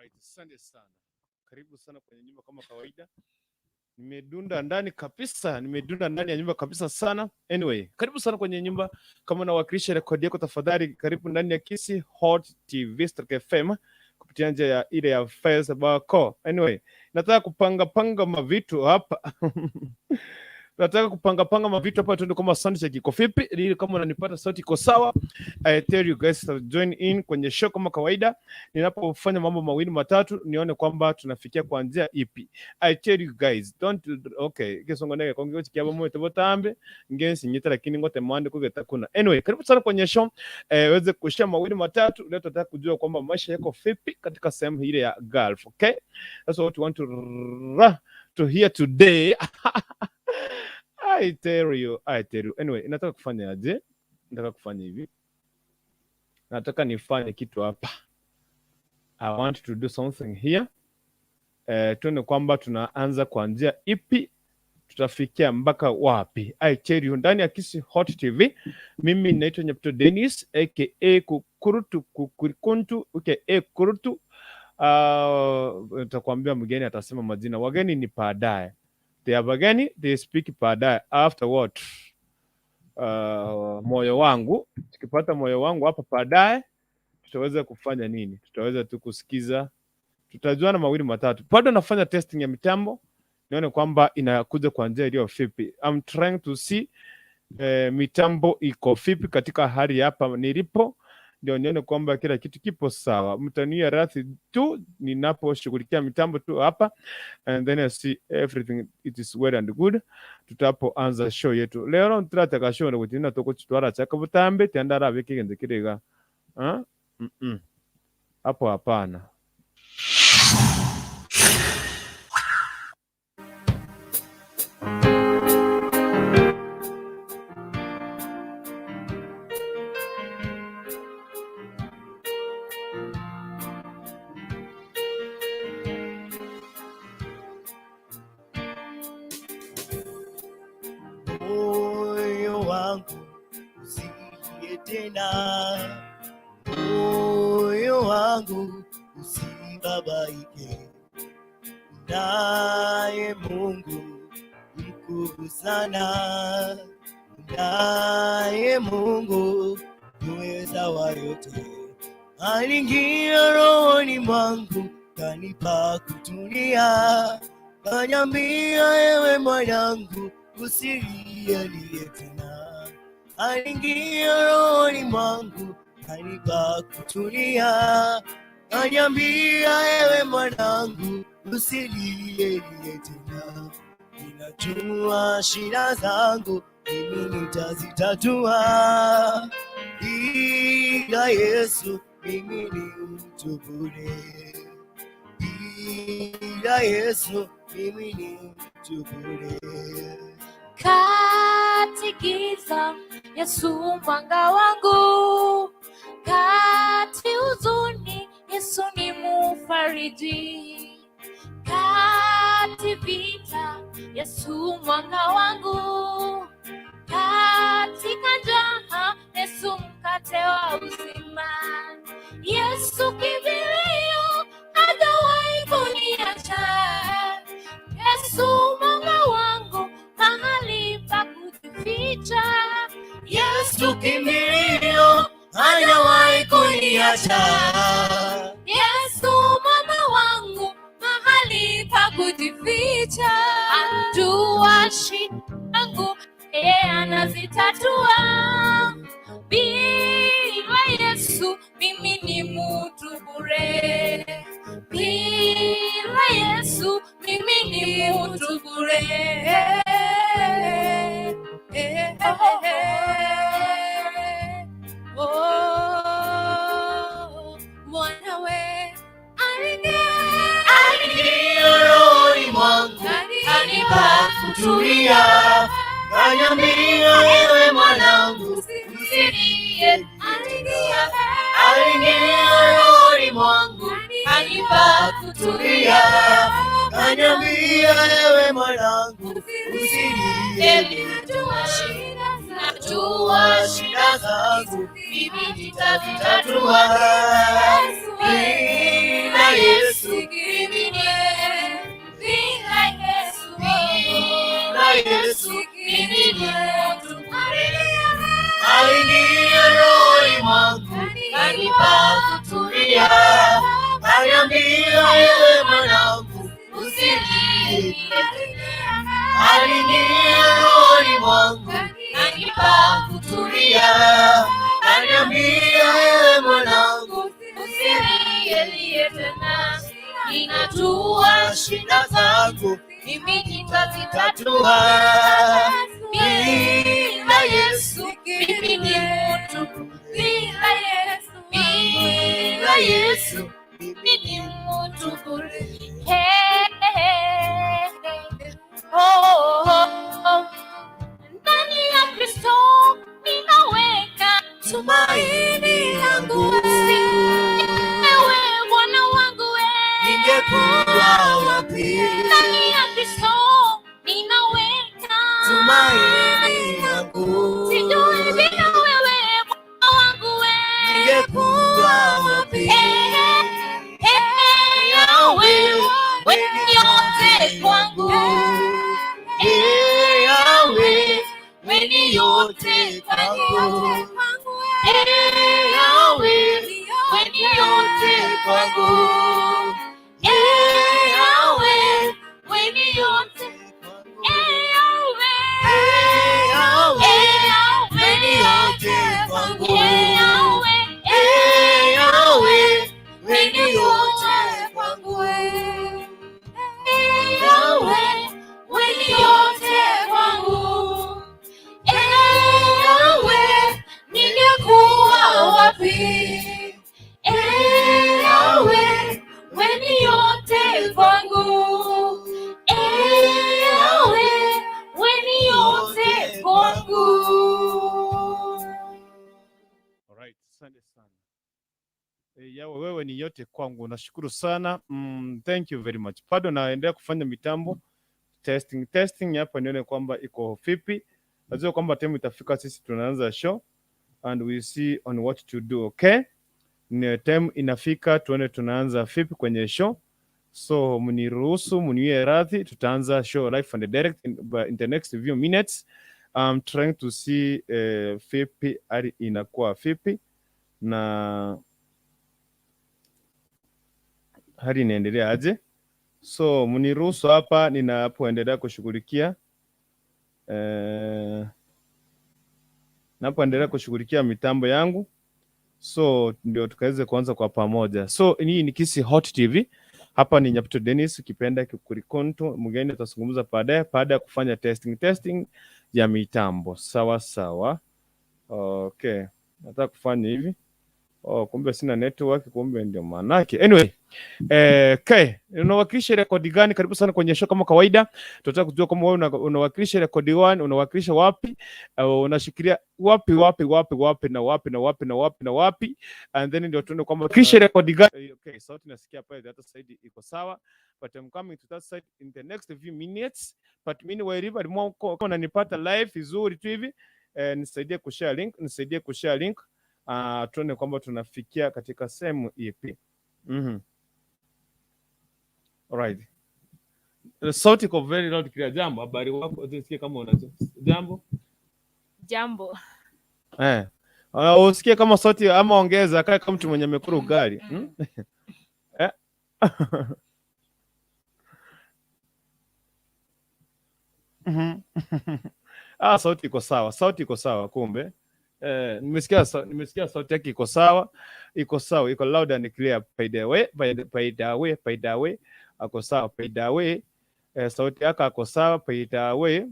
Alright, asante sana. Karibu sana kwenye nyumba kama kawaida. Nimedunda ndani kabisa, nimedunda ndani ya nyumba kabisa sana. Anyway, karibu sana kwenye nyumba. Kama unawakilisha rekodi yako, tafadhali karibu ndani ya Kisii Hot TV Stroke FM kupitia njia ya ile ya Facebook. Anyway, nataka kupanga panga mavitu hapa. Nataka kupanga panga mavitu hapa, tuende kama sound check iko vipi, ili kama unanipata sauti iko sawa. I tell you guys to join in kwenye show kama kawaida, ninapofanya mambo mawili matatu, nione kwamba tunafikia kwa njia ipi. I tell you guys don't okay kisongo nege konge chikiaba mwe tobotambe ngensi nyita lakini ngote mwande kugeta kuna. Anyway, karibu sana kwenye show, weze kushare mawili matatu. Leo tunataka kujua kwamba maisha yako vipi katika sehemu ile ya Gulf. Okay, that's what we want to hear today. I tell you, I tell you. Anyway, nataka kufanya aje? Nataka kufanya hivi. Nataka nifanye kitu hapa. I want to do something here. Tuone kwamba tunaanza kwa njia ipi, tutafikia mpaka wapi. I tell you, ndani ya Kisii Hot TV, mimi naitwa Nyaputo Dennis aka Kukurutu Kukurikuntu aka Kurutu. Nitakwambia mgeni atasema majina, wageni ni baadaye. They are wageni, they speak baadaye after what? Moyo wangu, tukipata moyo wangu hapa baadaye tutaweza kufanya nini? Tutaweza tu kusikiza, tutajuana mawili matatu. Bado nafanya testing ya mitambo nione kwamba inakuja kwa njia iliyo vipi. I'm trying to see mitambo iko vipi katika hali hapa nilipo, ndio nione kwamba kila kitu kipo sawa. Mtania radhi tu ninaposhughulikia mitambo tu hapa, and then I see everything it is well and good. Tutapoanza show yetu lero ntirataka show kuti natoko chitwara chaka butambe tiandara kigenze kirega. Hapo hapana. Moyo wangu usilie tena, moyo wangu usibabaike, naye Mungu mkuu sana, naye Mungu muweza wa yote, aliingia rohoni mwangu kanipa kutulia, kaniambia ewe mwanangu usilie tena. Aliingia rohoni mwangu kanipa kutulia, kaniambia ewe mwanangu usilie tena. Ninajua shida zangu mimi nitazitatua, bila Yesu mimi ni mtu bure, bila Yesu mimi ni mtu bure. Kati giza, Yesu mwanga wangu, kati huzuni, Yesu ni mufariji, kati vita, Yesu mwanga wangu, katika njaa, Yesu mkate wa uzima, Yesu kimbilio, hajawahi kuniacha, Yesu mwanga wangu, mahali pa kujificha, Yesu kimbilio, hajawahi kuniacha. Yesu mwanga wangu, mahali pa kujificha, anjua shida zangu, yeye anazitatua. Bila Yesu mimi ni mtu bure, bila Yesu mimi ni mtu bure. Oh, mwanawe Aliingia rohoni mwangu kanipa kutulia, kaniambia ewe mwanangu usilie. Aliingia rohoni mwangu Kanipa kutulia, kaniambia ewe mwanangu usilie. Najua Shida zangu mimi nitazitatua, bila Yesu Bwana, ninajua Shida zangu mimi nitazitatua. tatua. Bila Yesu mimi ni mtu, bila Yesu, bila Yesu mimi ni mtu bure. Hey, hey, hey. Oh, oh, oh. Ndani ya Kristo ninaweka Tumaini langu. Ewe Bwana wangu we. Ningekuwa wapi? Ndani ya Kristo ninaweka Tumaini langu. Sijui bila wewe Bwana wangu we. Ningekuwa wapi? Eh, eh, Yahweh, wewe ni yote kwangu. Eh, Yahweh, Wewe ni yote kwangu. Eh, Yahweh, Wewe ni yote kwangu. Eh, Yahweh, wewe ni yote. Eh, Yahweh. Eh, Yahweh, Eh, Yahweh. wewe ni yote kwangu. Eh, Yahweh. Eh, Yahweh, wewe ni yote kwangu. Eh, Yahweh, wewe ni yote kwangu. Eh, Yahweh, ningekuwa wapi? Eh, Yahweh, wewe ni yote kwangu. Eh, Yahweh, wewe ni yote kwangu. Alright, asante sana. Yawe wewe ni yote kwangu. Nashukuru sana. Thank you very much. Bado naendelea kufanya mitambo testing testing hapa nione kwamba iko vipi. Najua kwamba time itafika sisi tunaanza show and we see on what to do, okay? Ni time inafika tuone tunaanza vipi kwenye show. So mniruhusu, mniwie radhi, tutaanza show live and direct in the next few minutes. I'm trying to see vipi hali inakuwa vipi na hali inaendelea aje. So mniruhusu hapa ninapoendelea kushughulikia napoendelea kushughulikia mitambo yangu, so ndio tukaweze kuanza kwa pamoja. So hii ni Kisii Hot TV. Hapa ni Nyaputo Dennis, ukipenda Kikurikonto. Mgeni atazungumza baadaye baada ya kufanya testing testing ya mitambo. Sawa sawa. Okay, nataka kufanya hivi. Oh, kumbe sina network, kumbe ndio maanake. Anyway, okay, unawakilisha rekodi gani? Karibu sana kwenye show kama kawaida. Tunataka kujua kama wewe unawakilisha rekodi gani, unawakilisha wapi, unashikilia wapi wapi wapi wapi na wapi na wapi na wapi na wapi, and then ndio tuone kwamba kisha rekodi gani. Okay, sauti nasikia pale the other side iko sawa, but I'm coming to that side in the next few minutes. But meanwhile, hivi kama unanipata live vizuri tu hivi, nisaidie kushare link, nisaidie kushare link. Tuone kwamba tunafikia katika sehemu ipi. Alright. Sauti iko very loud clear. Jambo, habari wako? Tusikie kama unajua. Jambo. Jambo. Usikie kama sauti ama ongeza kae kama mtu mwenye amekula ugali. Hmm? Eh. Ah, sauti iko sawa. Sauti iko sawa kumbe. Nimesikia sauti yake iko sawa. Iko sawa, iko loud and clear by the way, by the way. Ako sawa by the way. Sauti yake ako sawa by the way.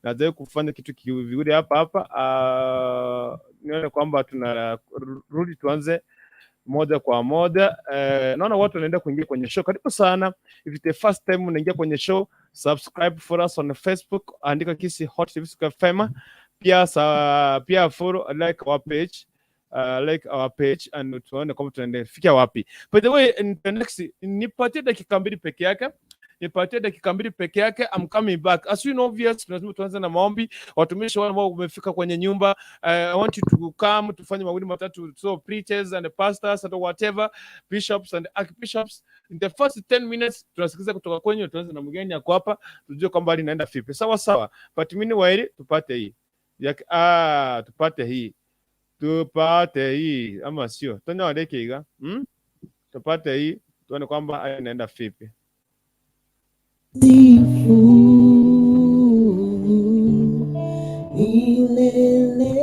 Najaribu kufanya kitu kizuri hapa hapa. Nione kwamba tunarudi tuanze moja kwa moja. Naona watu wanaenda kuingia kwenye show. Karibu sana. If it's the first time unaingia kwenye show, subscribe for us on Facebook, andika Kisii Hot TV FM. Pia follow, like our page. Like our page and tuone kama tunaendelea fikia wapi. By the way, in the next, nipatie dakika 2 peke yake. Nipatie dakika 2 peke yake. I'm coming back. As you know, obvious, lazima tuanze na maombi. Watumishi wale ambao umefika kwenye nyumba, I want you to come tufanye mawili matatu, so preachers and the pastors and whatever, bishops and archbishops. In the first 10 minutes tunasikiza kutoka kwenyu, tuanze na mgeni ako hapa, tujue kwamba hali inaenda vipi. Sawa sawa. But meanwhile tupate hii. Tupate hii. Tupate hii ama sio? Tuende wadeke iga. Tupate hii tuone kwamba hali inaenda vipi. Sifu milele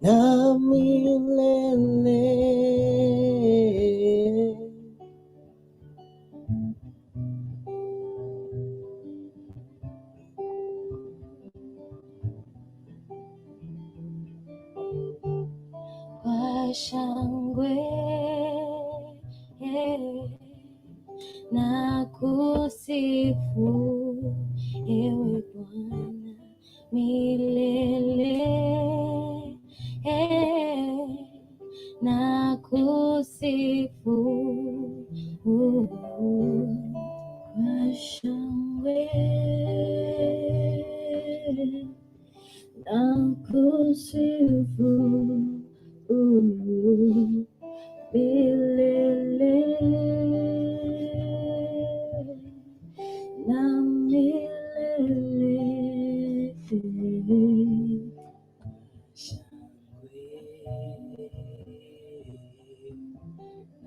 na milele. milele. Kwa shangwe na kusifu ewe Bwana milele, na kusifu kwa shangwe na kusifu milele na milele. Shangwe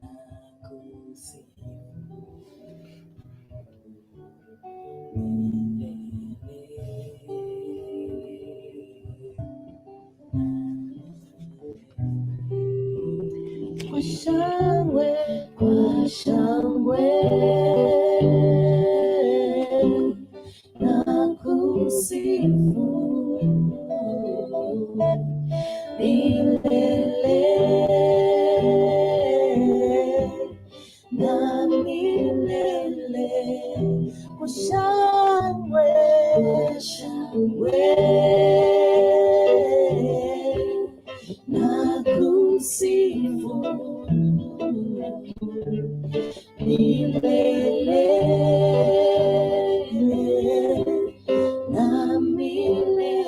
na kusifu milele. Kwa shangwe, kwa shangwe na kusifu milele na milele. Kwa shangwe, kwa shangwe na kusifu milele na milele.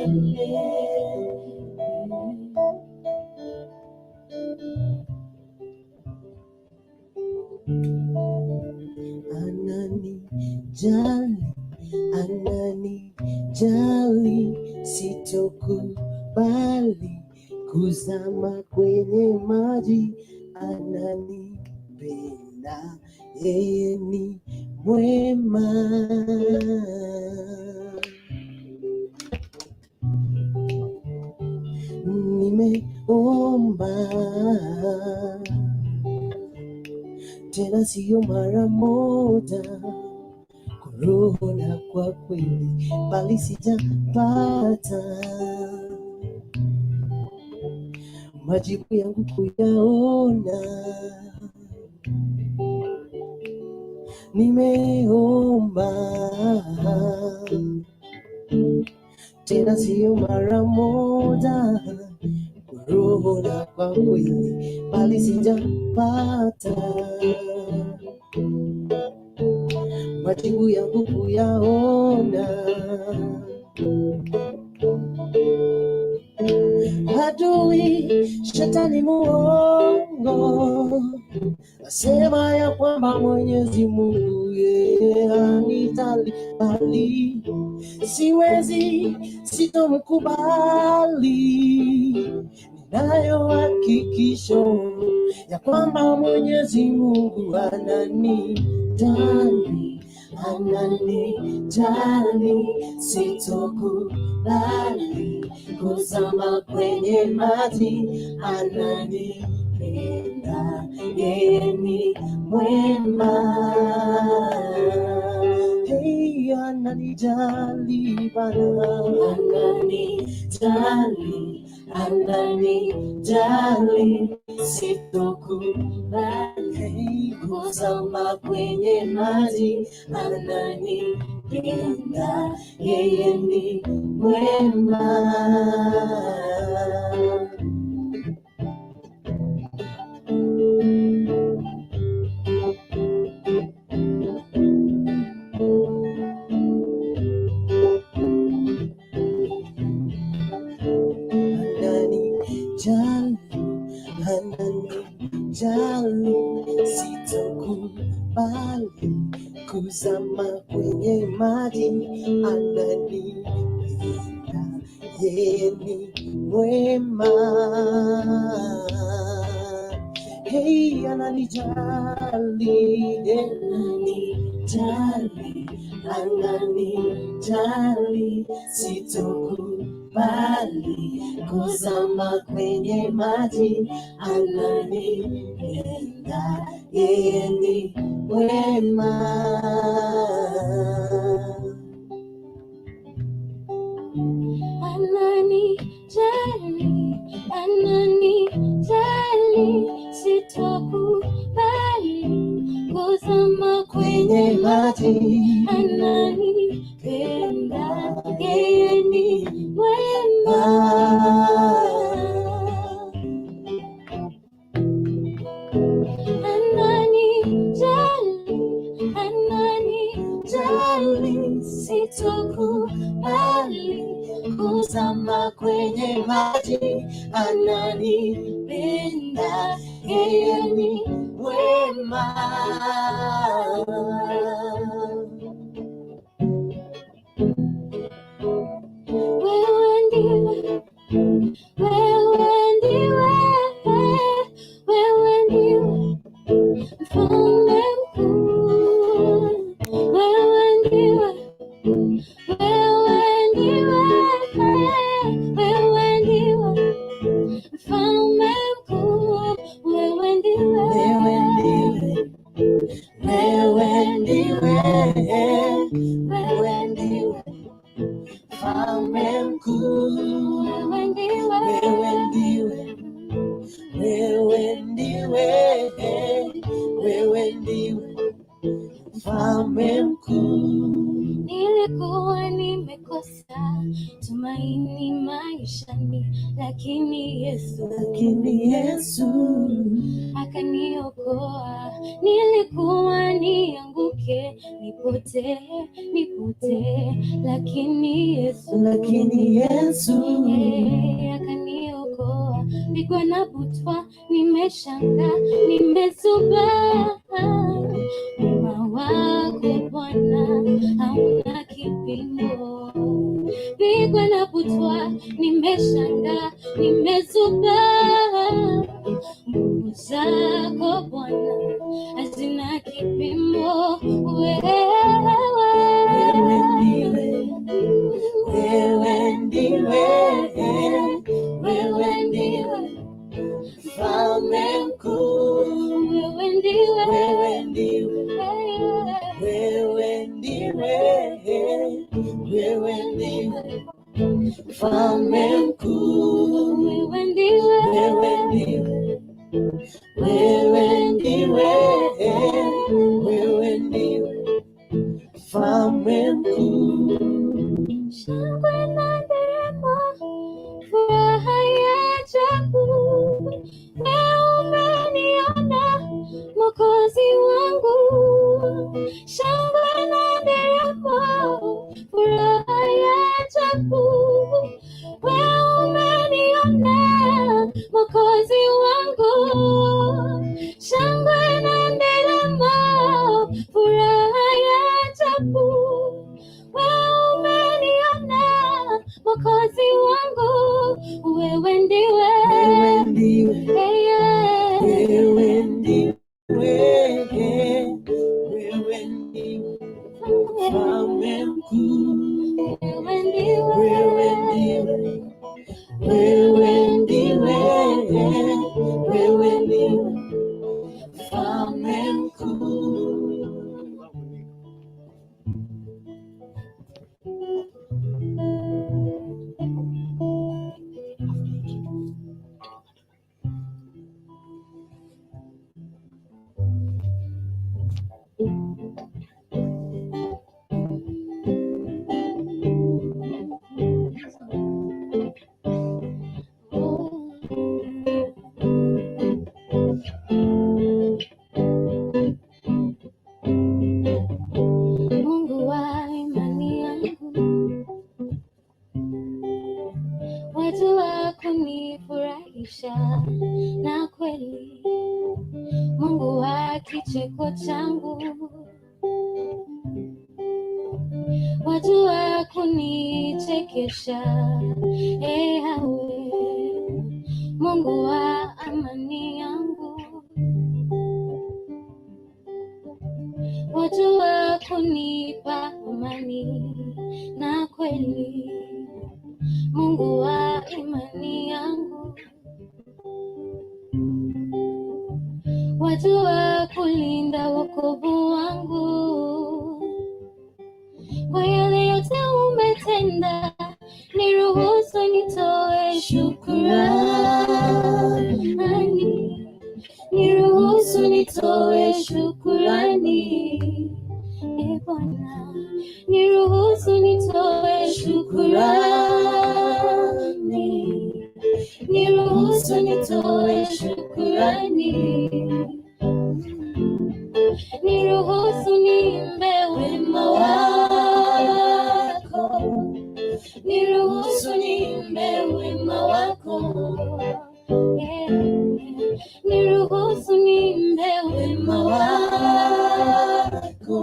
Ananijali, ananijali, sitokubali kuzama kwenye maji. Ananipenda, yeye ni mwema. Nimeomba tena, siyo mara moja, kwa roho na kwa kweli, bali sijapata majibu yangu kuyaona. Nimeomba tena, siyo mara moja, kwa roho na kwa kweli, bali sijapata majibu yangu kuyaona. Adui shetani muongo asema ya kwamba Mwenyezi Mungu yeye hanijali, bali siwezi, sitomkubali. Ninayo hakikisho ya kwamba Mwenyezi Mungu ananijali, ananijali, sitokubali kuzama kwenye maji. Ananipenda, yeye ni mwema. Hey, ananijali Bwana, Ananijali, ananijali, sitokubali hey, kuzama kwenye maji. Ananipenda, yeye ni mwema. Ananijali, ananijali, sitokubali kuzama kwenye maji. Ananipenda, yeye ni mwema. Hey, ananijali, Ananijali, ananijali, sitokubali Sitokubali kuzama kwenye maji, ananipenda, yeye ni mwema. Ananijali, ananijali, sitokubali kuzama Kwenye maji, ananipenda, yeye ni mwema. Ananijali, ananijali, sitokubali kuzama kwenye maji, ananipenda, yeye ni mwema. Wewe ndiwe, wewe ndiwe, wewe ndiwe mfalme mkuu. Wewe ndiwe, wewe ndiwe, wewe ndiwe mfalme mkuu. Wewe ndiwe, Wewe ndiwe, wewe ndiwe, wewe ndiwe mfalme mkuu. Wewe ndiwe, Wewe ndiwe, wewe ndiwe, wewe ndiwe mfalme mkuu. Nilikuwa nimekosa tumaini maishani, lakini Yesu Lakini Yesu akaniokoa. Nilikuwa nianguke, nipotee, nipotee, lakini Yesu lakini Yesu akaniokoa. Pigwa na butwa, nimeshangaa, nimezubaa. Wema wako Bwana hauna kipimo. Pigwa na butwa, nimeshangaa, nimezubaa. Nguvu zako Bwana hazina kipimo. Wewe ndiwe, wewe ndiwe, wewe ndiwe mfalme mkuu. Wewe ndiwe, Wewe ndiwe, wewe ndiwe, wewe ndiwe mfalme mkuu. Wewe ndiwe, Wewe ndiwe, wewe ndiwe, wewe ndiwe mfalme mkuu. Shangwe na nderemo, furaha ya ajabu. Wewe umeniona Mwokozi wangu. Shangwe na nderemo, furaha ya ajabu. Wewe umeniona Mwokozi wangu. Shangwe na nderemo, furaha ya ajabu. Wewe umeniona Mwokozi wangu. Wewe ndiwe, Wewe ndiwe, yeah. wewe ndiwe, wewe ndiwe mfalme mkuu. Wewe ndiwe, Wewe ndiwe, wewe ndiwe, wewe ndiwe mfalme mkuu. Mungu wa imani yangu, wajua kunifurahisha na kweli. Mungu wa kicheko changu, wajua kunichekesha. Awe Mungu wa amani yangu, wajua kunipa amani na kweli. Mungu Wajua kulinda wokovu wangu. Kwa yale yote umetenda, niruhusu nitoe shukurani. Niruhusu nitoe shukurani. E Bwana, niruhusu nitoe shukurani. Niruhusu nitoe shukurani. Niruhusu niimbe wema wako. Niruhusu niimbe wema wako. Yeah. Niruhusu niimbe wema wako.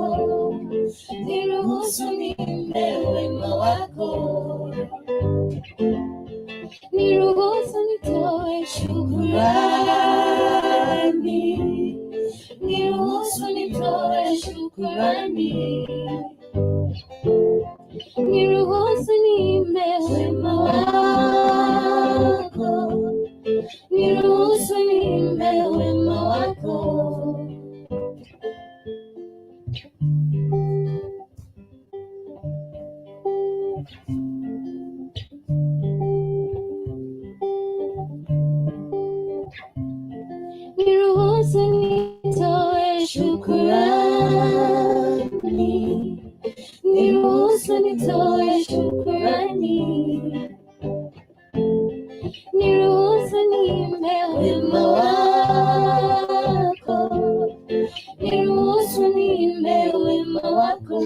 Niruhusu niimbe wema wako. Niruhusu nitoe shukurani. Niruhusu nitoe shukurani. Niruhusu niimbe wema wako. Niruhusu niimbe wema wako. Niruhusu nitoe shukurani. Niruhusu nitoe shukurani. Niruhusu niimbe wema wako. Niruhusu niimbe wema wako.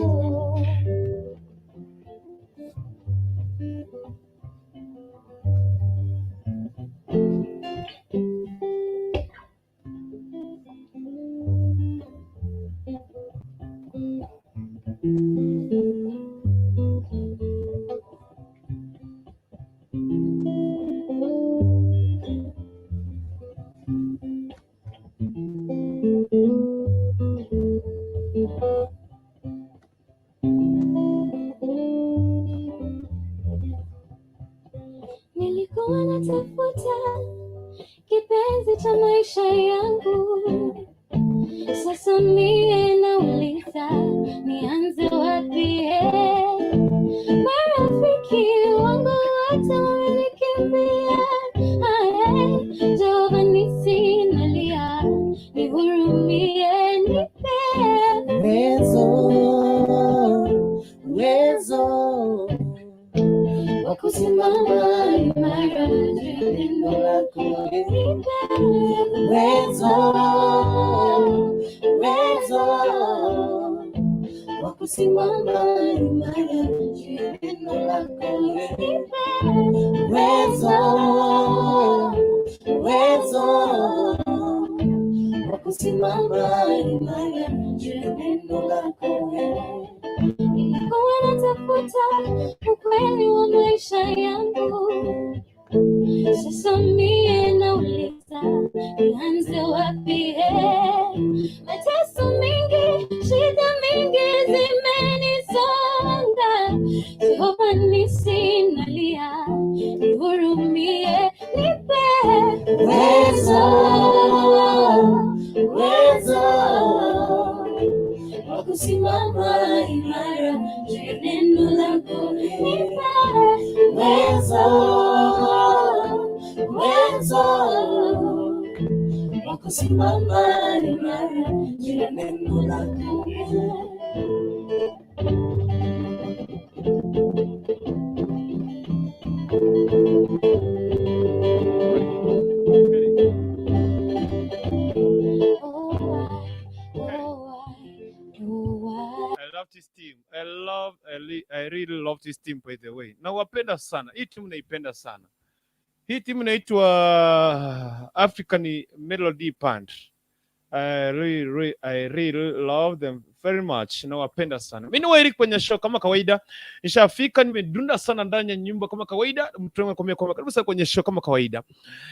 Nilikuwa natafuta kipenzi cha maisha yangu, sasa mie nauliza nianze wapi? Marafiki wangu wote wamenikimbia. Jehova nisi nalia, nihurumie, nipe Uwezo, uwezo wa kusimama imara juu ya neno lako, nipe uwezo, uwezo wa kusimama imara juu ya neno lako, uwezo, uwezo wa kusimama imara juu ya neno lako. Nilikuwa natafuta ukweli wa maisha yangu, sasa mie nauliza nianze wapi? Mateso mingi, shida mingi zimenisonga. Jehova nisi nalia, nihurumie, nipe Uwezo, uwezo wa kusimama imara juu ya neno lako, nipe uwezo, uwezo wa kusimama imara juu ya neno lako. Oh, I, oh, I, oh, I. I love this team. I really love this team, by the way. Nawapenda sana. Hii timu naipenda sana. Hii timu inaitwa African Melody Band. I really love them very much. Nawapenda sana. Mimi ni Eric kwenye show kama kawaida. Nishafika, nimedunda sana ndani ya nyumba kama kawaida. Mtu wangu akwambia kwamba karibu sana kwenye show kama kawaida.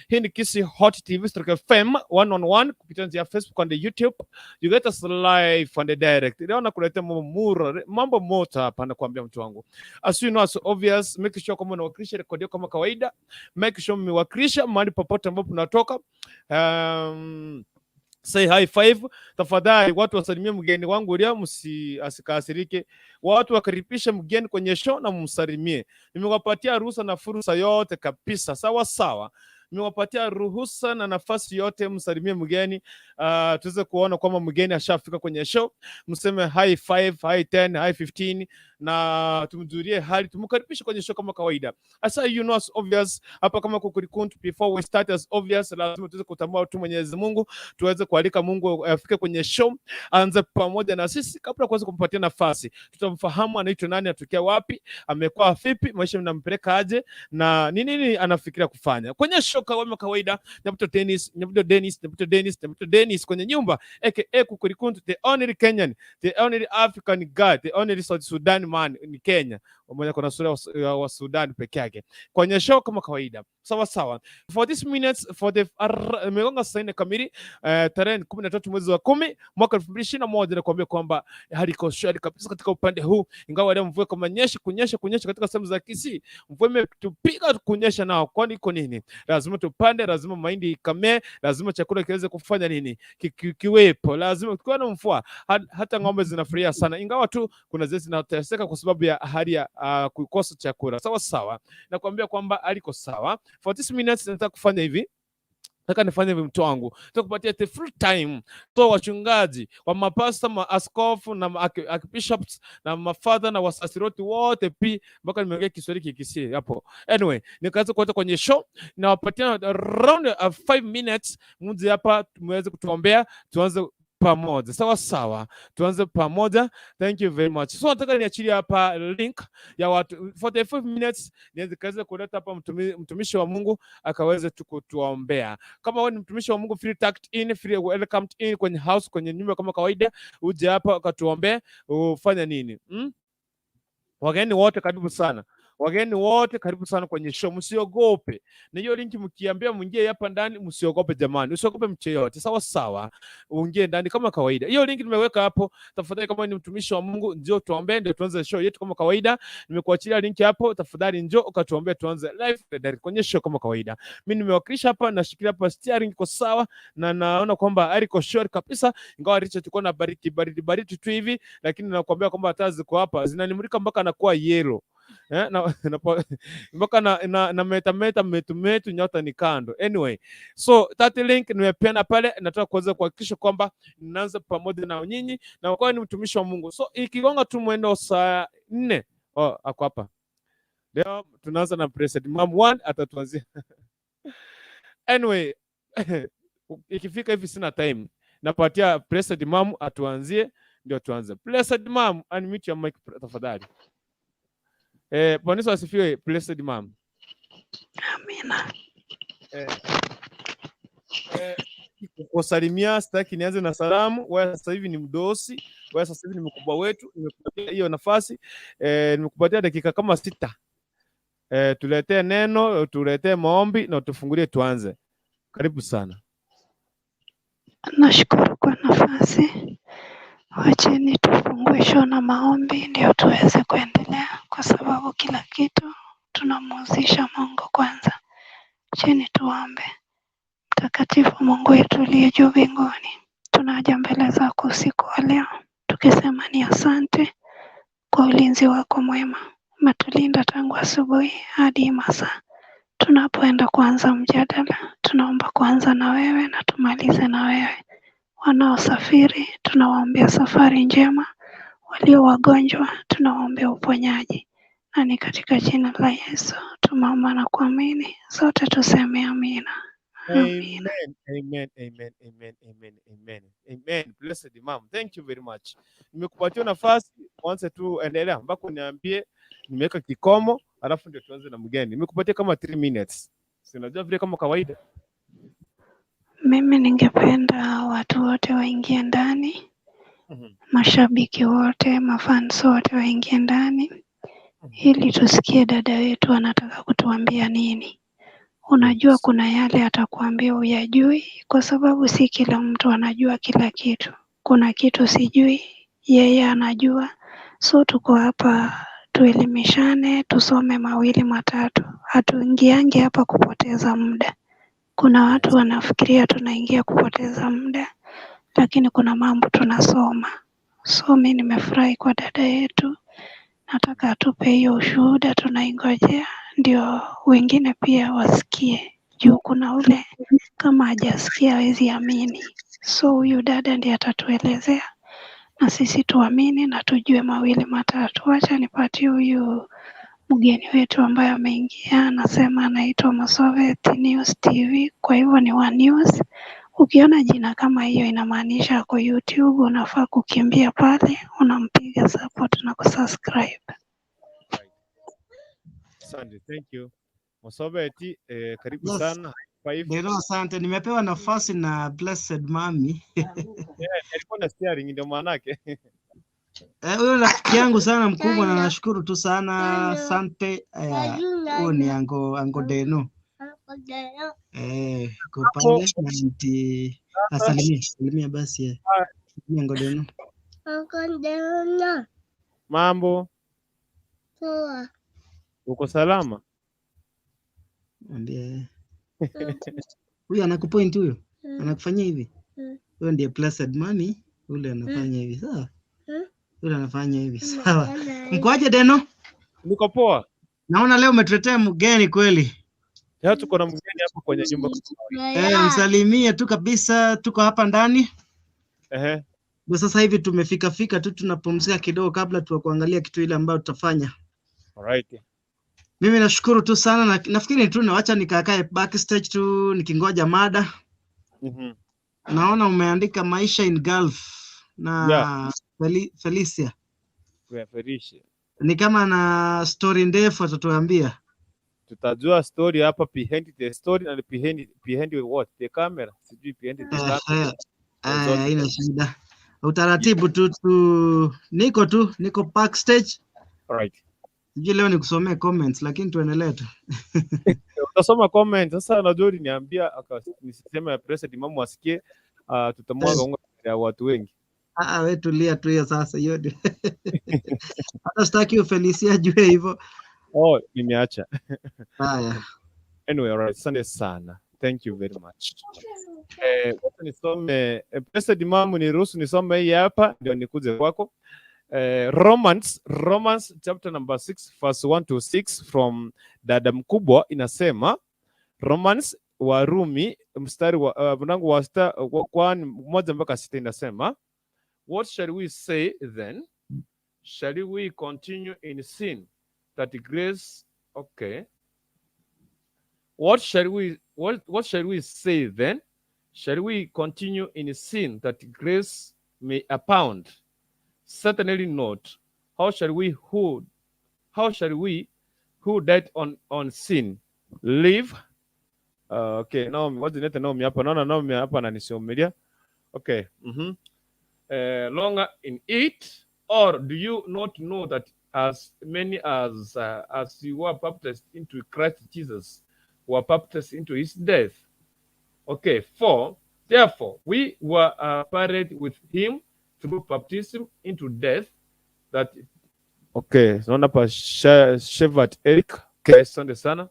Hii ni Kisii Hot TV Stroke FM 1on1 kupitia njia ya Facebook and YouTube. You get us live and direct. Leo nakuletea mambo mura, mambo moto hapa nakuambia mtu wangu. As you know, as obvious, make sure kama unawakilisha rekodi kama kawaida. Make sure mmewakilisha mahali popote ambapo unatoka. Say hi 5 tafadhali, watu wasalimie mgeni wangu ulia, msi asikasirike. Watu wakaribishe mgeni kwenye show na msalimie. Nimewapatia ruhusa na fursa yote kabisa, sawa sawa. Nimewapatia ruhusa na nafasi yote, msalimie mgeni, tuweze kuona kwamba mgeni ashafika kwenye show. Mseme hi 5, hi 10, hi 15 na tumjulie hali, tumkaribishe kwenye show kama kawaida. Asa you know as obvious hapa kama Kukurikunt, before we start as obvious, lazima tuweze kutambua tu Mwenyezi Mungu, tuweze kualika Mungu afike kwenye show, aanze pamoja na sisi kabla kuweza kumpatia nafasi. Tutamfahamu anaitwa nani, atokea wapi, amekuwa vipi, maisha mnampeleka aje na ni nini anafikiria kufanya kwenye show. Kama kawaida, Nyabuto Dennis, Nyabuto Dennis, Nyabuto Dennis, Nyabuto Dennis kwenye nyumba, aka Kukurikunt, the only Kenyan, the only African guy, the only South Sudan man in Kenya, mmoja kuna sura wa Sudan peke yake kwenye show kama kawaida. Sawa sawa, for this minutes for the imegonga saa 4 kamili, tarehe 13 mwezi wa 10 mwaka 2021, nakuambia kwamba hali iko shwari kabisa katika upande huu, ingawa leo mvua kama nyesha kunyesha kunyesha katika sehemu za Kisii, mvua imetupiga kunyesha nao. Kwani iko nini? Lazima tupande, lazima mahindi ikamee, lazima chakula kiweze kufanya nini, kiwepo, lazima tukiwa na mvua hata ng'ombe zinafurahia sana, ingawa tu kuna zile zinateseka kwa sababu ya hali ya kukosa chakula. Sawa sawa, nakwambia kwamba hali iko sawa. For this minutes nataka kufanya hivi, nataka nifanye hivi, mtu wangu, nataka kupatia the full time to wachungaji wa mapasta, maaskofu na archbishops na mafadha na wasasiroti wote pi mpaka nimeongea Kiswahili kikisii hapo. Anyway, nikaanza kuwata kwenye show nawapatia around 5 minutes, mje hapa muweze kutuombea, tuanze pamoja. Sawa sawa, tuanze pamoja. Thank you very much. So nataka niachilie hapa link ya watu 45 minutes, niweze kaweze kuleta hapa mtumishi wa Mungu akaweze tu kutuombea. Kama wewe ni mtumishi wa Mungu, free tagged in, free welcomed in kwenye house, kwenye nyumba kama kawaida, uje hapa ukatuombee, ufanye nini? Wageni wote karibu sana. Wageni wote karibu sana kwenye show, msiogope. Na hiyo link mkiambia mwingie hapa ndani, msiogope jamani, usiogope mtu yeyote, sawa sawa, uingie ndani kama kawaida. Hiyo link nimeweka hapo, tafadhali, kama ni mtumishi wa Mungu njoo tuombee, ndio tuanze show yetu kama kawaida. Nimekuachilia link hapo, tafadhali njoo ukatuombee, tuanze live direct kwenye show kama kawaida. Mimi nimewakilisha hapa, nashikilia hapa steering iko sawa, na naona kwamba hali iko shwari kabisa, ingawa Richard tulikuwa na baridi baridi baridi tu hivi, lakini nakwambia kwamba taa ziko hapa zinanimulika mpaka nakuwa yellow. Eh, mpaka na meta meta metu metu nyota ni kando. Anyway, so that link nimepeana pale, nataka kuweza kuhakikisha kwamba ninaanza pamoja na nyinyi na kwa ni mtumishi wa Mungu. So ikigonga tu mwendo saa 4, oh, ako hapa leo, tunaanza na President Mam One atatuanzia. Anyway, ikifika hivi sina time, napatia President Mam atuanzie, ndio tuanze. Blessed Mam, unmute your mic tafadhali. Bwana Yesu asifiwe, Blessed Mam. Amina. Kukusalimia, sitaki nianze na salamu. Wewe sasa hivi ni mdosi, wewe sasa hivi ni mkubwa wetu, nimekupatia hiyo nafasi, nimekupatia dakika kama 6. Tuletee neno, tuletee maombi na tufungulie tuanze. Karibu sana. Nashukuru kwa nafasi. Wacheni tufungue show na maombi ndio tuweze kuendelea, kwa sababu kila kitu tunamuhusisha Mungu kwanza. Cheni tuombe. Mtakatifu Mungu wetu uliye juu mbinguni, tunaja mbele zako usiku wa leo tukisema ni asante kwa ulinzi wako mwema. Umetulinda tangu asubuhi hadi masaa tunapoenda kuanza mjadala. Tunaomba kuanza na wewe na tumalize na wewe. Wanaosafiri tunawaombea safari njema, walio wagonjwa tunawaombea uponyaji, na ni katika jina la Yesu tumeomba na kuamini, sote tuseme amina. Amina. Amen, amen, amen, amen, amen, amen, amen. Blessed mom, thank you very much. Nimekupatia nafasi kwanza tu, endelea mpaka uniambie nimeweka kikomo, alafu ndio tuanze na mgeni. Nimekupatia kama 3 minutes, si unajua vile kama kawaida. Mimi ningependa watu wote waingie ndani, mashabiki wote, mafans wote waingie ndani ili tusikie dada wetu anataka kutuambia nini. Unajua kuna yale atakuambia huyajui, kwa sababu si kila mtu anajua kila kitu. Kuna kitu sijui, yeye anajua. So tuko hapa tuelimishane, tusome mawili matatu. Hatuingiangi hapa kupoteza muda. Kuna watu wanafikiria tunaingia kupoteza muda. lakini kuna mambo tunasoma. So mi nimefurahi kwa dada yetu, nataka atupe hiyo ushuhuda, tunaingojea ndio wengine pia wasikie, juu kuna ule kama hajasikia hawezi amini. So huyu dada ndiye atatuelezea na sisi tuamini na tujue mawili matatu. Wacha nipatie huyu mgeni wetu ambaye ameingia, anasema anaitwa Masovet News TV, kwa hivyo ni wa news. Ukiona jina kama hiyo inamaanisha ako YouTube, unafaa kukimbia pale, unampiga support na kusubscribe. Asante, thank you. Masobeti, karibu Yes. sana. Five. Ndio, asante. Nimepewa nafasi na Blessed Mami. Yeah, alikuwa na steering ndio maanake. Huyo rafiki yangu sana mkubwa na nashukuru tu sana, asante. Huyo ni ango Deno. Ko pale na anti asalimia, salimia basi. Salimia ango Deno. Mambo, uko salama? Mwambie huyu anakupoint, huyo anakufanyia hivi. Huyo ndiye Blessed Mami, ule anafanya hivi, sawa? Yule anafanya hivi, sawa. Mkoaje Deno? Niko poa. Naona leo umetuletea mgeni kweli. Leo tuko na mgeni hapa kwenye nyumba. Msalimie tu kabisa, tuko hapa ndani. Ehe. Ndio sasa hivi tumefika fika tu, tunapumzika kidogo kabla tu kuangalia kitu ile ambayo tutafanya. Alright. Mimi nashukuru tu sana na nafikiri tu nawacha nikakae backstage tu nikingoja mada. Naona umeandika maisha in Gulf na Yeah. Felicia. Kuyaferisha. Ni kama na story ndefu atatuambia. Tutajua story hapa behind the story and behind what? The camera. Sijui behind the camera. Zote. Haina shida. Utaratibu tu niko tu niko backstage. Alright. Sijui leo nikusomee comments lakini tuendelee tu. Utasoma comment sasa. Najua uliniambia nisiseme ya President Mamu asikie, tutamwaga unga ya watu wengi. Wewe tulia tu hiyo sasa hiyo. Hata sitaki uFelicia ajue hivyo. Oh, nimeacha. Haya. Anyway, alright, asante sana. Thank you very much. Wacha nisome President Mamu, niruhusu nisome hii hapa ndio nikuje kwako. Romans chapter number 6 verse 1 to 6 from dada mkubwa inasema, Romans Warumi mstari wa mlango wa 1 mpaka 6 inasema, what shall we say then? Shall we continue in sin that grace, okay. What shall we say then? Shall we continue in sin that grace may abound? Certainly not. How shall we who died on sin live? Okay, Naomi, what's the Naomi hapa? Naona Naomi hapa ananisomelia. Okay. Longer in it, or do you not know that as many as you were baptized into Christ Jesus were baptized into his death? Okay, 4. Therefore, we were buried with him through baptism into death. That okay, naona pa Shevat Eric. Okay, asante sana.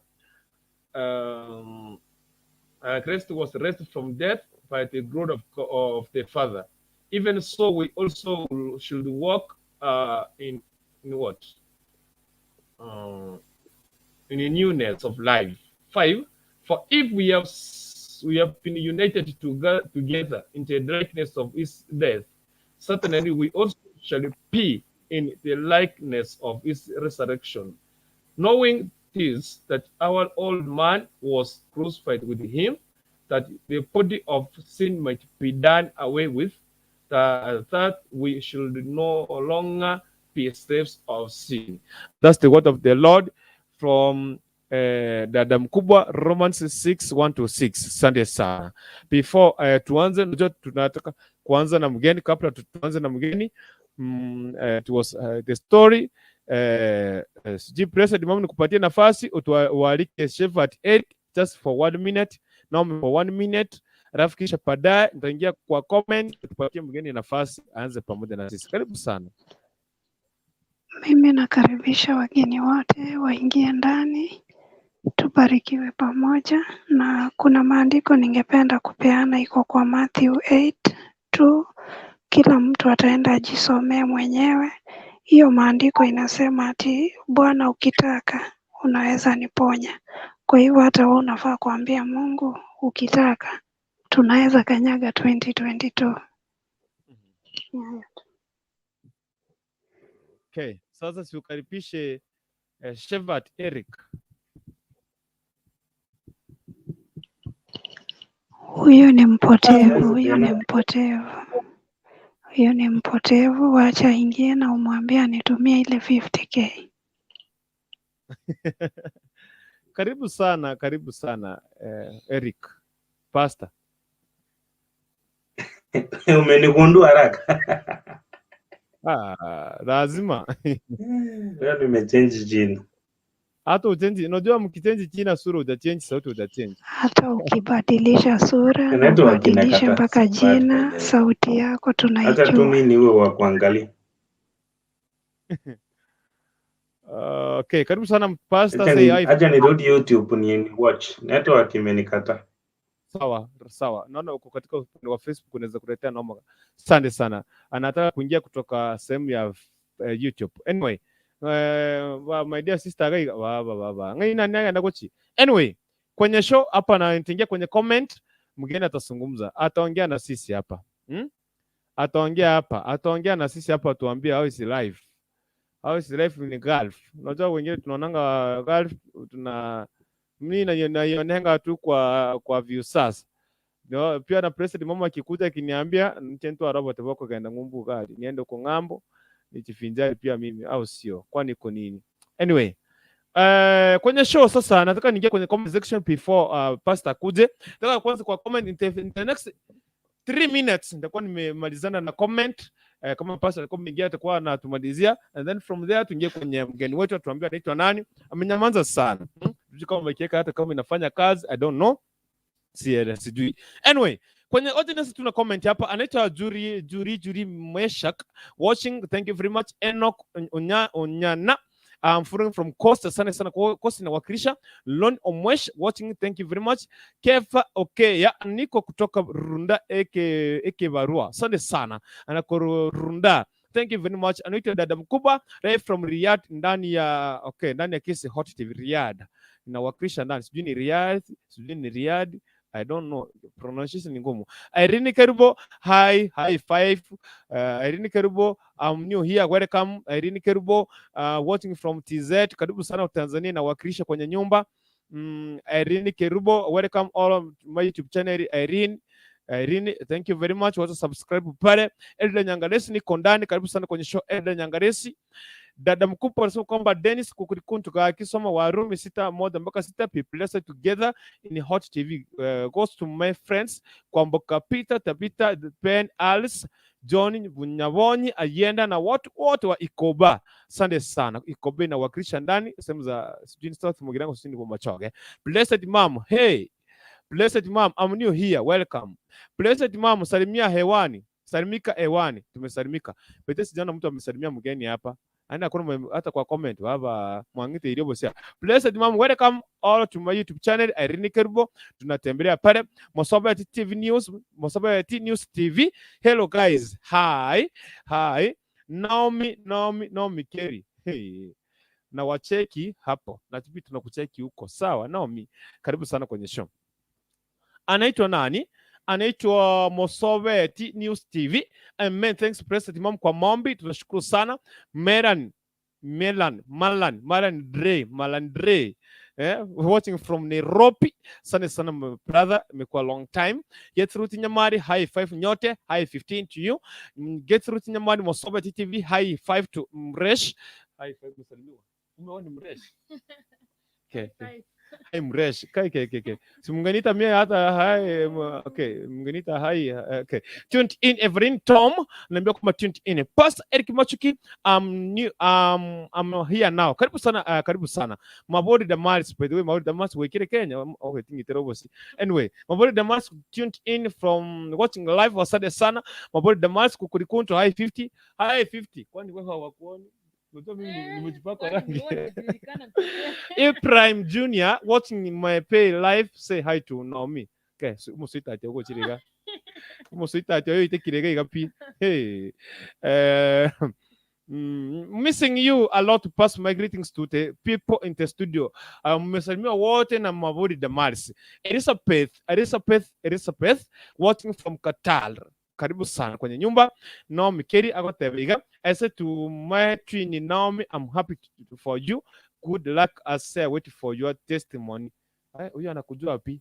Christ was raised from death by the glory of the Father. Even so, we also should walk in what? In a newness of life. 5. For if we have been united together into the likeness of his death, certainly we also shall be in the likeness of his resurrection. Knowing this, that our old man was crucified with him, that the body of sin might be done away with, that we should no longer be slaves of sin. That's the word of the Lord from dada mkubwa, Romans 6 1 to 6. Asante sana. Before tuanze, unajua tunataka kuanza na mgeni. Kabla tuanze na mgeni, it was the story, sijui President Mamu, nikupatie nafasi ualike Shepherd Eric just for 1 minute, Naomi for 1 minute, alafu kisha baadaye nitaingia kwa comment, tupatie mgeni nafasi aanze pamoja na sisi. Karibu sana. Mimi nakaribisha wageni wote waingie ndani, tubarikiwe pamoja. Na kuna maandiko ningependa kupeana, iko kwa Matthew 8 2022 kila mtu ataenda ajisomee mwenyewe. Hiyo maandiko inasema ati Bwana ukitaka unaweza niponya. Kwa hivyo hata wewe unafaa kuambia Mungu ukitaka tunaweza kanyaga 2022. Yeah. Okay, sasa siukaribishe Shevat Eric. Huyu ni mpotevu, huyu ni mpotevu, huyu ni mpotevu. Wacha aingie na umwambie anitumie ile 50K. Karibu sana Eric Pastor. Umenigundua haraka. Ah, lazima. Leo nimechange jina. Hata uchange, unajua mkichange jina sura hujachange, sauti hujachange. Hata ukibadilisha sura na Network ubadilishe inakataa. mpaka Sifari jina, by the way. sauti yako Hata tu tunaijua. mimi niwe wa kuangalia. Okay, karibu sana Pastor, Acha say ni, hi. acha nirudi YouTube ni watch. Network imenikataa. Sawa sawa, naona uko katika upande wa Facebook, unaweza kuletea noma. Asante sana. Anataka kuingia kutoka sehemu ya YouTube. Anyway, my dear sister gai baba baba ngai nani anaenda kochi. Anyway, kwenye show hapa na nitaingia kwenye comment, mgeni atazungumza, ataongea na sisi hapa. Ataongea hapa, ataongea na sisi hapa, tuambie how is life. How is life in Gulf. Unajua wengine tunaonanga Gulf, tuna mimi naionenga tu kwa view sasa. No, pia na president mama akikuja akiniambia mtento wa Robert wako kaenda ngumbu gari niende huko ng'ambo nijifinjari pia mimi, au sio? Kwani iko nini? Anyway, kwenye show sasa nataka niingie kwenye comment section before pastor kuje. Nataka kwanza kwa comment in the next 3 minutes nitakuwa nimemalizana na comment. Kama pastor alikuwa ameingia atakuwa anatumalizia, and then from there tuingie kwenye mgeni wetu atuambie anaitwa nani. Amenyamaza sana. Sijui kama amekiweka hata kama inafanya kazi, I don't know. Sijui. Anyway, kwenye audience tuna comment hapa, anaitwa Juri Juri Juri Meshak watching, thank you very much. Enoch Onyana, I'm following from Coast, asante sana kwa Coast inawakilisha. Lon Omwesh watching, thank you very much. Kefa okay, ya niko kutoka Runda eke eke barua, asante sana, anako Runda. Thank you very much. Anaitwa dada mkubwa right from Riyadh, ndani ya okay, ndani ya Kisi Hot TV Riyadh. Inawakilisha ndani, sijui ni Riyadh, sijui ni Riyadh, I don't know, pronunciation ni ngumu. Irene Kerubo, hi, hi five. Irene Kerubo, I'm new here, welcome. Irene Kerubo, watching from TZ, karibu sana Tanzania, inawakilisha kwenye nyumba. Irene Kerubo, welcome all of my YouTube channel Irene. Irene, thank you very much. Watu subscribe pale. Elda Nyangalesi niko ndani, karibu sana kwenye show Elda Nyangalesi. Dada mkubwa anasema kwamba Dennis Kukurikuntu akisoma Warumi 6:1 mpaka 6, be blessed together in Hot TV, goes to my friends Kwamboka Peter, Tabita, Ben, Alice, John Bunyabonyi, Ayenda na watu wote wa Ikoba. Asante sana. Ikoba inawakilisha ndani sehemu za sijui South Mugirango, sijui ni Bomachoge. Blessed mom, hey. Blessed mom, I'm new here. Welcome. Blessed mom, salimia hewani. Salimika hewani. Tumesalimika. Pete sijaona mtu amesalimia mgeni hapa. Aina kuna hata kwa comment baba mwangite iliyobosia. Blessed mom, welcome all to my YouTube channel Irene Kerubo. Tunatembelea pale Mosoba TV News, Mosoba T News TV. Hello guys. Hi. Hi. Naomi, Naomi, Naomi Kerry. Hey. Na wacheki hapo. Na tipi tunakucheki huko. Sawa, Naomi. Karibu sana kwenye show. Anaitwa nani? Anaitwa Mosobe News TV. Amen. Thanks President Mom kwa maombi, tunashukuru sana. Meran Melan Malan Malan Dre Malan Dre, watching from Nairobi. Asante sana my brother, imekuwa long time. Get Nyamari, high five nyote, high 15 to you. Get Nyamari, Mosobe TV, high five to Mresh. High five msalimiwa. Umeona Mresh? Okay. Hi Mresh. Kai kai kai kai. Si mngenita mie hata hi, okay, mngenita hi, okay. Tuned in Everin Tom, naambia kwamba tuned in. Pastor Eric Machuki, I'm new, I'm here now. Karibu sana, karibu sana. Mabori Damaris, by the way, Mabori Damaris wekire Kenya. Okay, tingi terobosi. Anyway, Mabori Damaris tuned in from watching live, asante sana. Mabori Damaris kukurikunto high 50, high 50. Kwani wewe hawakuoni? Unajua mimi nimejipaka rangi. Ibrahim Junior watching my pay live, say hi to Naomi. Okay, so musita ati uko chiriga. Musita ati oyo itekirega igapi. Hey. Missing you a lot. Pass my greetings to the people in the studio. Mmesalimiwa wote na Maburi Damaris. Elizabeth, Elizabeth, Elizabeth watching from Qatar. Karibu sana kwenye nyumba. Naomi Kerry agotebeiga. I said to my twin Naomi, I'm happy for you. Good luck as I wait for your testimony. Huyu anakujua wapi?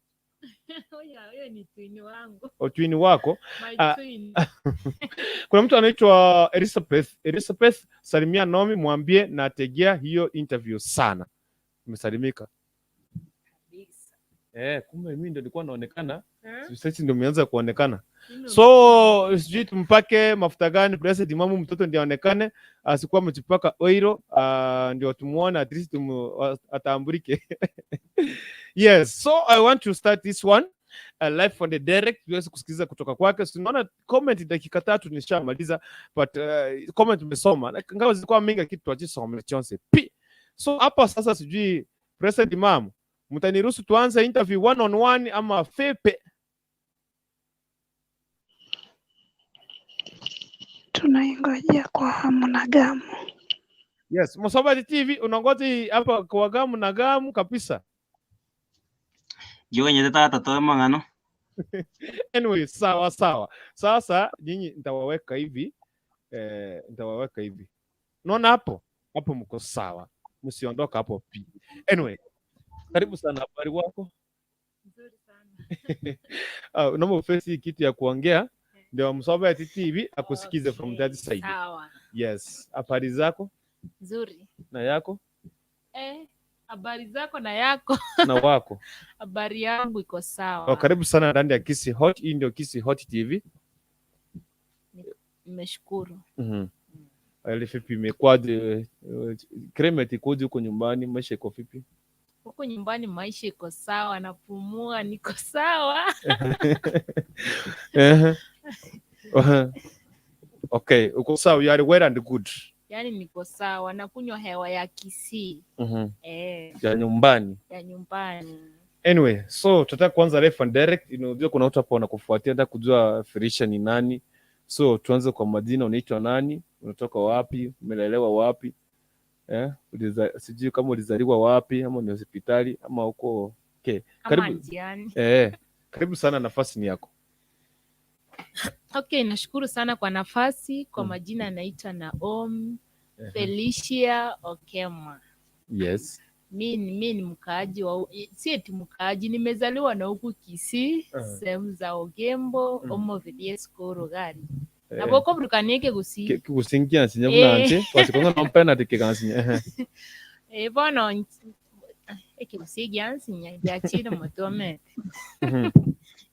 Huyo ni twin wangu. O, twin wako. My twin. Kuna mtu anaitwa Elizabeth. Elizabeth, salimia Naomi, mwambie nategea hiyo interview sana. Umesalimika. Kabisa. Kumbe mimi ndio nilikuwa naonekana. Eh? Sasa ndio umeanza kuonekana. Mimi So sijui tumpake mafuta gani Blessed Mamu mtoto ndio aonekane, asikuwa amejipaka oil, ndio tumuone at least atambulike. Yes, so I want to start this one live on the direct, tuweze kusikiliza kutoka kwake. So, naona comment dakika 3 nishamaliza, but comment umesoma na ingawa zilikuwa mingi, lakini tuachisome chonse pi. So hapa sasa sijui Blessed Mamu, mtaniruhusu tuanze interview one on one ama fepe? Tunaingojea kwa hamu na gamu. Yes, Msobati TV unaongoza hapa kwa gamu na gamu kabisa. Jiwenye tata toe mangano. Anyway, sawa sawa. Sasa nyinyi nitawaweka hivi. Nitawaweka hivi. Unaona hapo? Hapo mko sawa. Msiondoka hapo pi. Anyway, karibu sana, habari wako? Nzuri sana. Unaomba ufesi kitu ya kuongea ndio Msobati TV akusikize from that side. Sawa. Yes, habari zako? Nzuri. Na yako? Habari zako na yako. Na wako. Habari yangu iko sawa. Oh, karibu sana ndani ya Kisii Hot. Hii ndio Kisii Hot TV. Nimeshukuru. Hali vipi, imekuwaje? Climate ikoje huko nyumbani? Maisha iko vipi? Huko nyumbani maisha iko sawa, napumua, niko sawa. Okay, uko sawa, you are well and good. Yaani niko sawa, nakunywa hewa ya Kisii. Ya nyumbani. Ya nyumbani. Anyway, so tutataka kuanza live and direct. Unajua kuna watu hapo wanakufuatia, nataka kujua Felicia ni nani. So tuanze kwa majina, unaitwa nani? Unatoka wapi? Umelelewa wapi? Sijui kama ulizaliwa wapi ama ni hospitali ama huko. Okay. Ama Karibu. njiani. Karibu sana, nafasi ni yako. Okay, nashukuru sana kwa nafasi. Kwa majina naitwa Naomi Felicia Okema. Yes. Mi ni mkaaji wa, si eti mkaaji, nimezaliwa na huku Kisii, sehemu za Ogembo, omo vilie skoro gari. Naboko burukanike gusi. Kusingia nsinya bunanje, wasikonga nampena tikikansinya. Bono ekigusigia nsinya byakire mutomete.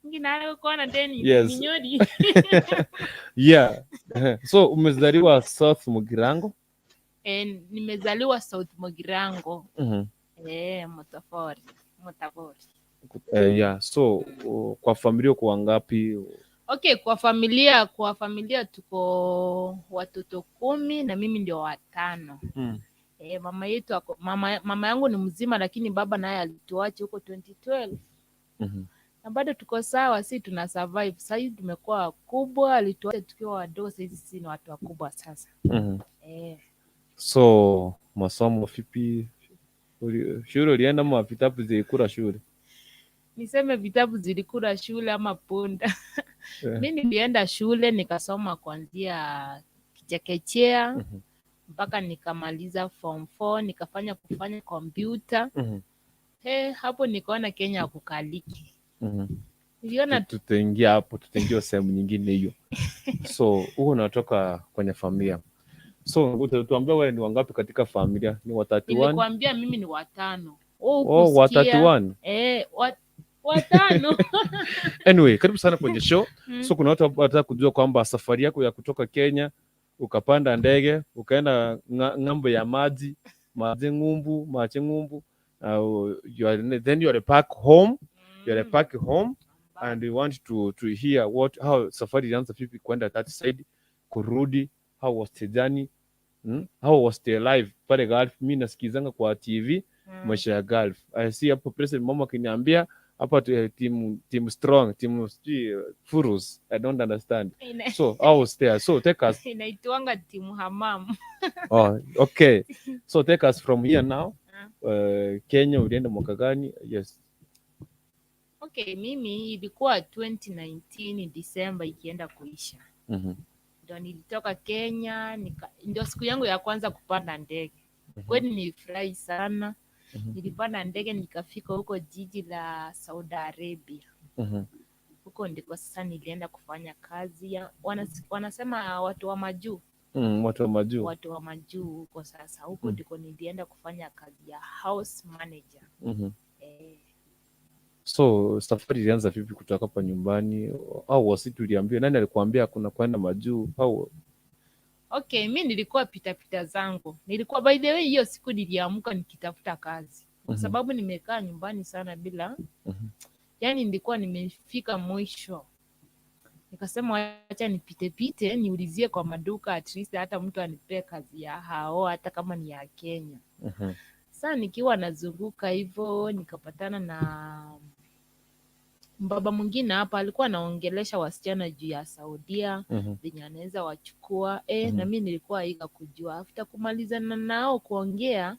Nginare kukona deni minyori. Yeah. So umezaliwa South Mugirango? Nimezaliwa South Mugirango. Mutafori. Mutafori. Yeah. So kwa familia uko wangapi? Okay, kwa familia tuko watoto 10 na mimi ndio 5. Mama yetu ako, mama yangu ni mzima lakini baba naye alituacha huko 2012. Na bado tuko sawa, si tuna survive. Sasa hivi tumekuwa wakubwa, alituacha tukiwa wadogo, sasa hivi sisi ni watu wakubwa sasa. So masomo vipi? Shule ulienda ama vitabu zilikula shule? Niseme vitabu zilikula shule ama punda. Mimi nilienda shule nikasoma kuanzia chekechea mpaka nikamaliza form 4, nikafanya kufanya kompyuta. Hapo nikaona Kenya hakukaliki. Niliona Tutaingia hapo, tutaingia sehemu nyingine hiyo. So huko unatoka kwenye familia. So utatuambia wewe ni wangapi katika familia? Ni watatu wani? Nilikwambia mimi ni 5. Oh, watatu wani? 5. Anyway, karibu sana kwenye show. So kuna watu wanataka kujua kwamba safari yako ya kutoka Kenya ukapanda ndege ukaenda ng'ambo ya maji, maji ng'umbu, maji ng'umbu. Then you are back home. You are back home and you want to hear how safari ilianza vipi kwenda that side, kurudi, how was the journey? How was the life pale Gulf? Mimi nasikizanga kwa TV maisha ya Gulf. I see hapo President mama akiniambia Hapa team strong, team sijui furus. I don't understand. So I was there. So take us. Inaitwanga timu hamam. Oh, okay. So take us from here now. Ah. Kenya ulienda mwaka gani? Yes. Okay, mimi ilikuwa 2019 December ikienda kuisha ndo nilitoka Kenya ndio siku yangu ya kwanza kupanda ndege. Kweli nilifurahi sana. Nilipanda ndege nikafika huko jiji la Saudi Arabia. Huko ndiko sasa nilienda kufanya kazi ya, wanasema watu wa majuu. Watu wa majuu. Watu wa majuu huko sasa huko ndiko nilienda kufanya kazi ya house manager. Eh. So safari ilianza vipi kutoka hapa nyumbani au wasi uliambiwa, nani alikuambia kuna kwenda majuu au? Okay, mi nilikuwa pitapita zangu. Nilikuwa, by the way, hiyo siku niliamka nikitafuta kazi kwa sababu nimekaa nyumbani sana bila yani nilikuwa nimefika mwisho, nikasema acha nipite pite niulizie kwa maduka, at least hata mtu anipee kazi ya hao hata kama ni ya Kenya. Saa nikiwa nazunguka hivyo nikapatana na mbaba mwingine hapa, alikuwa anaongelesha wasichana juu ya Saudia venye anaweza wachukua na mi nilikuwa eager kujua. After kumalizana nao kuongea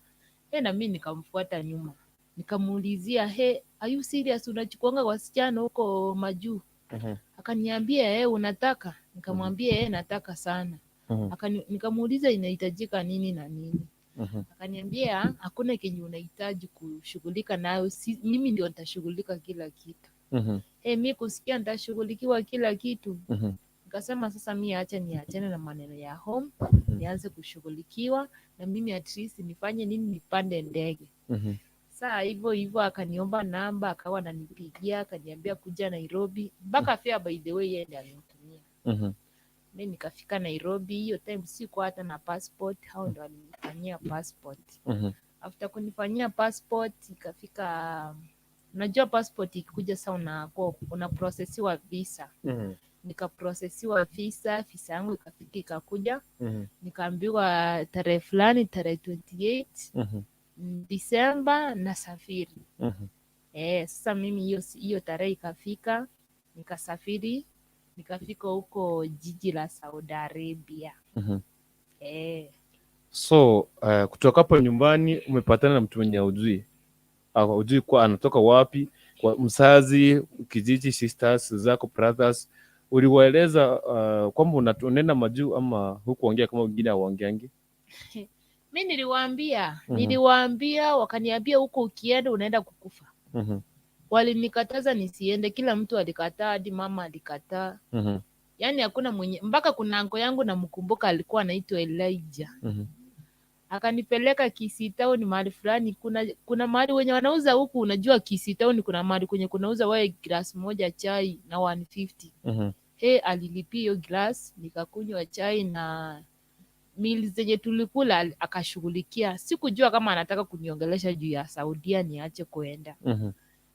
na mi nikamfuata nyuma nikamuulizia, "He, are you serious, unachukuanga wasichana huko majuu?" Akaniambia, "Unataka?" Nikamwambia, "Nataka sana." Nikamuuliza inahitajika nini na nini. Akaniambia hakuna kenye unahitaji kushughulika nayo, si, mimi ndio nitashughulika kila kitu. Mi kusikia nitashughulikiwa kila kitu, nikasema sasa mi acha niachane na maneno ya home, nianze kushughulikiwa na mimi, at least nifanye nini, nipande ndege. Saa hivyo hivyo akaniomba namba, akawa ananipigia, akaniambia kuja Nairobi, mpaka fare, by the way, yeye ndiye alinitumia. Mi nikafika Nairobi. Hiyo time sikuwa hata na passport, hao ndo walinifanyia passport. After kunifanyia passport ikafika, unajua passport ikikuja sasa unakuwa unaprocessiwa visa. Nikaprocessiwa visa, visa yangu ikafika ikakuja. Nikaambiwa tarehe fulani, tarehe 28 Disemba nasafiri. Sasa mimi hiyo tarehe ikafika, nikasafiri, nikafika huko jiji la Saudi Arabia. So kutoka hapo nyumbani umepatana na mtu mwenye haujui kwa anatoka wapi, kwa mzazi, kijiji, sisters zako, brothers, uliwaeleza kwamba unaenda majuu ama hukuongea kama wengine hawaongeangi? Mi niliwaambia. Niliwaambia, wakaniambia huko ukienda unaenda kukufa. Walinikataza nisiende, kila mtu alikataa, hadi mama alikataa. Yaani hakuna mwenye, mpaka kuna anko yangu namkumbuka alikuwa anaitwa Elijah. Akanipeleka Kisii Town mahali fulani, kuna mahali wenye wanauza huku, unajua Kisii Town kuna mahali kwenye kunauza wae glass moja chai na 150. He, alilipia hiyo glass, nikakunywa chai na meal zenye tulikula akashughulikia. Sikujua kama anataka kuniongelesha juu ya Saudia niache kuenda.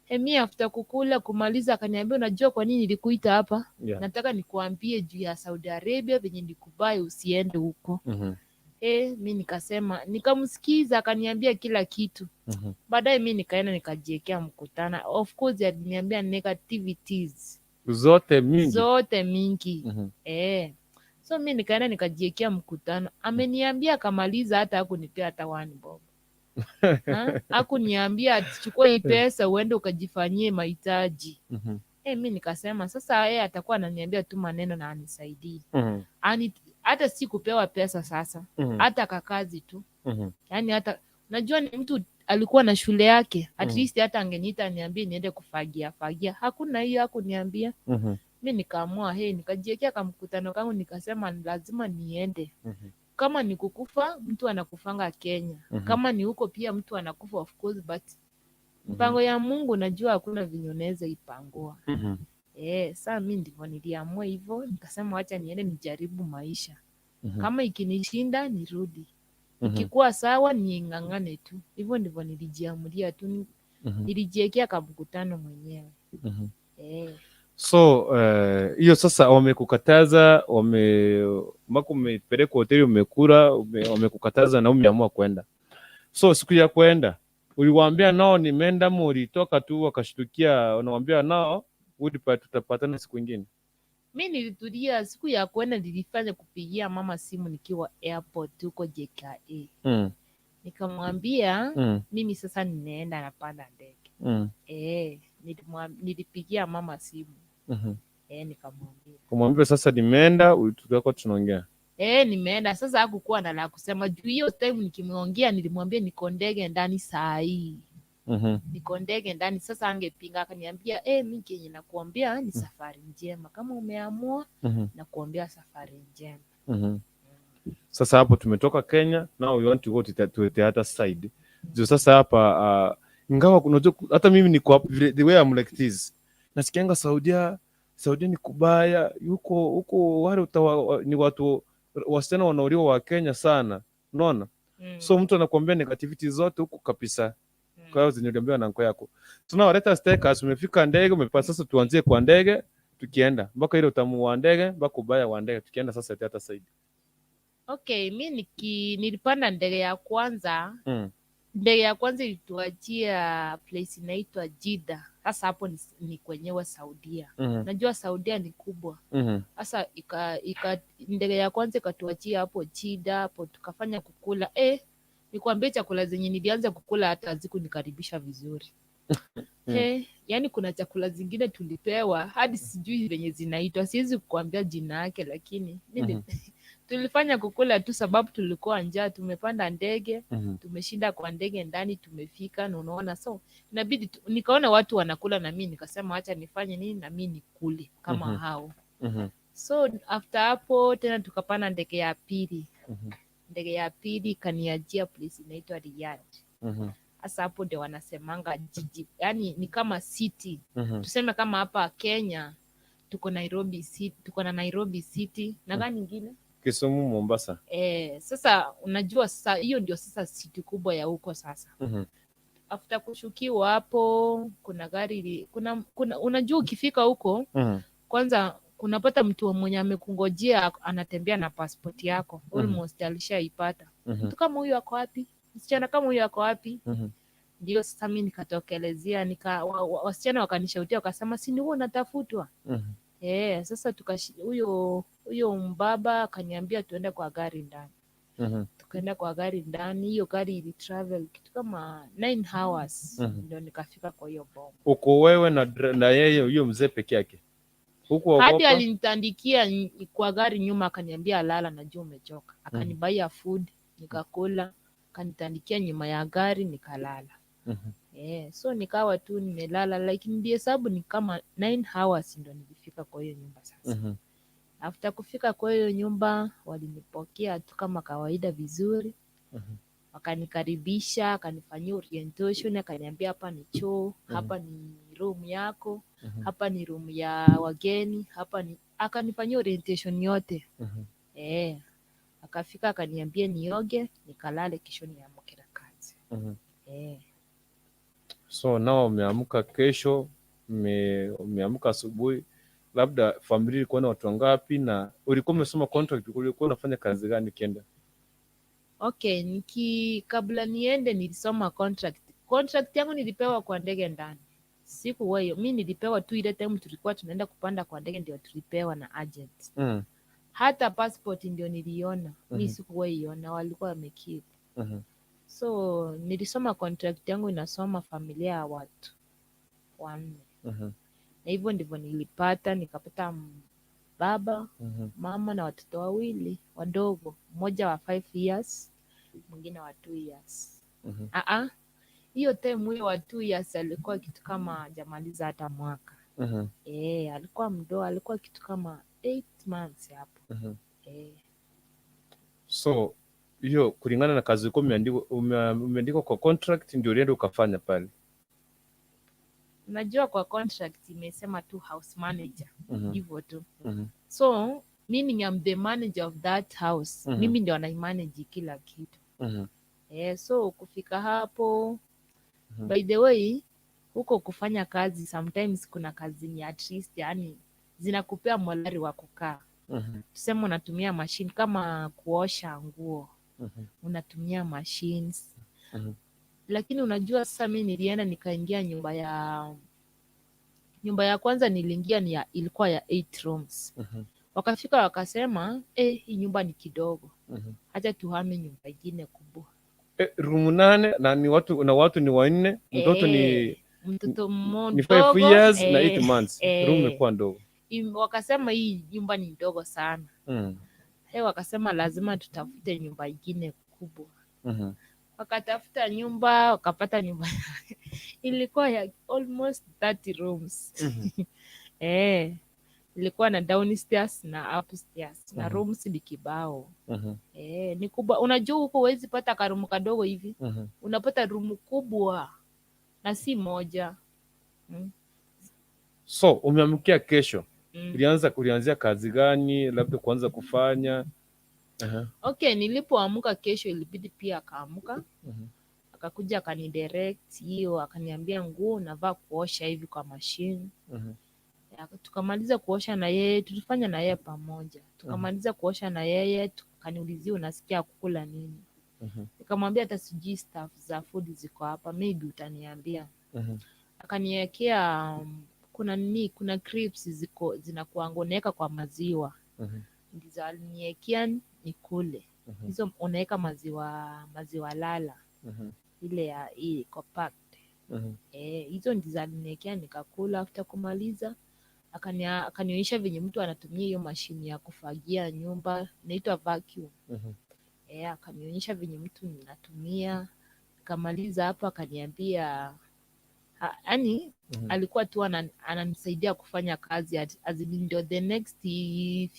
He, mi after kukula kumaliza akaniambia, "Unajua kwa nini nilikuita hapa? Nataka nikuambie juu ya Saudi Arabia venye nikubai usiende huko." Mi nikasema, nikamsikiza, akaniambia kila kitu. Baadaye mi nikaenda nikajiekea mkutano. Of course aliniambia negativities Zote mingi. Zote mingi. So mi nikaenda nikajiekea mkutano. Ameniambia akamaliza, hata hakunipea hata one bob. Ha? Hakuniambia ati chukua hii pesa uende ukajifanyie mahitaji. Mi nikasema sasa yeye atakuwa ananiambia tu maneno na anisaidii. Hata si kupewa pesa sasa, hata kakazi tu. Yaani hata najua ni mtu alikuwa na shule yake, at least hata angeniita aniambie niende kufagia fagia. Hakuna hiyo, hakuniambia. Mi nikaamua, hey, nikajiwekea kamkutano kangu, nikasema ni lazima niende. Kama ni kukufa, mtu anakufanga Kenya. Kama ni huko pia mtu anakufa, of course, but mpango ya Mungu najua hakuna venye unaweza ipangua. Saa mi ndivyo niliamua hivyo, nikasema wacha niende nijaribu maisha. Kama ikinishinda nirudi. Ikikuwa sawa ning'ang'ane tu. Hivyo ndivyo nilijiamulia tu. Nilijiwekea kamkutano mwenyewe. So hiyo sasa wamekukataza, mpaka umepelekwa hoteli umekula, wamekukataza na umeamua kwenda. So siku ya kwenda Uliwaambia nao nimeenda ama ulitoka tu wakashtukia unawambia nao goodbye, tutapatana siku ingine? Mi nilitulia. Siku ya kuenda nilifanya kupigia mama simu nikiwa airport huko JKA. Nikamwambia mimi sasa ninaenda, napanda ndege. Nilipigia mama simu. Nikamwambia. Kumwambia sasa nimeenda, tulikuwa tunaongea. Nimeenda. Sasa hakukuwa na la kusema juu hiyo time nikimwongea nilimwambia niko ndege ndani saa hii. Niko ndege ndani. Sasa angepinga, akaniambia, mi kenye nakuambia ni safari njema, kama umeamua nakuambia safari njema. Sasa hapo tumetoka Kenya, now we want to go to the other side. Juu sasa hapa ingawa unajua hata mimi niko hapo the way I'm like this. Nasikianga Saudia, Saudia ni kubaya, yuko huko wale ni watu wasichana wanaoliwa wa Kenya sana. Unaona? So mtu anakuambia negativity zote huku kabisa. Kwa hiyo zenye uliambiwa na uncle yako. So now let us take us, umefika ndege, umepata, sasa tuanzie kwa ndege tukienda mpaka ile utamu wa ndege mpaka ubaya wa ndege tukienda sasa the other side. Okay, mi nilipanda ndege ya kwanza. Ndege ya kwanza ilituachia place inaitwa Jida. Sasa hapo ni kwenyewe Saudia. Najua Saudia ni kubwa. Sasa ika ndege ya kwanza ikatuachia hapo Jida, hapo tukafanya kukula. Nikwambie chakula zenye nilianza kukula hata hazikunikaribisha vizuri. Yani kuna chakula zingine tulipewa hadi sijui venye zinaitwa, siwezi kukuambia jina yake, lakini tulifanya kukula tu sababu tulikuwa njaa. Tumepanda ndege, tumeshinda kwa ndege ndani, tumefika na unaona, so inabidi nikaona watu wanakula na mimi nikasema acha nifanye nini na mimi nikule kama hao. So after hapo tena tukapanda ndege ya pili. Ndege ya pili ikaniachia place inaitwa Riyadh. Sasa hapo ndio wanasemanga jiji, yani ni kama city. Tuseme kama hapa Kenya tuko Nairobi City, tuko na Nairobi City na gani nyingine? Kisumu, Mombasa. Sasa unajua sasa hiyo ndio sasa city kubwa ya huko sasa. After kushukiwa hapo kuna gari kuna unajua ukifika huko kwanza kunapata mtu mwenye amekungojea anatembea na passport yako, almost alishaipata. Mtu kama huyu ako wapi? Msichana kama huyu ako wapi? Ndio sasa mi nikatokelezea, wasichana wakanishautia wakasema, si ni wewe unatafutwa? Sasa huyo mbaba akaniambia tuende kwa gari ndani. Tukaenda kwa gari ndani, hiyo gari ili travel kitu kama 9 hours ndio nikafika kwa hiyo boma. Uko wewe na yeye huyo mzee peke yake huku? Hadi Ogopa? alinitandikia kwa gari nyuma, akaniambia lala, najua umechoka. Akanibuyia food nikakula, akanitandikia nyuma ya gari nikalala. So nikawa tu nimelala, like nilihesabu ni kama 9 hours ndo nilifika kwa hiyo nyumba sasa. After kufika kwa hiyo nyumba walinipokea tu kama kawaida vizuri. Wakanikaribisha, akanifanyia orientation, akaniambia hapa ni choo, hapa ni room yako, hapa ni room ya wageni, hapa ni, akanifanyia orientation yote. Akafika akaniambia nioge, nikalale, kesho niamke na kazi. So nao umeamka kesho, umeamka asubuhi, labda familia ilikuwa na watu wangapi, na ulikuwa umesoma contract, ulikuwa unafanya kazi gani ukienda? Okay, kabla niende nilisoma contract. Contract yangu nilipewa kwa ndege ndani. Sikuwahi, mi nilipewa tu ile time tulikuwa tunaenda kupanda kwa ndege ndio tulipewa na agent. Hata passport ndio niliona, mi sikuwahi iona, walikuwa wamekeep. So nilisoma contract yangu inasoma familia ya watu wanne. Na hivyo ndivyo nilipata, nikapata baba, mama na watoto wawili wadogo, mmoja wa 5 years, mwingine wa 2 years. Ah, hiyo time huyo wa 2 years alikuwa kitu kama hajamaliza hata mwaka. Alikuwa mdogo, alikuwa kitu kama 8 months hapo. So hiyo kulingana na kazi ulikuwa umeandikwa kwa contract ndio ulienda ukafanya pale? Unajua kwa contract imesema tu house manager, hivyo tu. So meaning I'm the manager of that house. Mimi ndio anaimanage kila kitu. So kufika hapo, by the way, huko kufanya kazi sometimes kuna kazi ni at least yani zinakupea morali wa kukaa. Tuseme unatumia machine kama kuosha nguo, unatumia machines. Lakini unajua sasa mi nilienda nikaingia nyumba ya kwanza niliingia ilikuwa ya 8 rooms. Wakafika wakasema, "Eh, hii nyumba ni kidogo, acha tuhame nyumba ingine kubwa." Eh, room 8 na ni watu na watu ni wanne, mtoto ni Mtoto ni 5 mdogo years na 8 months. Room imekuwa ndogo. Wakasema hii nyumba ni ndogo sana. Wakasema lazima tutafute nyumba ingine kubwa. Wakatafuta nyumba, wakapata nyumba ilikuwa ya almost 30 rooms. Eh, ilikuwa na downstairs na upstairs na rooms ni kibao. Eh, ni kubwa. Unajua huko huwezi pata karoom kadogo hivi. Unapata room kubwa na si moja. So umeamkia kesho, ulianzia kazi gani? Labda kuanza kufanya? Okay, nilipoamka kesho ilibidi pia akaamka, akakuja akanidirect hiyo, akaniambia nguo navaa kuosha hivi kwa mashine. Tukamaliza kuosha na yeye, tulifanya na yeye pamoja. Tukamaliza kuosha na yeye, akaniulizia, "Unasikia kukula nini?" Nikamwambia hata sijui stuff za food ziko hapa, maybe utaniambia. Akaniwekea kuna nini, kuna crisps ziko zinakuanga unaweka kwa maziwa, ndizo aliniwekea nikule. Hizo unaweka maziwa lala, ile ya hii iko packed. Eh, hizo ndizo aliniwekea nikakula. After kumaliza akanionyesha venye mtu anatumia hiyo mashini ya kufagia nyumba, inaitwa vacuum. Eh, akanionyesha venye mtu natumia. Nikamaliza hapo akaniambia, yaani alikuwa tu ananisaidia kufanya kazi as in ndio the next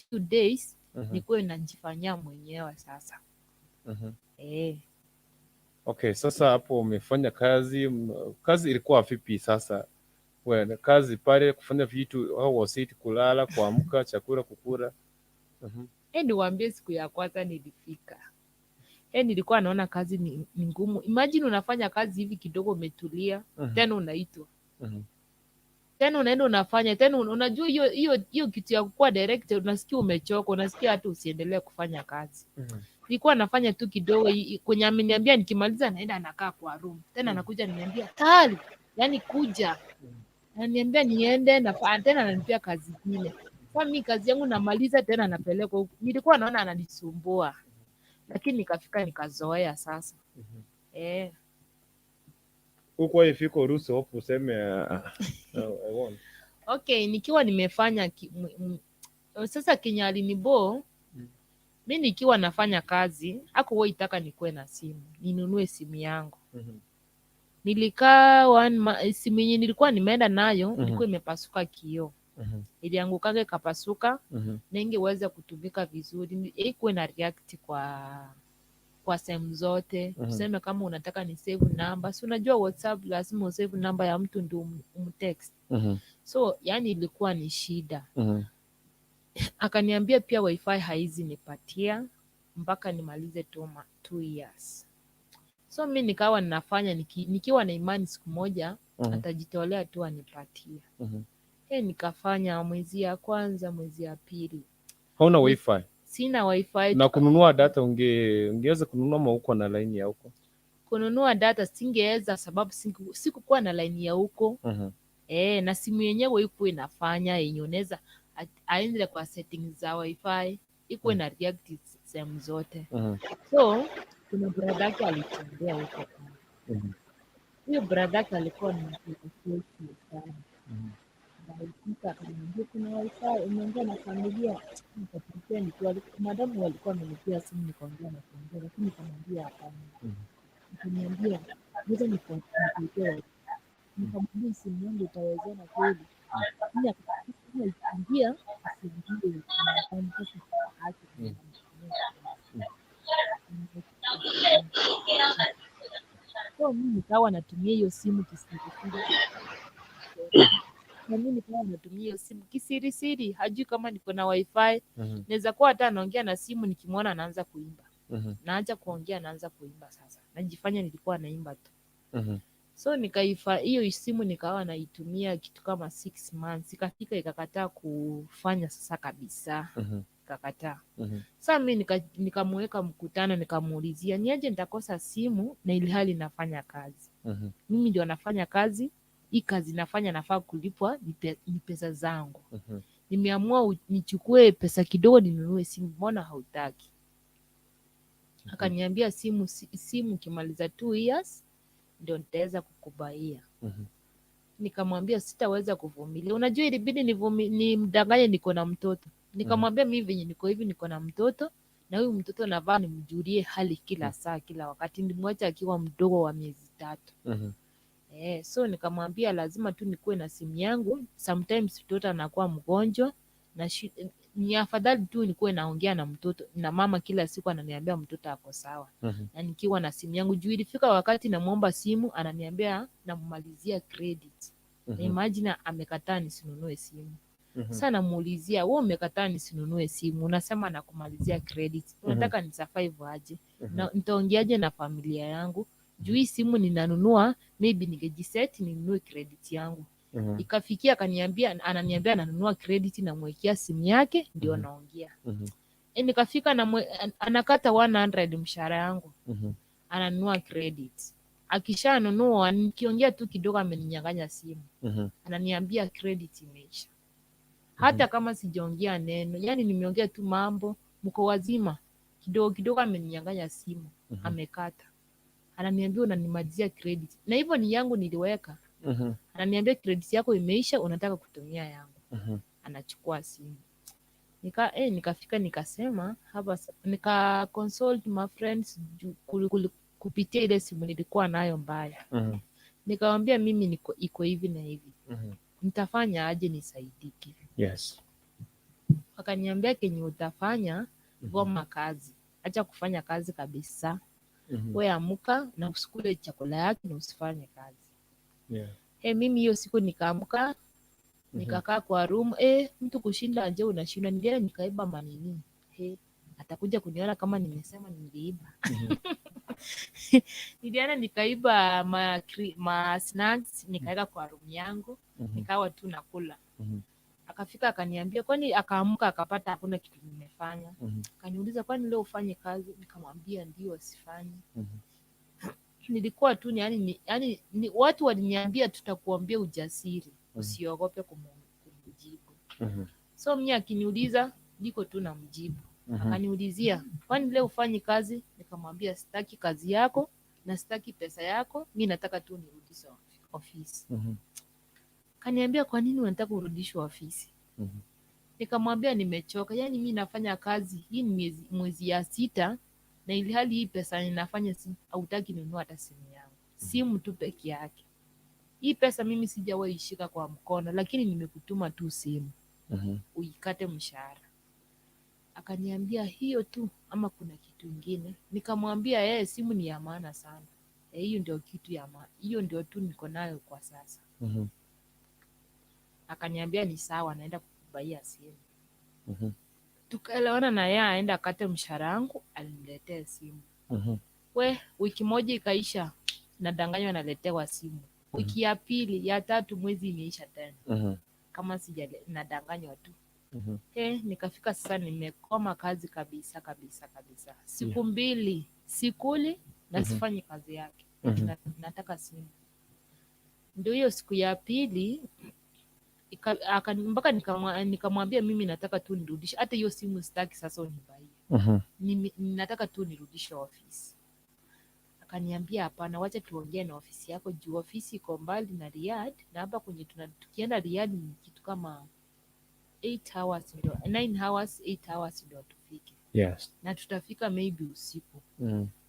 few days nikuwe najifanyia mwenyewe sasa. Eh. Okay, sasa hapo umefanya kazi, kazi ilikuwa vipi sasa? Wewe kazi pale kufanya vitu, how was it? Kulala, kuamka, chakula kukula. Eh, niwaambie siku ya kwanza nilifika. Eh, nilikuwa naona kazi ni ngumu. Imagine unafanya kazi hivi kidogo umetulia, tena unaitwa. Tena unaenda unafanya, tena unajua hiyo kitu ya kukuwa direct, unasikia umechoka, unasikia hata usiendelee kufanya kazi. Nilikuwa nafanya tu kidogo kwenye ameniambia nikimaliza naenda nakaa kwa room. Tena anakuja ananiambia tayari, yani kuja. Ananiambia niende na tena ananipea kazi nyingine. Sasa mimi kazi yangu namaliza tena napelekwa huku. Nilikuwa naona ananisumbua. Lakini nikafika nikazoea sasa. Eh. Huko ifika uruhusu hope useme, I want. Okay, nikiwa nimefanya sasa kenye alinibo, mi nikiwa nafanya kazi hakuwahi taka nikuwe na simu, ninunue simu yangu. Nilikaa simu yenye nilikuwa nimeenda nayo ilikuwa imepasuka kioo. Iliangukaga ikapasuka na ingeweza kutumika vizuri, ikuwe na react kwa sehemu zote. Tuseme kama unataka ni save number, si unajua WhatsApp lazima usave namba ya mtu ndio umtext. So yani ilikuwa ni shida. Akaniambia pia wifi haizi nipatia mpaka nimalize 2 years. So mi nikawa ninafanya nikiwa na imani siku moja atajitolea tu anipatie. Nikafanya mwezi ya kwanza, mwezi ya pili. Hauna wifi? Sina wifi. Na kununua data ungeweza kununua ama uko na laini ya huko? Kununua data singeweza sababu sikukuwa na laini ya huko. Na simu yenyewe ikuwa inafanya yenye unaweza aende kwa settings za wifi ikuwe na react sehemu zote. So kuna brother yake alitembea huko. Huyo brother yake alikuwa ni mtu social sana. Na alifika akaniambia kuna wifi umeongea na familia. Nikapitia nikiwa madamu walikuwa wamenipea simu nikaongea na familia, lakini nikamwambia hapana. Akaniambia ngoja nikuwekee wifi. Nikamwambia simu yangu itawezana kweli? Mimi akasema ikiingia isiingie. Sasa aache. So mimi nikawa natumia hiyo simu kisirisiri. Na mimi nikawa natumia hiyo simu kisirisiri, hajui kama niko na wifi. Naweza kuwa hata anaongea na simu, nikimwona anaanza kuimba. Naacha kuongea, naanza kuimba sasa. Najifanya nilikuwa naimba tu. So nikaifa hiyo simu nikawa naitumia kitu kama 6 months, ikafika ikakataa kufanya sasa kabisa. Ikakataa. Sasa mi nikamuweka mkutano, nikamuulizia niaje nitakosa simu na ilhali nafanya kazi. Mimi ndio nafanya kazi, hii kazi nafanya nafaa kulipwa ni pesa zangu. Nimeamua nichukue pesa kidogo ninunue simu, mbona hautaki? Akaniambia simu kimaliza 2 years ndio nitaweza kukubaia. Nikamwambia sitaweza kuvumilia. Unajua ilibidi nimdanganye niko na mtoto. Nikamwambia mimi venye niko hivi niko na mtoto na huyu mtoto navaa nimjulie hali kila saa kila wakati, nilimwacha akiwa mdogo wa miezi 3. So nikamwambia lazima tu nikuwe na simu yangu. Sometimes mtoto anakuwa mgonjwa na ni afadhali tu nikuwe naongea na mtoto na mama kila siku ananiambia mtoto ako sawa. Na nikiwa na simu yangu, juu ilifika wakati namuomba simu ananiambia nammalizia credit. Na imagine amekataa nisinunue simu. Sasa namuulizia, wewe umekataa nisinunue simu, unasema nakumalizia credit. Unataka ni survive aje? Na nitaongeaje na familia yangu? Juu hii simu ninanunua, maybe ningejiset ninunue credit yangu. Ikafikia akaniambia, ananiambia ananunua credit, namwekea simu yake ndio naongea. Nikafika na anakata 100 mshahara yangu. Ananunua credit. Akishanunua nikiongea tu kidogo ameninyang'anya simu. Ananiambia credit imeisha. Hata kama sijaongea neno, yani nimeongea tu mambo, mko wazima, kidogo kidogo ameninyang'anya simu, amekata. Ananiambia unanimalizia credit. Na hivyo ni yangu niliweka. Ananiambia credit yako imeisha, unataka kutumia yangu. Anachukua simu. Nikafika nikasema hapa, nika consult my friends kupitia ile simu nilikuwa nayo mbaya. Nikamwambia mimi niko iko hivi na hivi. Nitafanya aje nisaidike? Yes. Wakaniambia kenye utafanya, goma kazi. Acha kufanya kazi kabisa. Wewe amka na usikule chakula yake na usifanye kazi. Mimi hiyo siku nikaamka, nikakaa kwa room, mtu kushinda nje unashindwa, nilienda nikaiba manini. Atakuja kuniona kama nimesema niliiba. Nilienda nikaiba ma snacks, nikaweka kwa room yangu, nikawa tu nakula. Akafika akaniambia, kwani akaamka akapata hakuna kitu nimefanya. Akaniuliza kwani leo ufanye kazi? Nikamwambia ndio sifanyi. Nilikuwa tu yani watu waliniambia tutakuambia ujasiri, usiogope kumjibu. So mimi akiniuliza niko tu namjibu. Akaniulizia kwani leo ufanye kazi? Nikamwambia sitaki kazi yako na sitaki pesa yako, mimi nataka tu nirudishwe ofisi. Akaniambia kwa nini unataka urudishwe ofisi? Nikamwambia nimechoka, yani mimi nafanya kazi hii ni mwezi ya 6 na ilhali hii pesa ninafanya hautaki ninunue hata simu yangu. Simu tu peke yake. Hii pesa mimi sijawahi ishika kwa mkono, lakini nimekutuma tu simu. Uikate mshahara. Akaniambia hiyo tu ama kuna kitu ingine? Nikamwambia yeye simu ni ya maana sana. Hiyo ndio kitu ya maana. Hiyo ndio tu niko nayo kwa sasa. Akaniambia ni sawa, naenda kukubaia simu. Tukaelewana na yeye aenda akate mshahara wangu aliniletea simu. We wiki moja ikaisha, nadanganywa naletewa simu. Wiki ya pili, ya tatu mwezi imeisha tena. Kama sija nadanganywa tu. Nikafika sasa nimekoma kazi kabisa kabisa kabisa. Siku 2 sikuli na sifanyi kazi yake. Nataka simu. Ndio hiyo siku ya pili mpaka nikamwambia mimi nataka tu nirudishe hata hiyo simu, sitaki sasa unibaie. Nataka tu nirudishe ofisi. Akaniambia hapana, wacha tuongee na ofisi yako juu ofisi iko mbali na Riyadh, na hapa kwenye tukienda Riyadh ni kitu kama 8 hours ndio 9 hours 8 hours ndio tufike. Yes. Na tutafika maybe usiku.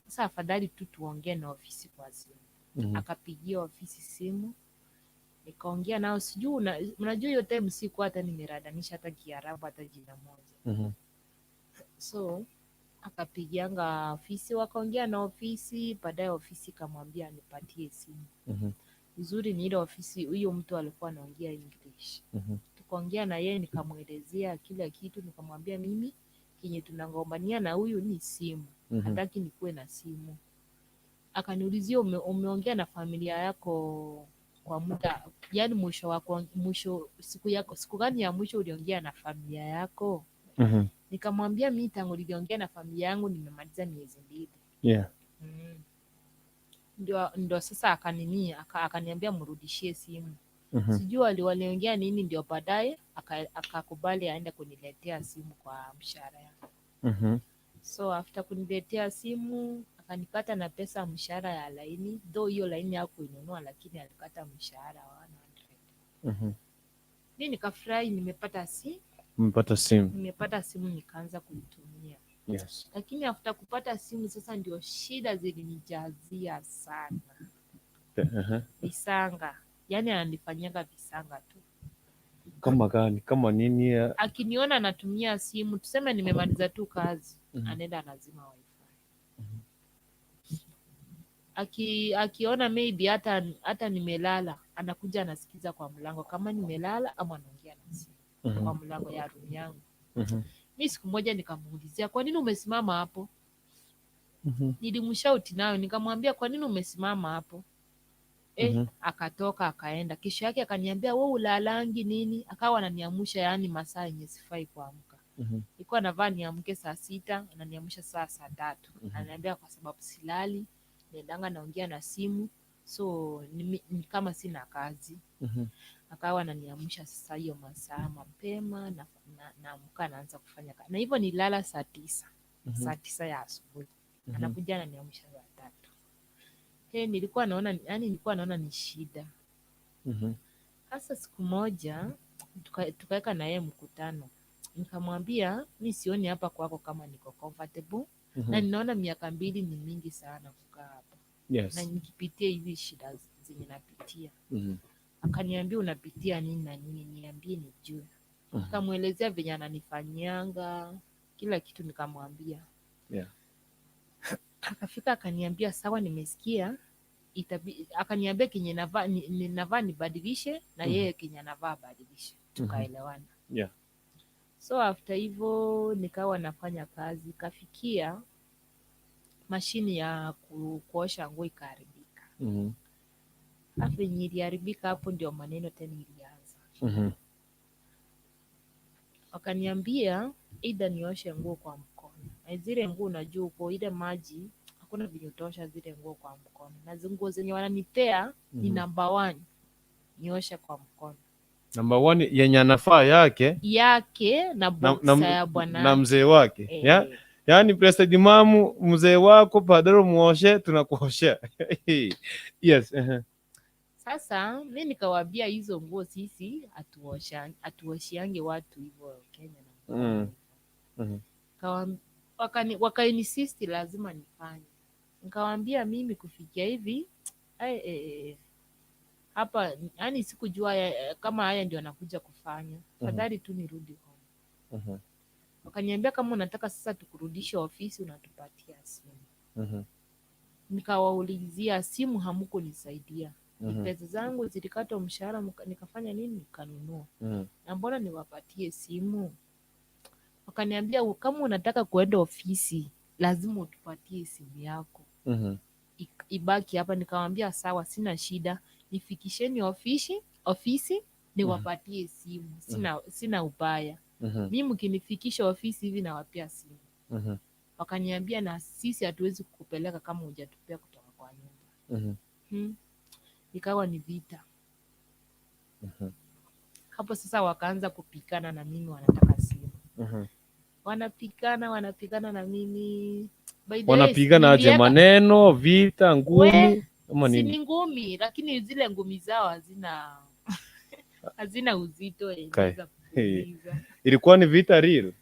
Sasa afadhali tu tuongee na ofisi kwa simu. Akapigia ofisi simu. Nikaongea nao, sijui unajua hiyo time siku hata nimeradanisha hata Kiarabu hata jina moja. So akapigianga ofisi, wakaongea na ofisi, baadaye ofisi ikamwambia nipatie simu. Uzuri ni ile ofisi huyo mtu alikuwa anaongea English. Tukaongea na yeye, nikamuelezea kila kitu, nikamwambia mimi kenye tunagombania na huyu ni simu. Hataki nikuwe na simu. Akaniulizia umeongea na familia yako kwa muda, yani mwisho wako, mwisho siku yako, siku gani ya mwisho uliongea na familia yako? Nikamwambia mi tangu niliongea na familia yangu nimemaliza miezi 2. Ndio sasa akanini akaniambia mrudishie simu. Sijui waliongea nini, ndio baadaye akakubali aende kuniletea simu kwa mshahara yangu. So after kuniletea simu akanikata na pesa ya mshahara ya laini, though hiyo laini hakuinunua, lakini alikata mshahara wa 100. Mi nikafurahi nimepata simu. Umepata simu. Nimepata simu nikaanza kuitumia. Lakini after kupata simu sasa ndio shida zilinijazia sana. Visanga. Yaani ananifanyaga visanga tu. Kama gani? Kama nini ya? Akiniona natumia simu, tuseme nimemaliza tu kazi, anaenda anazima wifi. Akiona maybe hata nimelala, anakuja anasikiza kwa mlango kama nimelala ama anaongea na simu kwa mlango ya room yangu. Mi siku moja nikamuulizia, kwa nini umesimama hapo? Nilimshauti nayo nikamwambia, kwa nini umesimama hapo? Akatoka akaenda. Kesho yake akaniambia, wewe ulalangi nini? Akawa ananiamsha yani masaa yenye sifai kuamka. Nilikuwa navaa niamke saa 6, ananiamsha saa 3. Ananiambia kwa sababu silali, naendanga naongea na simu, so ni kama sina kazi. Akawa ananiamsha sasa hiyo masaa mapema na naamka naanza kufanya kazi. Na hivyo nilala saa 9. Saa 9 ya asubuhi. Anakuja ananiamsha saa 3. Nilikuwa naona, yani nilikuwa naona ni shida. Sasa siku moja tukaweka na yeye mkutano. Nikamwambia mi sioni hapa kwako kama niko comfortable. Na ninaona miaka 2 ni mingi sana kukaa hapa. Na nikipitia hizi shida zenye napitia. Akaniambia unapitia nini na nini, niambie nijue. Nikamwelezea venye ananifanyanga, kila kitu nikamwambia. Akafika akaniambia sawa, nimesikia. Akaniambia kenye navaa nibadilishe na yeye kenye anavaa abadilishe. Tukaelewana. So after hivyo nikawa nafanya kazi, kafikia mashini ya kuosha nguo ikaharibika. Alafu yenye iliharibika hapo ndio maneno tena ilianza. Wakaniambia either nioshe nguo kwa mkono. Na zile nguo unajua uko ile maji hakuna venye utaosha zile nguo kwa mkono. Na zile nguo zenye wananipea ni number 1 nioshe kwa mkono. Number 1 yenye anafaa yake yake na boxer ya bwana na mzee wake. Yaani Blessed Mamu, mzee wako badala muoshe tunakuoshea. Yes. Sasa mi nikawaambia hizo nguo sisi hatuoshiange watu hivyo Kenya na Wakainsist lazima nifanye. Nikawaambia mimi kufikia hivi hapa yani sikujua kama haya ndio nakuja kufanya. Afadhali tu nirudi home. Wakaniambia kama unataka sasa tukurudishe ofisi unatupatia simu. Nikawaulizia simu hamkunisaidia. Pesa zangu zilikatwa mshahara, nikafanya nini? Nikanunua. Na mbona niwapatie simu? Wakaniambia kama unataka kuenda ofisi lazima utupatie simu yako. Ibaki hapa. Nikamwambia sawa, sina shida, nifikisheni ofisi niwapatie simu. Sina ubaya. Mimi mkinifikisha ofisi hivi nawapia simu. Wakaniambia na sisi hatuwezi kukupeleka kama hujatupea kutoka kwa nyumba. Ikawa ni vita. Hapo sasa wakaanza kupigana na mimi, wanataka simu. Wanapigana na mimi. By the way, Wanapigana aje? Maneno, vita, ngumi ama nini? Si ngumi, lakini zile ngumi zao hazina uzito inaweza kuumiza. Ilikuwa ni vita real.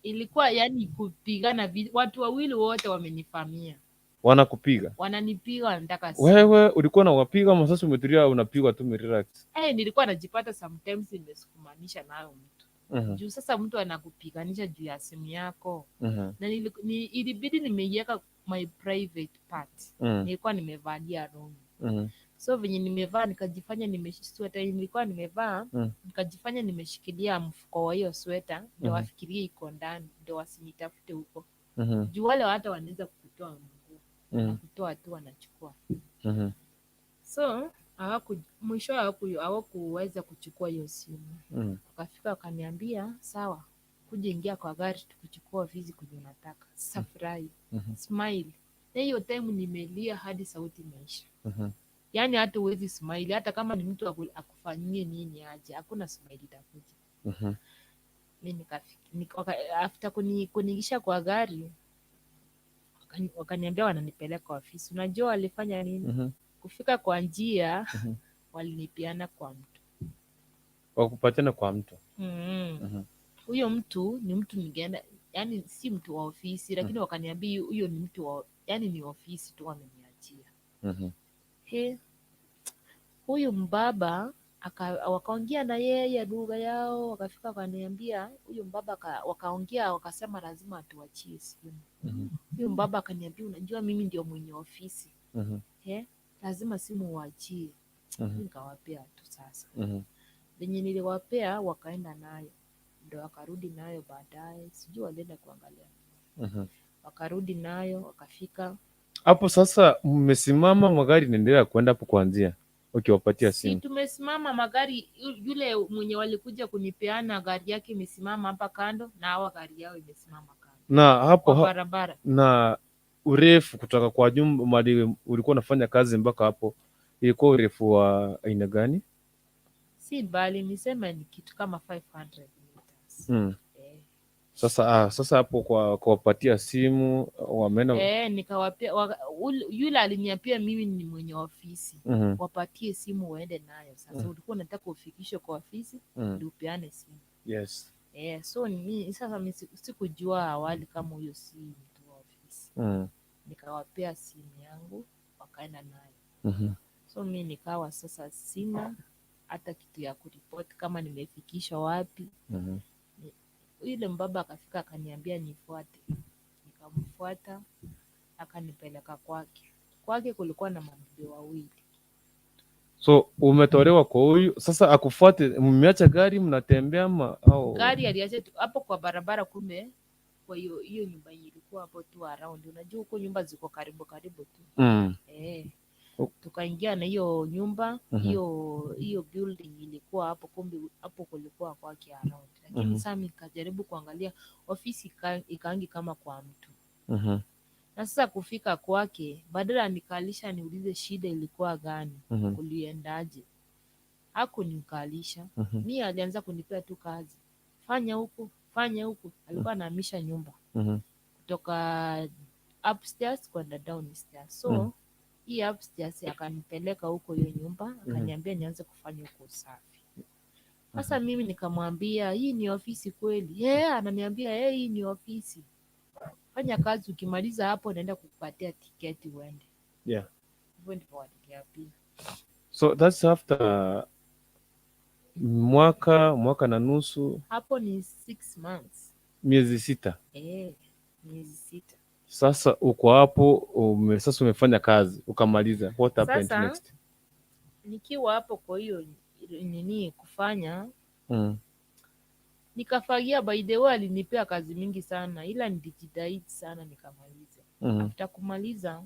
Ilikuwa yani kupigana watu wawili wote wamenifamia. Wanakupiga. Wananipiga, wanataka simu. Wewe ulikuwa unawapiga ama sasa umetulia unapigwa tu umerelax? Nilikuwa najipata sometimes nimesukumanisha nayo mtu. Juu sasa mtu anakupiganisha juu ya simu yako. Na ilibidi nimeiweka my private part. Nilikuwa nimevalia rongi. So venye nimevaa nikajifanya nimesweta, nilikuwa nimevaa nikajifanya nimeshikilia mfuko wa hiyo sweta ndio wafikirie iko ndani, ndio wasinitafute huko. Juu wale hata wanaweza kukutoa mguu. Kutoa tu wanachukua. So Mwisho hawakuweza kuchukua hiyo simu. Wakafika wakaniambia sawa, kuja ingia kwa gari tukuchukua ofisi kwenye unataka. Sasa furahi, smile. Na hiyo time nimelia hadi sauti imeisha. Yaani hata huwezi smile, hata kama ni mtu akufanyie nini aje, hakuna smile itakuja. Mi after kuniingisha kwa gari wakaniambia wananipeleka ofisi. Unajua walifanya nini? Kufika kwa njia walinipeana kwa mtu. Wakupatiana kwa mtu. Huyo mtu ni mtu ningeenda, yani si mtu wa ofisi, lakini wakaniambia huyo ni mtu wa, yani ni ofisi tu wameniachia. He, huyu mbaba wakaongea na yeye lugha yao, wakafika wakaniambia huyu mbaba wakaongea wakasema lazima atuachie simu. Huyu mbaba akaniambia unajua mimi ndio mwenye ofisi. He, lazima simu uachie. Nikawapea tu sasa. Venye niliwapea wakaenda nayo, ndio wakarudi nayo baadaye, sijui walienda kuangalia. Wakarudi nayo wakafika. Hapo sasa mmesimama, magari inaendelea kwenda hapo kuanzia ukiwapatia Si simu. tumesimama magari, yule mwenye walikuja kunipeana gari yake imesimama hapa kando na hawa gari yao imesimama kando Na hapo kwa barabara. Na urefu kutoka kwa nyumba mahali ulikuwa unafanya kazi mpaka hapo ilikuwa urefu wa aina gani? Si mbali, niseme ni kitu kama 500 meters. Sasa sasa hapo kwa kuwapatia simu wameenda. Nikawapea yule aliniambia mimi ni mwenye ofisi. Wapatie simu waende nayo. Sasa ulikuwa unataka ufikishwe kwa ofisi ndio upeane simu. Yes. So ni sasa mimi sikujua awali kama huyo si mtu wa ofisi. Nikawapea simu yangu wakaenda nayo. So mimi nikawa sasa sina hata kitu ya kuripoti kama nimefikishwa wapi. Yule mbaba akafika akaniambia nifuate. Nikamfuata akanipeleka kwake. Kwake kulikuwa na mabibi wawili. So umetolewa kwa huyu sasa akufuate, mmeacha gari mnatembea ama au Gari aliacha tu hapo kwa barabara, kumbe kwa hiyo nyumba ilikuwa hapo tu around. Unajua huko nyumba ziko karibu karibu tu. Tukaingia na hiyo nyumba, hiyo building ilikuwa hapo, kumbe hapo kulikuwa kwake around. Lakini sasa nikajaribu kuangalia ofisi ikaangi kama kwa mtu. Na sasa kufika kwake, badala nikalisha niulize shida ilikuwa gani, kuliendaje, hakunikalisha. Mi alianza kunipea tu kazi, fanya huku, fanya huku. Alikuwa anahamisha nyumba kutoka upstairs kwenda downstairs. So hii upstairs akanipeleka huko hiyo nyumba, akaniambia nianze kufanya huko usafi. Sasa mimi nikamwambia hii ni ofisi kweli? Ananiambia hii ni ofisi. Fanya kazi, ukimaliza hapo naenda kukupatia tiketi uende. Hivyo ndivyo waliniambia. So that's after mwaka na nusu. Hapo ni 6 months. Miezi 6. Miezi 6. Sasa uko hapo, sasa umefanya kazi ukamaliza. What happened Sasa, next? Nikiwa hapo kwa hiyo nini kufanya, nikafagia. By the way alinipea kazi mingi sana, ila nilijitahidi sana nikamaliza. After kumaliza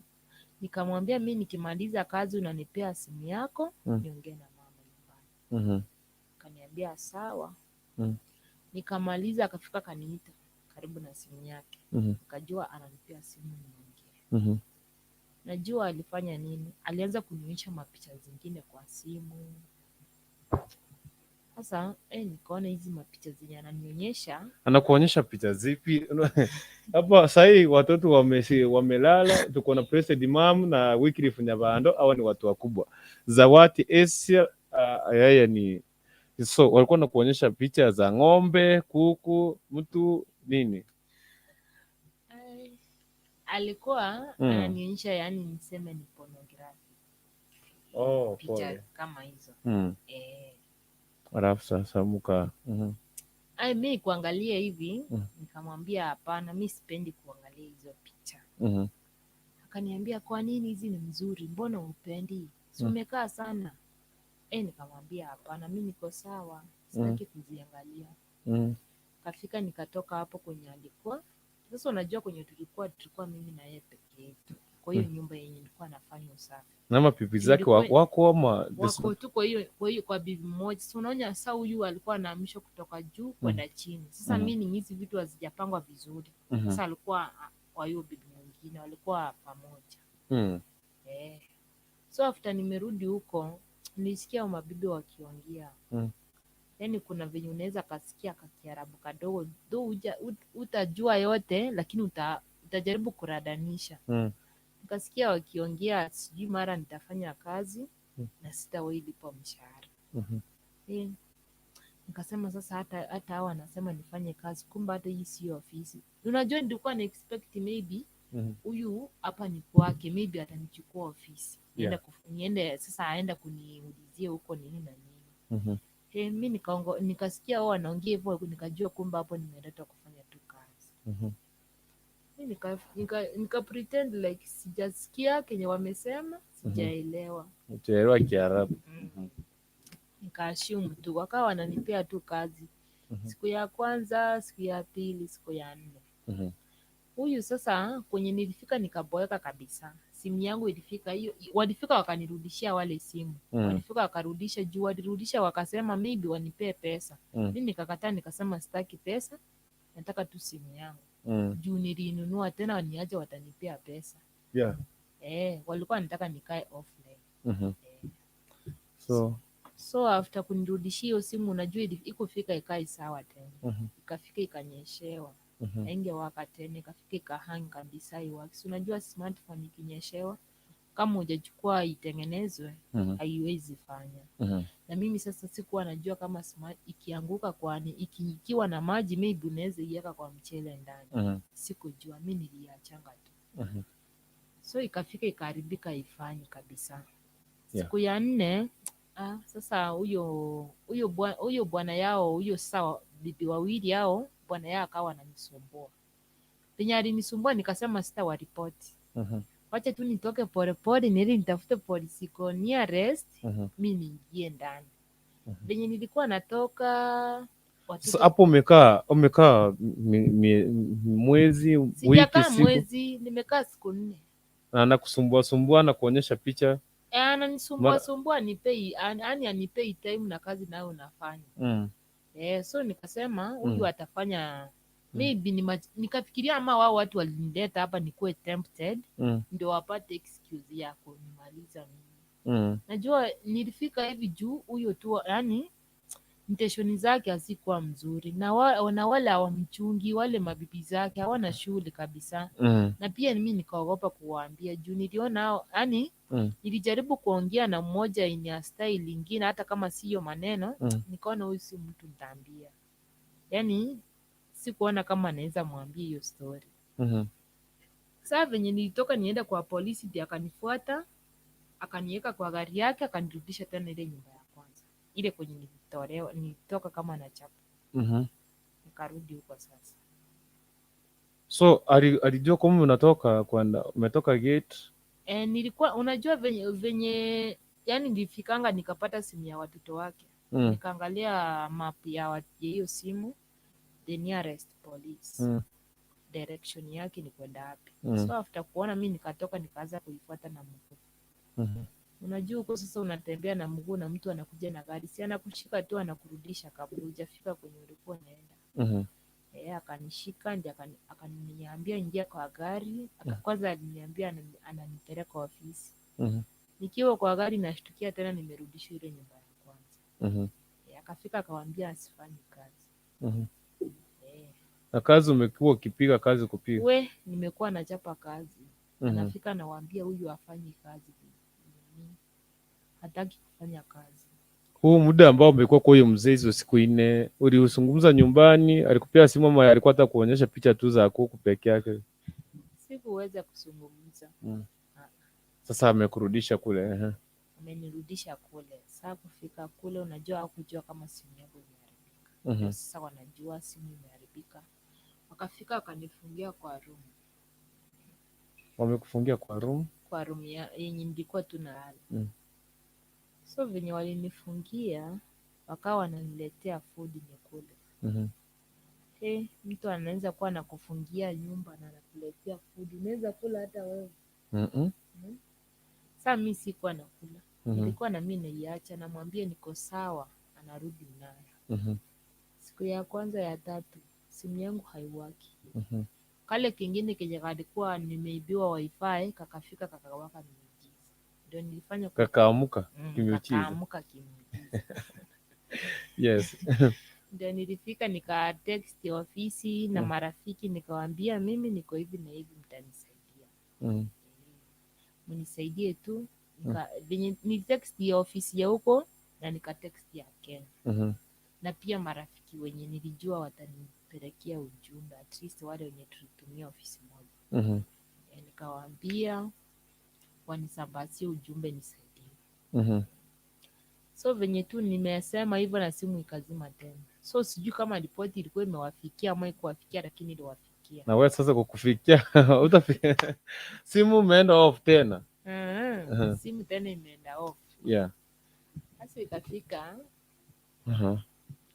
nikamwambia mimi nikimaliza kazi unanipea simu yako niongee na mama nyumbani. Akaniambia sawa. Nikamaliza akafika akaniita karibu na simu yake. Nikajua ananipea simu niongee. Najua alifanya nini? Alianza kunionyesha mapicha zingine kwa simu. Sasa nikaona hizi mapicha zenye ananionyesha. Anakuonyesha picha zipi? Hapa sasa watoto wamelala, tuko na Blessed Mom na Wycliffe Nyabando, hawa ni watu wakubwa. Zawadi Asia, yeye ni so walikuwa nakuonyesha picha za ng'ombe, kuku, mtu nini? Alikuwa ananionyesha, yani niseme ni pornography. Picha Pole. kama hizo. Alafu sasa muka Mi kuangalia hivi, nikamwambia hapana, mi sipendi kuangalia hizo picha. Akaniambia kwa nini, hizi ni mzuri, mbona upendi? Si umekaa sana. Nikamwambia hapana, mi niko sawa, sitaki kuziangalia. Kafika nikatoka hapo kwenye alikuwa. Sasa unajua kwenye tulikuwa mimi na yeye peke yetu. kwa hiyo nyumba yenye nilikuwa nafanya usafi. Na mapipi zake wako ama wako tu kwa hiyo kwa bibi mmoja. Sasa unaona sasa huyu alikuwa anahamishwa kutoka juu kwenda chini. Sasa mimi ni hizi vitu hazijapangwa vizuri. Sasa alikuwa kwa hiyo bibi mwingine, walikuwa pamoja. So after nimerudi huko nilisikia mabibi wakiongea. Yaani kuna venye unaweza kasikia ka Kiarabu kadogo, though utajua yote lakini utajaribu kuradanisha. Nikasikia wakiongea sijui mara nitafanya kazi na sitawahi lipwa mshahara. Nikasema sasa hata hao wanasema nifanye kazi, kumbe hata hii sio ofisi. Unajua nilikuwa na expect maybe huyu hapa ni kwake, maybe atanichukua ofisi. Niende sasa aenda kuniulizia huko nini na nini. Mimi nikasikia wao wanaongea hivyo, nikajua kumbe hapo nimeletwa kufanya tu kazi. Mimi nika pretend like sijasikia kenye wamesema, sijaelewa. Utaelewa Kiarabu. Nikaassume tu, wakawa wananipea tu kazi. Siku ya kwanza, siku ya pili, siku ya nne. Huyu sasa kwenye nilifika nikaboeka kabisa. Simu yangu ilifika hiyo, walifika wakanirudishia wale simu. Walifika wakarudisha juu, walirudisha wakasema maybe wanipee pesa. Mimi nikakataa, nikasema sitaki pesa, nataka tu simu yangu. Juu nilinunua tena waniache watanipea pesa. Walikuwa wanataka nikae offline. So after kunirudishia hiyo simu, unajua ikufika ikae sawa tena. Ikafika ikanyeshewa. Haingewaka tena, ikafika ikahang kabisa iwaki. Unajua smartphone ikinyeshewa kama hujachukua itengenezwe haiwezi fanya. Na mimi sasa sikuwa najua kama smart ikianguka kwani ikiwa na maji maybe unaweza iweka kwa mchele ndani. Sikujua, mimi niliachanga tu. So ikafika ikaharibika ifanye kabisa. Siku ya nne sasa huyo bwana yao, huyo sawa bibi wawili yao, bwana yao akawa ananisumbua. Penye alinisumbua nikasema sitawaripoti. Wacha tu nitoke pole pole niende nitafute polisi iko nearest, mimi niingie ndani. Penye nilikuwa natoka Sasa hapo umekaa mwezi, wiki, siku? Mwezi, nimekaa siku 4. Na anakusumbua sumbua na kuonyesha picha. Ananisumbua sumbua, anipei, yani anipei time na kazi nayo unafanya. So nikasema huyu atafanya maybe nikafikiria ama wao watu walinileta hapa nikuwe tempted ndio wapate excuse ya kunimaliza mimi. Najua nilifika hivi juu huyo tu, yani intention zake hazikuwa mzuri, na wale hawamchungi, wale mabibi zake hawana shughuli kabisa. Na pia mimi nikaogopa kuwaambia juu niliona yani nilijaribu kuongea na mmoja in style nyingine hata kama sio maneno. Nikaona huyu si mtu nitaambia. Yani sikuona kama naweza mwambia hiyo story. Sasa venye nilitoka nienda kwa polisi, ndiye akanifuata, akaniweka kwa gari yake, akanirudisha tena ile nyumba ya kwanza. Ile kwenye nilitolewa, nilitoka kama nachapa. Nikarudi huko sasa. So alijua kama unatoka kwenda, umetoka gate? Nilikuwa unajua venye yani nilifikanga nikapata simu ya watoto wake. Nikaangalia map ya hiyo simu, the nearest police. Direction yake ni kwenda wapi. So after kuona mimi nikatoka nikaanza kuifuata na mguu. Unajua huko sasa unatembea na mguu na mtu anakuja na gari, si anakushika tu anakurudisha kabla hujafika kwenye ulikuwa unaenda. Akanishika ndiye akaniambia ingia kwa gari. Kwanza aliniambia ananipeleka ofisi. Nikiwa kwa gari nashtukia tena nimerudishwa ile nyumba ya kwanza. Akafika akawaambia asifanye kazi. Na kazi umekuwa ukipiga kazi kupiga? We, nimekuwa nachapa kazi. Anafika nawaambia huyu hafanyi kazi. Hataki kufanya kazi. Huu muda ambao umekuwa kwa huyo mzee hizo siku 4, ulizungumza nyumbani, alikupea simu ama alikuwa hata kuonyesha picha tu za kuku peke yake? Sikuweza kuzungumza. Sasa amekurudisha kule. Amenirudisha kule. Sasa kufika kule unajua hakujua kama simu yangu imeharibika. Sasa wanajua simu imeharibika. Wakafika wakanifungia kwa room. Wamekufungia kwa room? Kwa room yenye nilikuwa tu nalala. So venye walinifungia wakawa wananiletea food nikule. Mtu anaweza kuwa anakufungia nyumba na anakuletea food. Unaweza kula hata wewe. Saa mi sikuwa nakula. Nilikuwa na mi naiacha, namwambia niko sawa, anarudi nayo. Siku ya kwanza ya tatu simu yangu haiwaki. Kale kingine kenye kalikuwa nimeibiwa wifi kakafika kakawaka miujiza. Ndio nilifanya Kakaamuka kimiujiza. Kakaamuka kimiujiza. Yes. Ndio nilifika nika text ofisi na marafiki nikawaambia mimi niko hivi na hivi, mtanisaidia. Mnisaidie tu. Venye ni text ya ofisi ya huko na nika text ya Kenya. Na pia marafiki wenye nilijua watanipelekea ujumbe, at least wale wenye tulitumia ofisi moja. Nikawaambia wanisambazie ujumbe nisaidie. So venye tu nimesema hivyo na simu ikazima tena. So sijui kama ripoti ilikuwa imewafikia ama ikuwafikia, lakini iliwafikia. Na wewe sasa kukufikia utafikia simu umeenda off tena. Simu tena imeenda off. Sasa ikafika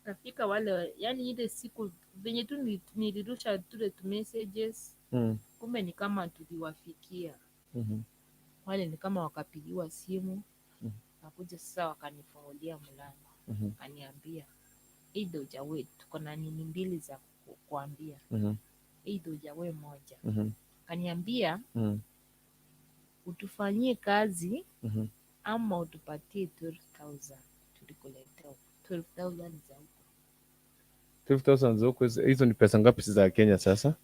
ikafika wale, yani ile siku venye tu nilirusha tule tu messages, kumbe ni kama tuliwafikia wale, ni kama wakapigiwa simu, wakuja sasa wakanifungulia mlango, wakaniambia either ujawe, tuko na nini mbili za kuambia, either ujawe moja. Kaniambia utufanyie kazi ama utupatie 12,000 tulikuletea huko, 12,000 za huko. 12,000 za huko, hizo ni pesa ngapi za Kenya sasa?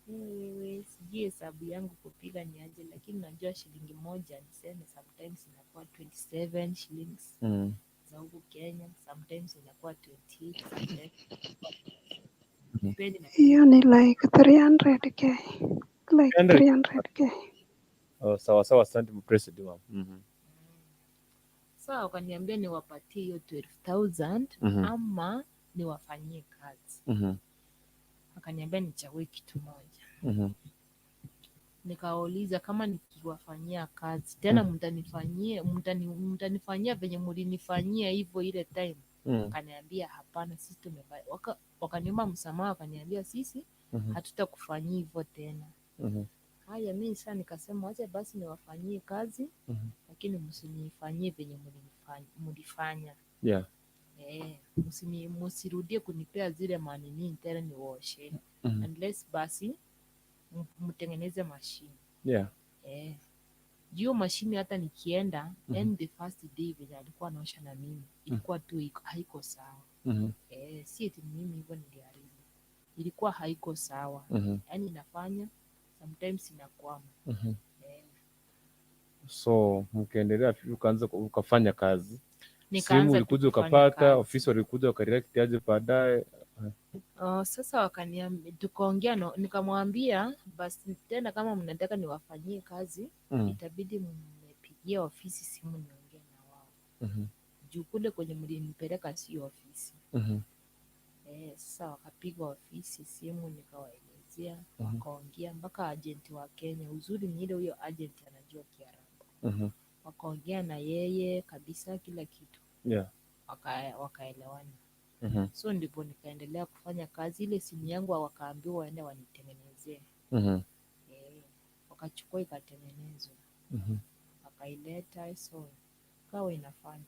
Wewe, sijui hesabu yangu kupiga ni aje, lakini najua shilingi moja niseme sometimes inakuwa 27 shillings za huku Kenya, sometimes inakuwa 28, sometimes depend na Hiyo ni like 300K, like 300. 300K. Oh, sawa sawa, asante President ma'am. Sawa, wakaniambia niwapatie hiyo 12,000 ama niwafanyie kazi. Wakaniambia nichague kitu moja. Nikawauliza kama nikiwafanyia kazi tena mtanifanyia mtanifanyia venye mlinifanyia hivyo ile time? Akaniambia hapana, sisi wakaniomba msamaha, wakaniambia sisi hatutakufanyia hivyo tena. Haya, mi sasa nikasema wacha basi niwafanyie kazi, lakini msinifanyie venye mlifanya. Eh, msirudie kunipea zile manini tena niwaoshe, unless basi mtengeneze mashine. Eh, juu mashine hata nikienda, yani the first day venye alikuwa anaosha na mimi ilikuwa tu haiko sawa. Eh, si eti ni mimi hivyo niliharibu, ilikuwa haiko sawa. Yani inafanya sometimes inakwama. Eh, So mkaendelea, ukaanza ukafanya kazi, simu Nikaanza tu ulikuja kufanya ukapata, kazi. Ofisi walikuja wakareact aje baadaye? Sasa wakaniambia, tukaongea no, nikamwambia basi tena kama mnataka niwafanyie kazi, itabidi mmepigia ofisi simu niongee na wao, juu kule kwenye mlinipeleka sio ofisi. Eh, sasa wakapiga ofisi simu nikawaelezea, wakaongea mpaka agent wa Kenya. Uzuri ni ile huyo agent anajua Kiarabu, wakaongea na yeye kabisa kila kitu, wakaelewana. So ndipo nikaendelea kufanya kazi. Ile simu yangu wakaambiwa waende wanitengenezee. Eh, wakachukua ikatengenezwa, wakaileta, so ikawa inafanya,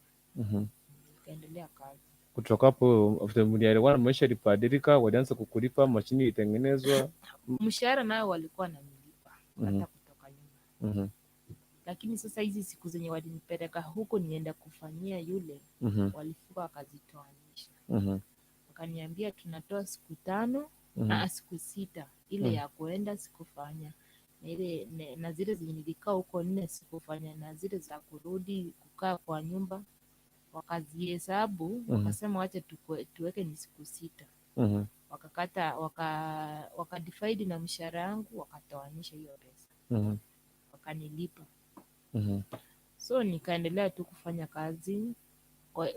nikaendelea kazi. Kutoka hapo after mlielewana, maisha ilibadilika, walianza kukulipa, mashini ilitengenezwa. Mshahara nayo walikuwa wananilipa hata kutoka nyuma, lakini sasa hizi siku zenye walinipeleka huko nienda kufanyia yule, walifika wakazitoanisha, wakaniambia tunatoa siku 5 na siku 6, ile ya kuenda sikufanya na ile na zile zenye nilikaa huko 4 sikufanya, na zile za kurudi kukaa kwa nyumba wakazihesabu, wakasema wacha tuweke ni siku 6. Wakakata waka divide na mshahara yangu, wakatoanisha hiyo pesa, wakanilipa. So nikaendelea tu kufanya kazi kwa,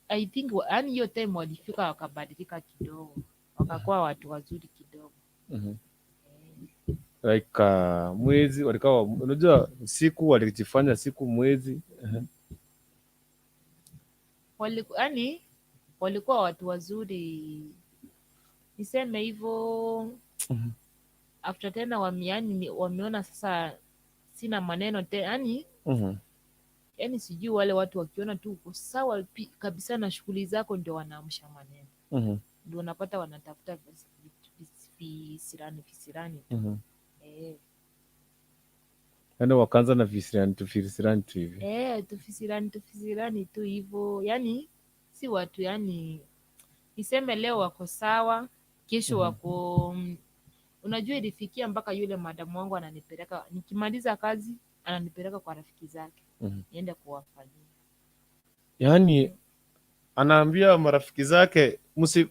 I think yani hiyo time walifika wakabadilika kidogo, wakakuwa watu wazuri kidogo. Eh, Like mwezi walikuwa, unajua siku walijifanya siku mwezi. Yani walikuwa watu wazuri niseme hivyo. After tena wameona sasa Sina maneno tena, yani yani sijui wale watu wakiona tu uko sawa kabisa na shughuli zako ndio wanaamsha maneno, ndio unapata wanatafuta visirani visirani tu. Eh. Yaani wakaanza na visirani tu visirani tu hivi. Eh, tufisirani tufisirani tu hivyo, yani si watu, yani niseme leo wako sawa, kesho wako unajua ilifikia mpaka yule madamu wangu ananipeleka, nikimaliza kazi ananipeleka kwa rafiki zake niende kuwafanyia. Yaani anaambia marafiki zake msi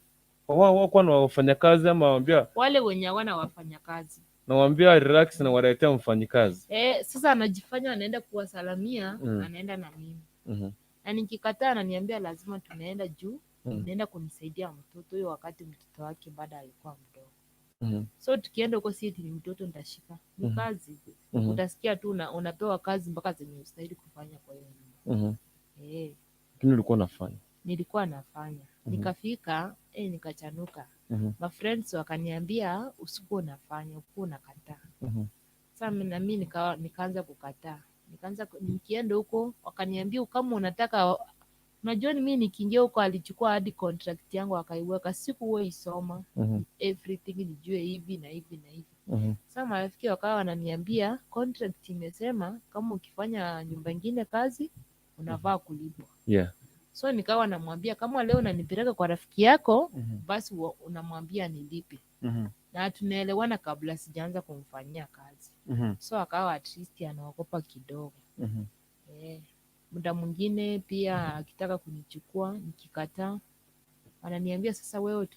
wao wako na wafanyakazi ama waambia Wale wenye hawana wafanyakazi. Nawaambia relax na waletea mfanyikazi. Eh, sasa anajifanya anaenda kuwasalamia, anaenda na mimi na nikikataa ananiambia lazima tunaenda juu naenda kunisaidia mtoto huyo, wakati mtoto wake bado alikuwa mdogo. So tukienda huko si eti ni mtoto nitashika, ni kazi. Utasikia tu unapewa kazi mpaka zenye ustahili kufanya kwa hiyo nyumba. Eh. Lakini ulikuwa unafanya. Nilikuwa nafanya. Nikafika, nikachanuka. Ma friends wakaniambia usikuwa unafanya, ukuwa unakataa. Sasa na mimi nikaanza kukataa. Nikaanza nikienda huko wakaniambia kama unataka, unajua ni mimi nikiingia huko alichukua hadi contract yangu akaiweka, sikuwa isoma everything nijue hivi na hivi na hivi. Sasa marafiki wakawa wananiambia contract imesema kama ukifanya nyumba ingine kazi unafaa kulipwa. So nikawa namwambia kama leo unanipeleka kwa rafiki yako, basi unamwambia nilipe, na tunaelewana kabla sijaanza kumfanyia kazi. So akawa at least anaogopa kidogo. Eh, muda mwingine pia akitaka kunichukua nikikataa, ananiambia sasa wewe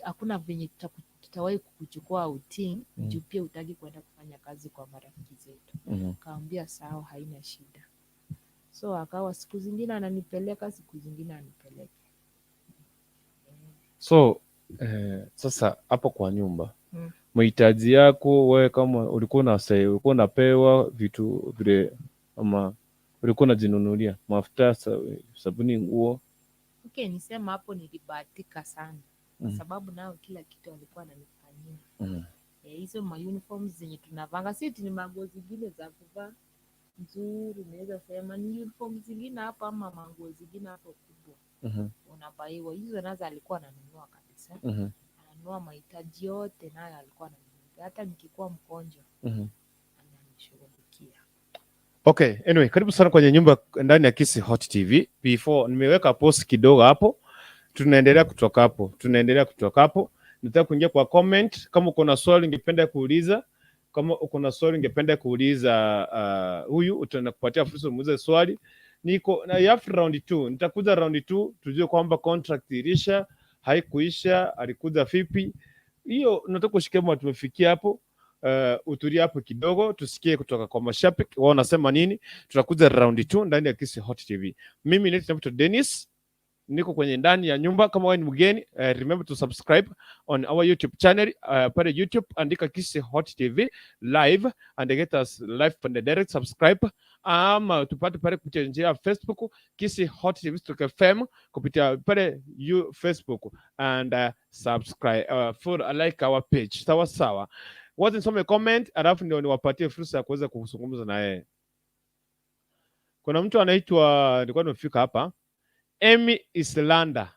hakuna venye tutawahi kukuchukua outing juu pia hutaki kwenda kufanya kazi kwa marafiki zetu. Kaambia sawa, haina shida. So akawa siku zingine ananipeleka, siku zingine anipeleke. So sasa hapo kwa nyumba mahitaji yako wewe kama ulikuwa unapewa vitu vile ama ulikuwa unajinunulia mafuta, sabuni, nguo? Okay, nisema hapo nilibahatika sana kwa sababu nao kila kitu alikuwa ananifanyia. Eh, hizo ma uniforms zenye tunavanga si eti ni manguo zingine za kuvaa nzuri, naweza sema ni uniform zingine hapa ama manguo zingine hapo kubwa unabaiwa hizo, nazo alikuwa ananunua kabisa, ananunua mahitaji yote nayo alikuwa ananunua, hata nikikuwa mgonjwa ananishughulikia. Okay, anyway, karibu sana kwenye nyumba ndani ya Kisii Hot TV. Before nimeweka post kidogo hapo, tunaendelea kutoka hapo, tunaendelea kutoka hapo. Nataka kuingia kwa comment. Kama uko na swali ungependa kuuliza, kama uko na swali ungependa kuuliza huyu utakupatia fursa umuulize swali. Niko na yafu round 2, nitakuja round 2 tujue kwamba contract ilisha, haikuisha, alikuja vipi. Hiyo nataka kushikia kama tumefikia hapo. Utulie hapo kidogo tusikie kutoka kwa mashabiki wao wanasema nini. Tutakuja round 2 ndani ya Kisii Hot TV. Mimi ni naitwa Dennis, niko kwenye ndani ya nyumba. Kama wewe ni mgeni, remember to subscribe on our YouTube channel. Pale YouTube andika Kisii Hot TV live and get us live from the direct subscribe, ama tupate pale kupitia njia ya Facebook Kisii Hot TV Stroke FM kupitia pale you Facebook and subscribe, follow, like our page. Sawa sawa. Wacha nisome comment alafu ndio niwapatie fursa ya kuweza kuzungumza na yeye. Kuna mtu anaitwa, nilikuwa nimefika hapa, Amy Islanda.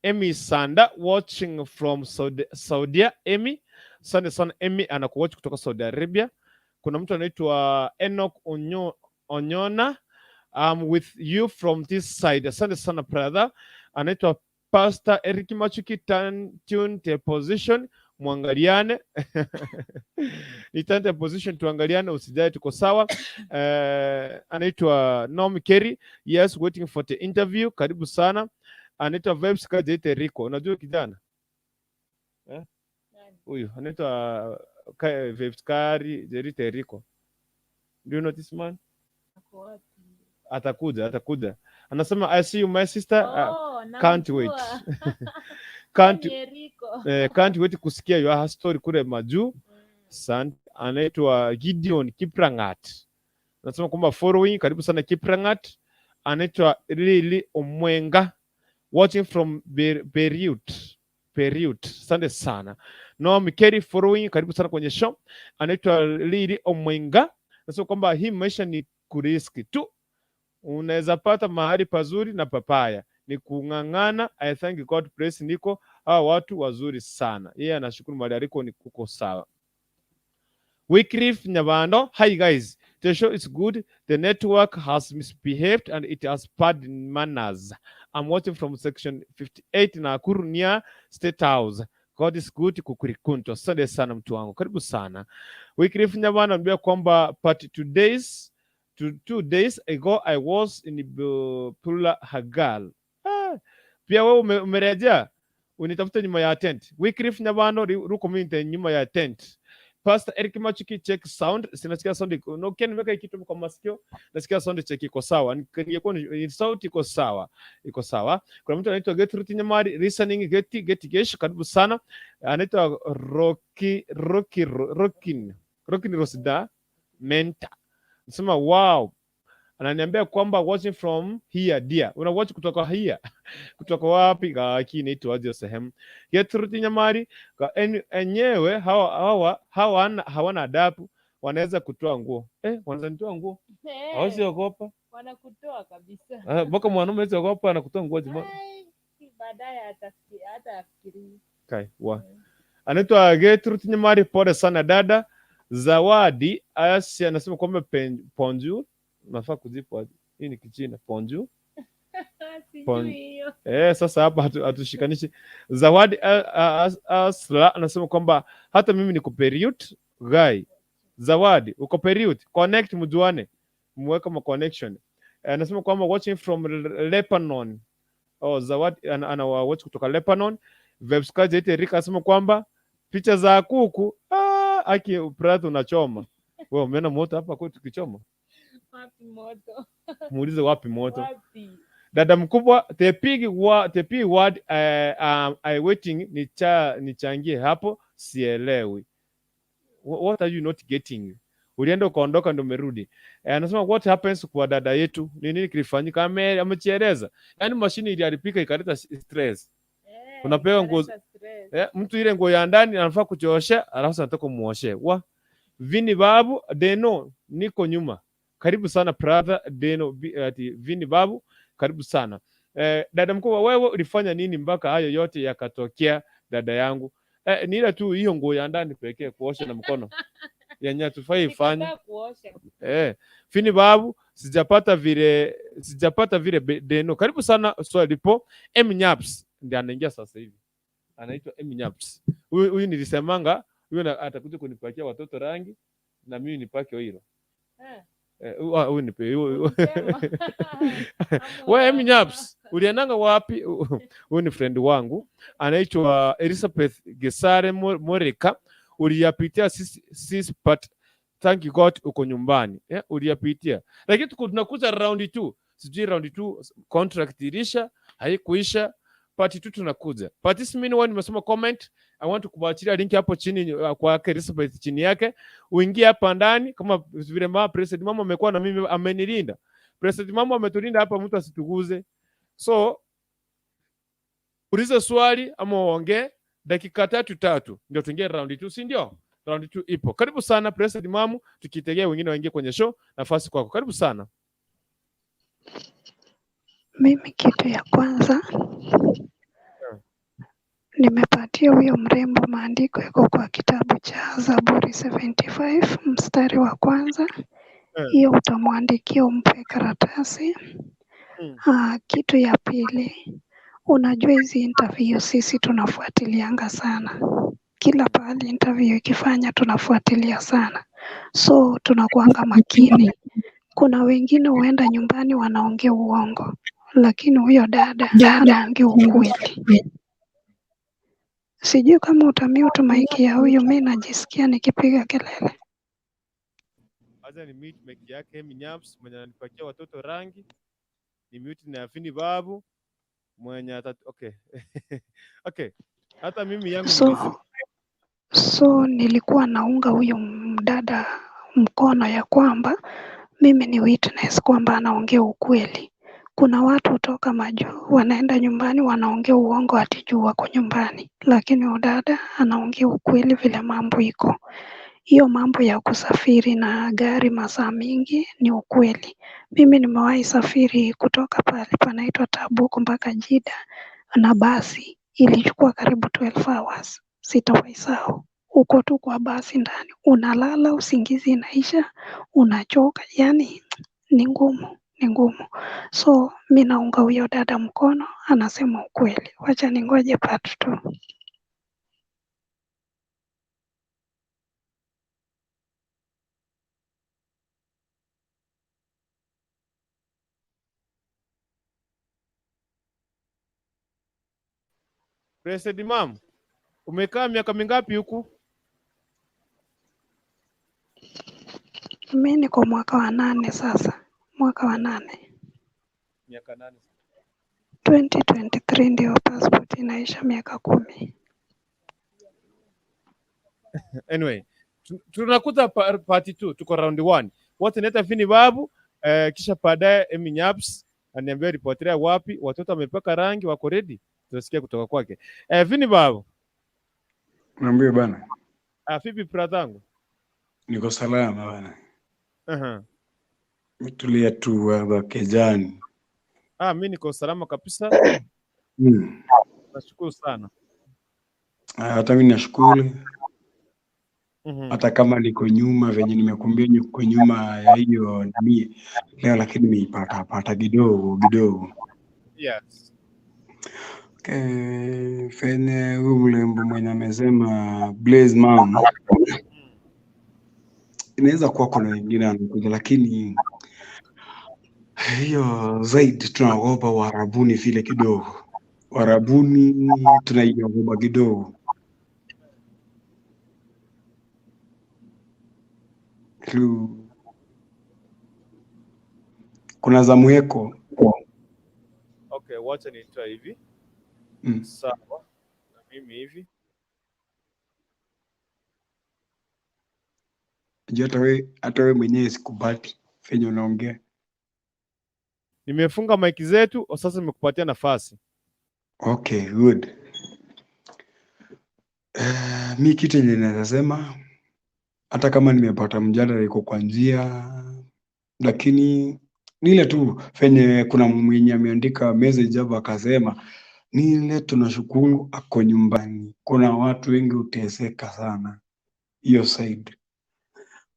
Amy Sanda watching from Saudia. Amy, asante sana Amy, anakuwatch kutoka Saudi Arabia. Kuna mtu anaitwa Enoch Onyona, I'm with you from this side. Asante sana brother. Anaitwa Pastor Eric Machuki, tune the position, mwangaliane ni turn the position, tuangaliane, usijali, tuko sawa. Anaitwa Nom Kerry, yes, waiting for the interview, karibu sana. Anaitwa Vibes Kajete Rico, unajua kijana eh? Huyu anaitwa Vibes Kari Jerite Rico. Do you know this man? Ako wapi? Atakuja, atakuja. Anasema I see you my sister. Oh, can't wait. namjua. Can't, Ni Eriko. Can't wait kusikia your story kule majuu. Asante. Anaitwa Gideon Kiprangat. Anasema kwamba following, karibu sana Kiprangat. Anaitwa Lili Omwenga watching from Beirut. Beirut. Asante sana. Noam Kerry following, karibu sana kwenye show. Anaitwa Lili Omwenga. Nasema kwamba hii maisha ni kuriski tu, unaweza pata mahali pazuri na papaya, ni kung'ang'ana. I thank God place niko, hawa watu wazuri sana. Yeye anashukuru mahali aliko ni kuko sawa. Wycliffe Nyabando, hi guys. The show is good. The network has misbehaved and it has bad manners. I'm watching from section 58 Nakuru near State House. God is good kukurikunto. Asante sana mtu wangu. Karibu sana. Wycliffe Nyabando anambia kwamba but 2 days ago I was in Pula Hagal. Ah, pia wewe umerejea unitafute nyuma ya tent. Wycliffe Nyabando ruko mimi nyuma ya tent. Pastor Eric Machuki, check sound. Sinasikia sound iko. No, Ken nimeweka kitu kwa masikio. Nasikia sound check iko sawa. Ningekuwa ni sauti iko sawa. Iko sawa. Kuna mtu anaitwa Gertrude Nyamari listening Geti Geti Gesh, karibu sana. Anaitwa Rocky Rocky Rockin Rockin Rosida Menta. Nasema wow. Ananiambia kwamba watching from here dear. Una watch kutoka here? Kutoka wapi? Gaki inaitwa aje sehemu? Gertrude Nyamari enyewe hawa hawana adabu, wanaweza kutoa nguo. Wanaweza nitoa nguo? Hawezi ogopa. Wanakutoa kabisa. Ah, mpaka mwanaume hawezi ogopa anakutoa nguo jima. Ai, baadaye hata afikirii. Kai, wa. Anaitwa Gertrude Nyamari, pole sana dada. Zawadi Asi anasema kwamba bonjour, nafaa kujibu aje? Hii ni Kichina, bonjour. Sijui hiyo. Sasa hapa hatushikanishi. Zawadi Asla anasema kwamba hata mimi niko period guy. Zawadi, uko period, connect mjuane, mweke ma connection. Anasema kwamba watching from Lebanon. Oh, Zawadi ana watch kutoka Lebanon. Vebskaji Erika anasema kwamba picha za kuku, aki brother unachoma. Wewe umeona moto hapa kwetu tukichoma? Wapi moto? Muulize wapi moto. Wapi? Dada mkubwa, the big word I waiting nichangie hapo sielewi. What are you not getting? Ulienda ukaondoka ndio umerudi. Anasema what happens kwa dada yetu? Ni nini kilifanyika? Amechieleza. Yaani mashini iliharibika ikaleta stress. Unapewa nguo Ikaleta stress. Mtu ile nguo ya ndani anafaa kuchosha, alafu anataka muoshe. Wa Vini Babu Deno, niko nyuma. Karibu sana brother Deno, ati Vini Babu, karibu sana. Dada mkubwa, wewe ulifanya nini mpaka hayo yote yakatokea dada yangu? Ni ile tu hiyo nguo ya ndani pekee kuosha na mkono yenye hatufai ifanye. Nikataa kuosha. Fini Babu, sijapata vile Deno. Karibu sana swali po. M Nyaps ndiye anaingia sasa hivi. Anaitwa M Nyaps. Huyu nilisemanga huyu atakuja kunipakia watoto rangi na mimi nipake hilo. Huyu nipe huyu. Ulisema. Wewe M Nyaps, uliendanga wapi? Huyu ni friend wangu anaitwa Elizabeth Gesare Moreka. Uliyapitia sisi but thank you God uko nyumbani. Yeah, uliyapitia. Lakini tuko tunakuja round 2. Sijui round 2 contract ilisha, haikuisha. Part 2 tunakuja. But this minute one nimesoma comment. I want to kuachilia link hapo chini kwa Elizabeth chini yake. Uingie hapa ndani kama vile mama President mama amekuwa na mimi amenilinda. President mama ametulinda hapa mtu asituguze. So ulize swali ama uongee dakika tatu tatu ndio tuingie round 2, si ndio? Round 2 ipo. Karibu sana President Mamu, tukitegea wengine waingie kwenye show, nafasi kwako. Karibu sana. Mimi kitu ya kwanza nimepatia huyo mrembo maandiko yako kwa kitabu cha Zaburi 75 mstari wa kwanza. Hiyo utamwandikia umpe karatasi. Kitu ya pili, unajua hizi interview sisi tunafuatilianga sana. Kila pahali interview ikifanya tunafuatilia sana, so tunakuanga makini. Kuna wengine huenda nyumbani wanaongea uongo, lakini huyo dada anaongea ukweli. Sijui kama utamute mic ya huyu, mi najisikia nikipiga kelele. Acha ni mute mic yake Minyams mwenye ananipakia watoto rangi. Ni mute na Afini Babu mwenye okay. Okay. Hata mimi yangu So, so nilikuwa naunga huyu mdada mkono ya kwamba mimi ni witness kwamba anaongea ukweli. Kuna watu hutoka majuu wanaenda nyumbani wanaongea uongo ati juu wako nyumbani, lakini huyu dada anaongea ukweli vile mambo iko. Hiyo mambo ya kusafiri na gari masaa mingi ni ukweli. Mimi nimewahi safiri kutoka pale panaitwa Tabuk mpaka Jida na basi, ilichukua karibu 12 hours. Sitawahi sahau. Uko tu kwa basi ndani, unalala, usingizi inaisha, unachoka, yani ni ngumu, ni ngumu. So mi naunga huyo dada mkono, anasema ukweli. Wacha ningoje part 2. Blessed Mom, umekaa miaka mingapi huku? Mi niko mwaka wa 8 sasa, mwaka wa 8. Miaka 8. 2023 ndio passport inaisha miaka 10. Anyway, tunakuta part 2, tuko round 1. Wote neta Fini Babu, kisha baadaye Emi Nyaps aniambia ripotelea wapi, watoto wamepaka rangi wako ready. Tutasikia kutoka kwake. Fini Babu. Niambie bana. Vipi brother yangu? Niko salama bana. Tulia tu hapa kejani. Mimi niko salama kabisa. Nashukuru sana. Hata mimi nashukuru. Hata kama niko nyuma venye nimekuambia niko nyuma ya hiyo nani leo, lakini nimeipata pata kidogo kidogo. Yes. Okay, fene huyu mlembo mwenye amesema Blaze Mom, inaweza kuwa kuna wengine wanakuja, lakini hiyo zaidi tunaogopa Waarabuni vile kidogo. Waarabuni tunaiogopa kidogo. Kuna zamueko. Okay, wacha nitoe hivi. Sawa. Na mimi hivi. Hata we mwenyewe sikubali venye unaongea. Nimefunga mic zetu, sasa nimekupatia nafasi. Okay, good. Mi kitu yenye naweza sema, hata kama nimepata mjadala iko kwa njia, lakini nile tu venye kuna mwenye ameandika message hapo akasema nile tunashukuru ako nyumbani. Kuna watu wengi huteseka sana hiyo side.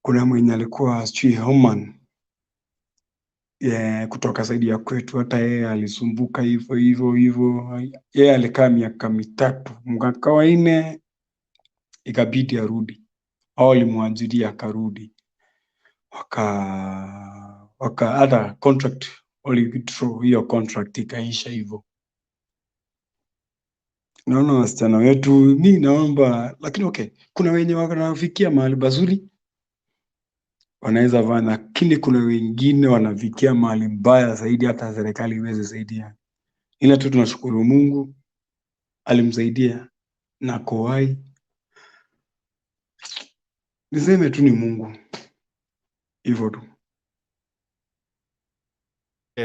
Kuna mwenye alikuwa sijui Oman, kutoka side ya kwetu, hata yeye alisumbuka hivyo hivyo hivyo. Yeye alikaa miaka 3, mwaka wa 4 ikabidi arudi, au alimwajiria akarudi, waka hata contract wali-withdraw hiyo contract ikaisha hivyo. Naona wasichana wetu, mi naomba, lakini okay, kuna wenye wanafikia mahali pazuri wanaweza vaa, lakini kuna wengine wanafikia mahali mbaya zaidi, hata serikali iweze saidia. Ila tu tunashukuru Mungu alimsaidia na ako hai. Niseme tu ni Mungu hivyo tu.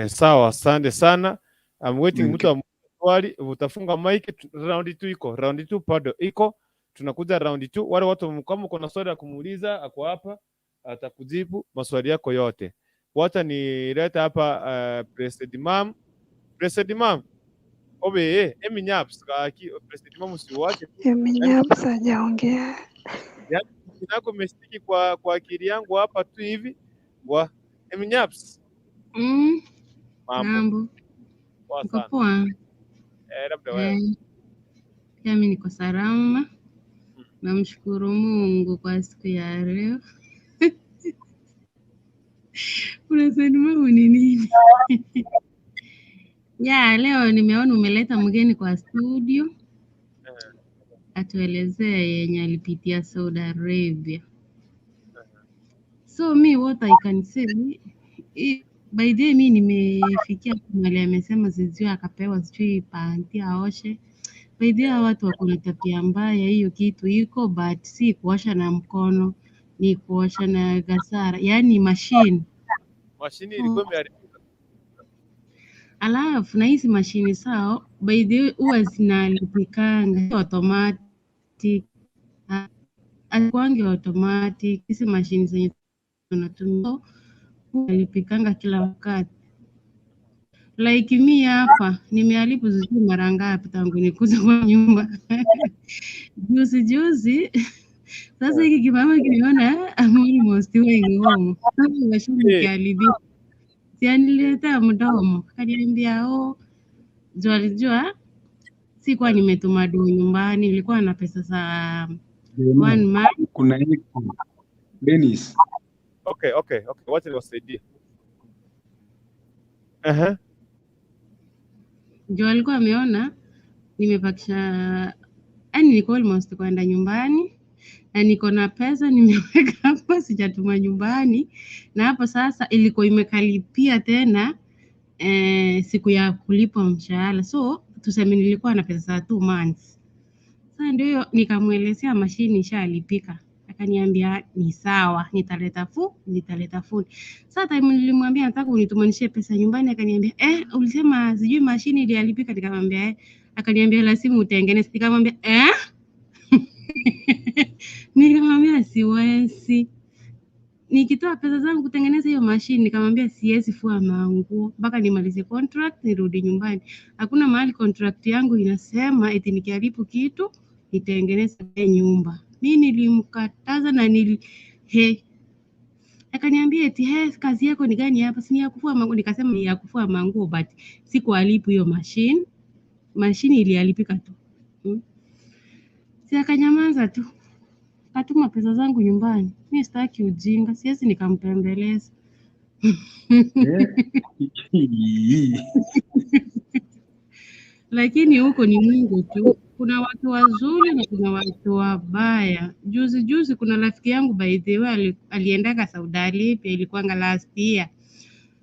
Sawa, asante sana. I'm waiting Thank mtu you. swali, utafunga mic. Round 2 iko, round 2 bado iko. Tunakuja round 2. Wale watu kama uko na swali ya kumuuliza ako hapa, atakujibu maswali yako yote. Wacha nilete hapa President Mam. President Mam. Obe, Emi Nyaps, kaki President Mam usiwache. Emi Nyaps hajaongea. Yaani jina yako imestiki kwa akili yangu hapa tu hivi. Wa Emi Nyaps. Mambo. Mambo. Poa Uko sana. poa? Labda wewe. Pia mimi niko salama. Namshukuru Mungu kwa siku ya leo. Unasema ni nini? Ya, leo nimeona umeleta mgeni kwa studio atuelezee yenye alipitia Saudi Arabia. So me what I can say, by the way mi nimefikia mahali amesema sijui akapewa sijui panti aoshe. By the way hawa watu wako na tabia mbaya, hiyo kitu iko but si kuosha na mkono, ni kuosha na gasara, yaani machine. Mashini ilikuwa imeharibika. Alafu na hizi mashini zao by the way huwa zinalipikanga automatic. Hazikuangi automatic, hizi mashini zenye tunatumia alipikanga kila wakati. Like mi hapa nimeharibu sijui mara ngapi tangu nikuja kwa nyumba. Juzi juzi sasa hiki kimama kimeona I'm almost going home. Sasa mashini ikiharibika, si aniletea mdomo, akaniambia oh, juu alijua sikuwa nimetuma do nyumbani, nilikuwa na pesa za one month. Kuna hii Dennis. Okay. Wacha niwasaidie. Aha. Juu alikuwa ameona nimepakisha, yani niko almost kwenda nyumbani na niko na pesa nimeweka hapo, sijatuma nyumbani, na hapo sasa ilikuwa imekalipia tena siku ya kulipwa mshahara, so tuseme nilikuwa na pesa za 2 months. Sasa ndio hiyo nikamwelezea mashini ishalipika, akaniambia ni sawa, nitaleta fundi. Sasa time nilimwambia nataka unitumanishie pesa nyumbani, akaniambia ulisema sijui mashini iliharibika. Nikamwambia eh. Akaniambia lazima utengeneze. Nikamwambia eh, nikamwambia siwezi nikitoa pesa zangu kutengeneza hiyo mashini. Nikamwambia siwezi fua manguo mpaka nimalize contract nirudi nyumbani. Hakuna mahali contract yangu inasema eti nikiharibu kitu nitengeneze nyumba. Mi nilimkataza na akaniambia eti he, kazi yako ni gani hapa? Si ni ya kufua manguo? Nikasema ni ya kufua manguo, but sikuharibu hiyo mashine. Mashini iliharibika tu. Si akanyamaza tu, katuma pesa zangu nyumbani. Mi sitaki ujinga, siwezi nikampembeleza. Eh. Lakini huko ni Mungu tu. Kuna watu wazuri na kuna watu wabaya. Juzi juzi kuna rafiki yangu, by the way, aliendaka Saudi Arabia, ilikuwanga last year.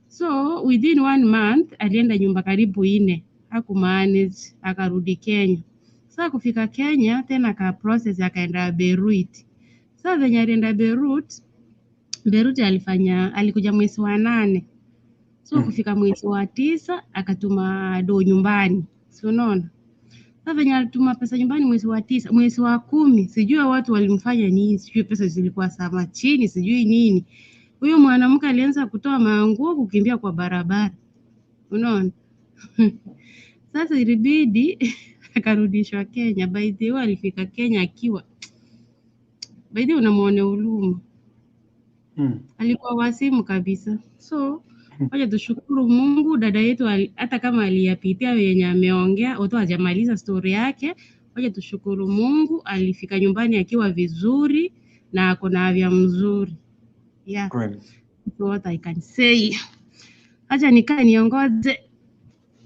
So within one month alienda nyumba karibu nne, hakumanage, akarudi Kenya. Sasa kufika Kenya tena aka process akaenda Beirut. Sasa venye alienda Beirut, Beirut alifanya alikuja mwezi wa 8. So kufika mwezi wa 9 akatuma do nyumbani, si unaona? Sasa venye alituma pesa nyumbani mwezi wa 9, mwezi wa 10, sijui watu walimfanya nini, sijui pesa zilikuwa sama chini, sijui nini. Huyo mwanamke alianza kutoa manguo kukimbia kwa barabara, unaona? Sasa ilibidi akarudishwa Kenya. By the way, alifika Kenya akiwa, by the way, unamuone huruma, alikuwa wazimu kabisa. So wacha tushukuru Mungu, dada yetu hata kama aliyapitia yenye ameongea, oto hajamaliza story yake. Wacha tushukuru Mungu, alifika nyumbani akiwa vizuri na ako na afya mzuri. Yeah, Kweli. that's what I can say. Acha nikae niongoze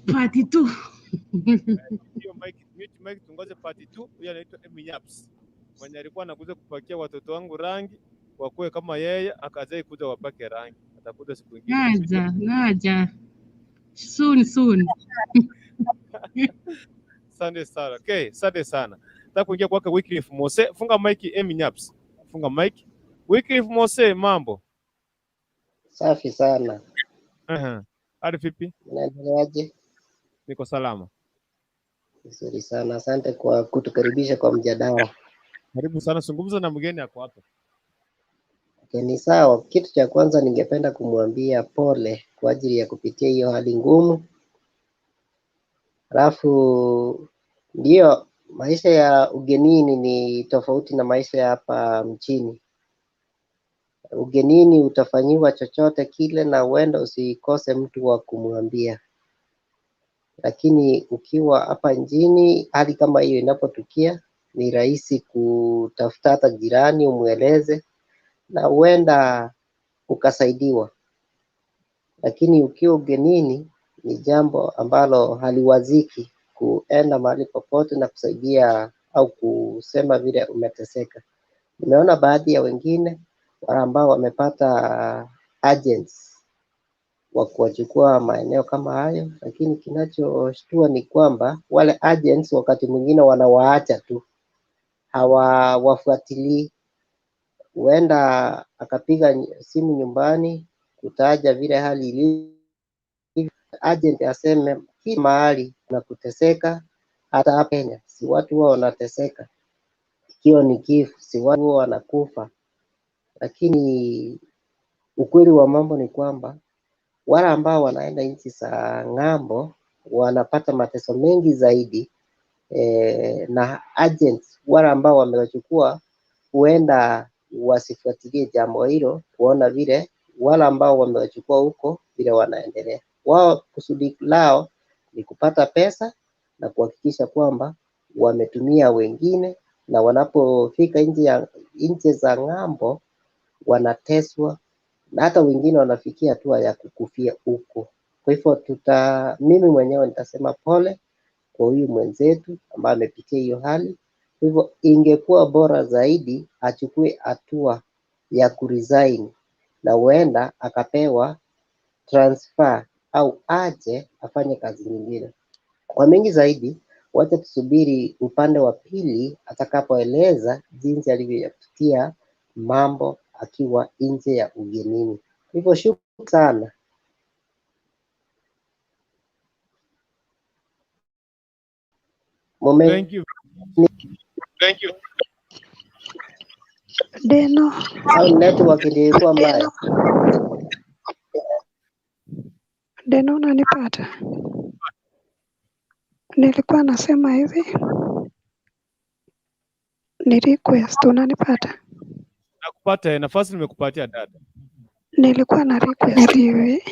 part 2. Hiyo mic, mute mic, tungoje part 2. Huyu anaitwa Emi Yaps. Mwenye alikuwa anakuja kupakia watoto wangu rangi wakuwe kama yeye, akazai kuja wapake rangi. Atakuja siku nyingine. Naja, naja. Soon soon. Asante sana. Okay, asante sana. Nataka kuingia kwake Wycliffe Mose. Funga mic Emi Nyaps. Funga mic. Wycliffe Mose, mambo? Safi sana. Aha. Hali vipi? Unaendeleaje? Niko salama. Vizuri sana, asante kwa kutukaribisha kwa mjadala. Karibu sana, zungumza na mgeni ako hapa. Okay, ni sawa. Kitu cha kwanza ningependa kumwambia pole kwa ajili ya kupitia hiyo hali ngumu. Alafu ndiyo maisha ya ugenini ni tofauti na maisha ya hapa mchini. Ugenini utafanyiwa chochote kile na huenda usikose mtu wa kumwambia, lakini ukiwa hapa nchini, hali kama hiyo inapotukia, ni rahisi kutafuta hata jirani umweleze, na huenda ukasaidiwa. Lakini ukiwa ugenini ni jambo ambalo haliwaziki kuenda mahali popote na kusaidia au kusema vile umeteseka. Nimeona baadhi ya wengine wale ambao wamepata agents wa kuwachukua maeneo kama hayo, lakini kinachoshtua ni kwamba wale agents wakati mwingine wanawaacha tu, hawawafuatilii. Huenda akapiga simu nyumbani kutaja vile hali ilivyo, agent aseme kila mahali kuna kuteseka, hata hapa Kenya si watu wao wanateseka. Ikiwa ni kifo, si watu huwa wanakufa, lakini ukweli wa mambo ni kwamba wale ambao wanaenda nchi za ng'ambo wanapata mateso mengi zaidi na agents wale ambao wamewachukua huenda wasifuatilie jambo hilo kuona vile wale ambao wamewachukua huko vile wanaendelea. Wao kusudi lao ni kupata pesa na kuhakikisha kwamba wametumia wengine, na wanapofika nchi za ng'ambo wanateswa na hata wengine wanafikia hatua ya kukufia huko. Kwa hivyo mimi mwenyewe nitasema pole kwa huyu mwenzetu ambaye amepitia hiyo hali. Kwa hivyo ingekuwa bora zaidi achukue hatua ya kuresign na huenda akapewa transfer au aje afanye kazi nyingine. Kwa mengi zaidi, wacha tusubiri upande wa pili atakapoeleza jinsi alivyoyapitia mambo akiwa nje ya ugenini. Hivyo shukrani sana. Mume Thank you. Thank you. Deno, au network ndio ilikuwa mbaya. Deno, unanipata? Nilikuwa nasema hivi, ni request, unanipata? Nakupata, nafasi nimekupatia dada. Nilikuwa na request hivi,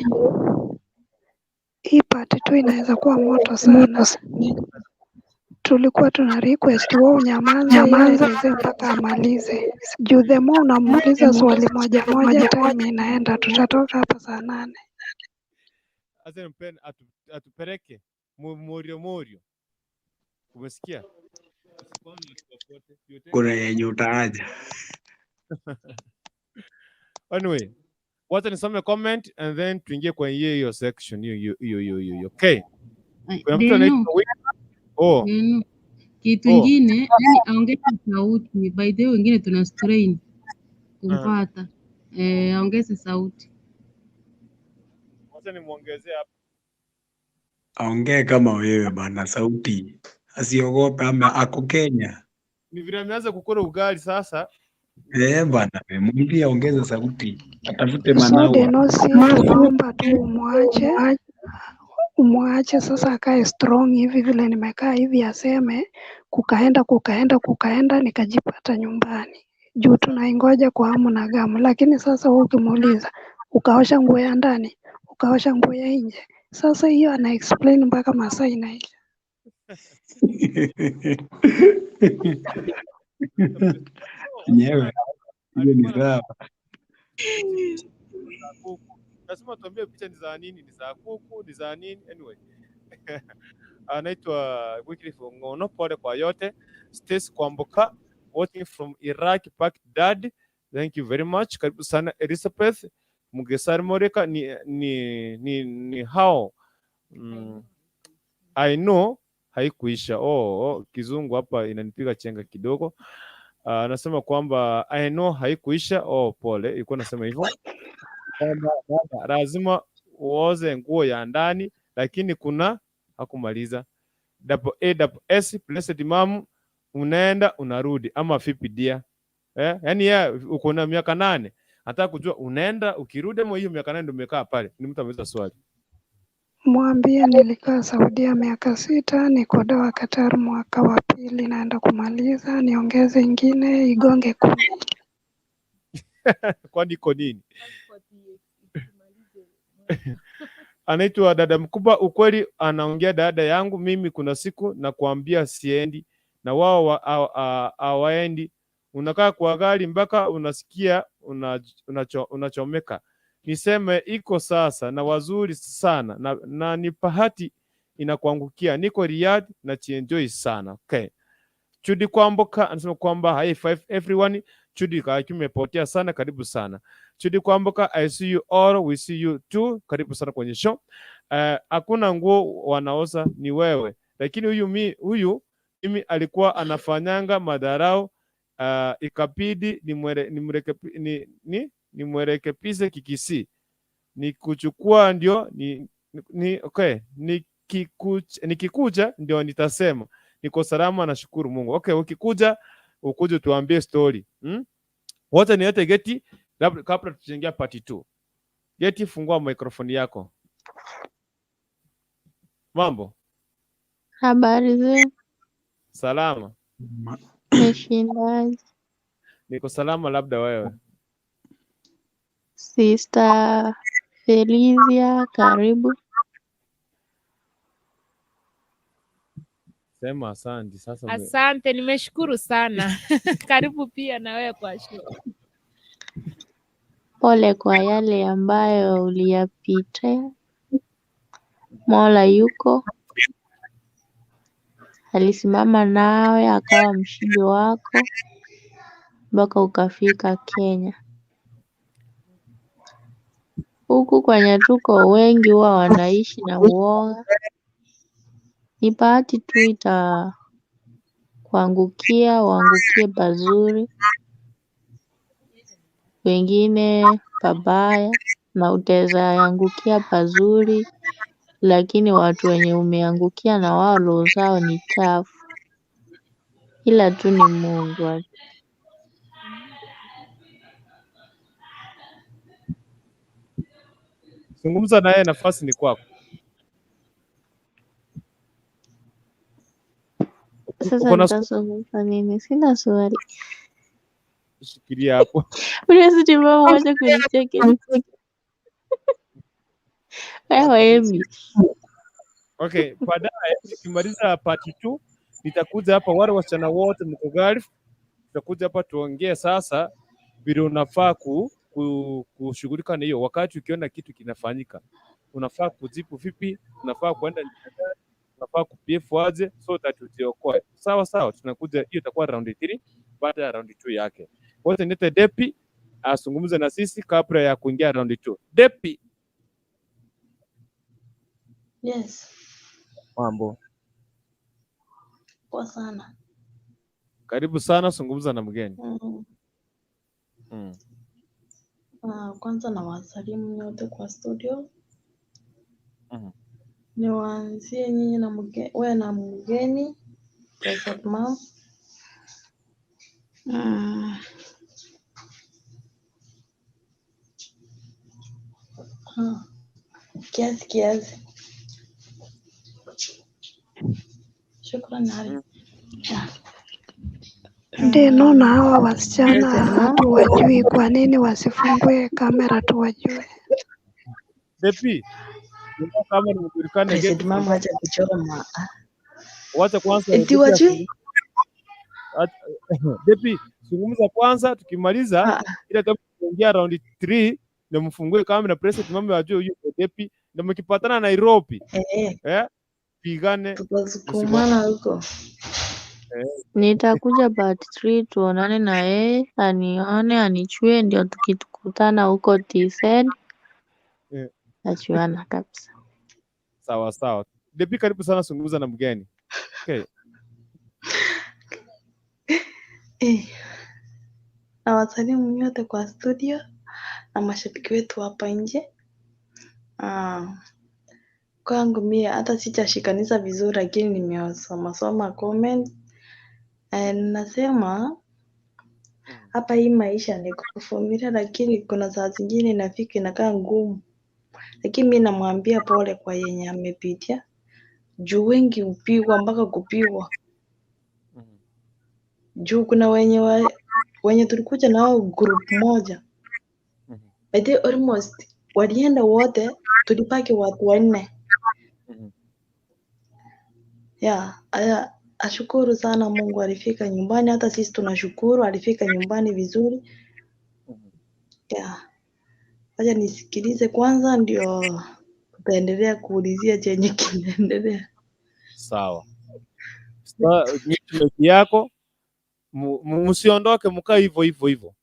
hii part tu inaweza kuwa moto sana. Tulikuwa tuna request wewe unyamaze, yeye aelezee mpaka amalize. Juu the more unamuuliza swali moja moja, time inaenda, tutatoka hapa saa 8. Acha nimpe atupeleke morio morio. Umesikia? Kuna yenye utaaja. Anyway, wacha nisome comment and then tuingie kwa hiyo section hiyo hiyo hiyo hiyo. Okay. Kuna mtu Deno, anaitwa Oh. Deno. Kitu Oh. ingine, yani aongeze sauti. By the way, wengine tuna strain kumpata. Aongeze sauti. Wacha nimuongezee hapa. Aongee kama wewe bana, sauti asiogope, ama ako Kenya. Ni vile ameanza kukula ugali sasa. Bana, mwambie aongeze sauti, atafute So manawa. Deno, si tunaomba tu umwache sasa akae strong hivi vile nimekaa hivi, aseme kukaenda kukaenda kukaenda nikajipata nyumbani, juu tunaingoja kwa hamu na gamu. Lakini sasa wewe ukimuuliza ukaosha nguo ya ndani, ukaosha nguo ya nje, sasa hiyo ana explain mpaka masaa inaisha. Yenyewe hiyo ni sawa. Lazima tuambie picha ni za nini, ni za kuku, ni za nini? Anyway. Anaitwa Wycliffe Ngono, pole kwa yote. Stacy Kwamboka watching from Iraq, Baghdad. Thank you very much. Karibu sana Elizabeth Mugesari Moreka ni hao. I know haikuisha. Oh, kizungu hapa inanipiga chenga kidogo. Anasema kwamba I know haikuisha. Oh, pole, ilikuwa nasema hivyo. Kwamba dada, lazima uoze nguo ya ndani, lakini kuna hakumaliza. Double A double S blessed mom, unaenda unarudi ama vipi dia? Yani yeye uko na miaka 8, anataka kujua unaenda ukirudi ama hiyo miaka 8 ndio umekaa pale. Ni mtu ameuliza swali. Mwambie nilikaa Saudia miaka 6, niko Doha Qatar mwaka wa pili naenda kumaliza, niongeze ingine igonge 10. Kwani iko nini? Anaitwa dada mkubwa, ukweli anaongea dada yangu, mimi kuna siku nakuambia siendi na wao hawaendi. Unakaa kwa gari mpaka unasikia unachomeka. Niseme iko sasa na wazuri sana na ni bahati inakuangukia. Niko Riyadh na chienjoy sana. Okay. Chudi Kwamboka anasema kwamba hi five everyone. Chudi kimepotea sana, karibu sana. Chudi Kwamboka, I see you all, we see you too. Karibu sana kwenye show. Hakuna nguo wanaoza ni wewe. Lakini huyu mimi alikuwa anafanyanga madharau, ikabidi nimwerekepize kikisi. Nikuchukua ndio ni okay, nikikuja ndio nitasema niko salama, nashukuru Mungu. Okay, ukikuja Ukuje tuambie story. Wacha niete Geti labda kabla tujaingia part 2. Geti, fungua microphone yako. Mambo? Habari zenu, Salama. Meshindaje? Niko salama, labda wewe. Sister Felizia, karibu. Sema asante sasa. Asante, nimeshukuru sana. Karibu pia na wewe kwa show. Pole kwa yale ambayo uliyapitia. Mola yuko, alisimama nawe akawa mshindi wako mpaka ukafika Kenya. Huku kwenye tuko wengi huwa wanaishi na uoga. Ni bahati tu itakuangukia, uangukie pazuri, wengine pabaya, na utaweza angukia pazuri, lakini watu wenye umeangukia na wao roho zao ni chafu. Ila tu ni Mungu. Zungumza naye, nafasi ni kwako. Sasa Uko na nitazungumza nini? Sina swali. Shikilia hapo. Unasitimama wacha kunichekesha. Wewe Emi. Okay, baadaye nikimaliza part 2 nitakuja hapa, wale wasichana wote mko Gulf, tutakuja hapa tuongee sasa vile unafaa kushughulika na hiyo. Wakati ukiona kitu kinafanyika, unafaa kujibu vipi, unafaa kuenda njia gani, unafaa ku-behave aje so that ujiokoe. Sawa sawa, tunakuja, hiyo itakuwa round 3 baada ya round 2 yake. Wote nite Depi azungumze na sisi kabla ya kuingia round 2. Depi, Yes, mambo. poa sana. Karibu sana, zungumza na mgeni. Kwanza na wasalimu nyote kwa studio. Niwaanzie nyinyi na wewe na mgeni Blessed Mom. Kiasi kiasi. Shukran Ali. Ndino na hawa wasichana Blessed Mom. hatuwajui, kwa nini wasifungue kamera tuwajue? Depi, kama nimejulikana Blessed Geti, Mom acha kuchoma. wacha kwanza Eti Depi wajui? Depi, zungumza kwanza, tukimaliza ile topic tuingia round 3 na mfungue kamera President Mama ajue huyu ndio Depi, na mkipatana Nairobi pigane Tutasukumana huko. Nitakuja part 3 tuonane na yeye, anione, anichue, ndio tukikutana huko TZ tachuana kabisa. Sawa sawa. Depi, karibu sana, zungumza na mgeni. Okay. Nawasalimu nyote kwa studio na mashabiki wetu hapa nje. Kwangu mie hata sijashikanisa vizuri, lakini nimesoma soma comment. Nasema hapa hii maisha ni kuvumilia, lakini kuna saa zingine inafika inakaa ngumu, lakini mi namwambia pole kwa yenye amepitia, juu wengi hupigwa mpaka kupigwa. Juu kuna wenye tulikuja nao group moja, by the way, almost walienda wote, tulibaki watu wanne. Yeah, ashukuru sana Mungu alifika nyumbani, hata sisi tunashukuru alifika nyumbani vizuri. Yeah. Acha nisikilize kwanza ndio tutaendelea kuulizia chenye kinaendelea. Sawa. Mute yako, msiondoke, mkae hivyo hivyo hivyo.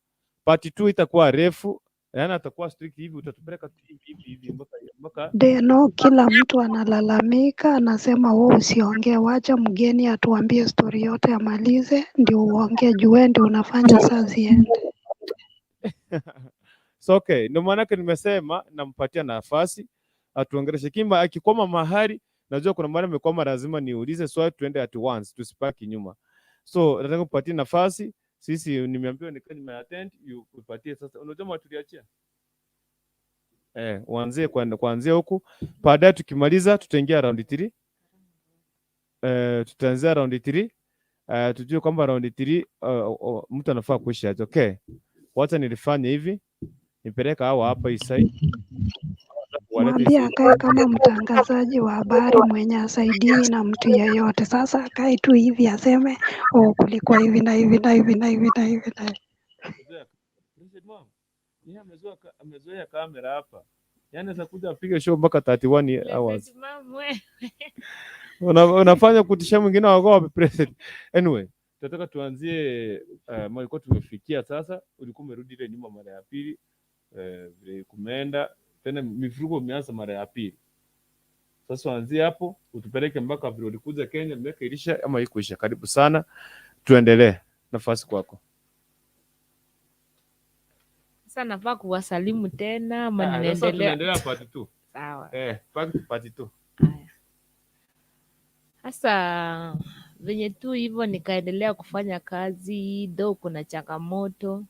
Part 2 itakuwa refu, yaani atakuwa strict hivi, utatupeleka tu hivi hivi hivi mpaka mpaka Deno, kila mtu analalamika, anasema wewe usiongee, wacha mgeni atuambie stori yote amalize, ndio uongee, juu wewe ndio unafanya saa ziende. So okay, ndio maana yake nimesema nampatia nafasi atuongeleshe. Kimba akikwama mahali, najua kuna mahali amekwama, lazima niulize swali, tuende at once, tusipaki nyuma. So nataka kupatia nafasi. Sisi nimeambiwa nikaa nimeattend, you upatie sasa. Unajua mwa tuliachia? Uanzie kuanzia huku. Baadaye tukimaliza tutaingia round 3. Tutaanzia round 3. Tujue kwamba round 3 mtu anafaa kuishi aje. Okay. Wacha nilifanye hivi. Nipeleka hawa hapa hii side. Walete Mwambie akae kama mtangazaji wa habari mwenye asaidiwi na mtu yeyote. Sasa akae tu hivi aseme, oh, kulikuwa hivi na hivi na hivi na hivi na hivi na hivi. President Mom, yeye amezoea kamera hapa. Yaani anaweza kuja apige show mpaka 31 hours. Unafanya kutisha mwingine wako wapi president. Anyway, tunataka tuanzie mlikuwa tumefikia sasa, ulikuwa umerudi ile nyuma mara ya pili, vile kumeenda tena mifuko imeanza mara ya pili. Sasa uanzie hapo utupeleke mpaka vile ulikuja Kenya, miaka ilisha ama ikuisha. Karibu sana, tuendelee. Nafasi kwako. Sasa nafaa kuwasalimu tena ama Ah, sasa ninaendelea? tunaendelea part 2. Sawa. Back to part 2. Sasa venye tu hivyo nikaendelea kufanya kazi, though kuna changamoto.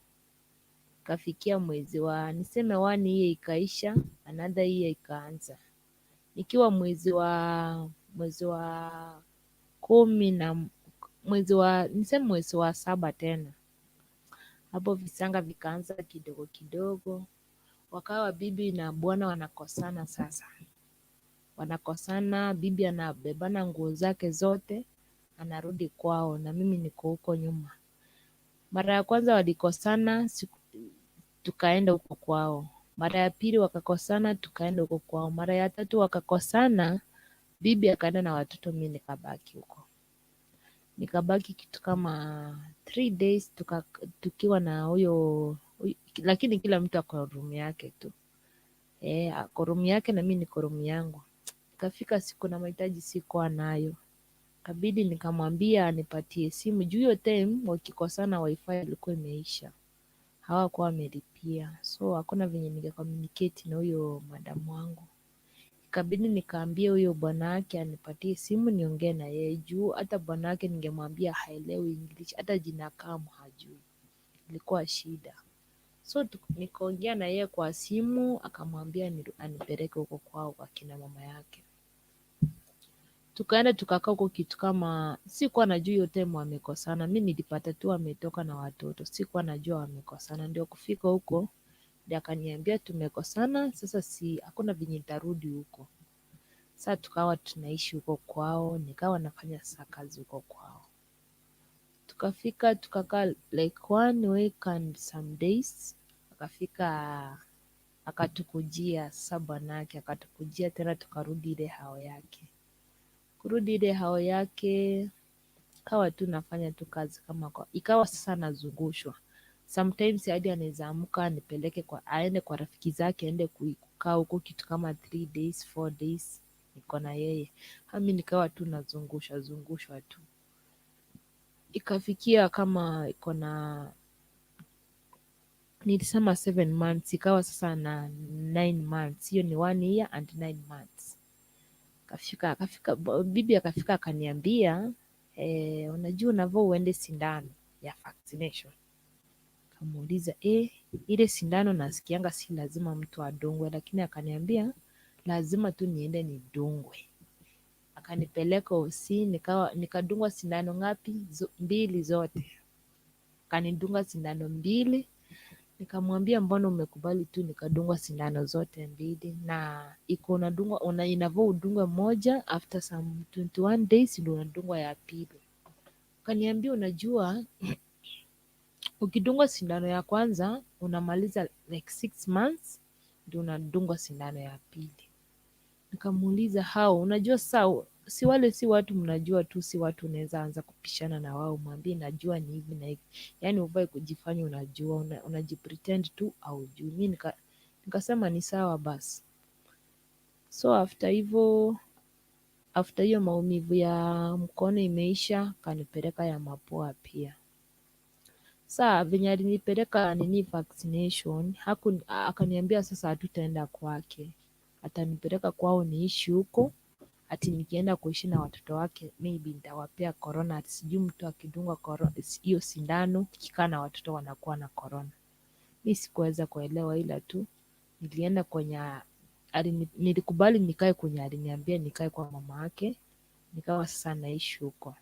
Kafikia mwezi wa niseme one year ikaisha, another year ikaanza. Nikiwa mwezi wa 10 na mwezi wa niseme mwezi wa 7 tena. Hapo visanga vikaanza kidogo kidogo, wakawa bibi na bwana wanakosana sasa. Wanakosana, bibi anabebana nguo zake zote, anarudi kwao na mimi niko huko nyuma. Mara ya kwanza walikosana, tukaenda huko kwao. Mara ya pili wakakosana, tukaenda huko kwao. Mara ya tatu wakakosana, bibi akaenda na watoto, mimi nikabaki huko. Nikabaki kitu kama 3 days tukiwa na huyo, lakini kila mtu ako room yake tu. Ako room yake na mimi niko room yangu. Ikafika siku na mahitaji sikuwa nayo. Kabidi nikamwambia anipatie simu juu hiyo time wakikosana wifi ilikuwa imeisha. Hawakuwa wamelipia. So hakuna venye ninge communicate na huyo madamu wangu. Ikabidi nikaambia huyo bwana yake anipatie simu niongee na yeye juu hata bwana yake ningemwambia haelewi English, hata jina Kam hajui. Ilikuwa shida. So nikaongea na yeye kwa simu, akamwambia anipeleke huko kwao kwa kina mama yake. Tukaenda tukakaa huko kitu kama, sikuwa najua hiyo time wamekosana. Mi nilipata tu ametoka na watoto, sikuwa najua wamekosana. Ndio kufika huko ndio akaniambia tumekosana, sasa si hakuna venye nitarudi huko. Sasa tukawa tunaishi huko kwao, nikawa nafanya sasa kazi huko kwao. Tukafika tukakaa like one week and some days, akafika akatukujia sasa bwanake akatukujia tena, tukarudi ile hao yake. Kurudi ile hao yake kawa tu nafanya tu kazi kama kwa, ikawa sasa nazungushwa sometimes hadi anaweza amka anipeleke kwa, aende kwa rafiki zake aende kukaa huko kitu kama 3 days 4 days niko na yeye. Ami nikawa tu nazungushwa zungushwa tu, ikafikia kama iko na nilisema 7 months, ikawa sasa na 9 months. Hiyo ni one year and 9 months. Kafika akafika bibi akafika akaniambia, unajua unavaa uende sindano ya vaccination. Kamuuliza, ile sindano nasikianga si lazima mtu adungwe, lakini akaniambia lazima tu niende nidungwe. Akanipeleka hosi, nikawa nikadungwa sindano ngapi? Mbili zote. Akanidunga sindano mbili. Nikamwambia mbona umekubali tu nikadungwa sindano zote mbili, na iko unadungwa inafaa udungwe moja, after some 21 days ndio unadungwa ya pili. Akaniambia unajua ukidungwa sindano ya kwanza unamaliza like 6 months ndio unadungwa sindano ya pili. Nikamuuliza how, unajua sasa si wale si watu mnajua tu, si watu unaweza anza kupishana na wao, mwambie najua ni hivi na hivi, yaani hufai kujifanya unajua, unajipretend tu haujui. Mi nikasema ni sawa basi. So after hivyo, after hiyo maumivu ya mkono imeisha, kanipeleka ya mapua pia. Saa venye alinipeleka nini vaccination, akaniambia sasa hatutaenda kwake, atanipeleka kwao niishi huko. Ati nikienda kuishi na watoto wake maybe nitawapea corona, ati sijui mtu akidungwa hiyo sindano kikaa na watoto wanakuwa na corona. Mi sikuweza kuelewa, ila tu nilienda kwenye nilikubali nikae kwenye aliniambia nikae kwa mama yake, nikawa sasa naishi huko.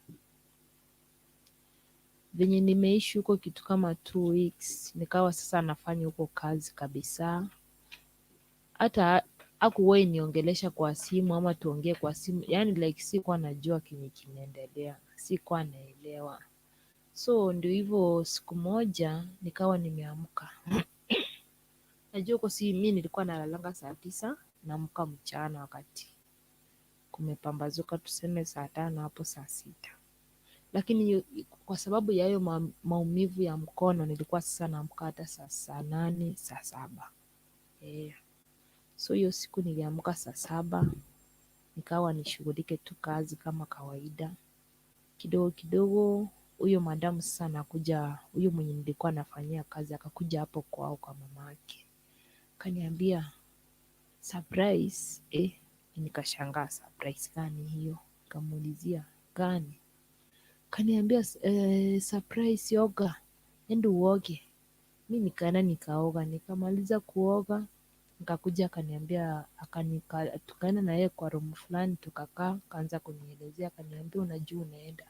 Venye nimeishi huko kitu kama 2 weeks, nikawa sasa nafanya huko kazi kabisa. Hata hakuwahi niongelesha kwa simu ama tuongee kwa simu, yani like sikuwa najua kenye kinaendelea, sikuwa naelewa. So ndio hivyo, siku moja nikawa nimeamka. Najua huko si mi nilikuwa nalalanga saa 9, naamka mchana wakati kumepambazuka, tuseme saa 5 hapo saa 6. Lakini kwa sababu ya hayo maumivu ya mkono nilikuwa sasa naamka hata saa 8, saa 7. So hiyo siku niliamka saa 7, nikawa nishughulike tu kazi kama kawaida. Kidogo kidogo huyo madamu sasa anakuja, huyo mwenye nilikuwa nafanyia kazi akakuja hapo kwao kwa mamake. Akaniambia surprise. Nikashangaa surprise gani hiyo? Nikamuulizia gani? Akaniambia surprise, oga, enda uoge. Mi nikaenda nikaoga, nikamaliza kuoga, nikakuja akaniambia, tukaenda na yeye kwa room fulani tukakaa, akaanza kunielezea, akaniambia unajua unaenda.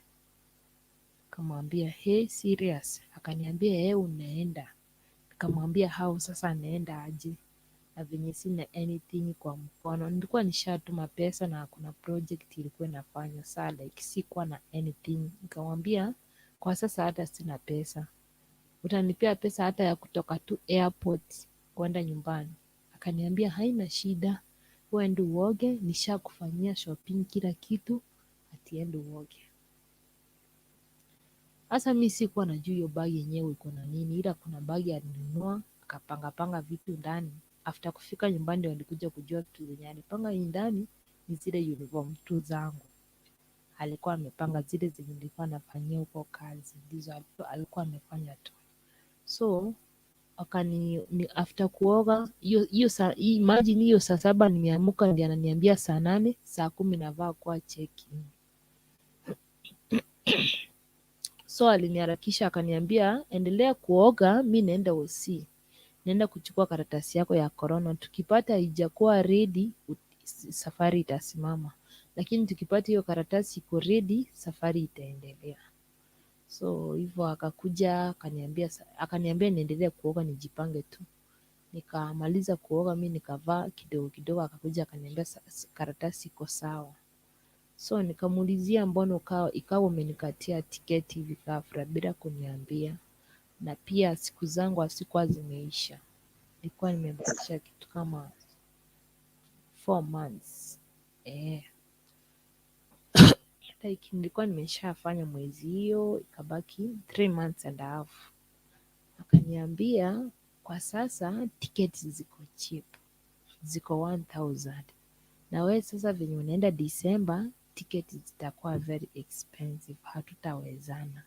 Nikamwambia hey, serious? Akaniambia hey, unaenda. Nikamwambia how sasa naenda aje? Na venye sina anything kwa mkono. Nilikuwa nishatuma pesa na kuna project ilikuwa inafanywa. Saa like sikuwa na anything. Nikamwambia kwa sasa hata sina pesa. Utanipea pesa hata ya kutoka tu airport kwenda nyumbani? Akaniambia haina shida, wewe enda uoge, nishakufanyia shopping kila kitu, ati enda uoge. Sasa mi sikuwa najua hiyo bag yenyewe iko na nini, ila kuna bag alinunua akapanga panga vitu ndani. After kufika nyumbani ndio alikuja kujua vitu zenye alipanga ndani ni zile uniform tu zangu. Alikuwa amepanga zile zenye nilikuwa nafanyia huko kazi, ndizo alikuwa amefanya tu. So after kuoga hiyo saa, imagine hiyo saa 7 nimeamka, ndiye ananiambia saa 8, saa 10 navaa kwa check in. So aliniharakisha akaniambia endelea kuoga, mi naenda OC. Naenda kuchukua karatasi yako ya corona. Tukipata haijakuwa ready, safari itasimama. Lakini tukipata hiyo karatasi iko ready, safari itaendelea. So hivyo akakuja akaniambia niendelee kuoga nijipange tu. Nikamaliza kuoga mi nikavaa kidogo kidogo, akakuja akaniambia karatasi iko sawa. So nikamuulizia mbona ikawa umenikatia tiketi hivi ghafla bila kuniambia. Na pia siku zangu hazikuwa zimeisha. Nilikuwa nimebakisha kitu kama 4 months. Like nilikuwa nimeshafanya mwezi hiyo, ikabaki 3 months and a half. Akaniambia kwa sasa tiketi ziko cheap, ziko 1000. Na wewe sasa venye unaenda December, tiketi zitakuwa very expensive, hatutawezana.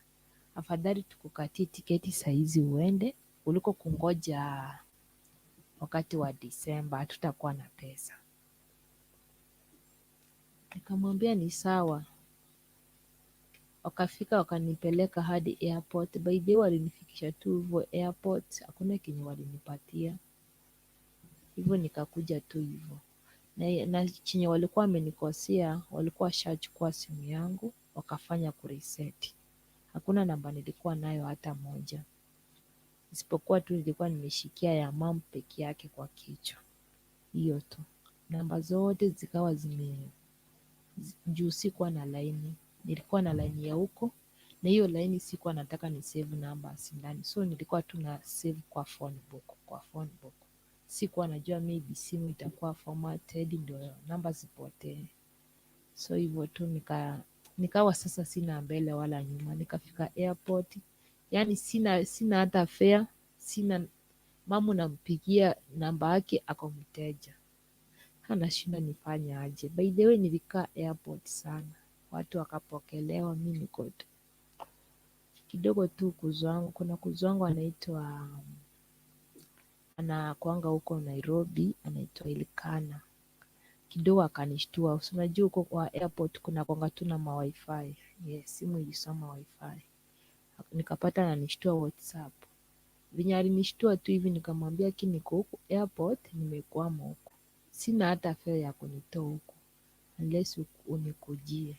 Afadhali tukukatie tiketi saizi uende, kuliko kungoja wakati wa December, hatutakuwa na pesa. Nikamwambia ni sawa. Wakafika wakanipeleka hadi airport. By the way walinifikisha tu hivyo airport, hakuna kenye walinipatia. Hivyo nikakuja tu hivyo. Na chenye walikuwa wamenikosea, walikuwa washachukua simu yangu, wakafanya kureset. Hakuna namba nilikuwa nayo hata moja. Isipokuwa tu nilikuwa nimeshikia ya mom peke yake kwa kichwa. Hiyo tu. Namba zote zikawa juu sikuwa na laini. Nilikuwa na laini ya huko, na hiyo laini sikuwa nataka ni save numbers ndani. So nilikuwa tu na save kwa phone book, Sikuwa najua maybe simu itakuwa formatted ndio namba zipotee. So hivyo tu nikawa sasa sina mbele wala nyuma. Nikafika airport, yani sina hata fare, sina mamu nampigia namba yake ako mteja. Anashinda nifanye aje. By the way nilikaa airport sana. Watu wakapokelewa, mi niko tu. Kidogo tu kuzo wangu, kuna kuzo wangu anaitwa, anakuanga huko Nairobi, anaitwa Ilkana. Kidogo akanishtua. Si unajua huko kwa airport kuna kwanga tu na ma wifi. Yes, simu ilisoma wifi. Nikapata ananishtua WhatsApp. Venye alinishtua tu hivi nikamwambia ki niko huku airport, nimekwama huku. Sina hata fare ya kunitoa huku unless unikujie.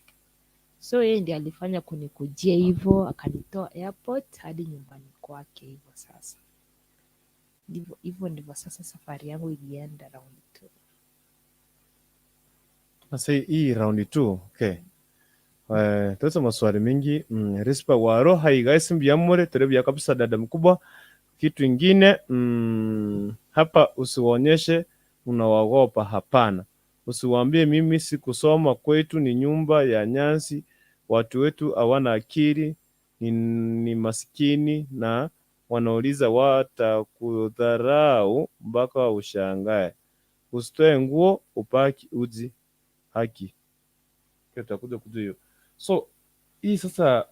So yeye ndiye alifanya kunikujia hivyo, akanitoa airport hadi nyumbani kwake hivyo sasa. Ndivyo hivyo ndivyo sasa safari yangu ilienda round two. Sasa hii round 2, okay. Tuweza maswali mingi Rispa waro haigaisi mbiyamure turebya kabisa dada mkubwa. Kitu ingine hapa usiwaonyeshe unawaogopa, hapana. Usiwaambie mimi sikusoma, kwetu ni nyumba ya nyasi, watu wetu hawana akili, ni masikini na wanauliza, watakudharau mpaka ushangae. Usitoe nguo upaki uji haki. Tutakuja kujua hiyo. So hii sasa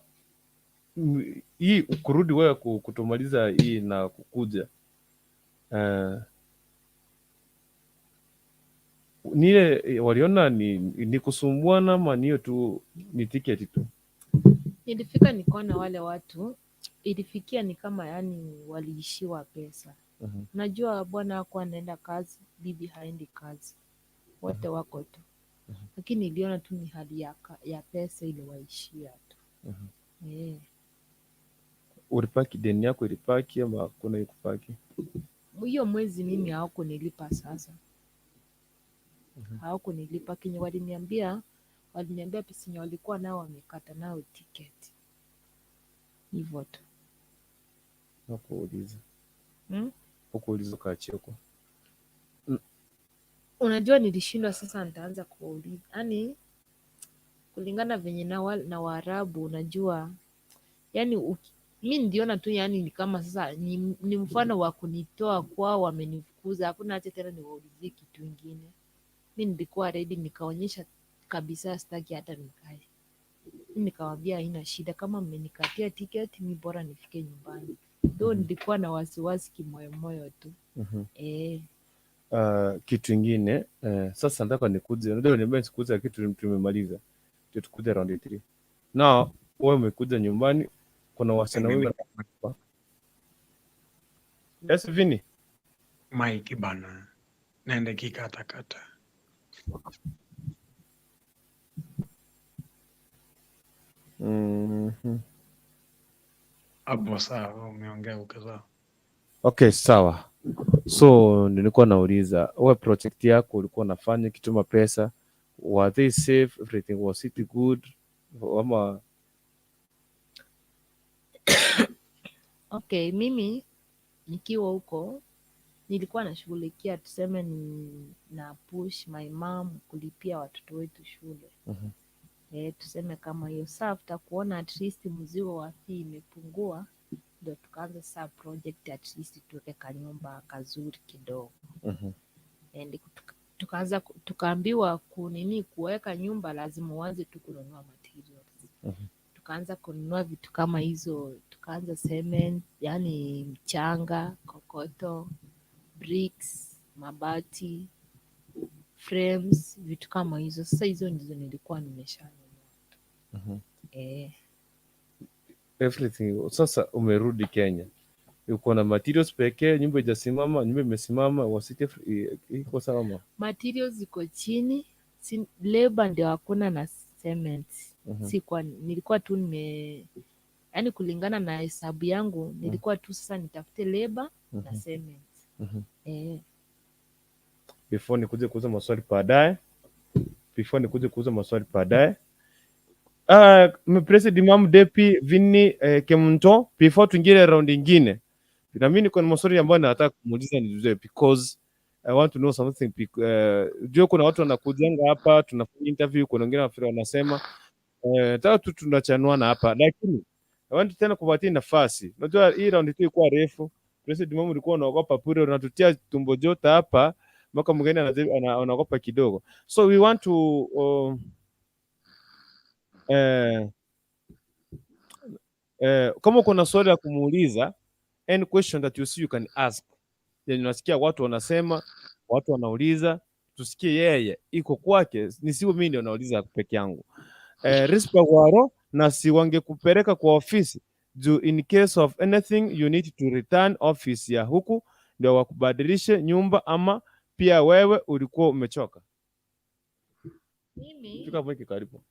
hii kurudi wewe kutomaliza hii na kukuja ni ile waliona ni kusumbuana ama niyo tu ni tiketi tu? Nilifika nikaona wale watu, ilifikia ni kama yani waliishiwa pesa. Najua bwana hakuwa anaenda kazi, bibi haendi kazi, wote wako tu, lakini niliona tu ni hali ya pesa iliwaishia tu. Eh. Ulipaki deni yako ilipaki ama hakuna ikupaki? Hiyo mwezi mimi hawakunilipa sasa. Hawakunilipa kenye waliniambia pesa yenye walikuwa nao wamekata nayo tiketi. Hivyo tu. Hakuuliza. Hmm? Hakuuliza ukaachia huko. Unajua nilishindwa sasa nitaanza kuwauliza. Yaani kulingana venye na Waarabu unajua yani mi niliona tu yani ni kama sasa ni mfano wa kunitoa kwao, wamenifukuza, hakuna haja tena niwaulizie kitu ingine. Mi nilikuwa ready, nikaonyesha kabisa sitaki hata nikae. Mi nikawaambia haina shida, kama mmenikatia tiketi mi bora nifike nyumbani. Though nilikuwa na wasiwasi kimoyomoyo tu. Eh. Kitu ingine sasa nataka nikuje, unajua niambia sikuuza kitu tumemaliza, ndio tukuje round 3. Now wewe umekuja nyumbani, kuna wasichana wengi hapa. Yes, Vini. Mike bana, naenda kikatakata. Hapo sawa, umeongea uko sawa. Okay, sawa. So nilikuwa nauliza wewe, project yako ulikuwa unafanya kituma pesa, were they safe, everything was it good ama? Okay, mimi nikiwa huko nilikuwa nashughulikia tuseme ni na push my mom kulipia watoto wetu shule. Tuseme kama hiyo. Sasa after kuona at least mzigo wa fee imepungua, ndio tukaanza sasa project at least tuweke kanyumba kazuri kidogo. And tukaanza tukaambiwa kunini kuweka nyumba lazima uanze tu kununua materials. Tukaanza kununua vitu kama hizo, tukaanza cement, yani mchanga, kokoto, bricks, mabati, frames, vitu kama hizo. Sasa hizo ndizo nilikuwa nimeshanunua. Everything. Sasa umerudi Kenya, uko na materials pekee, nyumba ijasimama, nyumba imesimama, was it iko sawa? Materials ziko chini, labor ndio hakuna na cement. Sikuwa, nilikuwa tu nime, yani kulingana na hesabu yangu nilikuwa tu sasa nitafute labor na cement. Before nikuje kuuza maswali baadaye. President Imam Depi Vini Kemunto, before tuingie round ingine, na mimi niko na maswali ambayo nataka kumuuliza nijue, because I want to know something. Jua kuna watu wanakujanga hapa tunafanya interview, kuna wengine wanasema nataka tu tunachanuana hapa, lakini I want tena kupatia nafasi. Unajua hii round tu ilikuwa refu. President Imam ulikuwa unaogopa pure, unatutia tumbo joto hapa mpaka mwingine anaogopa kidogo. So we want to kama kuna swali la kumuuliza, any question that you see you can ask. Then unasikia watu wanasema, watu wanauliza, Tusikie yeye iko kwake, nisiwe mimi ndio nauliza peke yangu. Rispa Waro, na si wangekupeleka kwa ofisi juu in case of anything you need to return office ya huku ndio wakubadilishe nyumba, ama pia wewe ulikuwa umechoka? Mimi Fika mwiki karibu.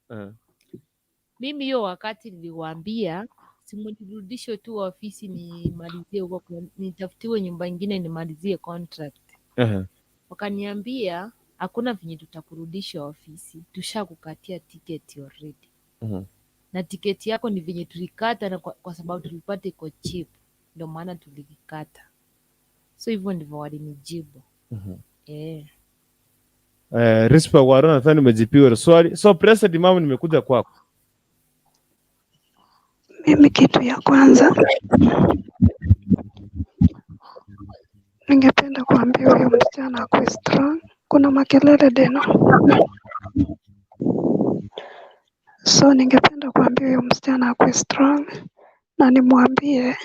Mimi hiyo wakati niliwaambia simunirudishe tu ofisi nimalizie huko, nitafutiwe nyumba ingine nimalizie contract. Wakaniambia hakuna venye tutakurudisha ofisi, tushakukatia tiketi already. Na tiketi yako ni venye tulikata na kwa sababu tulipata iko cheap, ndio maana tulikata. So hivyo ndivyo walinijibu. Eh. Rispa Waro, nadhani umejibiwa hilo swali. So President Mama, nimekuja kwako. Mimi kitu ya kwanza ningependa kuambia huyo msichana akuwe strong. Kuna makelele Deno, so ningependa kuambia huyo msichana akuwe strong na nimwambie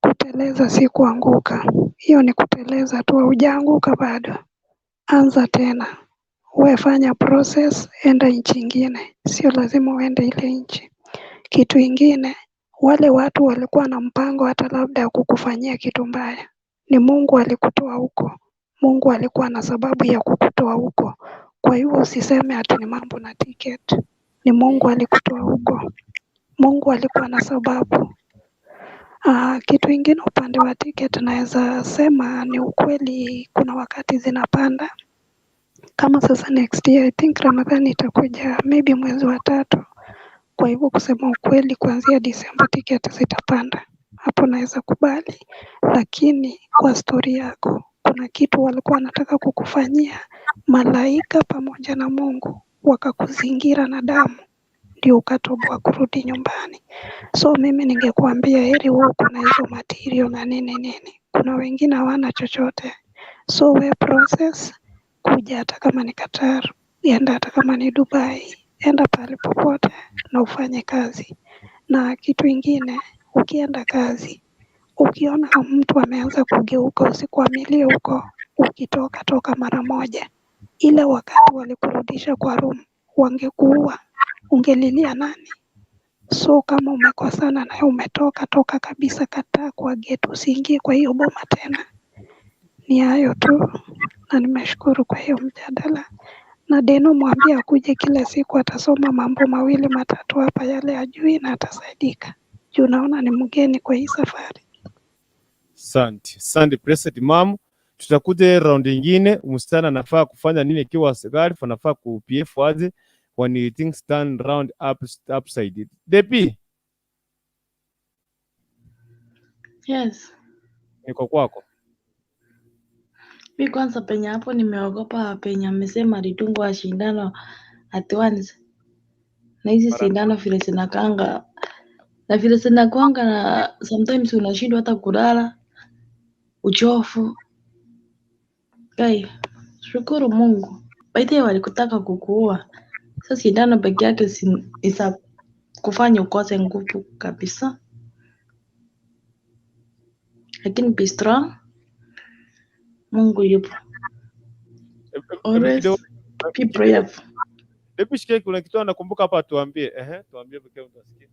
kuteleza si kuanguka. Hiyo ni kuteleza tu, haujaanguka bado. Anza tena, we fanya process, enda nchi ingine, sio lazima uende ile nchi. Kitu ingine, wale watu walikuwa na mpango hata labda ya kukufanyia kitu mbaya. Ni Mungu alikutoa huko. Mungu alikuwa na sababu ya kukutoa huko. Kwa hivyo usiseme ati ni mambo na ticket. Ni Mungu alikutoa huko. Mungu alikuwa na sababu. Kitu ingine upande wa ticket naweza sema ni ukweli, kuna wakati zinapanda. Kama sasa next year I think Ramadhani itakuja maybe mwezi wa tatu. Kwa hivyo kusema ukweli, kuanzia Disemba tiketi zitapanda, hapo naweza kubali, lakini kwa stori yako kuna kitu walikuwa wanataka kukufanyia, malaika pamoja na Mungu wakakuzingira na damu, ndio ukatoboa kurudi nyumbani. So mimi ningekuambia heri wewe uko na hizo material na nini nini, kuna wengine hawana chochote. So we process kuja, hata kama ni Qatar, enda hata kama ni Dubai, enda pahali popote na ufanye kazi. Na kitu ingine, ukienda kazi, ukiona mtu ameanza kugeuka, usikwamilie huko. Ukitoka toka mara moja. Ile wakati walikurudisha kwa room, wangekuua, ungelilia nani? So kama umekosana naye umetoka, toka kabisa, kataa kwa gate, usiingie kwa hiyo boma tena. Ni hayo tu, na nimeshukuru kwa hiyo mjadala. Na Deno mwambie akuje kila siku, atasoma mambo mawili matatu hapa yale ajui na atasaidika, juu naona ni mgeni kwa hii safari. Asante. Asante President Mam. Tutakuja round ingine, msichana anafaa kufanya nini ikiwa Gulf, anafaa ku PF aje when things turn round up, upside. Depi, Yes. niko kwako. Mi kwanza penye hapo nimeogopa penye amesema alidungwa shindano at once. Na hizi Mara sindano vile zinakanga na vile zinakuanga na sometimes unashindwa hata kulala, uchofu. Kai, shukuru Mungu. By the way walikutaka kukuua. Sasa sindano peke yake isa kufanya ukose nguvu kabisa. Lakini be strong, Mungu yupo. Hebu Always kidogo be kidogo. prayerful. Depi shikie, kuna kitu anakumbuka hapa, tuambie. Tuambie pekee mtu asikie.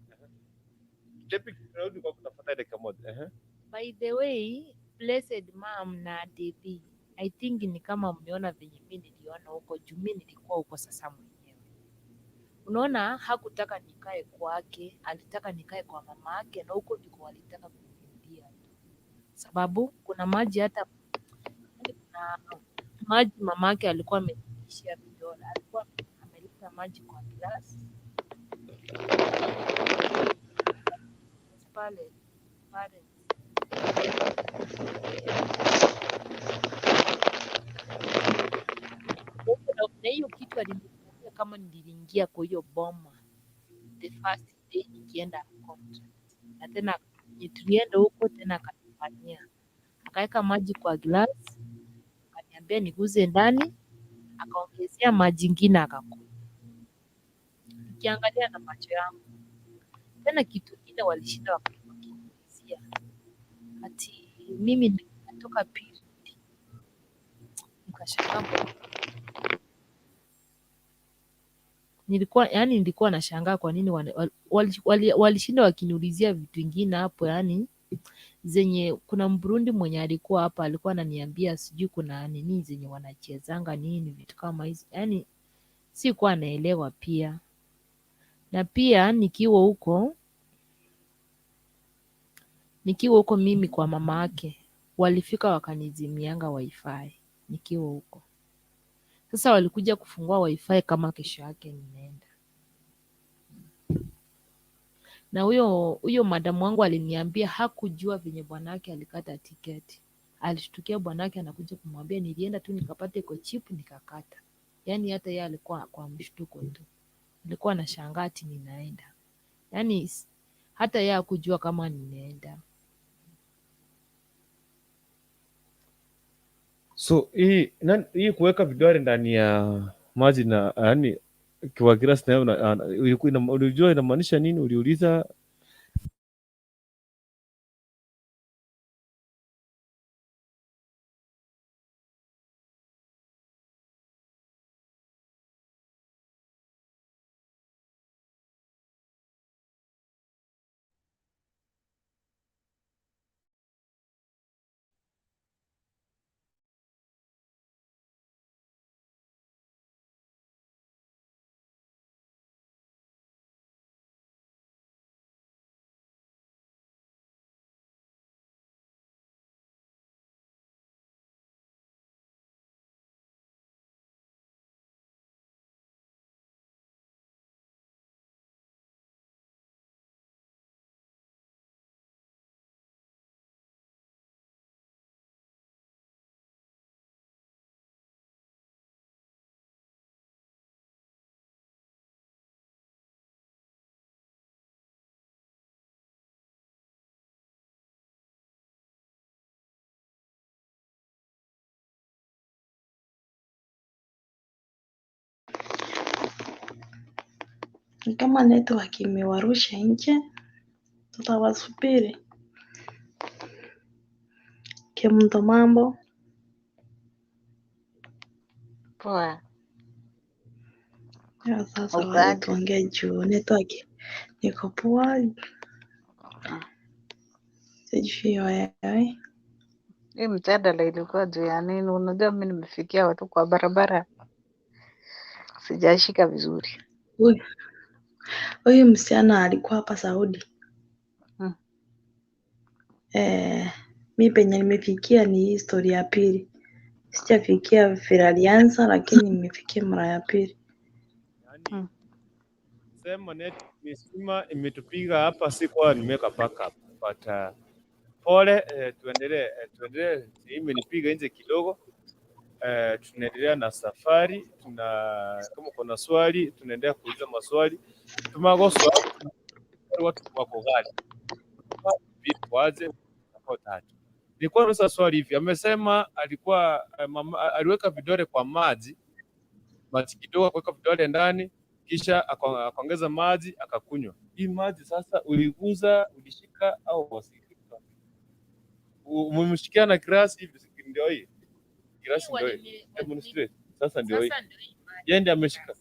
Depi, tunarudi kwa kutafuta dakika moja. By the way, Blessed Mom na DB, I think ni kama mmeona venye mi niliona huko juu mi nilikuwa huko sasa mwenyewe. Unaona, hakutaka nikae kwake, alitaka nikae kwa mama yake, na huko ndiko walitaka kuniingia, sababu kuna maji hata kuna maji mamake alikuwa amenishia vidole, alikuwa ameleta maji kwa glass pale pale. Na hiyo kitu alinifanyia kama niliingia kwa hiyo boma the first day nikienda contract, na tena yenye tulienda huko tena akanifanyia, akaweka maji kwa glass, akaniambia niguze ndani, akaongezea maji ingine akakunywa. Nikiangalia na macho yangu tena, kitu ingine walishinda wakiniulizia ati mimi natoka period, nikashangaa mbona Nilikuwa yani, nilikuwa nashangaa kwa nini walishinda wakiniulizia vitu vingine hapo, yani zenye kuna Mburundi mwenye alikuwa hapa alikuwa ananiambia sijui kuna nini zenye wanachezanga nini vitu kama hizo, yani sikuwa naelewa pia. Na pia nikiwa huko mimi kwa mama yake walifika wakanizimianga wifi nikiwa huko. Sasa walikuja kufungua wifi kama kesho yake nimeenda. Na huyo madamu wangu aliniambia hakujua venye bwanake alikata tiketi. Alishtukia bwanake anakuja kumwambia nilienda tu nikapata iko chip nikakata. Yaani hata yeye alikuwa kwa mshtuko tu. Nilikuwa nashangaa ati ninaenda. Yaani hata yeye hakujua kama ninaenda. So hii kuweka vidole ndani ya maji na yani kwa glasi na ulijua inamaanisha nini? Uliuliza? Ni kama network imewarusha nje, tutawasubiri. Kimto, mambo? Poa. Ya, sasa Uko wacha aje? tuongee juu network. Niko poa, sijui wewe. Hii mjadala ilikuwa juu ya nini? Unajua mimi nimefikia watu kwa barabara, sijashika vizuri. Huyu msichana alikuwa hapa Saudi. Mi penye nimefikia ni hii story ya pili. Sijafikia vile alianza, lakini nimefikia mara ya pili. Sema net misima imetupiga hapa, sikuwa nimeweka backup but pole. Tuendelee, tuendelee. Imenipiga nje kidogo. Tunaendelea na safari. Tuna kama kuna swali tunaendelea kuuliza maswali. Tumagoswa watu wako gari waje tatu. Nilikuwa nauliza swali hivi, amesema alikuwa mama, aliweka vidole kwa maji kidogo, akaweka vidole ndani kisha akaongeza maji akakunywa. Hii maji sasa uliguza, ulishika au wasika? Umemshikia na glasi hivi, ndio hii glasi, ndio hii demonstrate. Sasa ndio hii, yeye ndiye ameshika.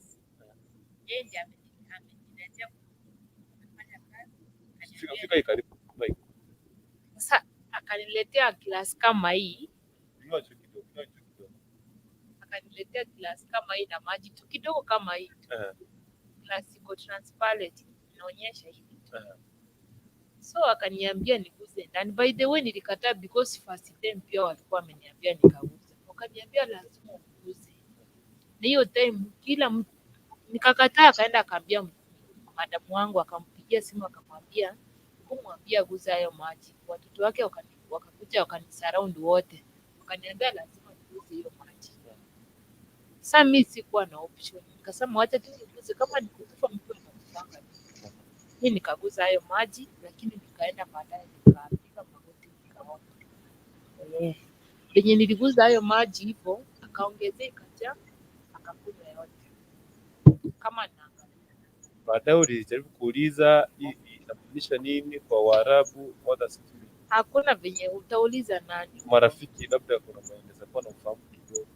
Fika hii karibu. Sasa akaniletea glasi kama hii, akaniletea glasi kama hii na maji tu kidogo kama hii. Glasi iko transparent, inaonyesha hivi. So akaniambia niguze ndani. By the way nilikataa because first time pia walikuwa wameniambia nikaguze. Wakaniambia lazima uguze. Na hiyo time kila mtu nikakataa, akaenda akaambia madamu wangu, akampigia simu akamwambia kumwambia aguze hayo maji. Watoto wake wakakuja wakanisurround wote. Wakaniambia lazima niguze hiyo maji. Sasa mimi sikuwa na option. Nikasema wacha tu niguze, kama nikukufa mtu anakufanga. Mimi nikaguza hayo maji, lakini nikaenda baadaye nikapiga magoti nikaomba. Penye niliguza hayo maji hivyo, akaongezea ikaja, akakunywa yote. Kama naangalia. Baadaye ulijaribu kuuliza hii inamaanisha nini kwa Waarabu, what does it mean? Hakuna venye utauliza nani. Marafiki labda kuna mwenye kuwa na ufahamu kidogo.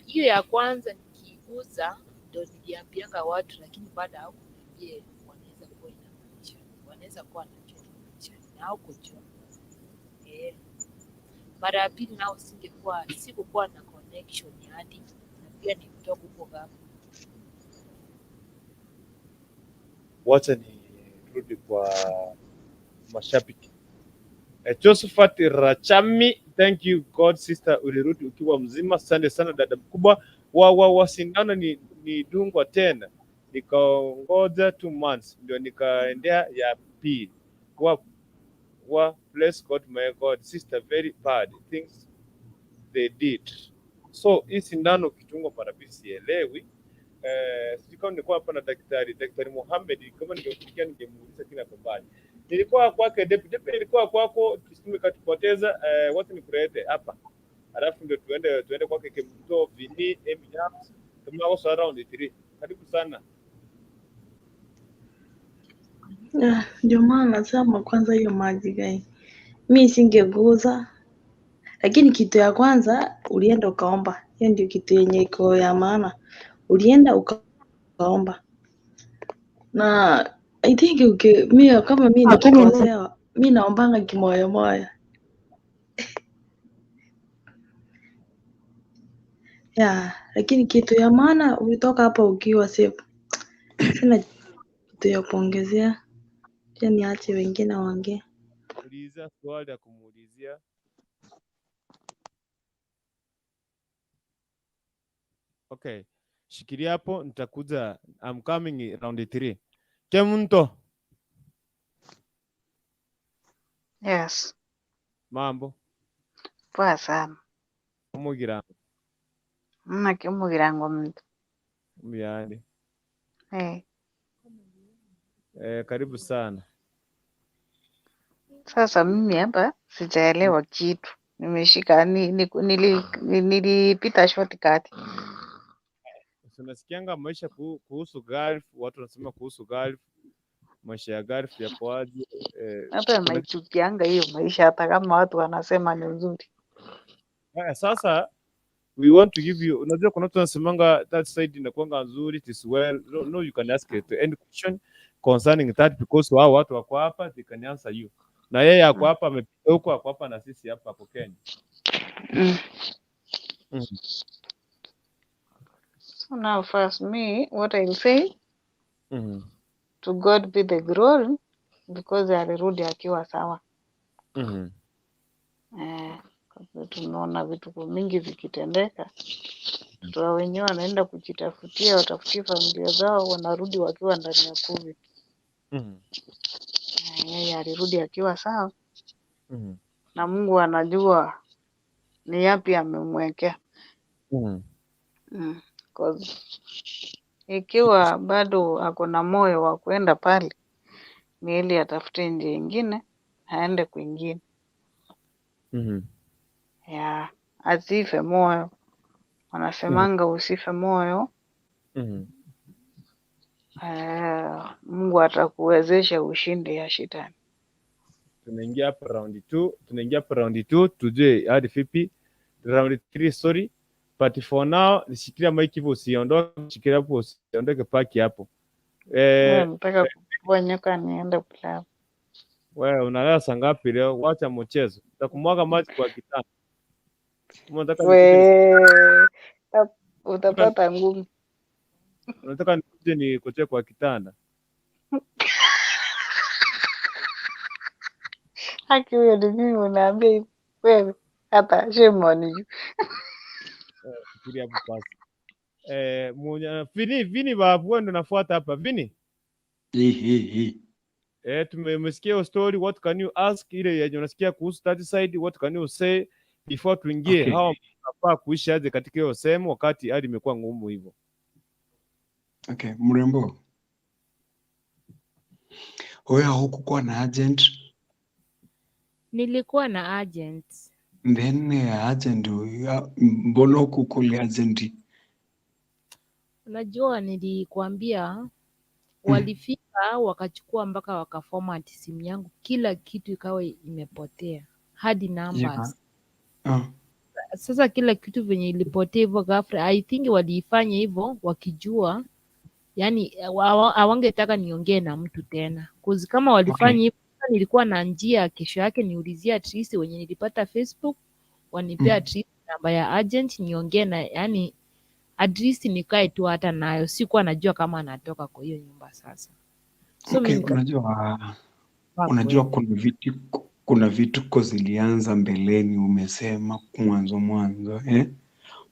Hiyo ya kwanza nikiiguza Ndo niliambianga watu, lakini baada hawakuniambia wanaweza kuwa inamaanisha, wanaweza kuwa wanajua inamaanisha nini, hawakujua. Eh. Mara ya pili nao singekuwa, sikukuwa na connection hadi na pia nilitoka huko ghafla. Wacha nirudi kwa mashabiki. Josephat Rachami, thank you God sister, ulirudi ukiwa mzima. Asante sana dada mkubwa. Wa sindano ni dungwa tena, nikaongoja 2 months ndio nikaendea ya pili. Wa bless God my God sister, very bad things they did. So hii sindano ukitungwa mara pili sielewi. Sijui kama nilikuwa hapa na daktari Mohamed, kama ningemfikia ningemuuliza kila kwa mbali. Nilikuwa kwake Depi, nilikuwa kwako, tumekatupoteza. Watu nikulete hapa, alafu ndio tuende kwake Kemuto Vini Emiams kama round 3. Karibu sana. Ah, ndio maana nasema kwanza hiyo maji gai mi singeguza, lakini kitu ya kwanza ulienda ukaomba. Hiyo ndio kitu yenye iko ya maana, ulienda ukaomba na I think mi kama mi nikikosewa mi naombanga kimoyomoyo yeah, lakini kitu ya maana ulitoka hapa ukiwa safe. Sina kitu ya kuongezea, pia niache wengine waongee. Uliza swali ya kumuulizia. Okay, shikilia hapo, nitakuja. I'm coming round 3. Kemunto, Yes, mambo poa sana. Omugira Mna kimugirango mtu. muyani. Eh, Karibu sana. sasa mimi hapa sijaelewa kitu. Nimeshika nilipita shortcut. Unasikianga maisha kuhusu golf, watu wanasema kuhusu golf, maisha ya golf yakoaje? Hata naichukianga hiyo maisha hata kama watu wanasema ni nzuri. Sasa we want to give you, unajua kuna watu wanasemanga that side inakuanga nzuri, it is well. No, no, you can ask it any question concerning that because wao watu wako hapa, they can answer you. Na yeye ako hapa, amepita huko, ako hapa na sisi hapa ako Kenya. So now first me what I'll say, to God be the glory because alirudi akiwa sawa. Kwa sababu tumeona vitu mingi vikitendeka, watoto wenyewe wanaenda kujitafutia, watafutie familia zao, wanarudi wakiwa ndani ya COVID. Yeye alirudi akiwa sawa na Mungu anajua ni yapi amemwekea. 'Cause ikiwa bado ako na moyo wa kuenda pale, ni ili atafute njia ingine aende kwingine. Ya, asife moyo. Wanasemanga usife moyo. Mungu atakuwezesha ushinde ya shetani. Tunaingia hapa round 2, tunaingia hapa round 2, tujue hadi vipi. Round 3, sorry. But for now, nishikilia mic hivyo usiondoke, shikilia hapo usiondoke, paki hapo. Wewe nataka kuvua nyoka niende kulala. Wewe unalala saa ngapi leo? Wacha mchezo. Nitakumwaga maji kwa kitanda. Kama unataka nikuje We, utapata ngumi. Unataka nikuje nikochoe kwa kitanda? Haki huyo ni mimi unaambia hivi wewe, hata shame on you. Fikiria hapo basi. Vini babu, wewe ndo nafuata hapa. Vini? Hii. Tumesikia hiyo story, what can you ask? Ile yenye unasikia kuhusu that side, what can you say before tuingie? Okay. Hawa wanafaa kuishi aje katika hiyo sehemu wakati hali imekuwa ngumu hivyo? Okay, mrembo. Wewe hukukuwa na agent? Nilikuwa na agent. Then agent mbona hukukuli agent? Unajua nilikuambia walifika wakachukua mpaka wakaformat simu yangu, kila kitu ikawa imepotea hadi numbers. Sasa kila kitu venye ilipotea hivyo ghafla, I think waliifanya hivyo wakijua, yani hawangetaka niongee na mtu tena. 'Cause kama walifanya hivyo, nilikuwa na njia kesho yake niulizie at least wenye nilipata Facebook wanipea at least namba ya agent niongee na, yani at least nikae tu hata nayo. Sikuwa najua kama anatoka kwa hiyo nyumba sasa. So Okay, mi unajua nikafaa unajua kwenda. kuna vituko zilianza mbeleni, umesema mwanzo mwanzo, eh?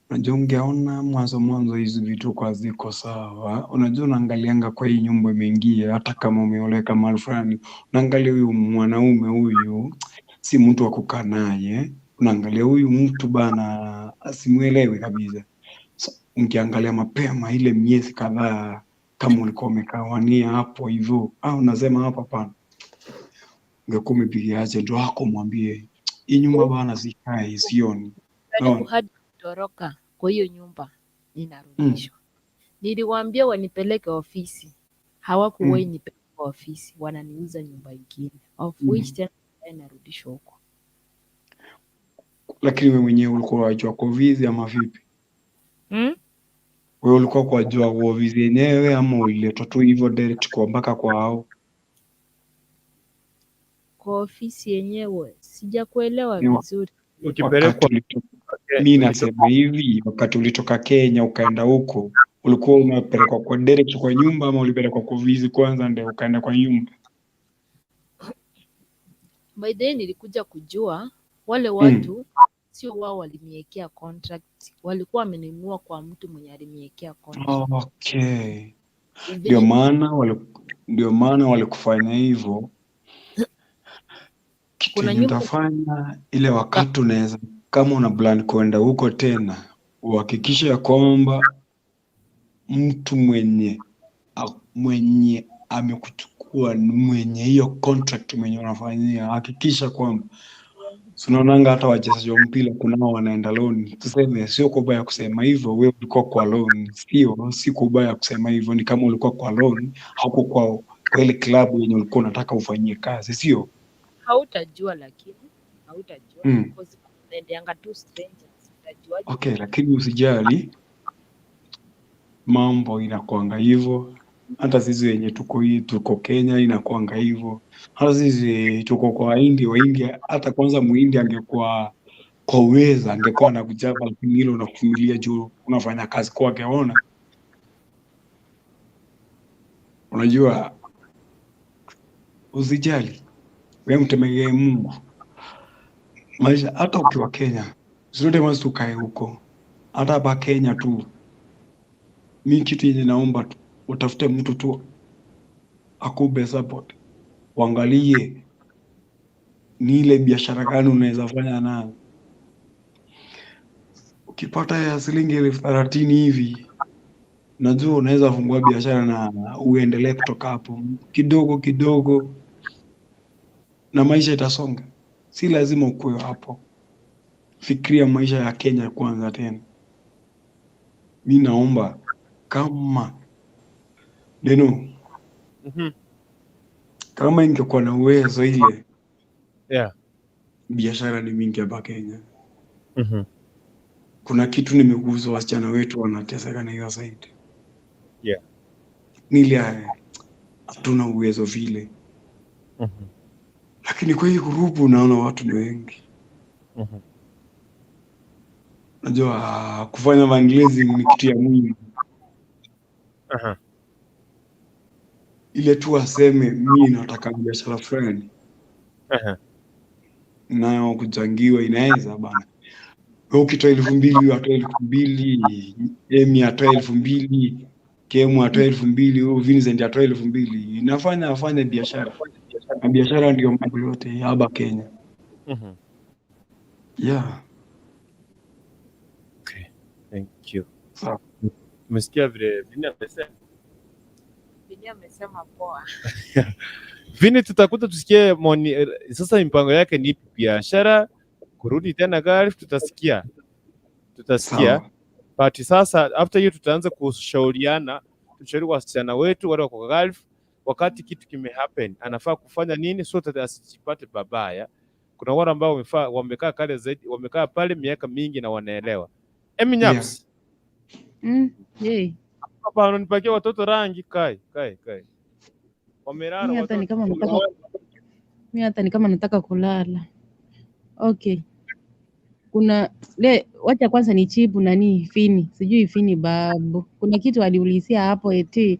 Unajua ungeona mwanzo mwanzo hizi vituko haziko sawa. Unajua unaangalianga kwa hii nyumba imeingia, hata kama umeoleka mahali fulani, unaangalia huyu mwanaume huyu si mtu wa kukaa naye, unaangalia huyu mtu bana, asimuelewe kabisa. So, ungeangalia mapema ile miezi kadhaa, kama ulikuwa umekawania hapo hivyo, unasema hapa hapana, ungekuwa umepigia agent wako mwambie hii nyumba bana, sikai, sioni. Karibu Naona hadi kutoroka kwa hiyo nyumba ninarudishwa. Niliwaambia wanipeleke ofisi, hawakuwahi nipeleka ofisi, wananiuza nyumba ingine of which tena baadaye narudishwa huko. Lakini wewe mwenyewe ulikuwa wajua kwa ofisi ama vipi? Mm? Wewe ulikuwa kwa jua kwa ofisi yenyewe ama uliletwa tu hivyo direct kwa mpaka kwa hao? Kwa ofisi yenyewe sijakuelewa Ni vizuri. Ukipelekwa wakati ulitoka, mi nasema hivi, wakati ulitoka Kenya ukaenda huko, ulikuwa unapelekwa kwa direct kwa nyumba ama ulipelekwa kwa ofisi kwanza ndio ukaenda kwa nyumba? By the way, nilikuja kujua wale watu sio wao waliniwekea contract, walikuwa wamenunua kwa mtu mwenye aliniwekea contract. Okay, ndio Venye maana ndio maana walikufanya hivyo. Kitu kuna yenye nyumba utafanya ile wakati unaweza, kama una plan kuenda huko tena, uhakikishe ya kwamba mtu mwenye amekuchukua ni mwenye hiyo contract mwenye unafanyia, hakikisha kwamba, si unaonanga hata wachezaji wa mpira kunao wanaenda loan. Tuseme sio kwa ubaya kusema hivyo, wewe ulikuwa kwa loan, sio si kwa ubaya kusema hivyo, ni kama ulikuwa kwa loan, hauko kwa ile klabu yenye ulikuwa unataka ufanyie kazi, sio? Hautajua, lakini hautajua because unaendeanga tu strangers, utajuaje? Okay, lakini usijali, mambo inakuanga hivyo. Hata sisi wenye tuko hii tuko Kenya inakuanga hivyo. Hata sisi tuko kwa Wahindi, Wahindi hata kwanza Muhindi angekuwa kwa uweza angekuwa anakuchapa, lakini hilo unavumilia juu unafanya kazi kwake. Ona, unajua, usijali, wewe mtegemee Mungu. Maisha hata ukiwa Kenya, zote must ukae huko, hata hapa Kenya tu. Mi kitu yenye naomba tu utafute mtu tu akupe support, uangalie ni ile biashara gani unaweza fanya nayo. Ukipata ya shilingi 30,000 hivi, najua unaweza fungua biashara na uendelee kutoka hapo kidogo kidogo, na maisha itasonga. Si lazima ukuwe hapo. Fikiria maisha ya Kenya kwanza tena. Mi naomba kama Deno, kama ingekuwa na uwezo ile biashara ni mingi hapa Kenya. Kuna kitu nimeguzwa, wasichana wetu wanateseka na hiyo side. Ni ile hatuna uwezo vile, lakini kwa hii group naona watu ni wengi. Najua kufanya fundraising ni kitu ya muhimu. Ile tu aseme mi nataka biashara fulani nayo kuchangiwa inaweza bana. Wewe ukitoa 2,000, huyu atoe 2,000, Emi atoe 2,000, Kemu atoe 2,000, huyu Vincent atoe 2,000, inafanya afanye biashara, na biashara ndio mambo yote hapa Kenya. Yeah. Okay. Thank you. Sawa. Umesikia vile Vini amesema? Vini amesema poa. Vini, tutakuta tusikie maoni sasa mipango yake ni ipi, biashara, kurudi tena Gulf, tutasikia. Sawa. But sasa after hiyo tutaanza kushauriana, tushauri wasichana wetu wale wako Gulf, wakati kitu kime happen anafaa kufanya nini so that asijipate babaya. Kuna wale ambao wamekaa kale zaidi, wamekaa pale miaka mingi na wanaelewa. Emi Yeah. Nyaps, Hey. hapa wananipakia watoto rangi kai kai kai. Wamelala Mi hata ni watoto. kama nataka mi hata ni kama nataka kulala. Okay. Kuna le, wacha kwanza ni chibu nani Fini, sijui Fini babu. Kuna kitu aliulizia hapo eti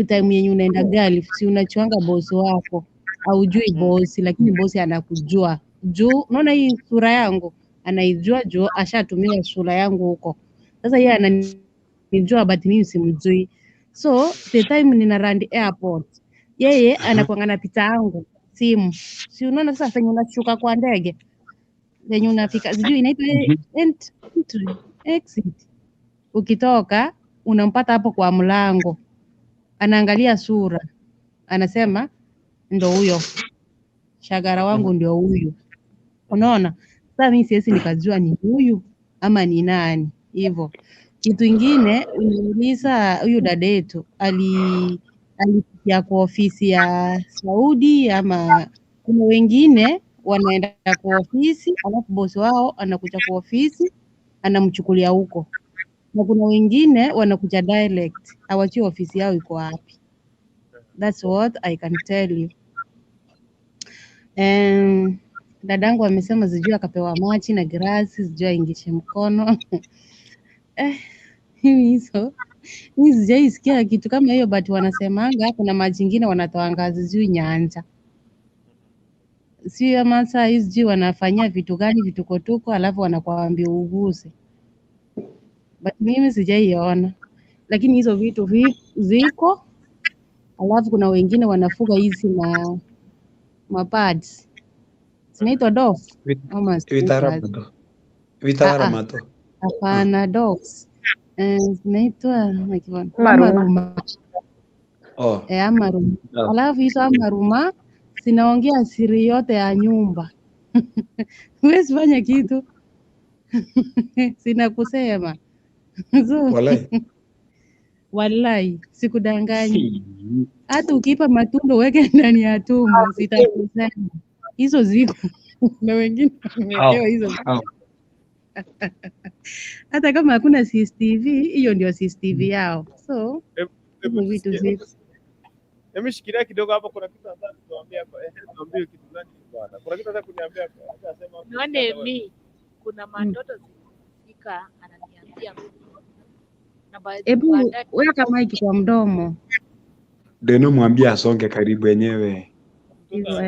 time yenye unaenda Gulf, si unachuanga bosi wako, haujui bosi, lakini bosi anakujua juu. Unaona hii sura yangu anaijua juu ashatumia sura yangu huko. Sasa yeye ananijua but mimi simjui. So the time nina land airport, yeye anakuanga na picha yangu simu, si unaona sasa penye unashuka kwa ndege venye unafika sijui inaitwa entry exit. Ukitoka unampata hapo kwa mlango, anaangalia sura, anasema ndo huyo shagara wangu ndio huyu. Unaona, sasa mimi siwezi nikajua ni huyu ama ni nani hivyo. Kitu ingine uniuliza huyu dada yetu alipitia kwa ofisi ya Saudi ama kuna wengine wanaenda kwa ofisi alafu bosi wao anakuja kwa ofisi anamchukulia huko, na kuna wengine wanakuja direct, hawajui ofisi yao iko wapi. That's what I can tell you. Dadangu amesema sijui akapewa maji na grasi, sijui aingishe mkono. Mimi hizo mimi sijaisikia kitu kama hiyo, but wanasemanga kuna maji ingine wanatoanga sijui nyanja sio ama saa hii sijui wanafanyia vitu gani vitukotuko, alafu wanakuambia uguse, but mimi sijaiona, lakini hizo vitu ziko. Alafu kuna wengine wanafuga hizi mapads zinaitwa doves ama zinaitwa aje? Vitaramato. Ah, ah, Vitaramato. hapana doves. Zinaitwa nakiona Maruma. amaruma. Oh. Amaruma. Yeah. Alafu hizo amaruma zinaongea siri yote ya nyumba. Huwezi fanya kitu sina kusema. So, Walai. wallahi sikudanganyi, hata ukipa matunda uweke ndani ya tumbo sitakusema. Hizo ziko na wengine wamewekewa How? hizo, How? hata kama hakuna CCTV, hiyo ndio CCTV yao. So Hebu hizo vitu tusikie. ziko. Hebu shikilia kidogo hapo, kuna kitu nataka kutuambia hapa. Tuambie kitu gani bwana? Kuna kitu nataka kuniambia hapa. Acha asema hapo Nione kwanza wewe. mi kuna mandoto zikifika ananiambia na Hebu baadaye weka maiki kwa mdomo Deno mwambie asonge karibu yenyewe. hivyo.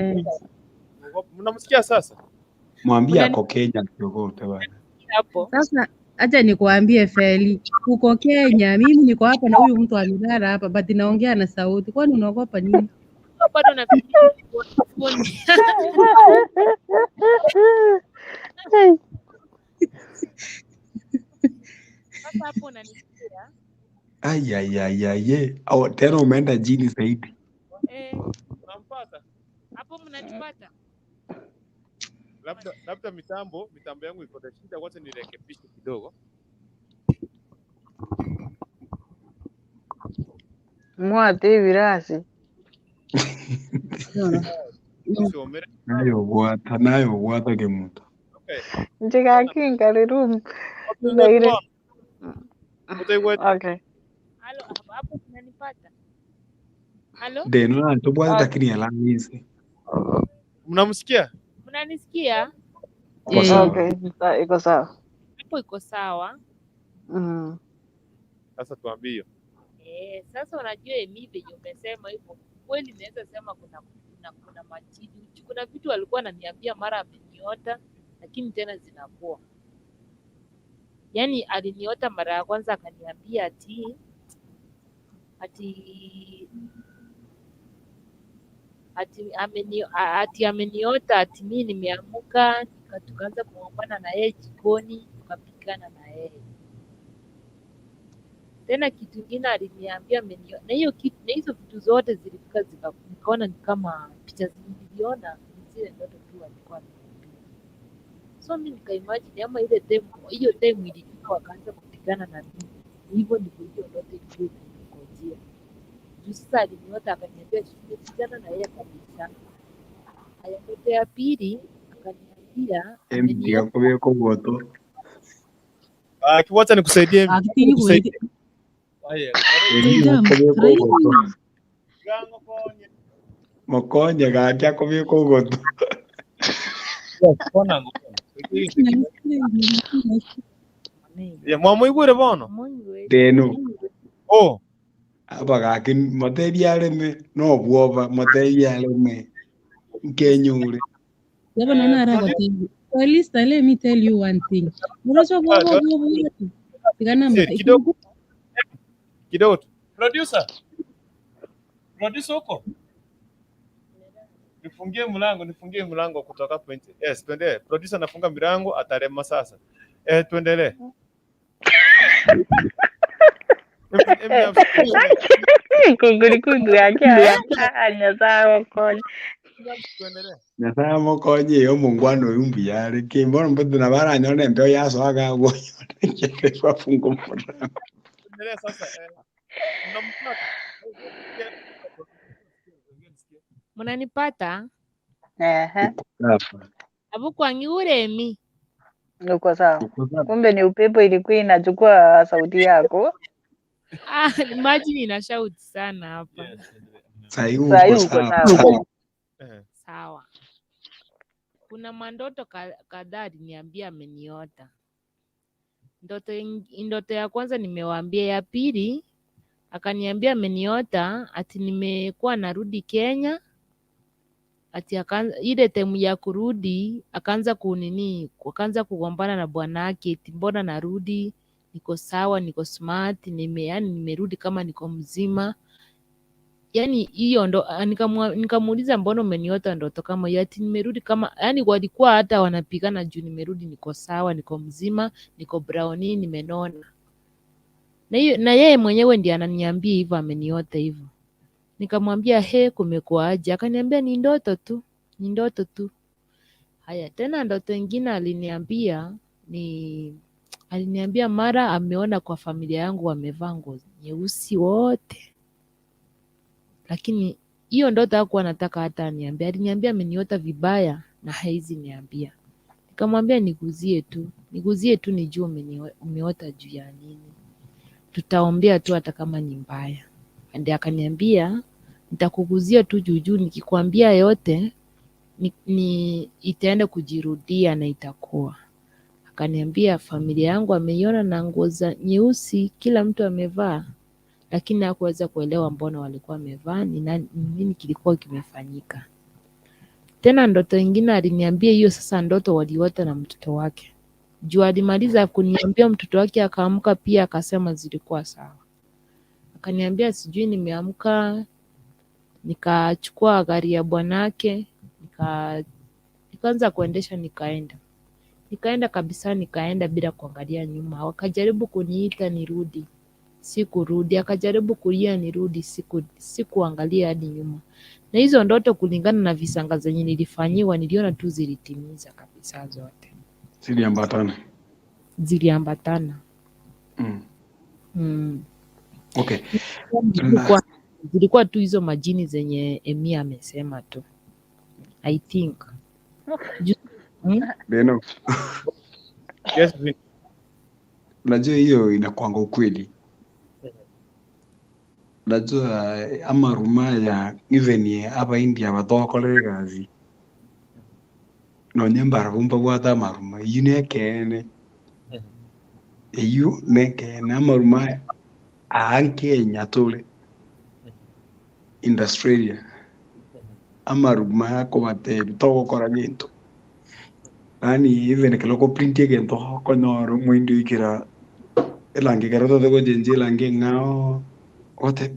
Mtoto mnamsikia sasa? Mwambie mnanisikia ako Kenya kiogope bwana. hapo. Sasa acha nikuambie Feli, uko Kenya, mimi niko hapa na huyu mtu amelala hapa, but naongea na sauti. Kwani unaogopa nini? Bado nafikiria phone. Sasa hapo unanisikia? Ayayayay. Au tena umeenda jini zaidi. Unampata? Hapo mnanipata? Labda mitambo yangu iko na shida, wacha nirekebishe kidogo. Mwate virasi. No, no. Usiomere. Nayo gwata, nayo gwata kemuto. Okay. Njikakinga room. Watu Ndaire. wote utaigwete. Okay. Halo, hapo mnanipata? Halo, Deno na tobwate Okay. lakini alangise. Mnamsikia? mnanisikia? Kwa Eh, sawa. Okay, iko sawa. Hapo iko sawa. Sasa tuambie hiyo. Sasa unajua Emi venye umesema hivyo kweli, naweza sema kuna majini, kuna vitu alikuwa ananiambia mara ameniota, lakini tena zinakuwa yaani, aliniota mara ya kwanza akaniambia ati ameniota ati mimi nimeamuka, tukaanza kugombana na yeye jikoni, tukapigana na yeye tena. Kitu ingine aliniambia na hiyo kitu na hizo vitu zote zilifika nikaona ni kama picha niliona ni zile ndoto tu alikuwa ananiambia. So mi nikaimagine ama ile time, hiyo time ilifika wakaanza kupigana na mimi, hivyo ndivyo hiyo ndoto ilikuwa inanikujia. Juu sasa aliniota akaniambia tumepigana na yeye kabisa. Haya, ndoto ya pili Aliniambia Emi akobeka ogoto. Ah, wacha nikusaidie. Akitini Nikusaidie. kuweke Haya. Emi Madam, akobeka Raila ogoto. Mokonye gaki akobeka ogoto. Ya mwamuigure bono. Teno. Oh. Aba gaki motebi areme no bwoba motebi areme nkenyure. Yabo naona aragotebi. At least let me tell you one thing. Unajua bwoba bwoba tigana Kidogo kidogo tu. Producer. Producer huko. Nifungie mlango, nifungie mlango kutoka hapo nje. Yes, tuendelee. Producer anafunga milango atarema sasa. Eh, tuendelee. Kungurikungu yake anyasaye okonye. Tuendelee. Nyasaye mokonye yo mungwana oyu mbuya are ki bono mbote na baranyora embeo yasoaga agwo bafunga omorango. Tuendelee sasa. Eh, mnampata? Mnanipata? Ehe, Hapa. Abukwangi uremi. uko sawa. Kumbe ni upepo ilikuwa inachukua sauti yako. Ah, imagine ina shout sana hapa. Sahi Saa hii uko uko sawa. sawa. Sawa. Kuna mandoto kadhaa aliniambia ameniota. Ndoto ya kwanza nimewaambia, ya pili akaniambia ameniota ati nimekuwa narudi Kenya, ati akaanza ile temu ya kurudi akaanza kunini, akaanza kugombana na bwanake eti mbona narudi, niko sawa, niko smart, yani nimerudi kama niko mzima. Yani hiyo ndo nikamuuliza mbona umeniota ndoto kama hiyo, ati nimerudi kama, yani walikuwa hata wanapigana juu nimerudi niko sawa, niko mzima, niko browni, nimenona. Na hiyo na yeye mwenyewe ndiye ananiambia hivyo, ameniota hivyo. Nikamwambia he, kumekuwaje? Akaniambia ni ndoto tu, ni ndoto tu. Haya, tena ndoto ingine aliniambia ni aliniambia mara ameona kwa familia yangu wamevaa nguo nyeusi wote, lakini hiyo ndoto hakuwa anataka hata aniambia. Aliniambia ameniota vibaya na haizi niambia. Nikamwambia niguzie tu, niguzie tu nijue umeota juu ya nini, tutaombea tu hata kama ni mbaya. Ndiye akaniambia nitakuguzia tu juu juu, nikikwambia yote ni itaenda kujirudia na itakuwa. Akaniambia familia yangu ameiona na nguo za nyeusi, kila mtu amevaa, lakini hakuweza kuelewa mbona walikuwa wamevaa, ni nini kilikuwa kimefanyika. Tena ndoto ingine aliniambia hiyo sasa ndoto waliota na mtoto wake. Juu alimaliza kuniambia mtoto wake akaamka pia akasema zilikuwa sawa. Akaniambia sijui nimeamka nikachukua gari ya bwanake nikaanza kuendesha nikaenda. Nikaenda kabisa, nikaenda bila kuangalia nyuma. Wakajaribu kuniita nirudi, sikurudi. Akajaribu kulia nirudi, sikuangalia hadi nyuma. Na hizo ndoto kulingana na visanga zenye nilifanyiwa, niliona tu zilitimiza kabisa zote. Ziliambatana. Ziliambatana. Okay. Zilikuwa tu hizo majini zenye Emia amesema tu. I think. Beno. Yes, unajua hiyo inakuanga ukweli. Unajua ama rumaya even hapa India bathokorere kazi. Nonya mbarabumba bwata amaruma iyo nekene. Iyo nekene amaruma aa Kenya turi in Australia. Amaruma akobatebia togokora ginto. Yaani even ekero okoprinti egento okonyora omoindi oikera erangi ekero tote gochenjia erangi eng'ao ogote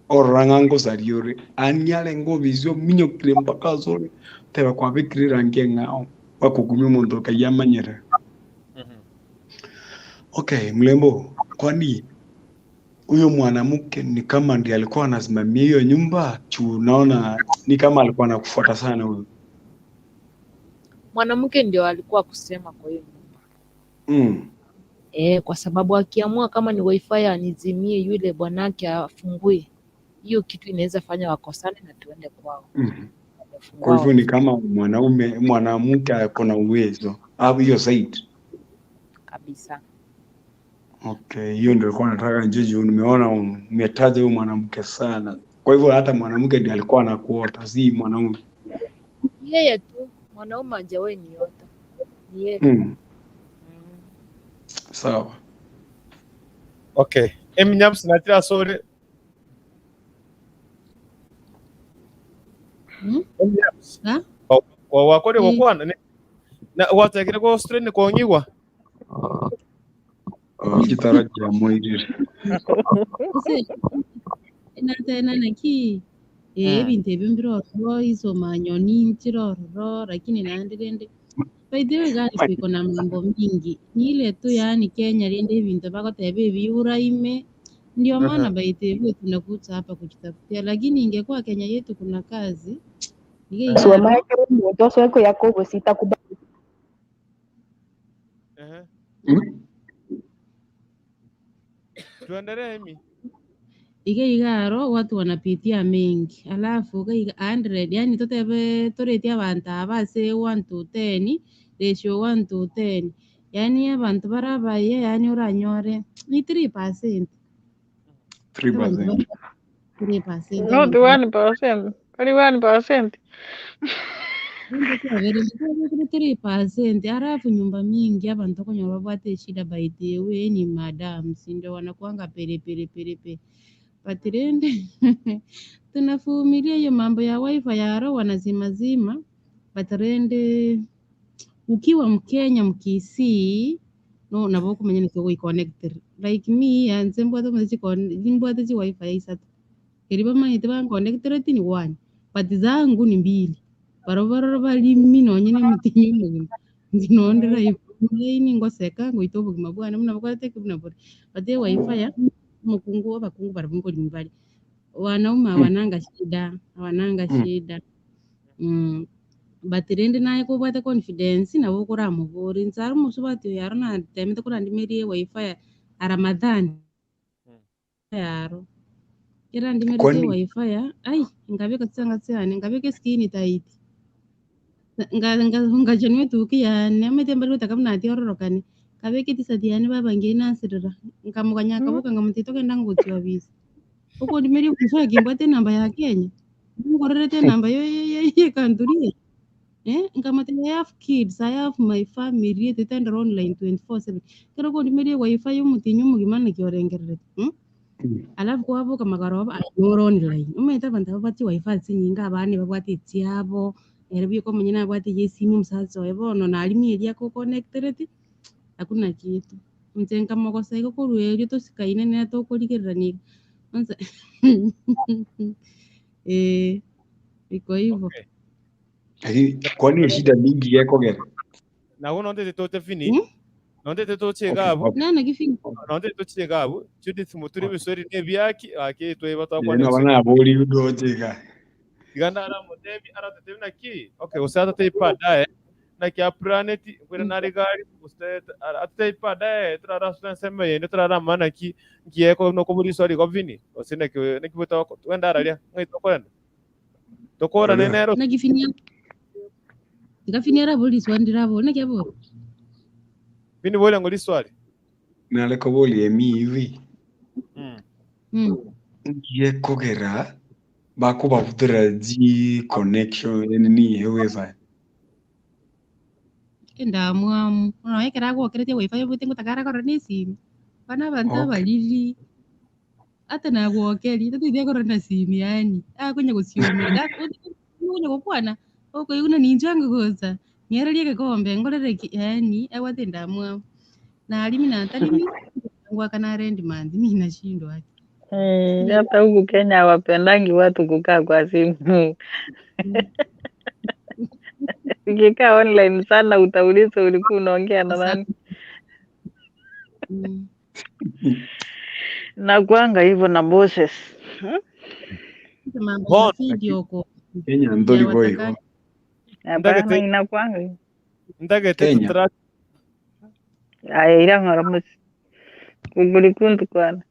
orora ng'a ngosaria ore ani arenge obisi ominyokire mpaka ase ore oteba kwabekire erangi eng'ao bakokumia omonto okaiya amanyere. Okay, mlembo, kwani huyo mwanamke ni kama ndiye alikuwa anasimamia hiyo nyumba? Juu naona ni kama alikuwa anakufuata sana huyo. Mwanamke ndio alikuwa kusema kwa hiyo nyumba. Kwa sababu akiamua kama ni wifi anizimie yule bwanake afungue, hiyo kitu inaweza fanya wakosane na tuende kwao. Kwa hivyo Wow. ni kama mwanaume mwanamke ako na uwezo au hiyo side. Kabisa. Okay, hiyo ndio nilikuwa nataka nijue juu nimeona umetaja huyu mwanamke sana. Kwa hivyo hata mwanamke ndiye alikuwa anakuota, si mwanaume. Yeye tu mwanaume hajawahi niota, ni yeye. Sawa. Okay, eminyamsi natira sore. Eminyamsi Ha? wakore Eh. gokwana na watekire go strain kong'igwa. Gitarajia mwirire. Ese natena naki ebintu ebio mbirororo isomanyo ninchirororo lakini naende rende by the way guys iko na mambo mingi ni ile tu yaani Kenya rende ebintu bagoteba ebiuraime ndio maana by the way tunakuja hapa kujitafutia lakini ingekuwa Kenya yetu kuna kazi nige Sua igaro maana omuntu weko Yakobo sitakubali. Tuendelee Emi. Iga igaro watu wanapitia mengi alafu iga 100 yani totebe toretie abantu aba ase 1 to 10 ratio 1 to 10 yani abantu barabaye yani oranyore ni 3% abantu 3%. 3% Not abantu 1%. Only 1%. kuri 3% halafu nyumba mingi abantu okonyora babwate eshida by the way ni madam si ndio wanakuanga pere pere pere pere but rende tunavumilia hiyo mambo ya wifi ya roho wanazimazima but rende ukiwa Mkenya mkisii no nabo okumenya naki ogoiconnect like me anse mbwate mbwate chi wifi isato eri bamaete banconnectereti ni one but zangu ni mbili barobaro balimi nonye nemutinyi omogima ntinondera iini ngoseka ngoita obogima bwane buna bokwarete buna bore but ewifi ya omokungu abakungu barabwo nkorimi bare wanaume hawananga shida hawananga shida but rende naye kobwate confidence nabo okoramobori inche aro omosubati oyo aro natemete korandimerie wifi ya Ramadhani yaro erandimerete Kwani wifi ya ai ngabeka tsanga tsiane ngabeka skin tight ngachanwe tuki yane amaite mbali gotaka buna atiororokane kabeke tisati yane babange nasirira nkamuganya akaboka ngamutito kenda ngotiwa bisi ukondimerie wifi kimbwate enamba ya Kenya nkorerete enamba yekanturie nkamate I have kids, I have my family tetendera online 24/7 kero kondimerie wifi yomotinyi omogima naki orengererete Alafu kwaboka magoroba anyora online omaete abanto aba babwate wifi chinyinga abana babwate echiabo ere buya okomanya nabwate ya esimu omosacha oye bono narimia eria akoconnectereti hakuna kitu. Inche nkamogosa igo korwa erio tosikaine nere tokorigererania iga onse iko hivo. Okay. Lakini kwani shida mingi yekogera? Nago nondete tote fini nondete toche gabu Okay. Nana gifini nondete toche gabu Judith muturi bisori nebyaki ake tweba twakwana Yena ebisori bana abori udochega. Uganda aramutebi aratetebi naki okay usata teipa dae naki apraneti kwira nari gari ustate ateipa dae trara sema yende trara mana ki ngieko no kuburi sori govini osine ki nekibuta wenda aralia ngaito kwenda tokora Oria. nenero na gifinia ngafinia raboriswa ndirabo nakiabora vini bole ngoli swali Naleko boli emi hivi. Yekogera bakubavuthira ji connection nini wifi. Endamwamu ona ekera gwokeretie wifi obwete ngotakara korora na esimu bana abanto Okay. abariri ata nagwokeria tatuite korora na simu yaani akonya gosiomera konya gokwana okoiguna ninche angogosa nyererie egekombe ngorere ki yaani abwate endamwamu narimi natarimi ngwaka narendi manzi mi nashindwa aki. Hata huku Kenya hawapendangi watu kukaa kwa simu. Ukikaa online sana utauliza ulikuwa unaongea na nani. Nakuanga hivyo na bosses. Mambo ya Bon video call Kenya ndoli boy yawatakani go. Hapana, ndagete inakuanga hivyo. ndagete Kenya. tutra Aya, ira ng'ora kuguli kuntu kwana.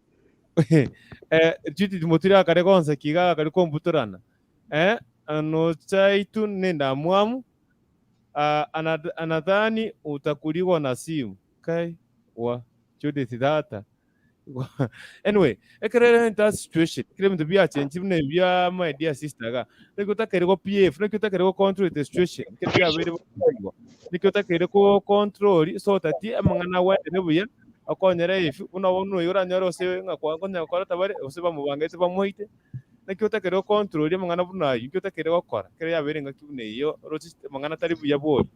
Judith muturi akare gonse kiga akare kombuturana Anochaitu nenda mwamu anadhani utakuliwa na simu kai wa Judith data. Anyway, ekerere in that situation kire bintu byachenji bune bya my dear sister ga niko takere ko PF niko takere ko control the situation kire byabere bwo niko takere ko control so that amangana wende buya akonyera ifu unabona uyo uranyora ose ngakwa konya kora tabare ose bamubangetse bamuhite niko takere ko control amangana bunayo niko takere gokora kire yabere ngakibune iyo rochi amangana tari buya bori.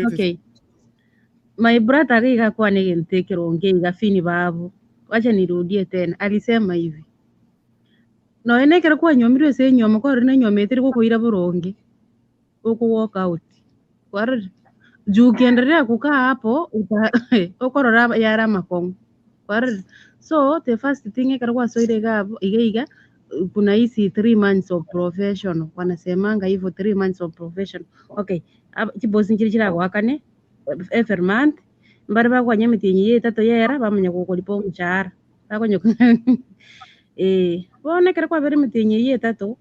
Okay. My brother akakuwa nigentekeronge fini babu. Wacha nirudie tena. Alisema hivi. No enekera kwa nyomirwe se nyoma kwa rina nyometire kukoira buronge. Uko walk out. Kwa juu ukiendelea kukaa hapo ukorora yara makongo. Kwa so the first thing ekera soire gabo igeiga kuna hizi 3 months of professional wanasemanga hivyo 3 months of professional. Okay, chibosi nchiri chiragwakane every month mbari bakwanya mitinyi yetatu yera bamenya gukulipa omushahara bakwanya bonekera kwabere mitinyi yetatu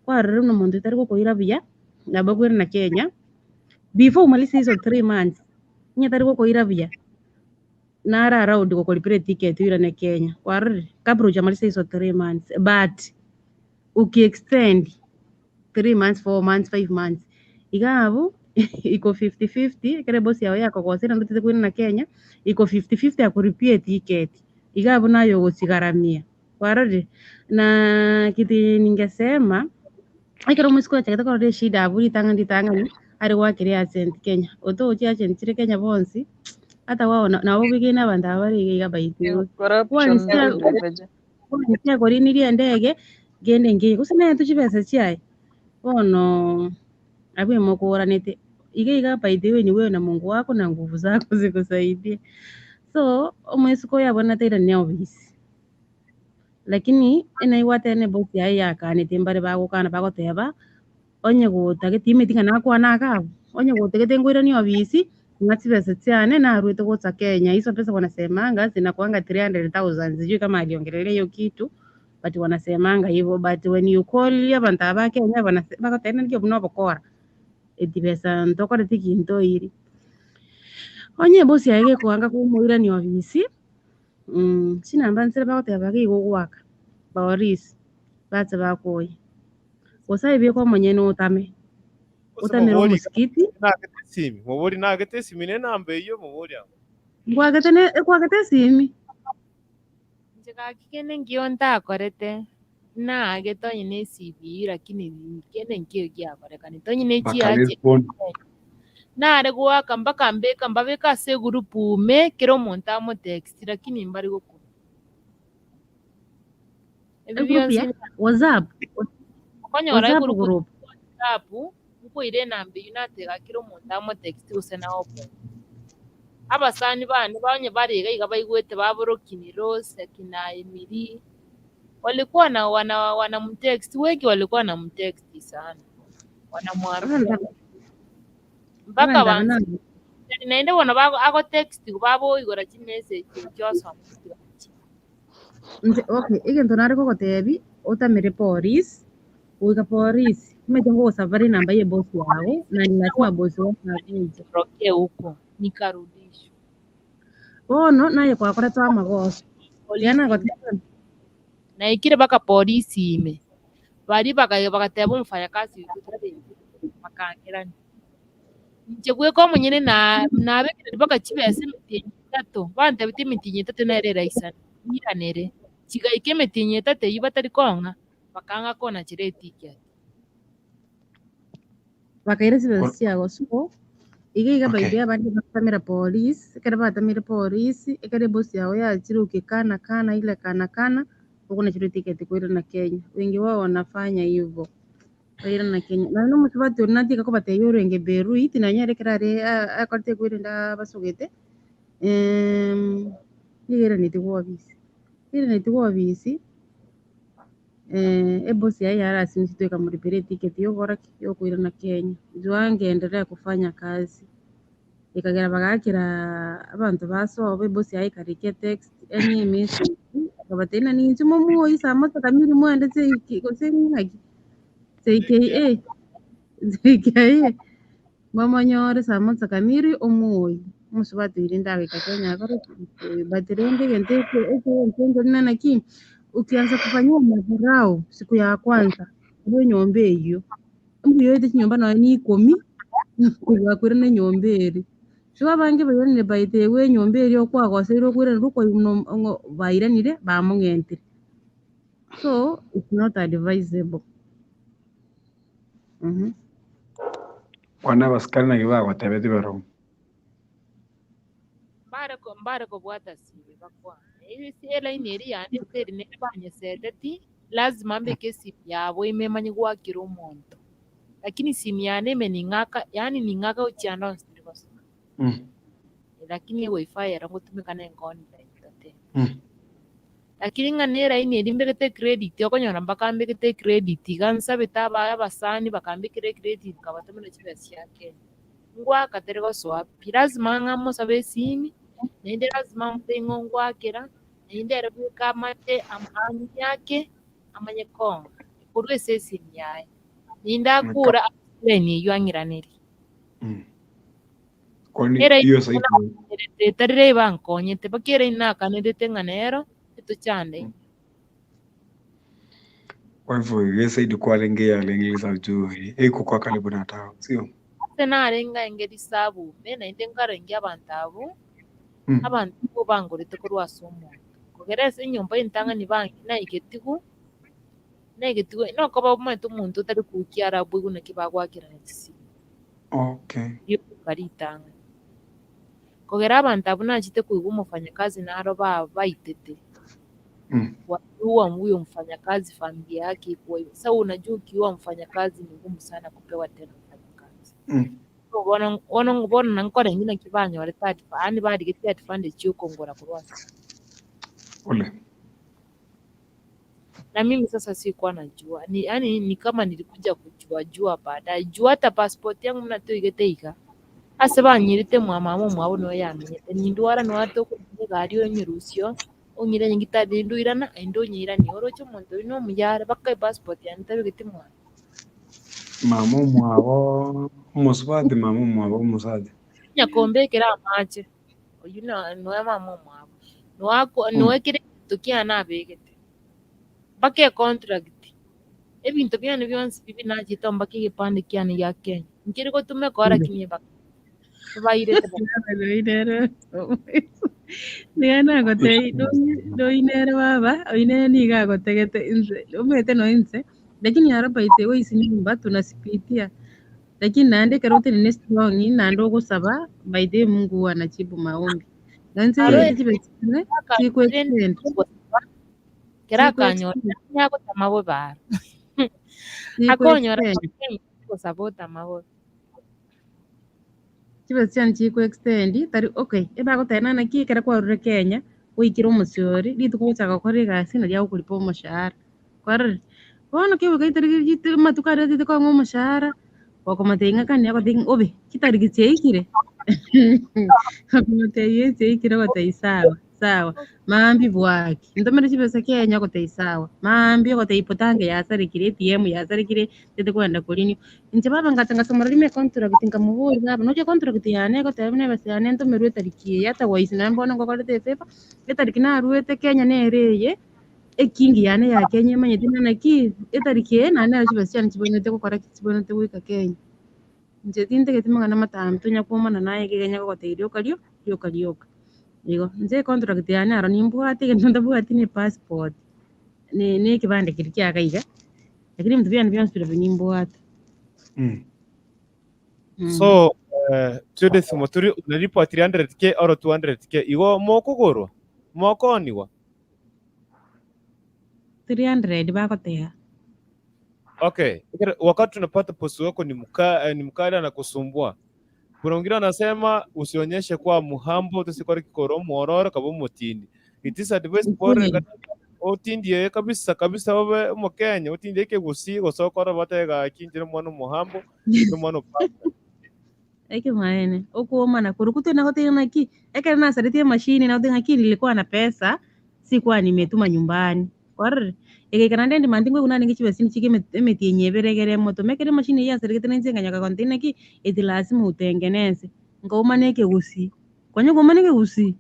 kwarire nomuntu itari gukuira buya nabo kwiri na Kenya before umalise hizo 3 months nya tari gukuira buya nara around gukulipira ticket ira na Kenya kwarire kabla hujamaliza hizo 3 months, but ukiextend 3 months 4 months 5 months igabu iko 50-50 kere bosi yawe yakogosera ndutite kwina na Kenya iko 50-50 akuripie ticket igabu nayo gucigaramia kwarire. Na kiti ningesema ikero musiko chakata korore shida aburi tangani tangani ari gwakire agent Kenya otochi agent chire Kenya bonsi hata wao nabo bigina abantu abari iga baitiwe Corruption wansia korinirie ndege gende ngi gusina tuchibesa chiaye bono abwe mokuoranite iga iga baitiwe ni wewe na Mungu wako na nguvu zako zikusaidie. So omwesiko yabona taira ni obisi lakini enaiwate ne bosi yaye yakanite mbare bagukana bagoteba onye gutagete imitinga nakwana kabo onye gutagete ngwira ni obisi ng'atibesa tsiane na arwete gotsa Kenya hizo pesa wanasemanga zinakuanga 300,000 sijui kama aliongelelea hiyo kitu but wanasemanga hivyo. But when you call abantu aba Kenya bakatena nikyo buno bokora etibesa ntokore tikinto iri onye bosi yaye kuanga kumuira ni obisi sinamba nsere bagoteba bagigogwaka baorisi batse bakoye osaibye kwa mwenye utame utamira omusikiti simi mubori nagete simi ne namba iyo mubori aho ngwagete ne kwagete simi Njikaki kene ngio ntakorete nage tonyine CV lakini kene nkio giakorekani tonyine chiache nare gwaka mpaka mbeka mbabeka ase group ume kero omonto amotext lakini mbari gokora ebi group ya bionsi WhatsApp okonyora WhatsApp egroup group WhatsApp nkoire enamba eyu natega kero omonto amotext gose naopo abasani bane banye barega iga baigwete baborokini Rose akina Emily walikuwa na wana mtext wengi walikuwa na mtext sana wanamwambia mpaka bansi naende bona bago ago text babo igora chi message kyosoma. Okay egento nare kogotebi utamire polisi uika polisi umetengo usafari namba ye bosi wawe na ni lazima bosi wako akuje Roke huko nikarudishwa bono naye kwakoretwo amagoso yana polisi goteba naikire baka polisi ime bari bakateba omufanyakazi bakangirani nche gweka omunyene na nabekere baka chibesa emitinyi etato bantebete emitinyi etato nere eraisana nyiranere chigaika emitinyi etato eywo batari kong'a bakanga kona chire eticket bakaira chibesa chiago so iga iga Okay. baibia abandi batamira polisi ekere batamire polisi ekere bosi yao yachire ukikana kana ile kana kana ukuna chire ticket kwira na Kenya wengi wao wanafanya hivyo kwira na Kenya na no musibati unatika ko bateyo renge Beirut na nyare kirare akorte kwira nda basugete nigera nitiguo bisi nigera nitiguo bisi ebosi yaye yarasimishitwe ikamulipira ticket yogora yokwira na Kenya juu angeendelea kufanya kazi. Ekagera bagakira abanto basobo ebosi yaye ekarika etext yaani emessage akabatebia ng'a ninche momoyi saa moja kamili mwende JK gose ng'aki JKA JKA momonyore saa moja kamili omoyi. Omosubati oria rende agaika Kenya akore ki? But rende egento eke eke egento buna naki, ukianza kufanyiwa madharau siku ya kwanza, ebe enyomba eywo, mbuya oete chinyomba nonye na ikomi, kobua koirana enyomba eria. So abange bairanire by the way enyomba eria okwagoseire okoiranerwa okoigwa buna ng'o bairanire bamong'entire. So it's not advisable. Kwana abasikari naki bagotebetie barobwo? Mbare ko mbare kobwata sibi bakwane. Esi elaini eri yane ase eri nere banyeseteti, lazima mbeke esimu yabo ime emanye goakera omonto. Lakini simu yane ime ning'aka yaani ning'aka gochia ande onsi tiri gosoa. Lakini ewifi ero ngotumeka na enkonline tote. Lakini ng'a na eraini eri mbegete ecredit okonyora mpaka mbegete ecredit iga nsabete aba abasani bakambekera ecredit nkabatomera chibesa chia Kenya. Ngwaka teri gosoa pi, lazima ng'a mosabe esimi, naende lazima motebie ng'a ongwakera, naende ere bweka amate anyake amanye kong'a korwa ase esimu yaye. Naende akure ase eywo ang'iranerie. Kwani Eraini hiyo saidi etarire bankonyete mpaka eraini nakanerete ng'a nero etochande. Kwa hivyo hiyo saidi kwarenge yarenge juu iko kwa karibu na town, sio? Ase narenge aenge risabu ime naende nkarenge abanto abwo abanto abwo bangorete korwa ase omonto. Kogera ase enyomba entang'ani bange naigetiwu naigetiwu nokoba omanyete omonto otari kukia arabwe naki bagwakerana chisimu. Rioka ritang'ani. Kogera abanto abwo nachete koigwa omofanyakazi naro ba baitete. Waliua huyo mfanyakazi, familia yake ikuwa hivyo. Sasa unajua ukiua mfanyakazi ni ngumu sana kupewa tena mfanyakazi. So bono bono bono nankorenge naki banyorete yaani barigetie advantage yokongora korwa ase. Ole. Na mimi sasa sikuwa najua. Ni yani ni kama nilikuja kujua jua baadaye. Jua hata passport yangu muna toigete iga. Ase banyirete mwa mama omwabo niwe yamenyete. Nindwara niwate okogenda egari onyerusia ong'ire nyagitari nduirana ende onyeirani oroche omonto oyio nomuyare mpaka epassport yane tabegeti mwana. Mama omwabo omosubati mama omwabo omosacha. Nyakombekera amache. Oyio noe mama omwabo. Noako noe kere egento kiane abegete. Mpaka econtract. Ebinto biane bionsi bibi nachete mpaka egepande kiane gia Kenya. Nkeri gotumeka lakini bairete. Noinere niga nagotei noinere baba oinere niga agotegete inse omanyete no inse lakini aro by the way isi nyumba tunasipitia lakini naende ekero otenene strong naende ogosaba by the way Mungu huwa anajibu maombi na inse Aro chibe chiku extend kera chiku akanyora extend nyagotama bobe aro. Chiku Akonyora extend gosaba otama bobe. Chibesa chiane chiku extend tari okay ebagoteba naki ekero kwarure Kenya oikire omosiori rituko ogochaka gokora egasi naria agokoripa omoshahara kwarorire bono kegoika ritariki amatuko aria otagete kong'a omoshahara gokomotebia ng'a kani agotebia ng'a obe chitariki chiaikire akomotebia chiaikire ogotebia sawa sawa maambi bwaki ntomere chibesa Kenya ogotebia sawa maambi ogotebia potange yasarekire ATM yasarekire tete kwenda korinio inche baba ngacha ngasomera rimo econtract nkamoboria baba noche contract yane egoteba buna ebesa yane ntomerwe etariki eye otherwise naende bono ngokorete efavour etariki naruete Kenya nere eye ekingi yane ya Kenya emanyete ng'a naki etariki eye naende nero chibesa chiane chibwenerete gokora ki chibwenerete goika Kenya. Inche tintageti mang'ana matambe tonya kwomana naye ekegenya gogotebia rioka rio rioka rioka. Igo inche econtract yane aro nimbwate egento ntabwati na epassport ne na ekebande keria kiaga iga lakini ebinto biane bionsi birobio nimbwate. So Judith Muturi unalipwa 300K or 200K igo mokogorwa mokoniwa 300 bagoteba. Okay, wakati unapata posi wako ni ni mkali anakusumbua. Kuna wengine wanasema usionyeshe kuwa muhambo tusikore kikoro muororo kaba mutindi. It is advised bore Ukweli. Otindie kabisa kabisa obe umukenya otindie kegusi gosokora batega kinjira mwana muhambo no mwana upata. Eke maene. Okuoma kurukutu na hote na ki. Eke na sariti mashini na hote na ki nilikuwa na pesa. Sikuwa nimetuma nyumbani. War eke kanande ndi mandingo kuna ningi chibe sini chike emeti beregere moto mekere mashini ya sariti na njenga nyaka container ki eti lazima utengeneze. Ngauma neke gusi. Kwanyo ngoma neke gusi.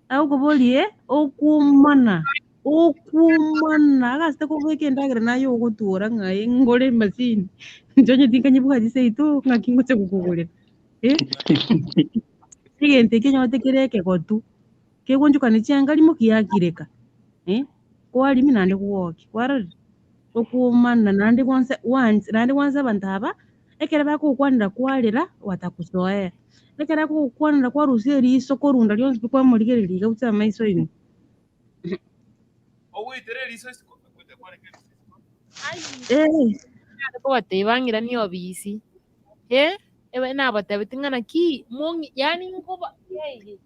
Au kobolie okumana. Okumana agasite kobweka endagera nayo ogotura ng'aye ngore machine. Njonye tinkanyibuka jiseito ng'aki ngoche gukugurira. Eh? Egente kenyote kereke gotu. Kegonjukani chianga limo kiakireka. Eh? Kwalimi nande kuwoki. Kwarari okumana nande kwanza once nande kwanza abantu aba ekere bakokwanira kwarira watakusoea. Ekere bakokwanira kwarusia eriso korunda ryonsi kwamurigereri gutsa amaiso inu. Ai. Kobatebangira ni obisi. Eh? Ebe nabatebeti ng'ana ki mongi yani nkoba yeye.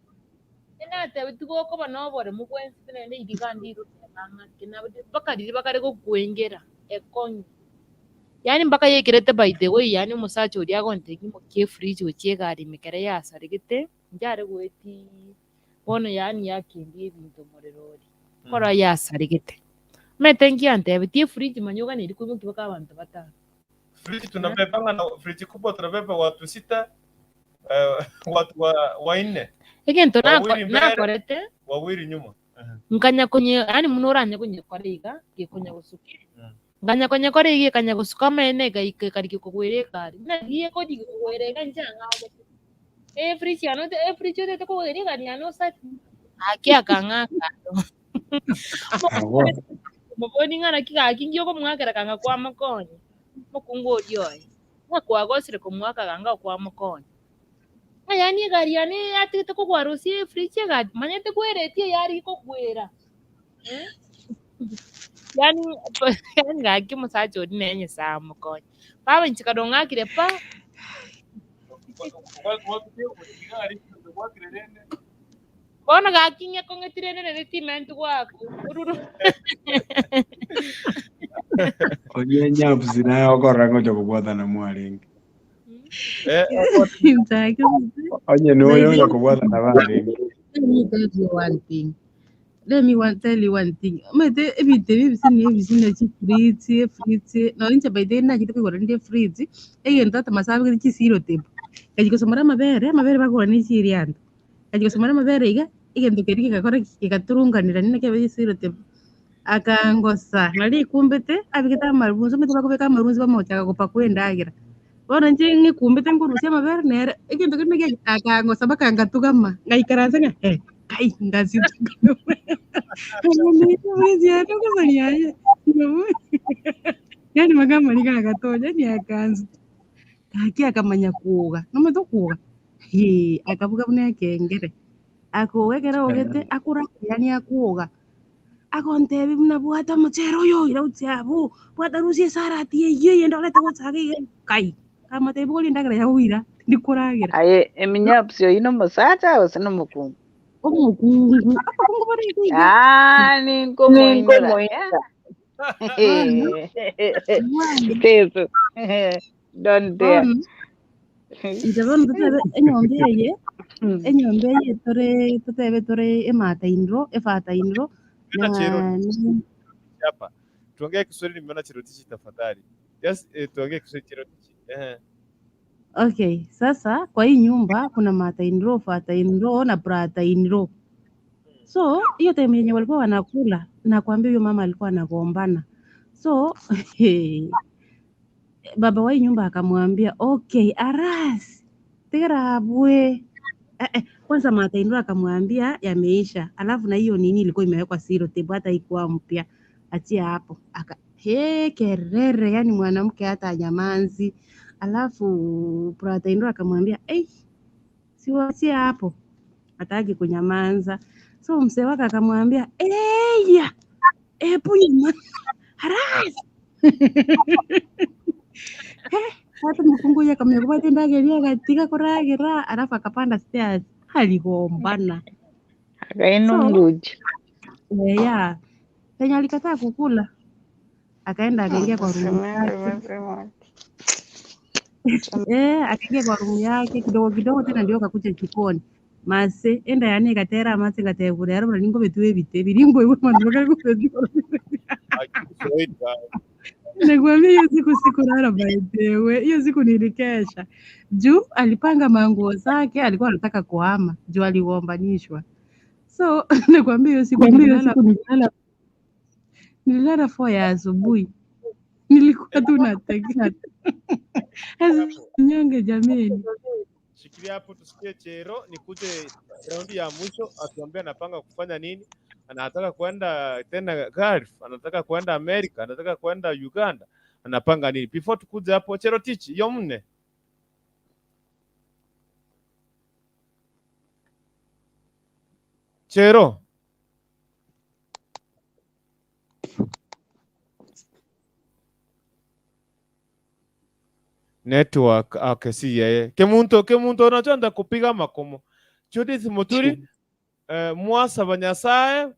Enatebeti gokoba nobore mugwensi nende irigandi rutebanga kinabde bakariri bakare gokwengera ekonyi. Yani mpaka yekerete by the way yani omusacha oria agontegi mokie fridge gochia egari mekere yasaregete njare goeti bono yani yakendia ebinto omorero ori koro yasaregete. Mete nkiantebeti efridge manyoga neri koimoki baka abanto batano. Friji tunabebanga na friji kubwa tunabeba watu 6, watu wanne. Egento Wawili mbele, nakorete wawili nyuma. nkanya konye yani muno oranya konyekora iga gekonya gosuki. Nkanya konyekora iga ekanya gosuka amaene gaika ekariki kogwera egari. Nagiye kodi kogwera iga nchang'abe. Efridge yano efridge otete kogwera egari yano osati. Aki akang'aka. Abo. Moboni ng'ana ki gaki ngi okomwakera kanga kwa makonye. Mokungu oria oye. Ng'a kwagosire komwaka ganga kwa makonye. Ng'a yani egari yane yatigete kogwarusia efridge egari manyete kweretie yari kogwera. Eh? Yani yani gaki omosacha oria nere Nyasaye amokonye. Baba inche kadong'akire pa bono gaki ng'ekong'etire nere timentu gwaku oruru. Onye nyabusi naye okorora ngocha kobwatana mwarenge. Eh, Nzake Onye ni by oyo the ocha kobwatana barenge. Let me tell you one thing. Let me tell you one thing. Mete ebintu ebi ebisini ebisini chi fridge fridge. No inche by the na kitu kigora ndi fridge. Egento ata masabe kiri chisiro tepo. Kajikosomora amabere, amabere bagora ni chirianto. Kajikosomora amabere iga egento keri kigakora kigaturunganira nina kebe chisiro tepo. Akangosa nali kumbete abigeta amarunzi mete bakubeka amarunzi bamochaka gopakwa endagira. Bono inche ng'ikumbete nkorusia amabere nere egento keri naki akangosa bakangatugama ngaikaransa ng'a kai ngazitugama. Yani magamba nikagatonya ni akanzu kaki akamanya kuoga nomato kuoga he akabuga buna ekengere akuoga ekero ogete akura yani akuoga agontebi buna bwata omuchere oyo ira utsi abu bwata rusie esarati eywo eyende orete gochaga iga kai kamatebi bori endagera yagoira ndikoragera. Aye eminyapsi oyi nomosacha gose nomokungu? Omokungu abakungu barete iga. Ah, ninkomoinyora. Bono mwana Teso. Don't dare. bono inche bono totebe enyomba eye tore totebe tore emata inro efata inro Nimeona na Cherotich hapa. Tuongee Kiswahili, nimeona Cherotich tafadhali. Just tuongee Kiswahili Cherotich. Eh. Okay, sasa kwa hii nyumba kuna mata inro, fata inro na brata inro. So hiyo time yenye walikuwa wanakula, nakwambia huyo mama alikuwa anagombana. So baba wa hii nyumba akamwambia okay, aras tigarabwe kwanza Martha Indro akamwambia yameisha, alafu na hiyo nini ilikuwa imewekwa zero table, hata ikuwa mpya, achia hapo. Aka he kerere, yani mwanamke hata anyamanzi. Alafu brother Indro akamwambia ei, siwachia hapo, hataki kunyamanza. So mzee wake akamwambia eya, ebu nyama harasi Watu mkungu yakamenya ndageria gatiga kuragira, alafu akapanda stairs aligombana. So Akainunguja. yeah, penye alikataa kukula akaenda akaingia kwa room yake. Akaingia kwa room yake kidogo kidogo tena ndio akakuja jikoni. Mase enda yani katera mase katebura yaro ningo betuwe bite biringo iwe mandu bakari kubetu. Nakwambia hiyo siku sikulala by the way. Hiyo siku nilikesha. Juu alipanga manguo zake, alikuwa anataka kuhama, juu aligombanishwa. So nakwambia hiyo siku nililala 4 ya asubuhi. Nilikuwa tu nateka. Nyonge jameni. Shikilia hapo tusikie Chero, nikuje raundi ya mwisho atuambie anapanga kufanya nini. Anataka kwenda tena Gulf, anataka kwenda Amerika, anataka kwenda Uganda, anapanga nini? Before tukuje hapo, Chero Tichi, yomne. Chero. Network, okay, si yeye. Kemuntu unachonda kupiga makomo. Judith Muturi, mwasaba Nyasaye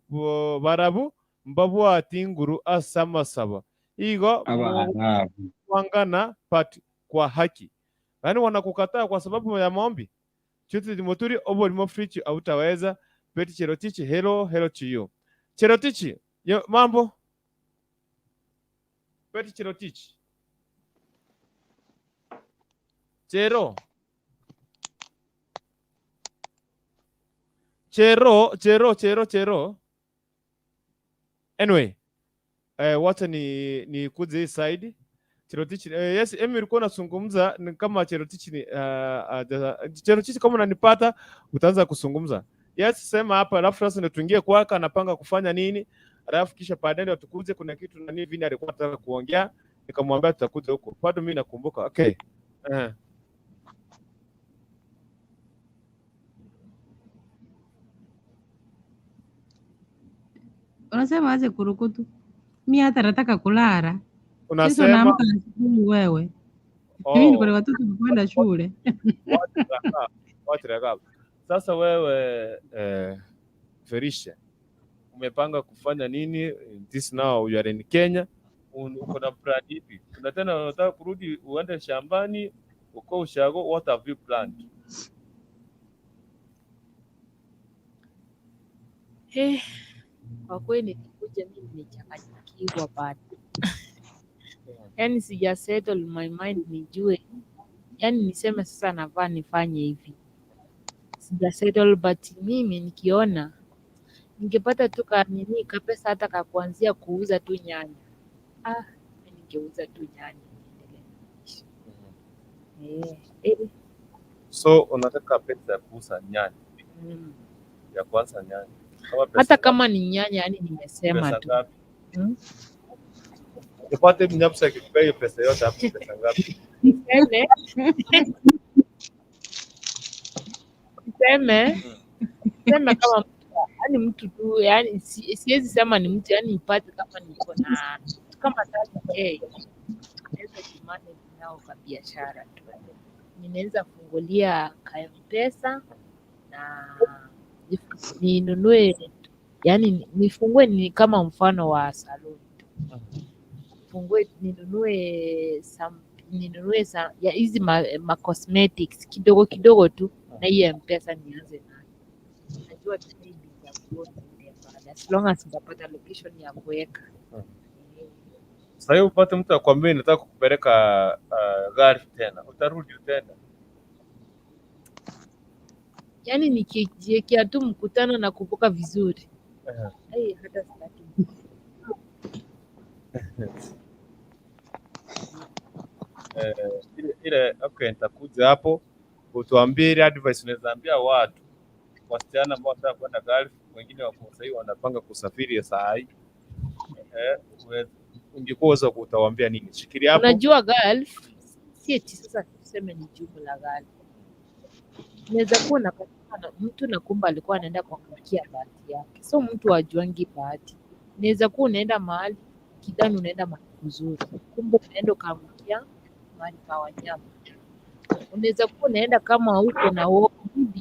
barabu mbabwati nguru asamasaba. Igo Abarabu. Wangana pati kwa haki. Yaani wanakukataa kwa sababu ya maombi. Judith Muturi, obo limo frichi hautaweza. Betty Cherotichi, hello, hello to you. Cherotichi, yo, mambo? Betty Cherotichi. Chero. Chero, Chero, Chero, Chero. Anyway, wacha ni kuje hii side. Cherotichi, yes, Emi ulikuwa unazungumza ni kama Cherotichi ni Cherotichi kama unanipata utaanza kuzungumza. Yes, sema hapa alafu sasa ndio tuingie kwaka anapanga kufanya nini? Alafu kisha baadaye ndio tukuje kuna kitu nani Vini alikuwa anataka kuongea, nikamwambia tutakuja huko. Bado mimi nakumbuka. Okay. Unasema aje kurukutu? Mi hata nataka kulala. Kesho Unasema naamka asubuhi wewe. Mimi niko na watoto wa kwenda shule. Watu. Sasa wewe Ferisha, umepanga kufanya nini? This now you are in Kenya. Uko na plan ipi? Kuna tena unataka kurudi uende shambani uko ushago, what have you planned? Kwa kweli nikuja mimi nimechanganyikiwa bado. Yaani sija settle my mind nijue. Yaani niseme sasa nafaa nifanye hivi. Sija settle but mimi nikiona ningepata tu ka nini kapesa hata ka kuanzia kuuza tu nyanya. Mimi ningeuza tu nyanya niendelee na maisha. So unataka pesa ya kuuza nyanya? Ya kwanza nyanya. Kama pesa Hata ngapi? kama ni nyanya yani nimesema Pesa tu. ngapi? Nipate mnyapsa akikupea hiyo pesa yote hapo pesa ngapi? Niseme kama mtu, yani mtu tu, yani siwezi sema ni mtu, yani nipate kama niko na kama 30k naweza jimanage nao kwa biashara tu. Ninaweza fungulia ka M-Pesa na ninunue, yani nifungue ni kama mfano wa salon tu. Fungue ninunue some, ninunue ya hizi ma cosmetics kidogo kidogo tu na hiyo M-Pesa nianze nayo. Najua tu maybe nitagrow niende mbali as long as nitapata location ya kuweka. Sasa hiyo upate mtu akwambie nataka kukupeleka gari tena, utarudi utaenda? Yaani nikijiwekea tu mkutano na kuvuka vizuri. Ai, hata sitaki. Ile okay, nitakuja hapo utuambie ile advice unaweza ambia watu wasichana ambao wanataka kwenda Gulf, wengine wako sasa hivi wanapanga kusafiri saa hii. Ungekuwa uweza utawaambia nini? Shikilia hapo. Unajua Gulf si eti sasa tuseme ni jumla Gulf. Inaweza kuwa na mtu na kumbe alikuwa anaenda kuangukia bahati yake. So mtu hajuangi bahati. Inaweza kuwa unaenda mahali kidhani unaenda mahali kuzuri, kumbe unaenda ukaangukia mahali pa wanyama. Unaweza kuwa unaenda kama huko na maybe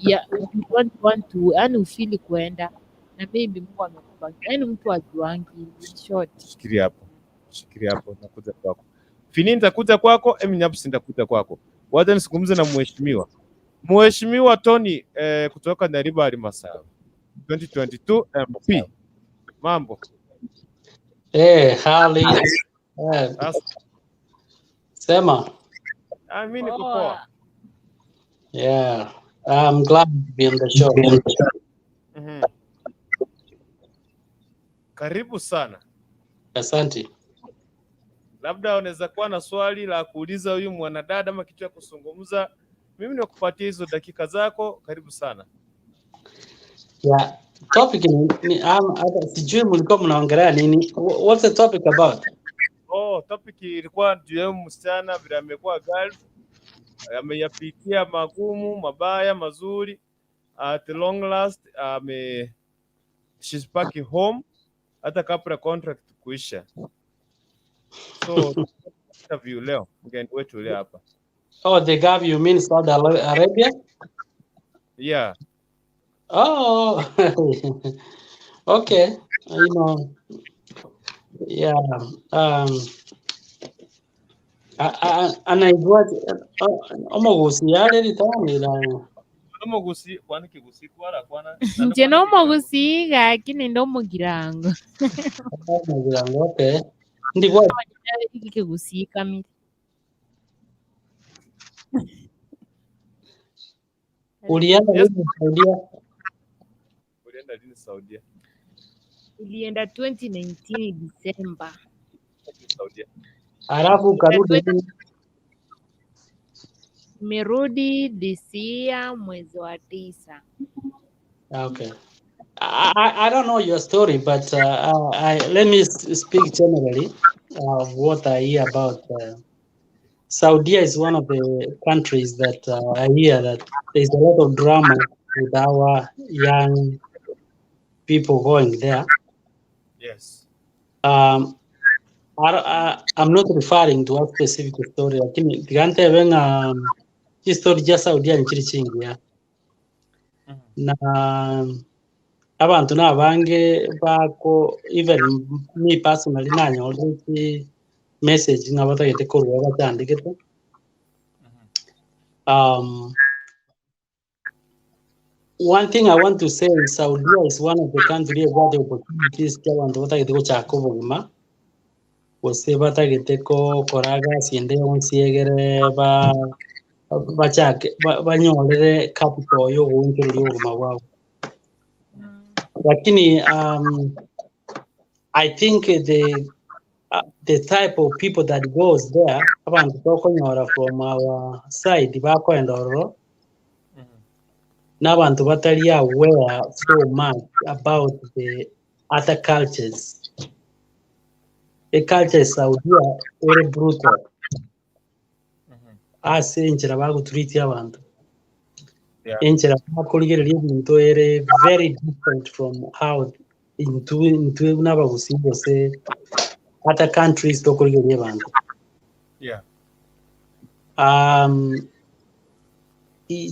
you don't want to, yani ufili kuenda na maybe Mungu amekupangia. Yani mtu hajuangi, in short. Shikilia hapo. Shikilia hapo, nakuja kwako. Fini nitakuja kwako, Emi Nyabusi nitakuja kwako. Wacha nisungumze na mheshimiwa. Mheshimiwa Tony kutoka Nyaribari Masaba 2022 MP. Mambo. Hali Sasa sema. Mimi niko poa. Poa. Yeah, I'm glad to be on the show. Karibu sana. Asante. Labda unaweza kuwa na swali la kuuliza huyu mwanadada ama kitu ya kuzungumza. Mimi nikupatia hizo dakika zako. Karibu sana. Yeah, topic ni hata sijui mlikuwa mnaongelea nini. What's the topic about? Oh, topic ilikuwa juu ya huyu msichana vile amekuwa Gulf, ameyapitia magumu, mabaya, mazuri. At long last she's back home hata kabla contract kuisha. So interview leo mgeni wetu leo hapa. Oh, the Gulf, you mean Saudi Arabia? Yeah. Oh, okay. Yeah. Anaijua omogusi yale litani la Nomogusi kwana kigusi kwara kwana Nje nomogusiga lakini ndomugirango. Omugirango, okay. Ndibwa Iki kigusii kamili. Ulienda Yes. lini Saudia? Ulienda lini Saudia? Ilienda 2019 December. Saudia. Halafu ukarudi lini? Nimerudi this year mwezi wa 9. Okay. I don't know your story, but let me speak generally of what I hear about. Saudi is one of the countries that I hear that there's a lot of drama with our young people going there. Yes. I'm not referring to a specific story, lakini tikantebe nga history ja Saudi nchiri chingiya na abantu nabange bako, even me personally, nanyolire chi message nga batagete korwa batandikete. One thing I want to say is Saudi is one of the countries where the opportunities kia abantu batagete gochaka obogima gose batagete koraga sinde onsiegere ba bachake banyorere capital yogoonchereria obogima bwabo, lakini I think the type of people that goes there, abantu tokonyora from our side bakwenda ororo n'abantu batari aware so much about the other cultures. The culture Saudia very brutal ase enchera bagutreat abantu, enchera bakorigereria ebinto ere very different from how intwe n'abagusi bose other countries tokorigereria abantu.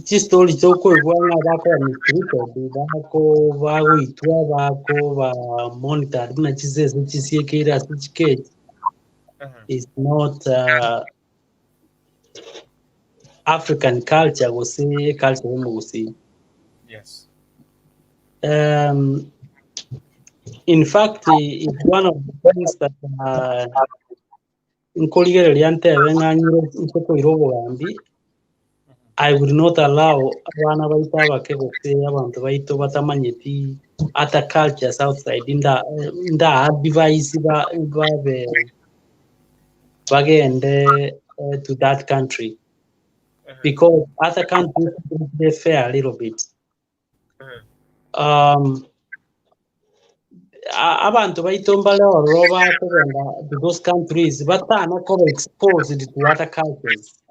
Chistory chokoigwa ng'a bakora mistreated, bako bagoitwa, bako ba monitored buna chisese chisiekeire ase chikeji is not African culture gose culture y'omogusii. In fact, it's one of the things that nkorigereria ntebe ng'anyire nchokoire obogambi. I would not allow abana baito abake gose abantu baito batamanyeti other cultures outside nda advise ba babe bagende to that country, because other countries, they fair a little bit. Abantu baito mbale ororo bakogenda to those countries batana koba exposed to other cultures.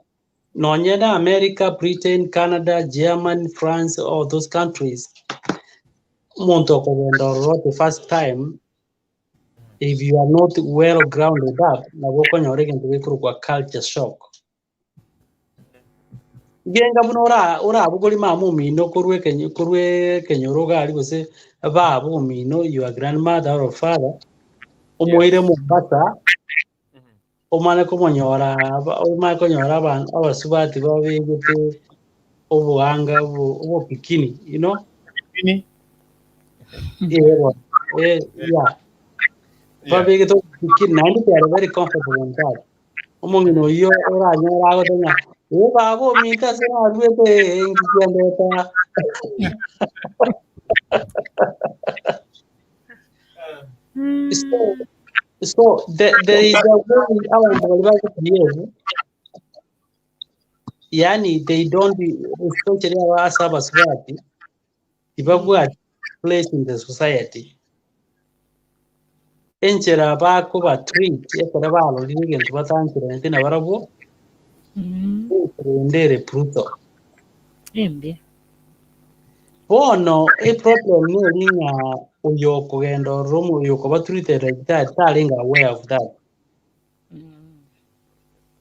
Nonye na America, Britain, Canada, Germany, France, all those countries, omonto okogenda ororo the first time, if you are not well grounded up, nabo okonyora egento gekorokwa culture shock. Ngenga buna orabogori mama omino korwa korwa ekenyoro iga aria gose baba omino, your grandmother or father, omoire Mombasa. Omane komonyora omane konyora abantu abasubati babegete obuhanga obupikini, you know? Bikini? Yeah, yeah. Babegete obupikini naende they are very comfortable on that. Omong'ina oyio oranyora agotenya baba ominto ase narwete engikiendeta. So there is a way abantu bali bakubehave, yani they don't, especially aba abasubati tibabwati place in the society. Enchera bakuba treat ekero barorire egento batancherete na barabwo ndere brutal. Embe. Bono a problem neri ng'a oyo okogenda ororo oyo okoba treated like that tarenga aware of that.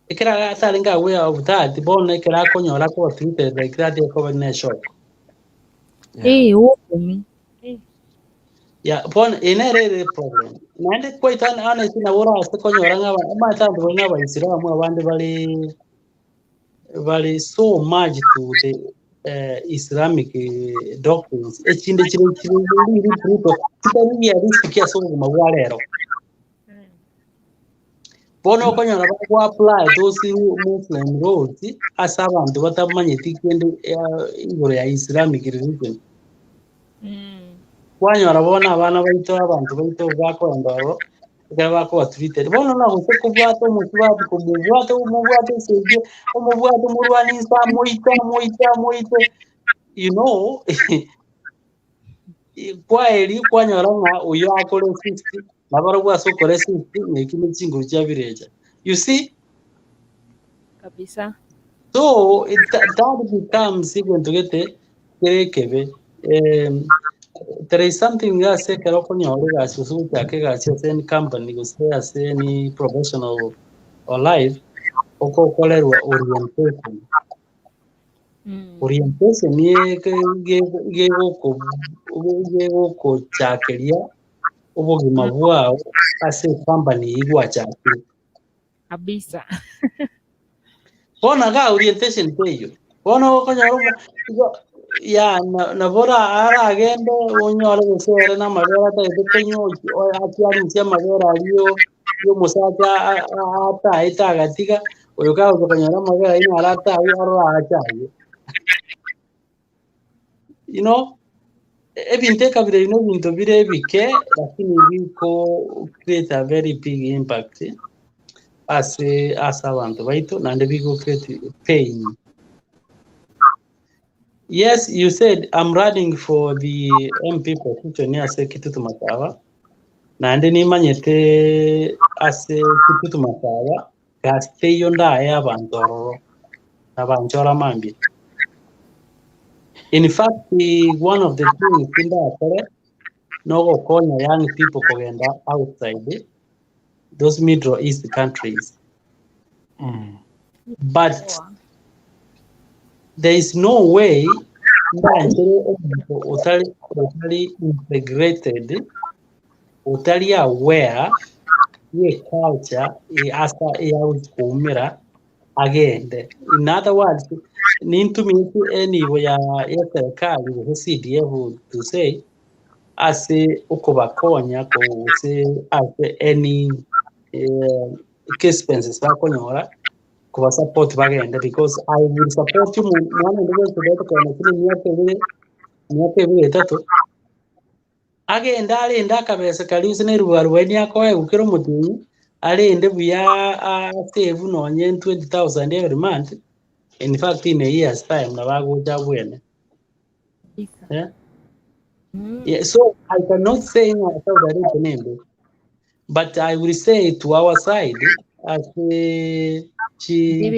Ekera tarenga aware of that bono ekera akonyora koba treated like that ekoba ne shock. Okomi. Yeah, bono enere problem. Naende quite honestly na ora ase konyora ng'a amatandu bari n'abaisilamu abandi bari so much to the Islamic doctrines. Echinde chire chire bruto kitari realistic ase obogima bwa rero. Bono okonyora bago apply those Muslim rules ase abantu batamanyeti kende igoro ya Islamic religion. Kwanyora bona abana baito abantu baito bakoenda oro ekero bakoba treated. Bono na gose kobwata omosubati komobwata omobwate esegi omobwate omorwanisa moite moite moite, you know. Kwaeri kwanyora ng'a oyo akore 60 nabarabwo ase okore 60 neki ne chinguru chiabirecha, you see kabisa. So that becomes egento gete kerekebe. There is something ase ekero okonyora egasi gose gochaka egasi ase any company gose ase any professional or life okokorerwa orientation. Orientation gegokochakeria obogima bwao ase company igwachakire kabisa. Bona ga orientation teyo bono okonyora ya nabora aragende onyore gose ere n'amabere ataete konywa achiarusia amabere ario y'omosacha ataete agatiga oyo kagocha konyora amabere aino arataye arora achaye, you know. Ebinto ekabira bino ebinto bire ebike lakini biko create a very big impact ase abantu baito naende biko create pain. Yes, you said I'm running for the MP position ase Kitutu Masaba. Naende nimanyete ase Kitutu Masaba gasteyo ndaye abantu ororo nabanchora mambi. In fact, one of the things ndakore no gokonya young people kogenda outside those Middle East countries. But there is no way ndanchere omuntu otali integrated, otali aware ye culture asa yakumira agende. In other words, nintumite enibo ya serikali gose CDF to say ase okobakonya gose ase any expenses bakonyora kuba support bagende, because I will support you mwana ndiwe kudeta kwa nakini miaka ibiri etatu agenda arenda akabesa kariuse nerubarubaini akoe gukira omutinyi arende buya save nonye 20,000 every month. In fact, in a year's time nabagocha bwene. Yeah? Yeah, so I cannot say in Saudi Arabia, but I will say to our side as a chi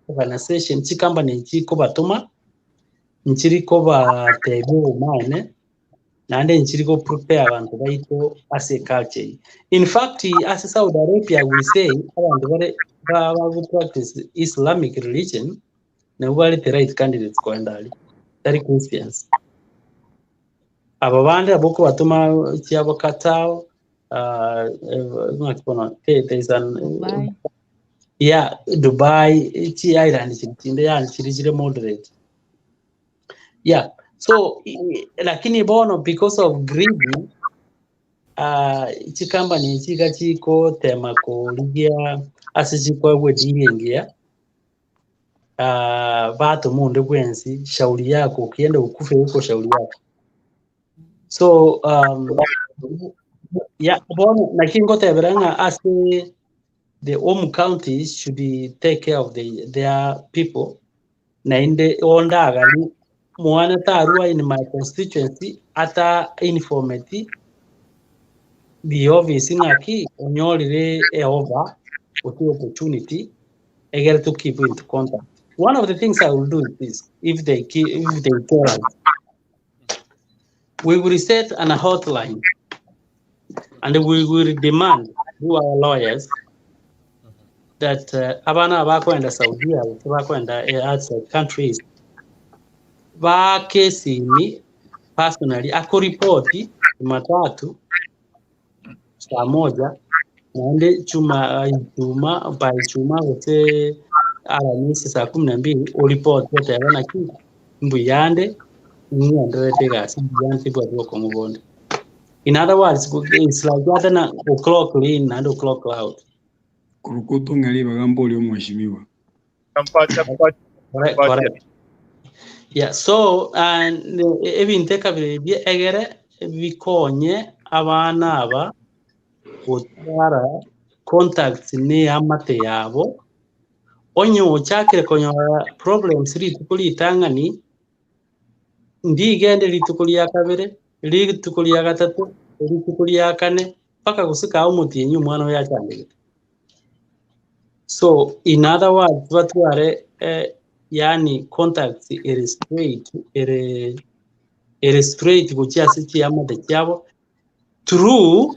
organization chi company chi kobatuma nchiri kobatebe mane nande nchiri ko prepare abantu baito as a culture. In fact, as Saudi Arabia we say abantu bare ba practice Islamic religion na bari the right candidates kwendali tari Christians. Aba bandi aboko batuma chiabo katao there is an Yeah, Dubai chi island chinde yani chiri chiri moderate. Yeah, so lakini bono because of greed chi company chika chiko tema ko ligia ase chikwa dealing batu munde bwensi shauri yako ukienda ukufe huko shauri yako. So yeah, bono lakini ngoteberanga ase the home counties should be take care of their people. Na inde ondaga ni mwana tarua in my constituency ata informeti the office ng'aki onyorire e over with the opportunity egere to keep into contact. One of the things I will do is this: if they tell us, we will set an hotline and we will demand through our lawyers that abana bakwenda Saudia bakwenda outside countries bakesini personally akoripoti Jumatatu saa 1 naende chuma Ijumaa by Ijumaa gose Aramisi saa 12 uripoti oteba naki mbuyande ng'enderete egasi mbuyande tibwati bokong'u bonde. In other words, it's like rather na o'clock in and o'clock out. Kurukutu ng'ali bagamba oli omweshimiwa. Mpacha mpacha. Correct, mpacha. correct. Yeah, so and ebintu ekabire bye egere bikonye abana aba gutwara contacts ne amate yabo onye ochakire konyora problems rituko ritang'ani ndigende rituko ria kabere rituko ria gatatu rituko ria kane mpaka gusika omotienyi omwana oyo achandegete. So in other words, batware yani contacts ere straight ere straight gochia ase chiamate chiabo through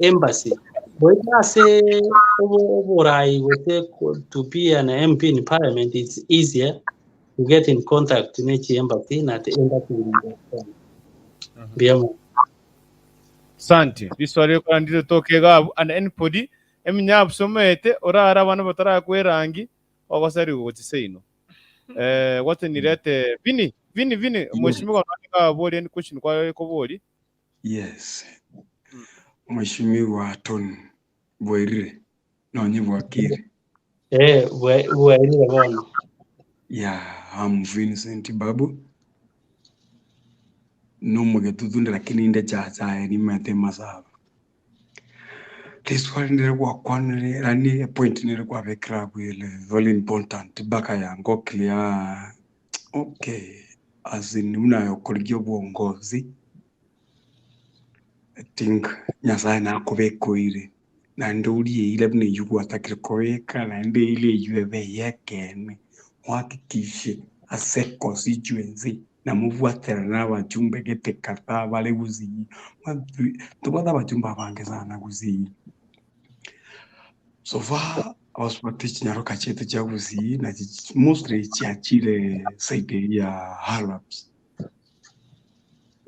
embassy. Boita ase oborai gose to be an MP in parliament, it's easier to get in contact nechi embassy na the embassy will respond. Biamo. Asante. Liswali ko ndiro toke gabu and anybody eminya somete orara abana batarakwerangi ogosari gochiseino. Wate nirete Vini Vini Vini mheshimiwa ka bori ni question kwa ko bori. Yes. Mheshimiwa Tony Bwairire nonye Bwakire. Bwairire bono. Yeah, I'm Vincent Babu. No mugetutunde lakini inde chacha ni mete masaba. Liswali ndire gwakwanire rani point nire kwabekera bwile very important baka yango clear. Okay, as in unayokorigyo buongozi. I think Nyasaye nakubekoire naende uriyeire buna eywo gwatakire kobeka naende ire eywo ebe eyekene uhakikishe ase constituency na mubwaterane na abajumbe gete kadhaa bare Gusii. Tubwate abajumbe abange sana Gusii. So far abasubati chinyaroka chetu cha Gusii na mostly chiachire side ya Arabs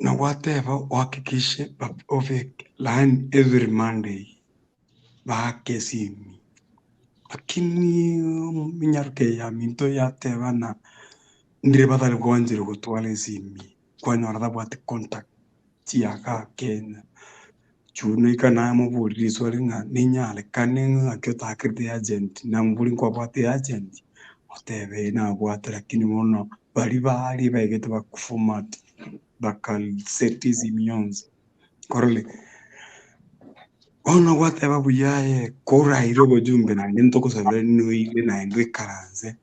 na whatever uhakikishe ove line every Monday bakesimi lakini minyaruke ya minto yateba na ndire bathari gwanjire gutwara esimi kwanyora thabwate contact chiaka Kenya chuno ikana muburire iswali ng'a ninyarekane ng'aki otakirite agent na mburi nkwabwate agent otebe nabwate lakini mono bari bari baigete bakuformat bakaseti esimi yonsi korole bono gwateba buyaye koraire obojumbe naende ntogosabera noire naende oikaranse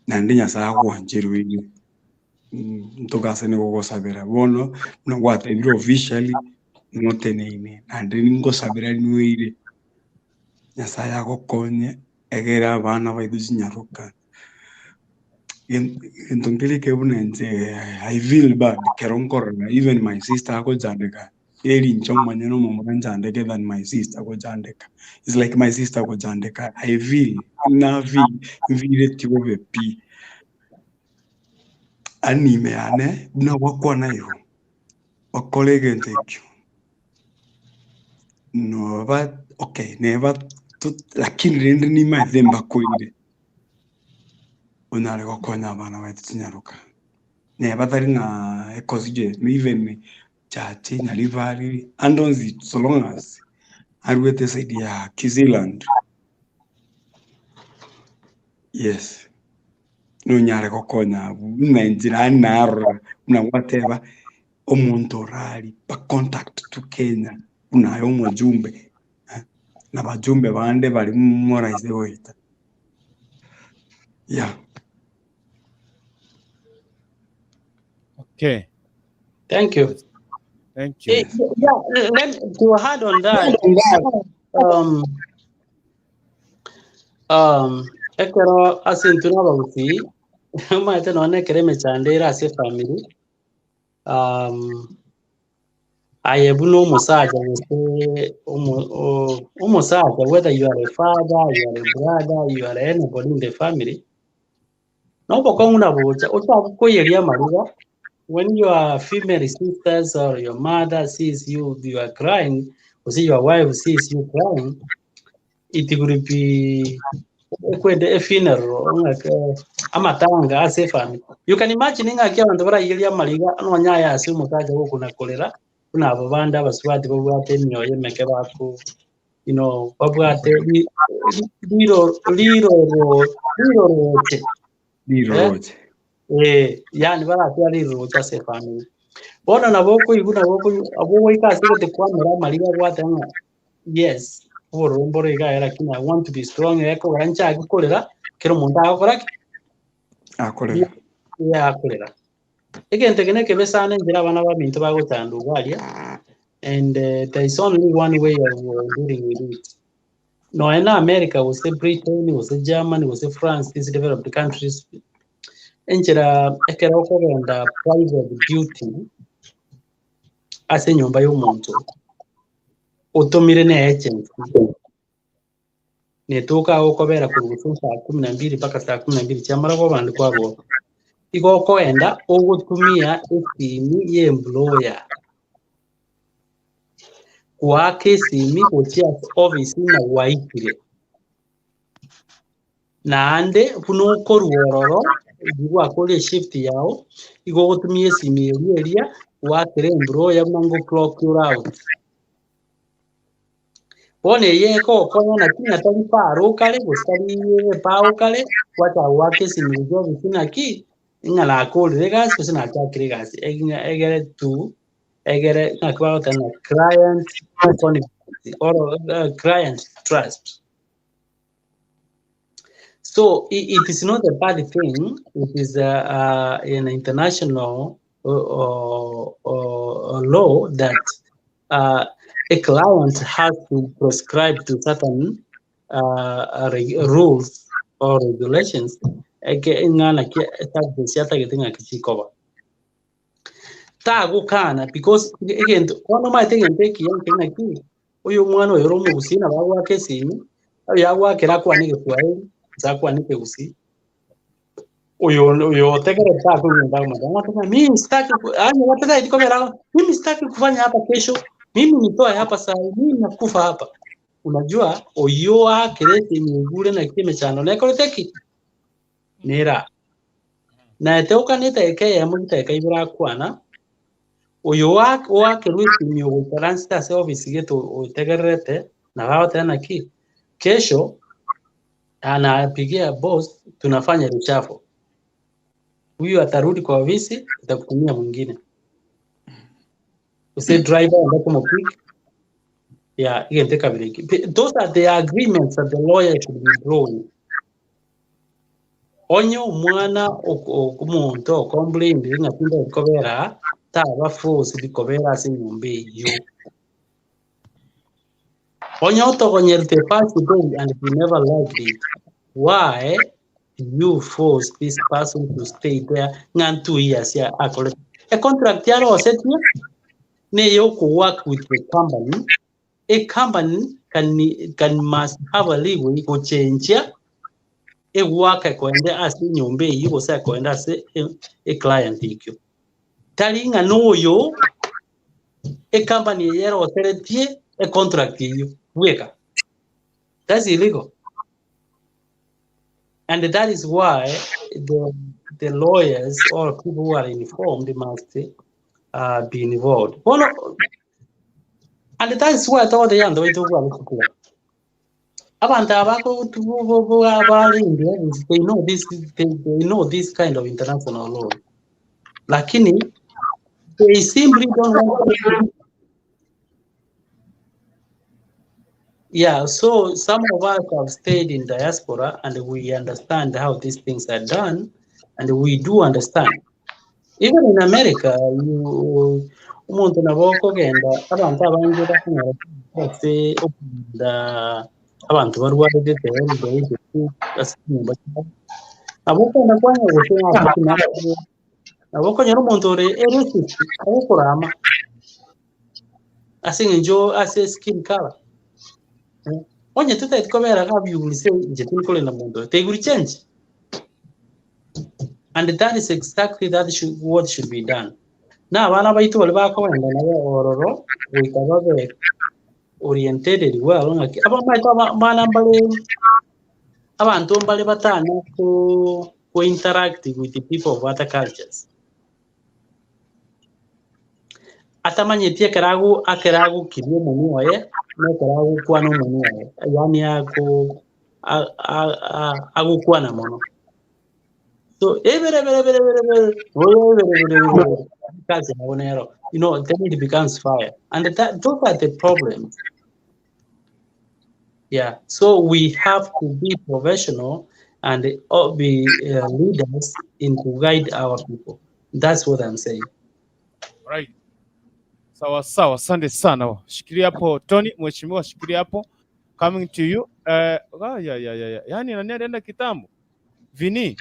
naende Nyasaye agwancherwe ntogase nigogosabera bono buna gwatebire officially noteneine naende ningosabera noire Nyasaye agokonye egere abana baitu chinyaroka gento nkeri buna inche I feel bad kero nkorora even my sister agochandeka eri inche omonyene omomura nchandeke than my sister gochandeka. It's like my sister gochandeka I feel nafi mfire tibobe pi anime yane buna gwakwana igo okore egento ekio noba okay neba Lakini rende nimaete mbakoire onyare gokonya abana baito chinyaroka neba tari ng'a ekosije even chache nyaribari andonzi so long as arwete side ya Kiziland. Yes, nonyare gokonya buna enjira narora buna gwateba omonto orari pa contact to Kenya buna aye omojumbe na bajumbe bande bari moraise goita. Yeah. Okay. Thank you. Thank you. Yeah, let to add on that. Ekero asintu n'abagusi maete none kere emechando ere ase family. Aye buno omusaja gose omusaja, whether you are a father, you are a brother, you are anybody in the family, nobokong'una bocha otakoyeria amaruga. When your female sisters or your mother sees you, you are crying, or see your wife sees you crying, it will be a funeral, like amatanga ase family. You can imagine ng'aki abanto barayeria amariga nonya aya ase omosacha gokuna korera buna abo bande abasubati babwate emioyo emeke baku, you know, babwate riroroche riroroche. Yani baratia rirocha ase family. Bono nabo okoigwa nabo abo goika ase gote kwamera amariga abwate ng'a yes oborombo iga, lakini I want to be strong ekogera nchake korera kero omonto agokora ki akorera akorera egento eke nekebe sana enchera abana baminto bagotanduka aria, and there is only one way of dealing with it. No in America gose Britain gose Germany gose France, these developed countries, enchera ekero okogenda private duty ase enyomba ya omonto otomire ne agent netoka okobera kurugusu saa 12 mpaka saa 12 chamara gobandu kwabo igo okoenda ogotumia esimi ye employer kwaka esimi gochia office na waikire naande buna okoruororo igwakora shift yao igo ogotumia esimi eria eria wakire employer buna ngo clock you out. Bono eye ekogokonya naki ng'a tari paro kare gose tari pao kare gwachaka goaka esimi gochia office naki ng'a nakorire egasi gose nachakire egasi egere tu egere ng'aki bagoteba ng'a client confidence or client trust. So it is not a bad thing. It is an international law that a client has to prescribe to certain rules or regulations. Because again, one of my things take uyu mwana oyo omugusi na bagwaka esimi yagwakera akwane Kiswahili akwane Kigusi uyu otegerete akogenda mimi sitaki mimi sitaki kufanya hapa kesho, mimi nitoe hapa saa mimi nakufa hapa. Unajua oyo akirete migure na kimechano nekorete nera na eteukanite eke ya mugita ekaibira kwana oyo wakerwe simio goikaransa ase office getu otegererete na bagoteba naki kesho anapigia boss tunafanya reshuffle, huyu atarudi kwa ofisi tutakutumia mwingine use driver ndako mopik yeah igente kabiriki. Those are the agreements that the lawyer should be drawing. Onye omwana omuntu okomplain ng'a tinde kobera taba force dikobera ase enyomba eywo. Onye otogonyerete first day and he never liked it. Why do you force this person to stay there ng'a 2 years ya akore? A contract yarosetie ne yoku work with the company. A company can must have a leeway gochenjia egwaka ekoende ase enyomba eywo gose ekoende ase a client ekio. Tari ng'a noyo e company eyeroseretie e contract eyo bweka. That's illegal. And that is why the lawyers or people who are informed must be involved. Bono, and that is why all the young they do well. Abantu abako they know this, they know this kind of international law. Lakini they simply don't want to. Yeah, so some of us have stayed in diaspora and we understand how these things are done, and we do understand. Even in America, you umuntu nabo kugenda abantu abangi bakunyara bose okugenda abantu barwarire abokenda kwanya gushinga abokonyera omuntu ore eresisi agokurama ase eng'encho ase skin color. Onye tutaikobera kabyulise nje tinkolenda muntu they will change, and that is exactly that should, what should be done. Na abana baitu bali bakogenda nabo ororo goika babe oriented well ng'aki abamaito abana mbale abantu mbale batano ku interact with the people of other cultures atamanyetie ekerago akeragokirie omonu oye nekeragokwana omonu oye yani ako agokwana mono so ebere bere bere bere bere bere bere bere kazi nabonero, you know, then it becomes fire, and that those are the problems. Yeah, so we have to be professional and be leaders in to guide our people. That's what I'm saying. Right. Sawa sawa, asante sana. Shikilia hapo Tony, mheshimiwa, shikilia hapo. Coming to you. Ya. Yaani nani alienda kitambo? Vini.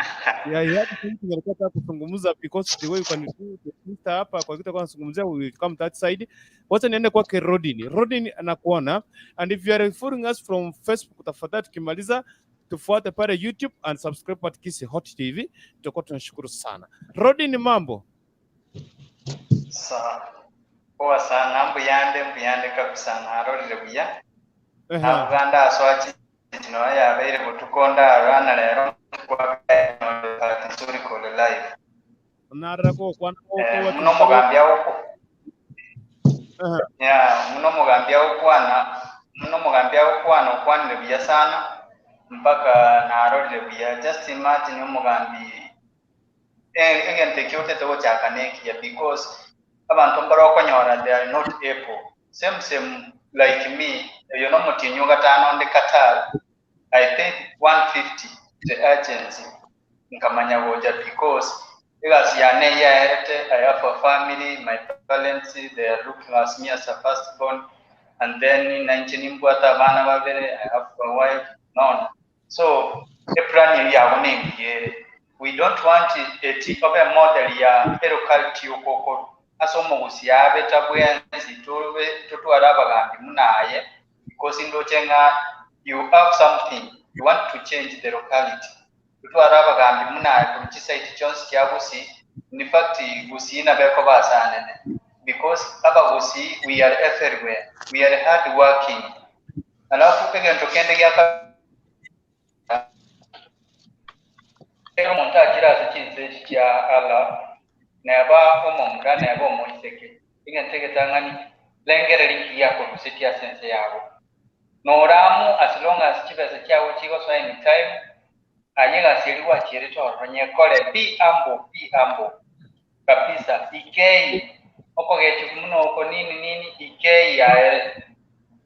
Ya something alikuwa anataka kuzungumza because the way you can do the sister hapa kwa kitu kwa kuzungumzia, we will come that side. Wacha niende kwake Rodin. Rodin anakuona, and if you are following us from Facebook, tafadhali tukimaliza tufuate pale YouTube and subscribe at Kisii Hot TV. Tutakuwa tunashukuru sana. Rodin, mambo? Sawa. Poa sana, mbuyande mbuyande kabisa narorire buya. Nabuganda aswachi kino yabeire butukonda arana lero kwa nzuri kole live. Narra ko kwana ko muno mugambya uko. Ya, muno mugambya ukwana, muno mugambya ukwana ukwanire buya sana mpaka narorire buya. Just imagine umugambi egente kyote to chakanekia because abantu mbarokonyora they are not able. Same same like me, you know mutinyu gatano ndi Qatar, I paid 150 the agency nkamanya goja because igasi yane yaerete. I have a family, my parents, they are looking at me as a firstborn, and then 19 mbwata abana babere, I have a wife, none. So a plan yago nengiyere. We don't want it of a model ya erocality ukoko asomo gusiabe tabwenzi tube tutwara abagambi munaye because indochenga you have something you want to change the locality tutwara abagambi munaye ku site chonse kyabusi. In fact gusi na beko basanene because abagusi we are everywhere, we are hard working. Alafu kegento kende gyaka omuntu akira ase chinse kya ala neba omomura neba omoiseke igentegetang'ani lengere linki yako rusiti ya sense yabo noramu as long as chibesa kyawo chigoso anytime aye gasiriwa chiri toro nyekole be humble kabisa ikei okogechi muno oko nini nini ikei yaere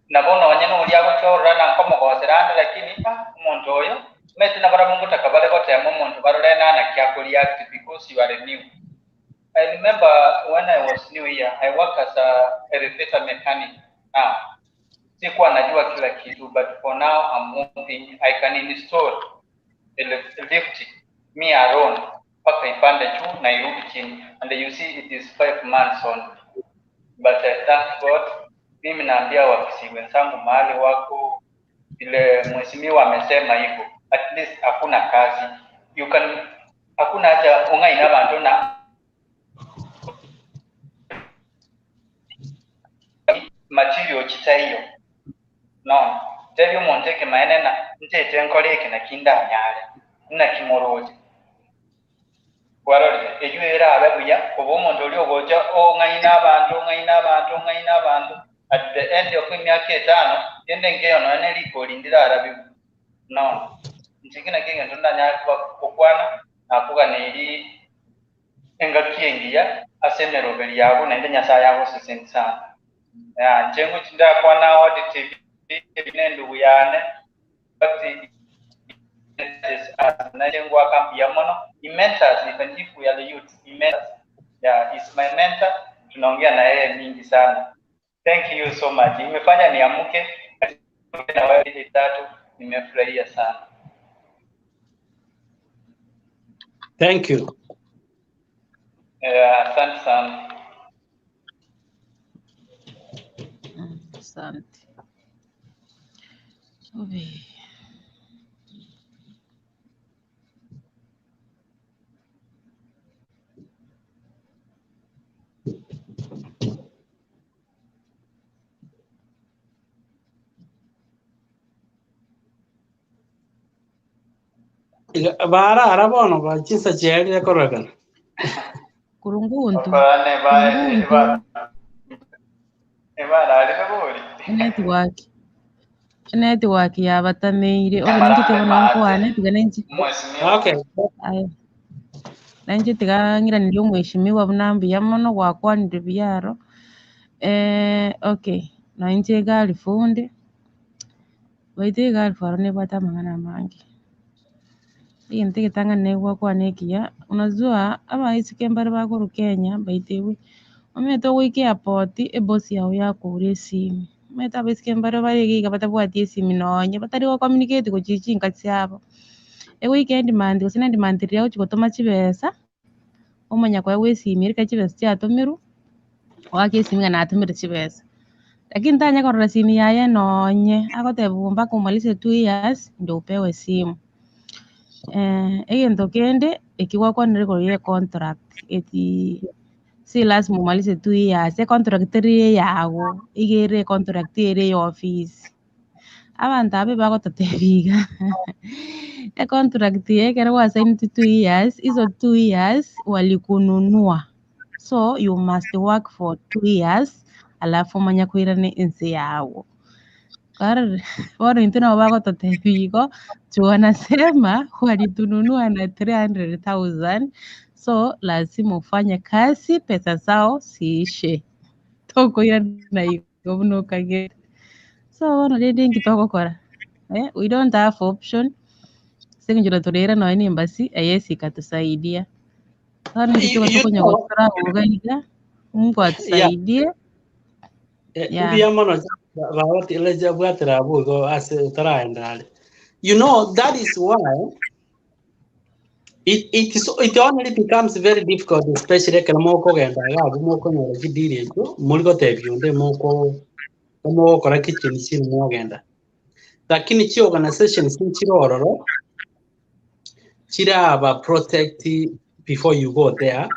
nabono onye noria gochorora na nkomogosera lakini omuntu oyo mete na bara mungu takabale gotema omuntu barore nana kya react because you are new. I remember when I was new here, I work as a elevator mechanic. Now, sikuwa najua kila kitu, but for now I'm moving. I can install a lift me alone mpaka ipande juu na irudi chini, and you see it is 5 months on. But I thank God. Mimi naambia wakisi wenzangu mahali wako, vile mheshimiwa amesema hivyo, at least hakuna kazi you can, hakuna haja ungaina bantu na material chitaiyo no. Tebi omonto ekemaene na nchete nkore eke naki ndanyare naki moroche kwarorire eyu erabe buya kuba omonto oria ogocha ong'aina abanto ong'aina abanto ong'aina abanto at the end of emiaka etano kende nkeyo nonya na erikori ndirarabiwa no nchiki naki egento ndanyare gokwana nakugana eri engaki engiya ase emeroberi yabo naende Nyasaye agoseseni sana. Nche ngochi ndakwana audit ne ndugu yane but ngwa kambi ya mono he mentors even if we are the youth he mentors. Yeah, he's my mentor, tunaongea na yeye mingi sana. Thank you so much, imefanya niamke na wewe tatu, nimefurahia sana. Thank you. Yeah, asante sana. Asante. Ube. Bara arabono bachisa chiarire korogana. Kurunguntu. Okorane Kurunguntu. Ebararire bori. Network. Network yabatameire obu ninche tebona nkwane tiga nenche. Okay. Aya. Nenche tiga ng'iranire omweshimiwa buna mbuya mono gwakwanire biaro. Okay. Nainche egari funde. Baitu egari faro nebwate amang'ana amange. Egento egetang'ani gwakwana ekiya, unajua abaiseke mbare bakorwa Kenya baitewe omanyete ogoika airport eboss yago yakogora esimu. Omanyete abaiseke mbare bare iga iga batabwati esimu nonye batari gocommunicate gochia chinka chiabo. Egoika edemand gose na edemand riria ogochi gotoma chibesa, omanya koegwa esimu ere ekero chibesa chiatomirwe, ogoaka esimu ng'a natomire chibesa. Lakini tanya korora simu yaye nonye, agotebiwa mpaka umalize 2 years ndio upewe simu. Egento kende ekigwakwanire igoro ya contract eti si lazima umalize 2 years, econtract eri eyago, iga ere econtract ere ya office. Abanto aba ebagototebia iga econtract ekero gwasainete 2 years, hizo 2 years walikununua, so you must work for 2 years alafu omanye koirana ense yago. Kwarorire bono intwe nabo bagototebia igo, juu wanasema walitununua na 300,000 so lazima ufanye kazi pesa zao ziishe tokoirana igo buna okagete. So bono rende inki togokora, we don't have option ase eng'encho toreire nonye na embassy eyesi ikatusaidia. Bono intwe You, tiga you tokonya know, gokora iga iga, Mungu atusaidie. Yeah. Mbuya mono babati bwatira abugo ase utaraenda. You know, that is why it only becomes very difficult, especially ekero mokogenda igabu mokonyora chidiri echio muri gotebia onde moko mogokora kitchen chiri mwagenda, lakini chi organizations nchiri ororo chiraba protect before you go there,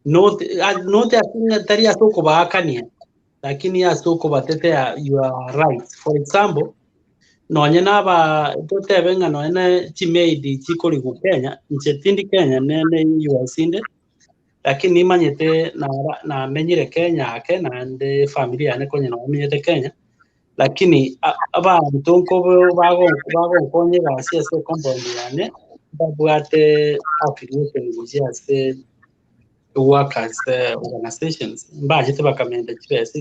not ase tari ase okobaakania lakini ase okobatetea your rights. For example, nonye naba totebe ng'a nonye na chimaid chikorigwa Kenya, inche tindi Kenya nene US inde, lakini nimanyete namenyire Kenya ake naende family yane konya namenyete Kenya, lakini abanto nkobo bagonkonya egasi ase compound yane babwate affiliation gochia ase workers organizations mbachete bakamenda chibesa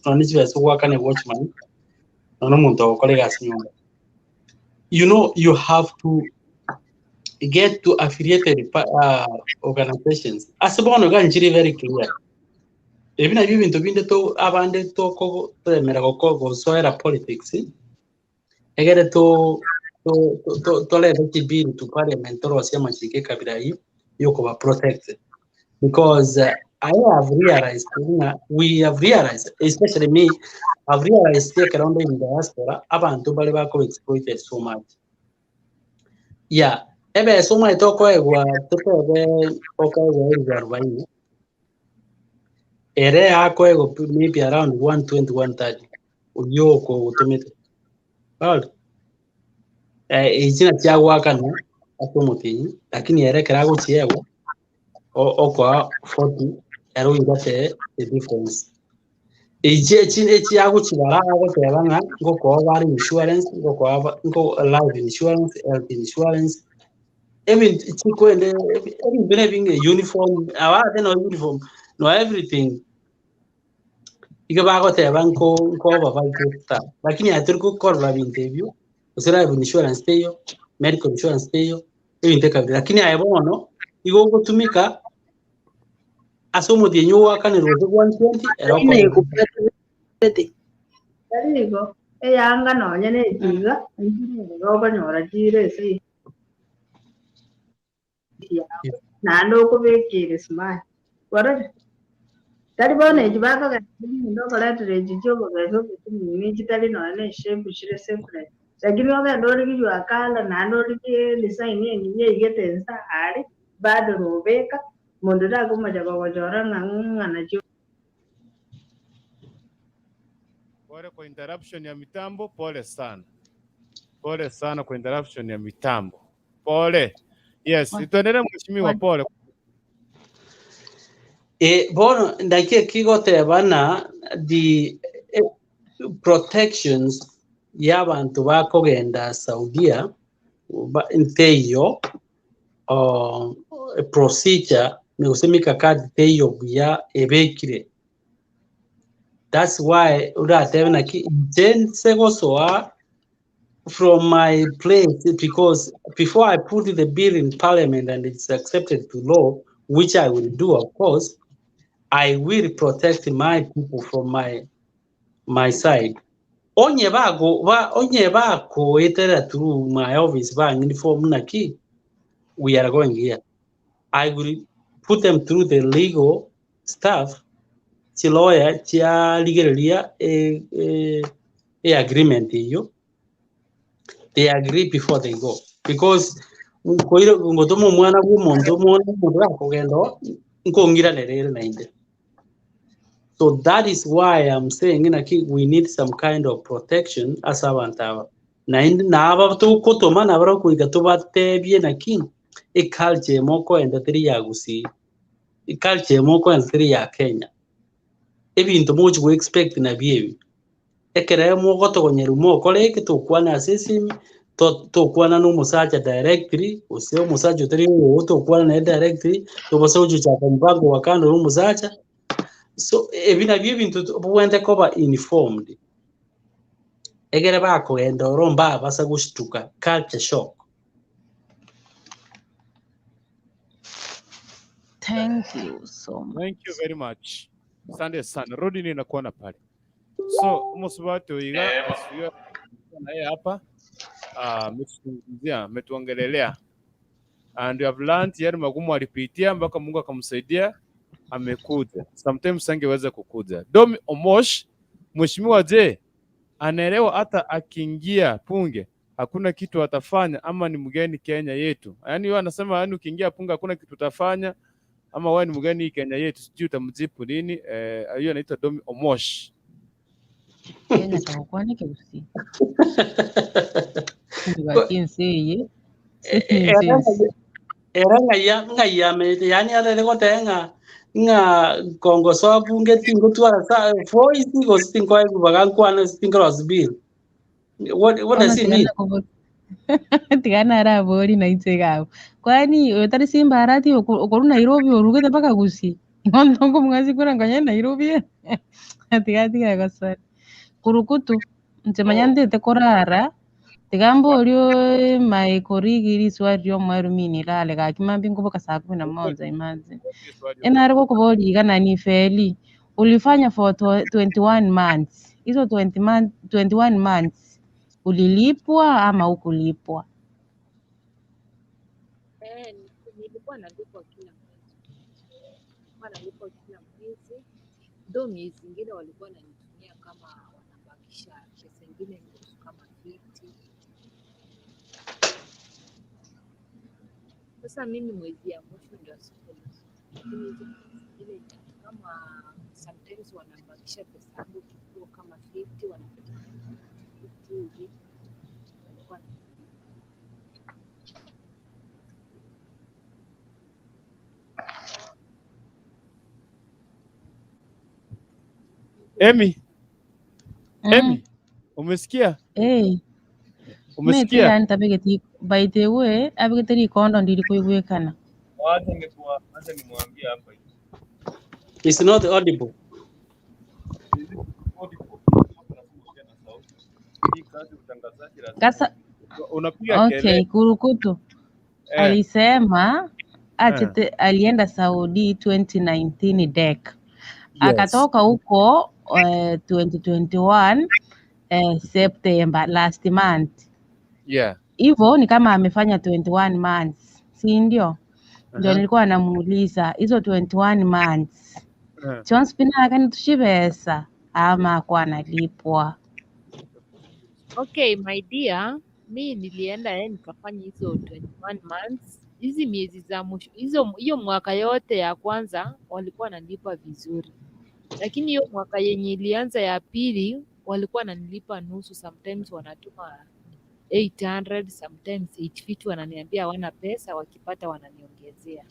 nonye chibesa ogwakana watchman nono omonto ogokora egasi nyomba. You know, you have to get to affiliated organizations ase bono iga nchiri very clear. Ebi nabio ebinto binde to abande tokotemera gosoera politics egere to torete chibiri to parliament torosia amachiko ekabira eywo yokoba protect, because I have realized ng'a we have realized, especially me, I've realized ekero nde in diaspora abantu bare bakoba exploited so much. Yeah, ebesa omanyete okoegwa totebe okoegwa 40,000 ere akoegwa maybe around 120 130 oyo okogotomete. All echina chiagwakana ase omotienyi lakini ere ekero agochiegwa okoa 40 ere oigate the difference. Echi echiagochibara agoteba ng'a ngokoa bare insurance, ngokoa ngo life insurance, health insurance, ebintu chikwende ebintu nebinge uniform abate no uniform no everything iga bagoteba nko babaita lakini aturi gukorora bintu ebyo gose life insurance teyo, medical insurance teyo, ebintu kabiri lakini aye bono igo ogotumika ase omotienyi ogoakanerwa ase 120 ero Ine okogenda. Ekubwatete tari igo eyanga nonye na echiga nchire okonyora chire ase yago naende okobekere smart warore tari bono echi bakogenda omonto okoretera echi chiokogesa ogotumia chitari nonye na eshape chire separate lakini ogenda origie akala naende origie design engiya eigete ense are bado nobeka mondo takomocha kogochora ng'a ng'a nachio. Pole kwa interruption ya mitambo, pole sana. Pole sana kwa interruption ya mitambo. Pole. Yes, tuendelee mheshimiwa, pole. Bono ndaki kigotebana the protections y'abantu bakogenda Saudia nteiyo procedure gose mikakati teiyo buya ebekire. That's why uratebe naki inche nse gosoa from my place, because before I put the bill in parliament and it's accepted to law, which I will do, of course, I will protect my people from my side. Onye bago ba onye bako etera through my office ba uniform naki we are going here. I will put them through the legal stuff. Chi lawyer chia legal a agreement iyo. They agree before they go because ngotomo mwana bw'omonto omwana omonto akogenda nkongiranera nainde. So that is why I'm saying naki we need some kind of protection as abantu aba nainde naba tukotoma nabara kuiga tubatebie naki eculture moko enda teri ya Gusii, eculture moko enda teri ya Kenya, ebinto mochi go expect na biebi ekere mogotogonyerwa mokore eke tokwana ase esimi tokwana na omosacha directly gose omosacha otari oyo tokwana naye directly tobasa gochichaka omupango wa kando na omosacha. So ebi nabio ebinto bwende koba informed egere bakogenda oro mbabasa goshituka culture shock. Thank you so much. Thank you very much. Asante sana. Rudi ni nakuona pale. So Musubati Oiga asifiwe na yeye hapa ametuzungumzia, ametuongelelea and we have learned yale magumu alipitia mpaka Mungu akamsaidia amekuja. Sometimes angeweza kukuja. Domi Omosh, mheshimiwa, je, anaelewa hata akiingia punge hakuna kitu atafanya ama ni mgeni Kenya yetu? Yaani yeye anasema yaani ukiingia punge hakuna kitu utafanya ama wewe ni mgeni Kenya yetu, sijui utamjibu nini. Hiyo anaitwa Domi Omosh. Kenya tagokwana Gusii ndigakinseye Era ng'ai amete yani arere goteba ng'a ng'a kongosoa bunge tingotwara sa voice gose tinkoegubaga nkwane tinkorosi bill. What does it mean? Tigana arabori na inche gabo kwani otari Simba arati okoru Nairobi orugete mpaka Gusii ngondo mwazi kura ngonya Nairobi tiga tiga gosora kurukutu nche manyandete korara tigambo orio my korigiri swario mwarumini lale gakimambi ngoboka saa 11 imanze enare gokobori gana ni feli ulifanya for 21 months hizo 21 months ulilipwa ama hukulipwa? Nilikuwa nalipwa kila mwezi. Nilikuwa nalipwa kila mwezi. Though miezi ingine walikuwa wananitumia kama wanabakisha pesa ingine nusu kama 50. Sasa mimi mwezi ya mwisho ndio sikulipwa. Lakini hizo miezi ingine kama sometimes wanabakisha pesa yangu kidogo kama 50, wanabakisha 50 hivi. Emi, Emi, umesikia? Eh. Umesikia? Mete yani tabegeti by the way abegete rikondo ndiri kuigwikana. Wacha nimwambie hapa hivi. It's not audible. Hii kazi utangazaji lazima Kasa unapiga okay, kelele. Kurukutu Eh, alisema eh. achete alienda Saudi 2019 Dec. Yes. Akatoka huko 2021 September last month. Yeah. Hivyo ni kama amefanya 21 months, si ndio? Ndio Uh-huh. nilikuwa namuuliza hizo 21 months John Spinner akanitushibesa ama akuwa analipwa? Okay, my dear, mi nilienda nikafanya hizo 21 months. Hizi miezi za mwisho hizo, hiyo mwaka yote ya kwanza walikuwa wananilipa vizuri, lakini hiyo mwaka yenye ilianza ya pili walikuwa wananilipa nusu, sometimes wanatuma 800, sometimes 850, wananiambia hawana pesa, wakipata wananiongezea.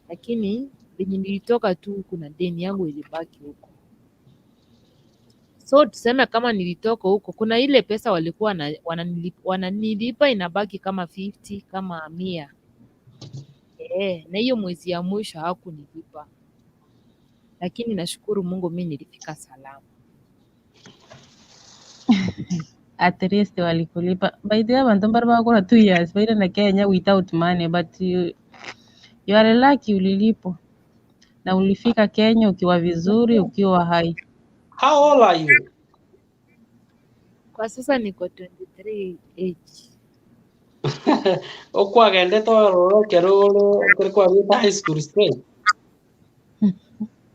Lakini venye nilitoka tu, kuna deni yangu ilibaki huko. So tuseme kama nilitoka huko, kuna ile pesa walikuwa wananilipa inabaki kama 50 kama 100. Na hiyo mwezi ya mwisho hawakunilipa, lakini nashukuru Mungu mi nilifika salama. At least walikulipa. By the way, bantu bari bakora 2 years baire na Kenya without money, but you are lucky ulilipwa na ulifika Kenya ukiwa vizuri, ukiwa hai. How old are you? Kwa sasa niko 23 age. Okwagendete ororo kero ore kero kwabete high school straight.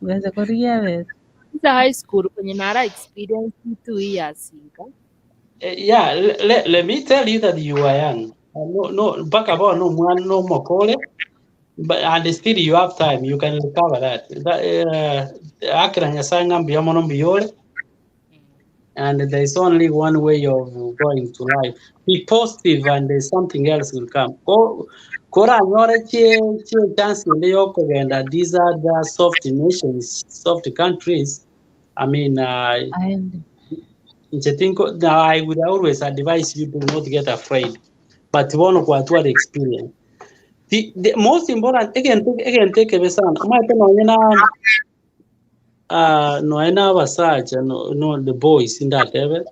Uweze kuria besa. Sasa high school kwenye nara experience 2 years inga. Yeah, let me tell you that you are young. No, no, mpaka bo no mwana no mokole, but and still you have time. You can recover that. Akira Nyasaye ng'ambi yomono mbiyore, and there is only one way of going to life. Be positive and there's something else will come. Ko kora nyore chie chie chance ende yokogenda these are the soft nations, soft countries. I mean, Aende. Nche now I would always advise you do not get afraid, but one of what experience. The most important again take a sana. Maite no yena no ena abasacha no the boys in that ebe.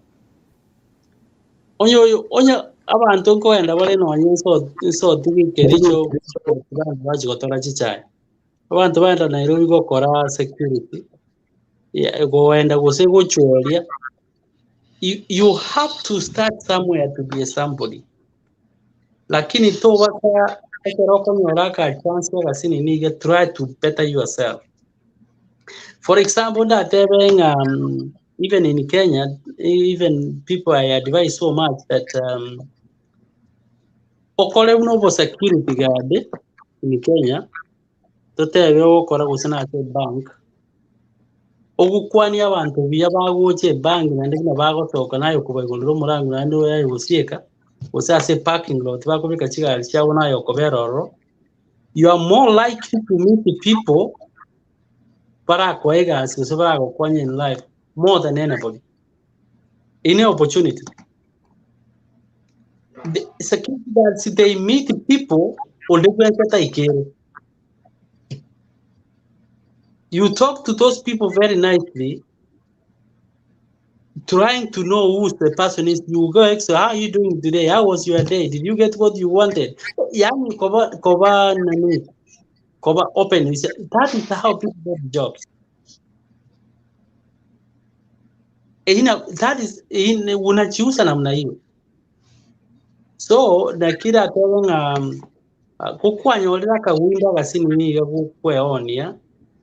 Onyo onyo abantu nkoenda bale no nyo so tigi kericho bantu baji gotora chichae. Abantu baenda Nairobi gokora security. Yeah, goenda gose gochuoria. You have to start somewhere to be a somebody. Lakini to waka ekeroko nyoraka chance gasini nige try to better yourself. For example, that having even in Kenya, even people I advise so much that okore unobo security guard in Kenya, totebe okora gusina ate bank. Ogukwani abantu biya bagoche bank nande bina bagosoka nayo kubaigurira omurango nande oyayo gusieka gose ase parking lot bakobeka chigari chiabo nayo okobera ororo. You are more likely to meet the people barakoa egasi gose baragokonya in life more than anybody. Any opportunity. The security guards, they meet people onde bweketa ikere. You talk to those people very nicely, trying to know who the person is. You go, so how are you doing today? How was your day? Did you get what you wanted? Yani koba koba nani, koba open. You say, that is how people get jobs. That is in unachiusa namna hiyo. So na kila telling kukwanyolera kawinda gasini niga kukweonia,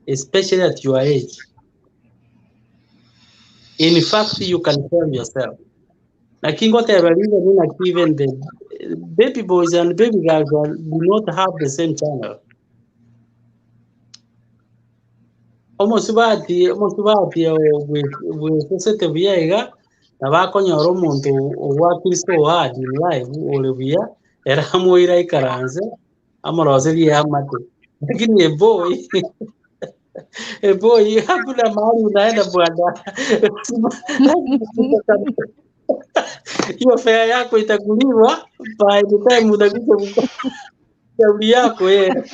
especially at your age. In fact, you can tell yourself. Lakini even the baby boys and baby girls do not have the same channel. Omosubati we buyaiga nabakonyora omuntu owakiri so hard in life ole buya era amoira ikaranze amoroserie amate. Lakini a boy Boy, hakuna mahali unaenda bwana. Hiyo fare yako itakuliwa by the time utakuja shauri yako yeah.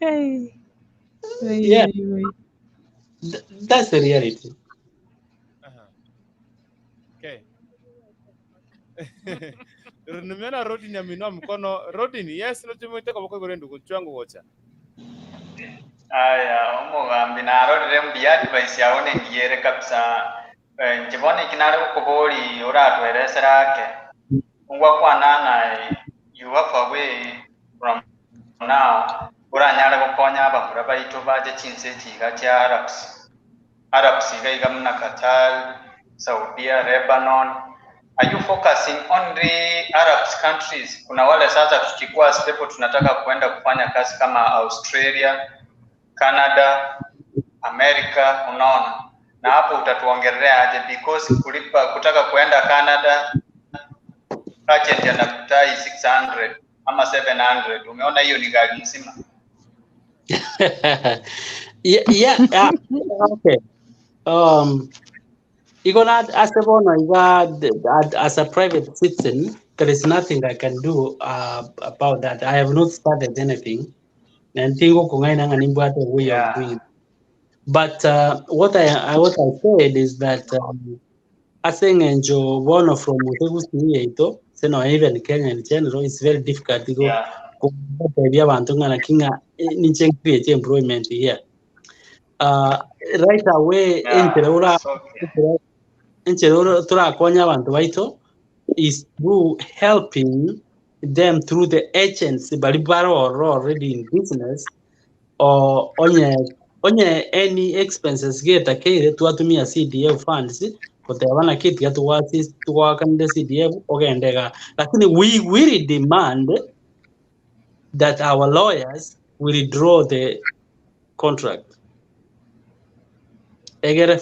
Hey. Yeah. That's the reality. Okay. Nimeona Rodin ameinua mkono. Rodin, yes, lochimwite kwa kwa ndugu changu wocha. Aya, omugambi narorire mbi advice yawe nengiyere kabisa. Njibona ikinari gukubori uratweresera ake ungwakwanana you have a way from now uranyare gukonya abamura baitu baje chinse chiga chia Arabs iga iga muna Qatar, Saudia, Lebanon. Are you focusing only Arabs countries? Kuna wale sasa tuchukua step tunataka kuenda kufanya kazi kama Australia, Canada, America, unaona? Na hapo utatuongelea aje because kulipa kutaka kuenda Canada agent anakutai 600 ama 700. Umeona hiyo ni gari mzima. Yeah, okay. Igona as a as a private citizen, there is nothing I can do about that. I have not started anything. And tingo kungaina nga way of doing it. But what I said is that asengenjo bono from Mutegusi seno even Kenya in general, it's very difficult to go abantu ngana kinga ninche create employment here. Right away enchera turakonya abantu baito is through helping them through the agents bali baro already in business or onye any expenses geta keire twatumia CDF funds kotebana kitu gatuwasi tuwakande CDF ogendega, lakini we will demand that our lawyers will draw the contract egere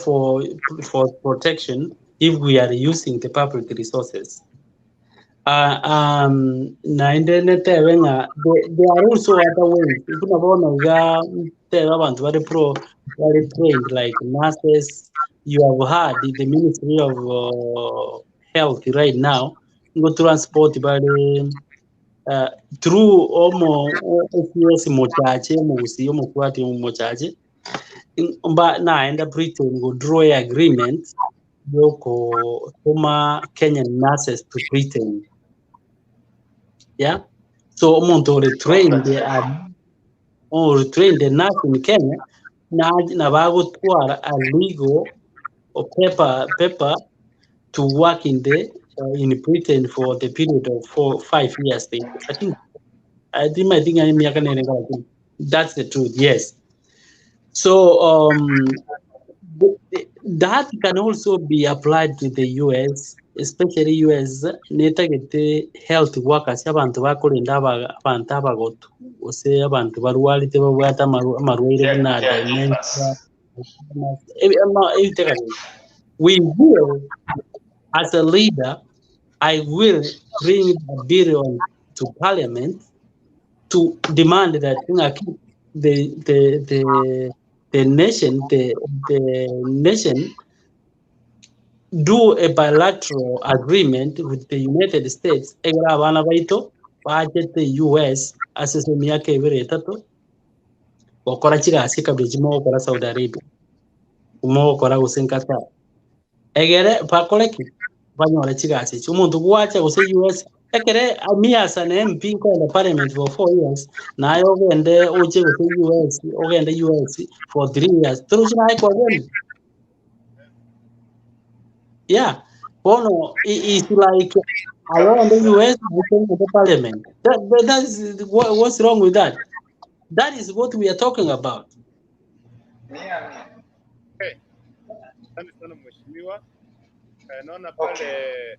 for protection if we are using the public resources. Na indene nga there are also other ways. Kuna bona ga tebe abantu bari pro bari trained like nurses. You have heard the Ministry of Health right now go transport bari through omo OCS mochache musi omo kwati mochache mba na enda Britain go draw a agreement yoko tuma Kenyan nurses to Britain. Yeah, so omuntu ori trained or trained the nurse in Kenya na bagutwara a legal or paper to work in the in Britain for the period of 4-5 years. I think that's the truth. Yes. So that can also be applied to the US, especially US netagete health workers abantu bakurinda abantu abagotu ose abantu barwarite babwata amarwaire na dementia. We will, as a leader, I will bring a bill on to parliament to demand that the nation do a bilateral agreement with the United States. Egera abana baito bajete US asese miaka ibere etatu gokora chigasi kabiri mogokora Saudi Arabia umogokora gose Qatar egere bakoreki banyore chigasi echi omonto gwacha gose US ekere me as an MP in the parliament for 4 years naye ogende oche gose US ogende US for 3 years turuchinaye kwageni. Yeah, bono it's like I want the US to the parliament. That is what's wrong with that. That is what we are talking about. Okay. Asante sana mheshimiwa. Naona pale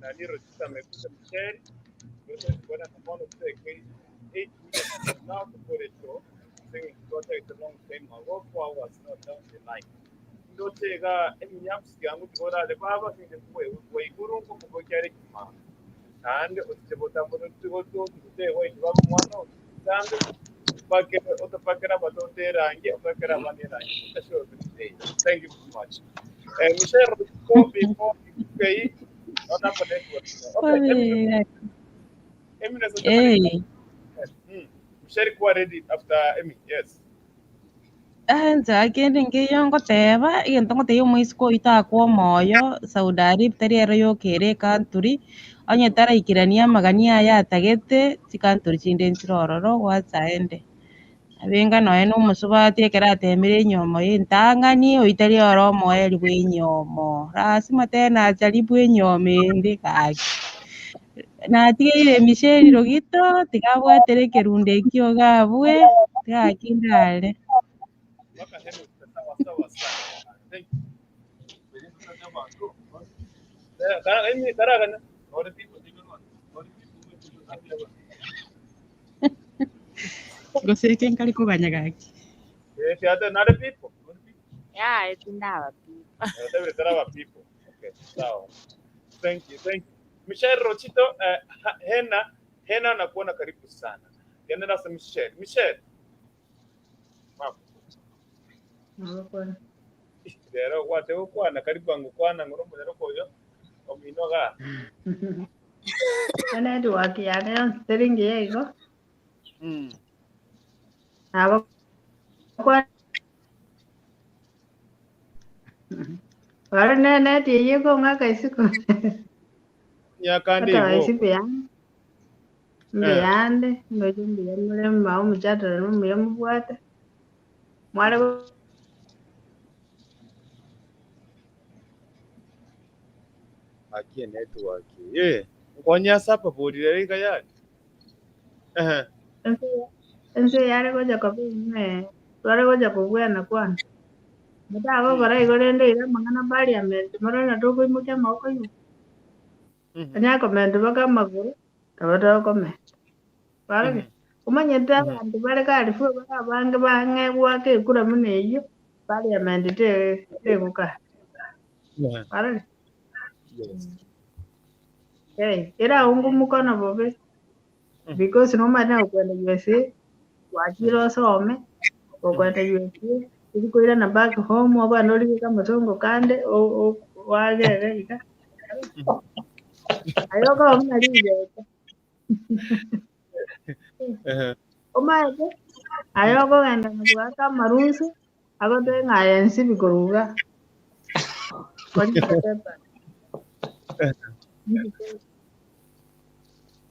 nani Rosita amekuja Michelle. Yote bwana tunaona kwa 8 minutes now before the show. Saying it's a long time ago, 4 hours not down the line. Ndotega eminyapsi yangu tikora le baba sinde kuwe iguru ko kyare kima. And otebota mbono tugo to tute we baba mwana tambe Otupakere otupakere abatoto erangi, otupakere abana erangi. That's your day. Thank you very much. Michelle Rodrigo, before you not up network. Okay, Emmy, Emmy Hey. Michelle kuwa ready after Emmy. Yes. Anza akende ngeyo ngoteba egento ngotebia omoisiko oyo takwa omoyo Saudi Arabia tari ero yokere ecountry onye taraikerania amagani aya atagete chicountry chinde nchire ororo gwacha aende. Abenga nonya na omosubati ekero atemire enyomo ya entang'ani oywo tari oro omoeri bwa enyomo lasima tena ajaribu enyomo ende gaki. Natigeire Michelle Rogito tiga abwatere ekerundo ekio iga abwe gaki ndare. Waka Henry, sawa sawa sana. Thank you. Kara Emmy, kara kana. Ore people, people. Gose nkari koganya gaki. Eh, fiate nare people. Yeah, it's ndaba people. Debe estar a people. Okay, sawa. Thank you, thank you. Michelle Rochito, Hena, Hena nakuona karibu sana. Tena nasa Michelle. Michelle. Mama. Rero gwate gukwana karibu angu kwana ngoro munyaro koyo ominoga. Network yane yonsi teri ngiya igo. Nabo kwa Wari ne net yeye ko ng'aka isiko. Nyakandi Ata igo. isi mbiyande. Mbiyande ndojo mbiyamure mao muchatara mbuya mubwate. Mware Akie network. Eh, ngonya sapa bodire rika yani. Eh. Ense yare gocha kobe tware gocha kobwana kwana. Mutagokora igo rende ira mang'ana parliament morona tokoimokia amagoko igoro. Onye comment mpaka amagoro nabo togocomment. Kwarora omanyete abanto bare karibu bare abange bang'e goaka ekura buna eywo parliament tegokara. Kwarora? Yes. Hey, era ungu mukono bobe because nomanya okwenda USA wakire osome okwenda USA irikoirana back home obana oribeka amasongo kande wagere iga aye okoba buna rigeta omaete aye okogenda na goaka amarusu agote ng'a aye nsibi koruga korika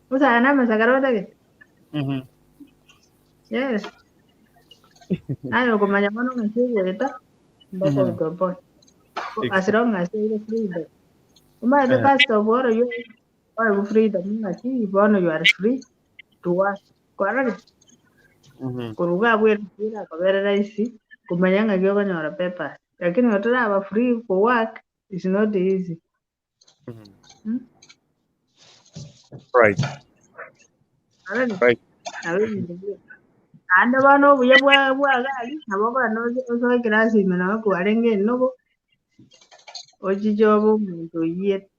Musa na masakara otagete. Yes. Ayo kumanya mono ng'aki ogweta mpaka oike point. As long as ore freedom. Omaete first of all you oebu freedom ng'aki bono you are free to work. Kwarora koruga abwo ere akobera rahisi kumanya ng'aki okonyora papers. Lakini otaraba free for work is not easy. Right. Kwarora? Right. Nabo ebinto bire. Naende bono obuya bwa bwa gari nabo okogenda osoe eclass ime nabo kwarenge enogo ochiche obe omonto oiyete.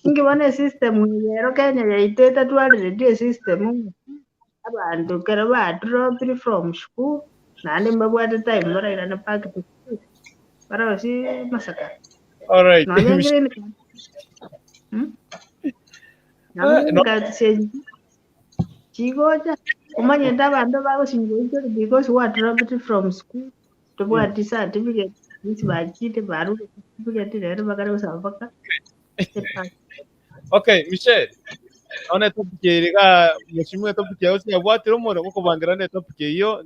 Inki bono esystem eye ero Kenya yaito etatwareretie esystem ng'a abanto ekero badropire from school naende mbabwate time barairane back to school barosie masakara. All right. Nonya green card. Nabo No. green card chiaye chigocha omanyete abanto bagosinywa goichori because wadropped from school tobwati certificate inche bachire barure certificate rero bakare gosaba mpaka epass. Okay, Michelle. Naona topic iriga mheshimiwa topic yao siyabwatire omoro gokobangera ne topic eyo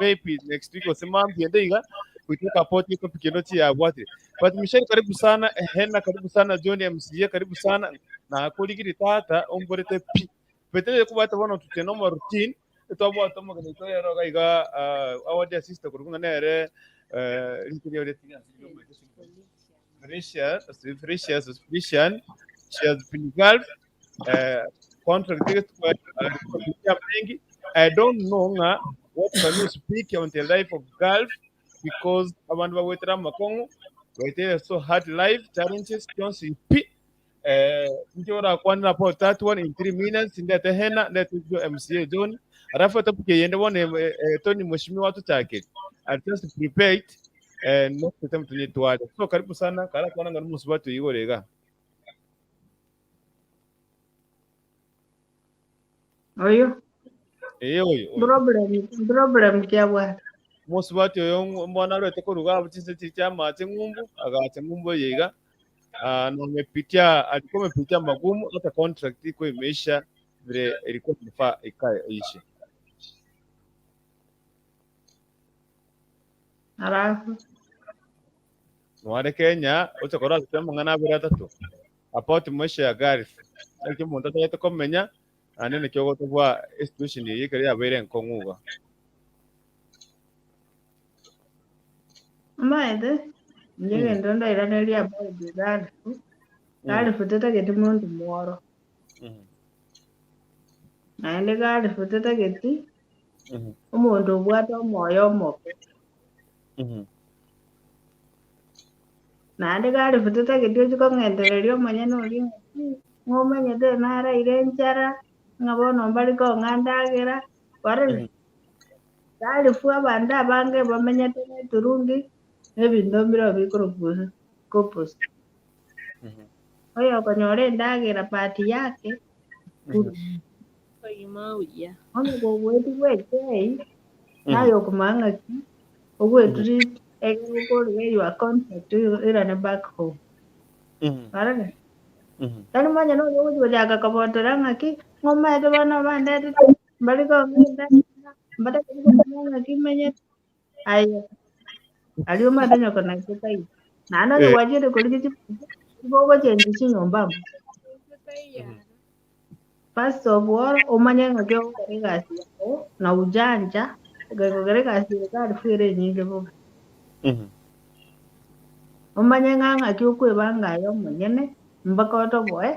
maybe next week osema mbiende iga we talk about hiyo topic eno chiyabwatire. But Michelle karibu sana, Hena karibu sana, John MCA karibu sana na kuligiri tata omborete pi. Betele kubata bono tuteno mo routine twabwata omogeni twero iga our dear sister kurunga nere likiri ore tiga Felicia, Felicia Felician, she has been Gulf contract mengi. I don't know nga what can you speak on the life of Gulf because abantu bawetera makongo wetera so hard life challenges don't pi ndio rakwanira about that one in 3 minutes ndete hena ndete jo MCA John Alafu topic yende bone Tony mheshimiwa watu chake. I'll just prepare it and next time tunyitwale. So karibu sana kala kwana ngani musubatu igorega. Oyo Eh oyo. Problem kia bwana. Musubati oyo mbona lwete koruga butise chama chingumbu agacha ngumbu yiga. Na amepitia, alikuwa amepitia magumu, hata contract iko imeisha vile ilikuwa inafaa ikae iishe. Alafu Mware Kenya utakora kusema ngana bila tatu about maisha ya Gulf ariko umuntu atagete komenya anene kyo gotubwa institution iyi kari yabere nkonguga maethe njege ndondairaneria about galifu galifu tetageti mundu mworo naende galifu tetageti omonto obwate omoyo omobe naende galifu tetageti ochi kong'endereria omonyene oria ng'aki ng'omanyete naraire enchara ng'a bono mbari kong'a ndagera kwarire galifu abanto abange bamenyete na eturungi na ebinto mbire bikorokusa koposa oyo okonyora endagera part yake onye kogweti gwechei naye okomanya ng'aki ogwetreat egekoriga your contract irane back home arare tari manya noria ogochi gochaka kobotera ng'aki ng'omaete bono bandetete mbari kong'enda mbatagete komanya ng'aki menyete aye aria omanyete nyoko naki taiyo naende onye gwachire korigia chibesa igo ogochenji chinyomba amo. First of all omanye ng'aki ogokora egasi yago na ujanja okegokera egasi eye galifu ere enyinge bobe. Omanye ng'a ng'aki okwebanga aye omonyene mpaka otoboe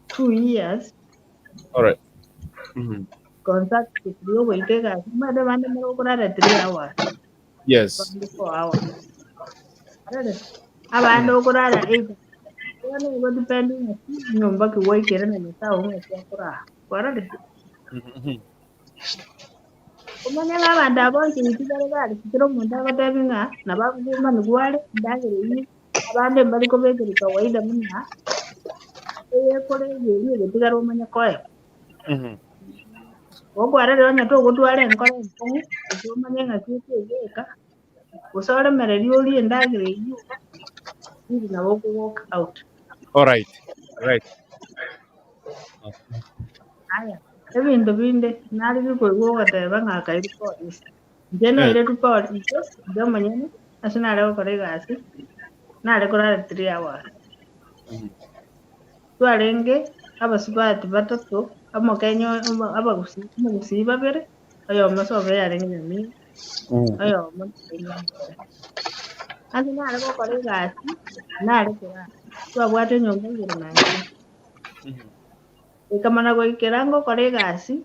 2 years All right. consecutively ogoika egasi omanyete bande mbare okorara 3 hours Yes. abande 4 hours arore abande okorara 8 hours bono igo depending ng'aki nyomba ki gwaikere na nyasaye oo ng'aki akoraa kwarorire. Omanye ng'a abanto aba bonsi intwe bare galifu kera omonto agotebi ng'a nabo agogumani gware endagera eywo abande mbari kobekeri kawaida buna eyekore eywo egotigara omanye koeba. Gokwarire onye togotwara enkoro enkong'u gose omanye ng'aki okoebeka gose oremereria orie endagera eywo ili nabo oko walk out. All right. Right. Aya, ebinto binde nari bikoigwa ogoteba ng'a akairwa polisi. Inche nairetwe polisi, inche omonyene ase nare gokora egasi, nare korara 3 hours. Twarenge abasubati batato, omokenya abagusii omogusii babere, oyomo sobe yarenge Nyamira, oyomo yarenge Nyamira. Ase nare gokora egasi, nare korara, twabwate enyomba igoro na inse. Ekamana goikera ngokora egasi,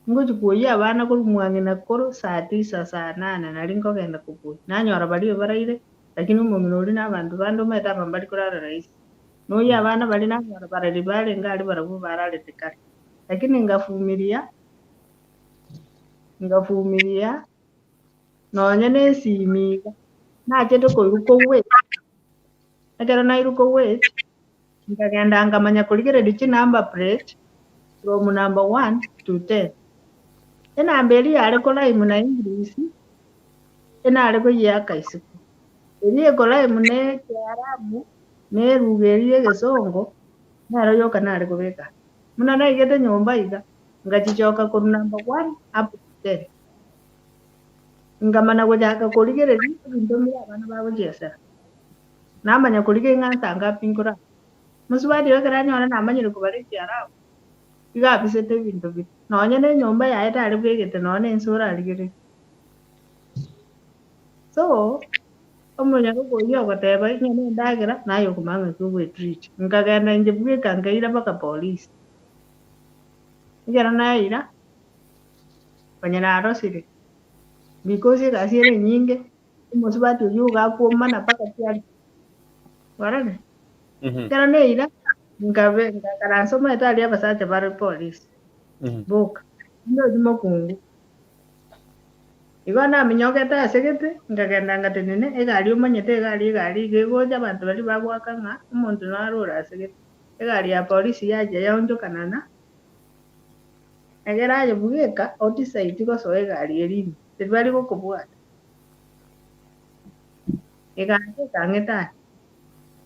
ngochi kwoyia abana korwa mwang'ina koro saa tisa saa nane nari nkogenda kobuya. Nanyora baria baraire, lakini omong'ina oria na abanto bande omanyete aba mbari korara rahisi. Noyia abana baria nanyora barari barenge aria barabwo bararete kare. Lakini ngavumilia, ngavumilia, nonye na esimi iga, nachete koirwa Kuwait, ekero nairwa Kuwait, nkagenda nkamanya korigereria chinumber plate from number 1 to 10. Enamba eria yare koraimu na English, enare koyiaka isiko. Eria ekoraimu na ekiarabu, na eruga eria egesongo, nero yoka nare kobeka. Buna naigete nyomba iga, ngachichoka korwa number 1 up to 10. Nkamana gochaka korigereria ebinto mbire abana bagochiesera. Namanya korigereria ng'a nsa ngapi nkorara. Mosubati oyo ekero anyora namanyire kobara ekiarabu, iga abisete ebinto biria. Nonye na enyomba yaye tari bwegete nonye na ense orarigereria. So, omonyaroka oywo ogoteba ng'a na endagera, naye okomanya ng'aki ogwetreat. Nkagenda inche bweka nkaira mpaka polisi. Ekero naira, onye narosire, because egasi ere enyinge, omosubati oywo iga akwomana mpaka chiari. Kwarorire? Ekero naira, nkabe ngakaransa omanyete aria abasacha bare polisi, boka. Ndochi mokungu. Igo naminyokete ase gete, nkagenda ngatenena, egari omanyete egari egari iga egocha abanto baria bagoaka ng'a omonto naro ore ase gete. Egari ya polisi yacha yaonchokanana, egere aye bweka odecide gosoa egari eria ime, tibari gokobwata. Egacha ekang'eta aye.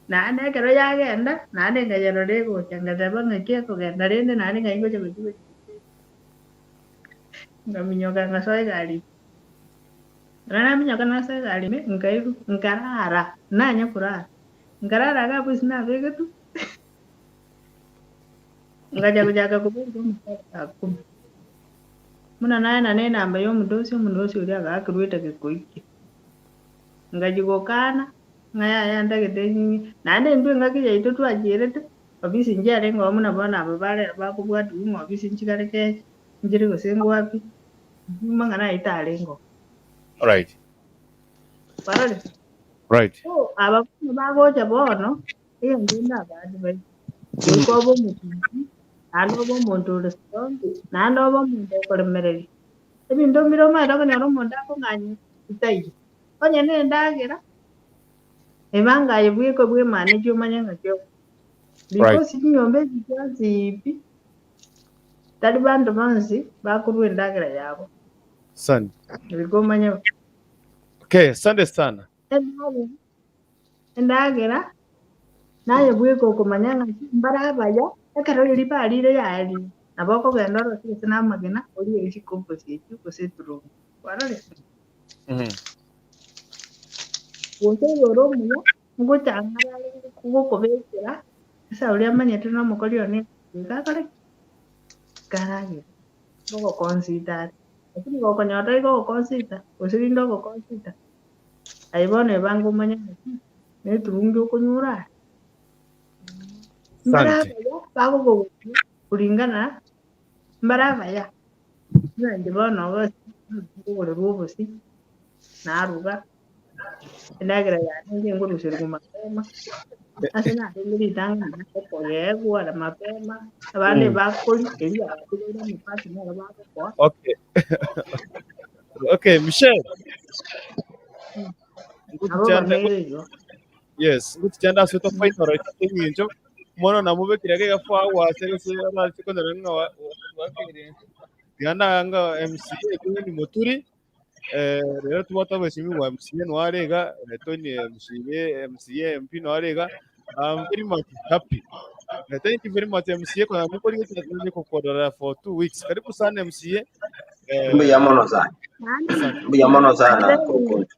Naende ekero yagenda, naende nkayerora egocha, ngateba ng'aki ekogenda rende naende ng'ai ngocha gochia gochia. Nkaminyoka nkasoa egari ime. Ekero naminyoka nasoa egari ime, nkairwa, nkarara, nanya korara, nkarara iga abwo ase nabegetwe, ngacha gochaka koberwa amasabu saa kumi. Buna naenana enamba ya omodosi, omodosi oria agaakerwa edageka oike. Ngachia gokana, ng'a yaya ntagete naende intwe engaki yaito twachierete, ofisi nchiarenge oo buna bono aba bare bakobwatiwa ng'a ofisi nchigare kecha, nchire gose ngwapi, amang'ana ayio tarenge oo. Alright. Kwarorire? Right. So aba bono bagocha bono, egento ndabaadvise, goika obe omotuki, naende obe omonto ore strong, naende obe omonto okoremereria. Ebinto mbire omanyete okonyora omonto akong'anyia, bitaiyo. Onye na endagera, ebanga aye bweka bwemaneti omanye ng'aki ogokora. Because chinyomba echi chionsi pi, tari banto bonsi bakorwa endagera yabo. Asante. Goika omanye bo. Okay, asante sana. Endagera, endagera, naye bweka okomanya ng'aki mbare abaya, ekero riria barire yaerire, nabo okogenda orosie gose na amagena, orie chikomposi echio gose eturungi. Kwarorire? Gose oyore omuya, ngochang'ana arenge gokobekera, ase oria amanyete na omokori one goika akore ki? Karagere. Ogoconsider are. Lakini gokonyora tari gogoconsider, gose rinde ogoconsider, aye bono ebange omanye ng'aki, na eturungi okonyora are. Mbare Asante. abaya bagokogokia kulingana, mbare abaya, buna inche bono iga nkogorerwa obosie, naruga, endagera yane inche nkoruserigwa mapema, ase narenge ritang'ani okoyegwa ara mapema, abande bakoria, erio abatigere amapasi naro bagokoa. Okay. Okay, Michelle. Nabo banere igo. Yes, ngotichanda ase tofainora eng'encho mono namobekire ake gafua gwase gose arase konyora ng'a wakere tiganda nga MCA Tony Muturi rero tubwate obwesimigwa MCA nware iga Tony MCA MCA MP nware iga. I'm very much happy. Thank you very much MCA kwa mukori kukorora for 2 weeks. Karibu sana MCA. Mbuya mono sana. Asante. Mbuya mono sana Kurukuntu.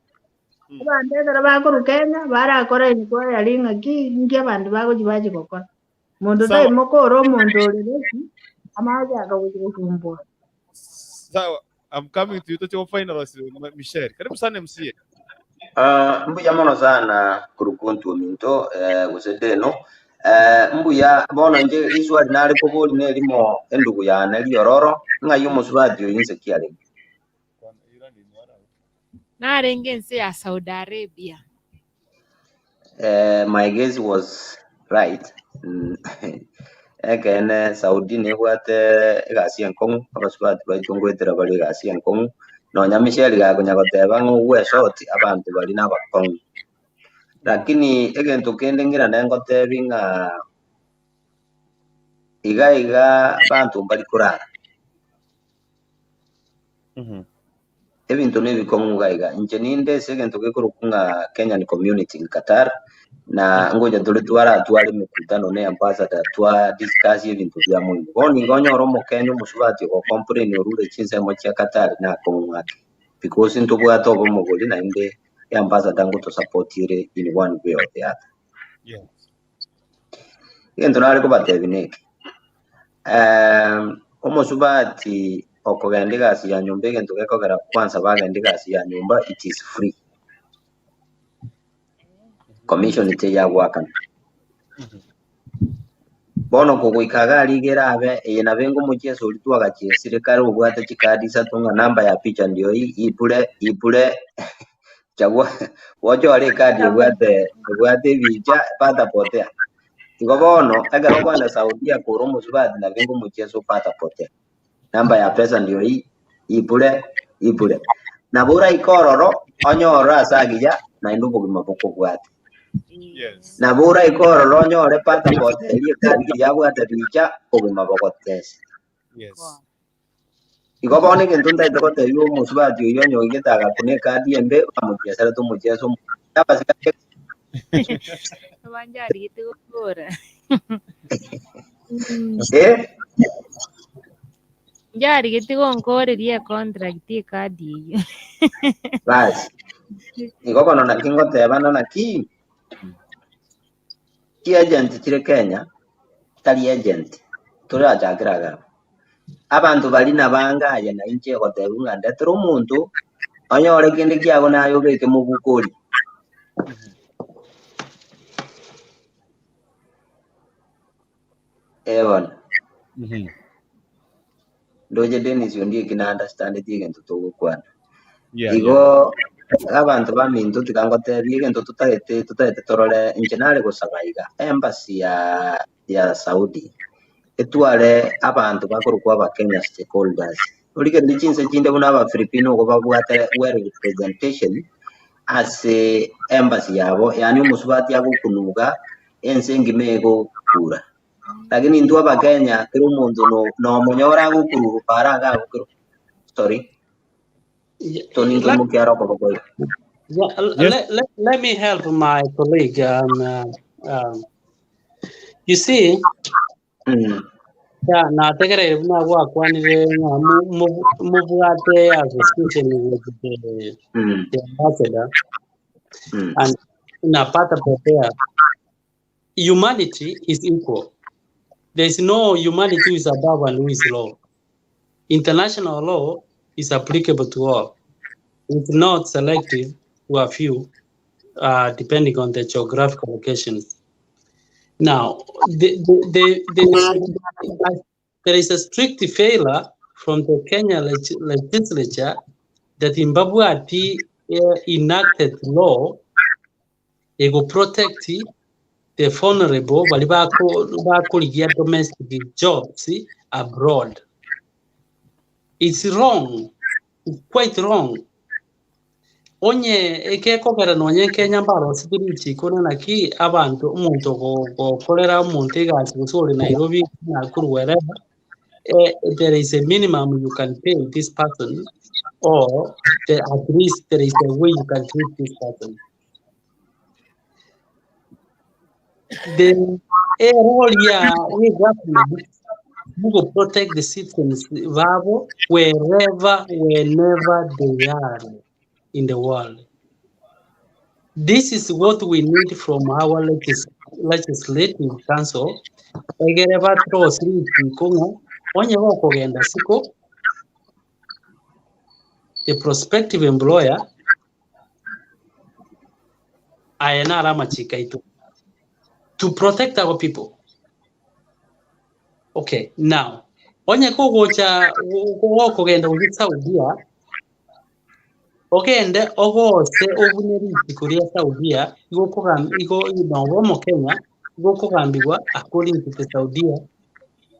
Abanto ekero bakorwa Kenya, barakora inquiry ng'aki, nki abanto bagochi bachi gokora. Monto Sawa. taimokora omonto ore ready, amache akagochi gosumbua. Sawa, I'm coming to you to final Michelle. Karibu sana MCA. Mbuya mono sana Kurukuntu ominto gose deno mbuya bono nje iswali nare kobori nerimo endugu yane riororo ng'ai omusubati oyo inse kiarenge. Narenge ense ya Saudi Arabia. My guess was right. Ekene Saudi nebwate egasi enkong'u abasubati baito ngoetera bari egasi enkong'u nonya Michelle gakonya goteba ng'a ogwesoti abanto bari nabakong'u lakini egento kende ng'irane ngotebi ng'a iga iga banto mbari korara ebinto nebikong'u iga iga inche ninde ase egento gekorokwa ng'a Kenyan community in Qatar na ngocha tore twaratwara emekutano na ambassador twa discuss ebinto bia moino bono igo onyore omokenya omusubati ogocomplain orure chinsemo chia Qatar nakong'u ake because ntobwate obomogori naende ambassador ngotosupport ere in one way or the other. Egento nare kobatebi neke omusubati okogenda egasi ya nyomba egento gekogera kwanza bagenda egasi ya nyomba it is free commission teyagwakana bono kogoika iga rigera abe eye nabo engomochiesa oria twagachiesire kare obwate chikadi isato ng'a namba ya picha ndio hii ipure ipure chagua wochore ekadi ebwate ebwate ebicha pata potea igo bono ekero okogenda Saudia kora omusubati nabo engomochiesa opata potea. Namba ya pesa ndio hii, ibure ibure. Nabo uraika ororo onyore ase agiya naende obogima bokobwate. Yes. Nabo uraika ororo onyore passport eria ekadi yabwate bicha obogima bogotesa. Yes. Igo bono egento ntaete gotebia omosubati oywo onyoigete agakuna ekadi embe bamochiesere tomochiesa omo abasigari Banjarigete gokora. Eh? Njarigete gonkoreria econtract ekadi eywo. Basi igo bono naki ngotebana naki chiagent chire Kenya tari agent torachakera iga abanto bari nabange aye na inche gotebiwa ng'a ndetere omonto onyore kende kiago naye obeke mobuko oria. Eh bono. Ndoche Dennis Ondieki na understand egento togokwana. Igo abanto baminto tiga ngotebie egento totagete totagete torore inche nare gosaba iga embassy ya Saudi etware abanto bakorokwa abakenya stakeholders origereria chinse chinde buna abafilipino igo babwate well representation ase embassy yabo yaani omosubati agokunuga ense engima egokura lakini intwe abakenya kera omonto no nomonyora agokururu para iga agokero sorry Tony Let, nkoimokia okoboko iga. yeah, Yes. let me help my colleague. You see, yeah, nategereire buna gwakwanire ng'a mubwate association with the ambassador and napata potea. Humanity is equal. There is no humanity who is above and who is low. International law is applicable to all. It's not selective to a few, depending on the geographical locations. Now, there is a strict failure from the Kenya legislature that Zimbabwe enacted law it will protect the vulnerable bali bakurigia domestic jobs abroad. It's wrong. It's quite wrong. Onye ekekogera nonye Kenya mbarosire richiko naki abanto omonto gokorera omonto egasi gose ore Nairobi Nakuru wherever, there is a minimum you can pay this person, or at least there is a way you can treat this person. The role ya government will protect the citizens babo wherever, whenever they are in the world. This is what we need from our legislative council. Egere batrosiri richiko ng'a onye gokogenda siko the prospective employer aya nare amachiko aito to protect our people. Okay, now onye kogocha gokogenda gochi Saudia ogende ogose obune richiko ria Saudia igo nobo omokenya igokogambigwa according to the Saudia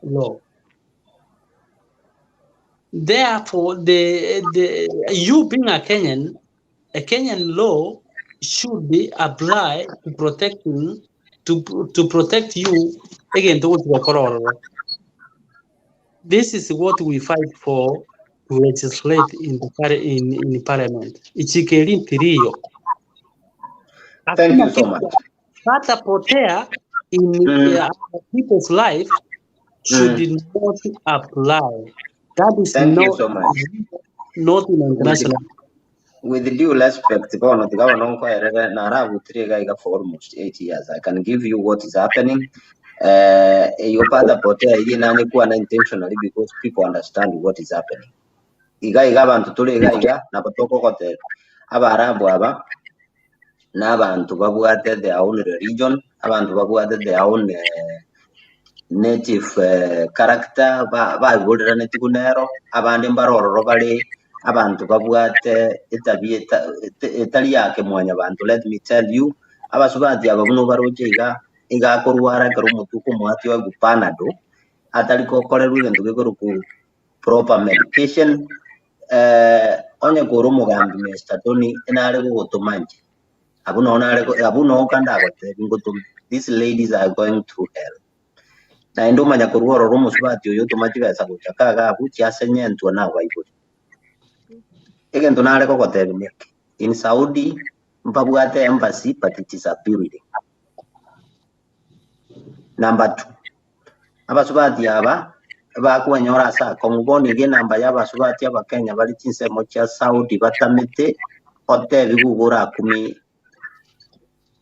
law. Therefore, the you being a Kenyan law should be applied to protecting to protect you against those who are. This is what we fight for to legislate in the in parliament. Ichikeri ntiriyo. Thank Hakuna you so kitu much. pata potea in people's life should not apply. That is Thank you not so much. not in With international. with due respect, bono tiga bono nkoerere narabutire iga iga for almost 8 years. I can give you what is happening. Iyo pata potea iri nanye kuwa intentionally because people understand what is happening. Iga iga abantu turi iga iga nabo tokogotera abarabu aba n'abantu babwate their own religion, abantu babwate their own native character baiguriraneti kunero abande mbarororo bari abantu babwate etabia etari yake mwanya bantu. Let me tell you, abasubati aba buno baroche iga igakorwara ekero omotuko omwati oegu panado atari gokorerwa egento gekoruku proper medication. Onye koro mugambi Mr. Tony enare gugutuma nje abu no nare abu no kanda gote ngutuma. These ladies are going through hell. Na endo manya kuruoro rumusubati uyu tumachibesa guchakaga abu chiasenyentwa na baibuli egento nare gogotebia in Saudi mpabwate embassy but it is a building. Number 2, abasubati aba bakwanyora asa konguboni ge namba y'abasubati abakenya bari chinsemo chia Saudi batamete otebi gugura kumi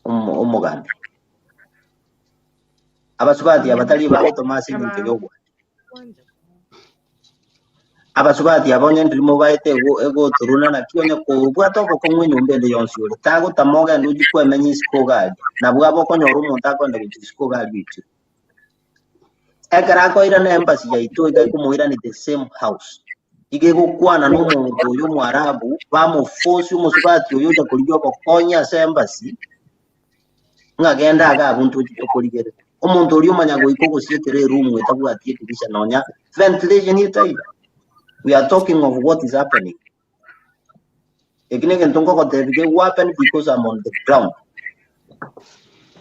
umugambi abasubati abatali bagotomasi bintu byogwa abasubati abonye ndimo baete ego turuna na kionye kubwata ko kongwe nyumbe ndi yonsi uri tago tamoga nduji kwemenya isiko gali na bwabo konyora umuntu akwenda gusiko gali bitu ekera koira na embassy yaito igakumuira ni the same house igegukwana n'umuntu uyu mwarabu bamuforce umusubati uyu utakulijwa kokonya se embassy ngagenda aga buntu okuligere omuntu uri umanya goiko gusiekere room etabwatie kibisha nonya ventilation itaiba. We are talking of what is happening. Ekine ntongo kote happen because I'm on the ground.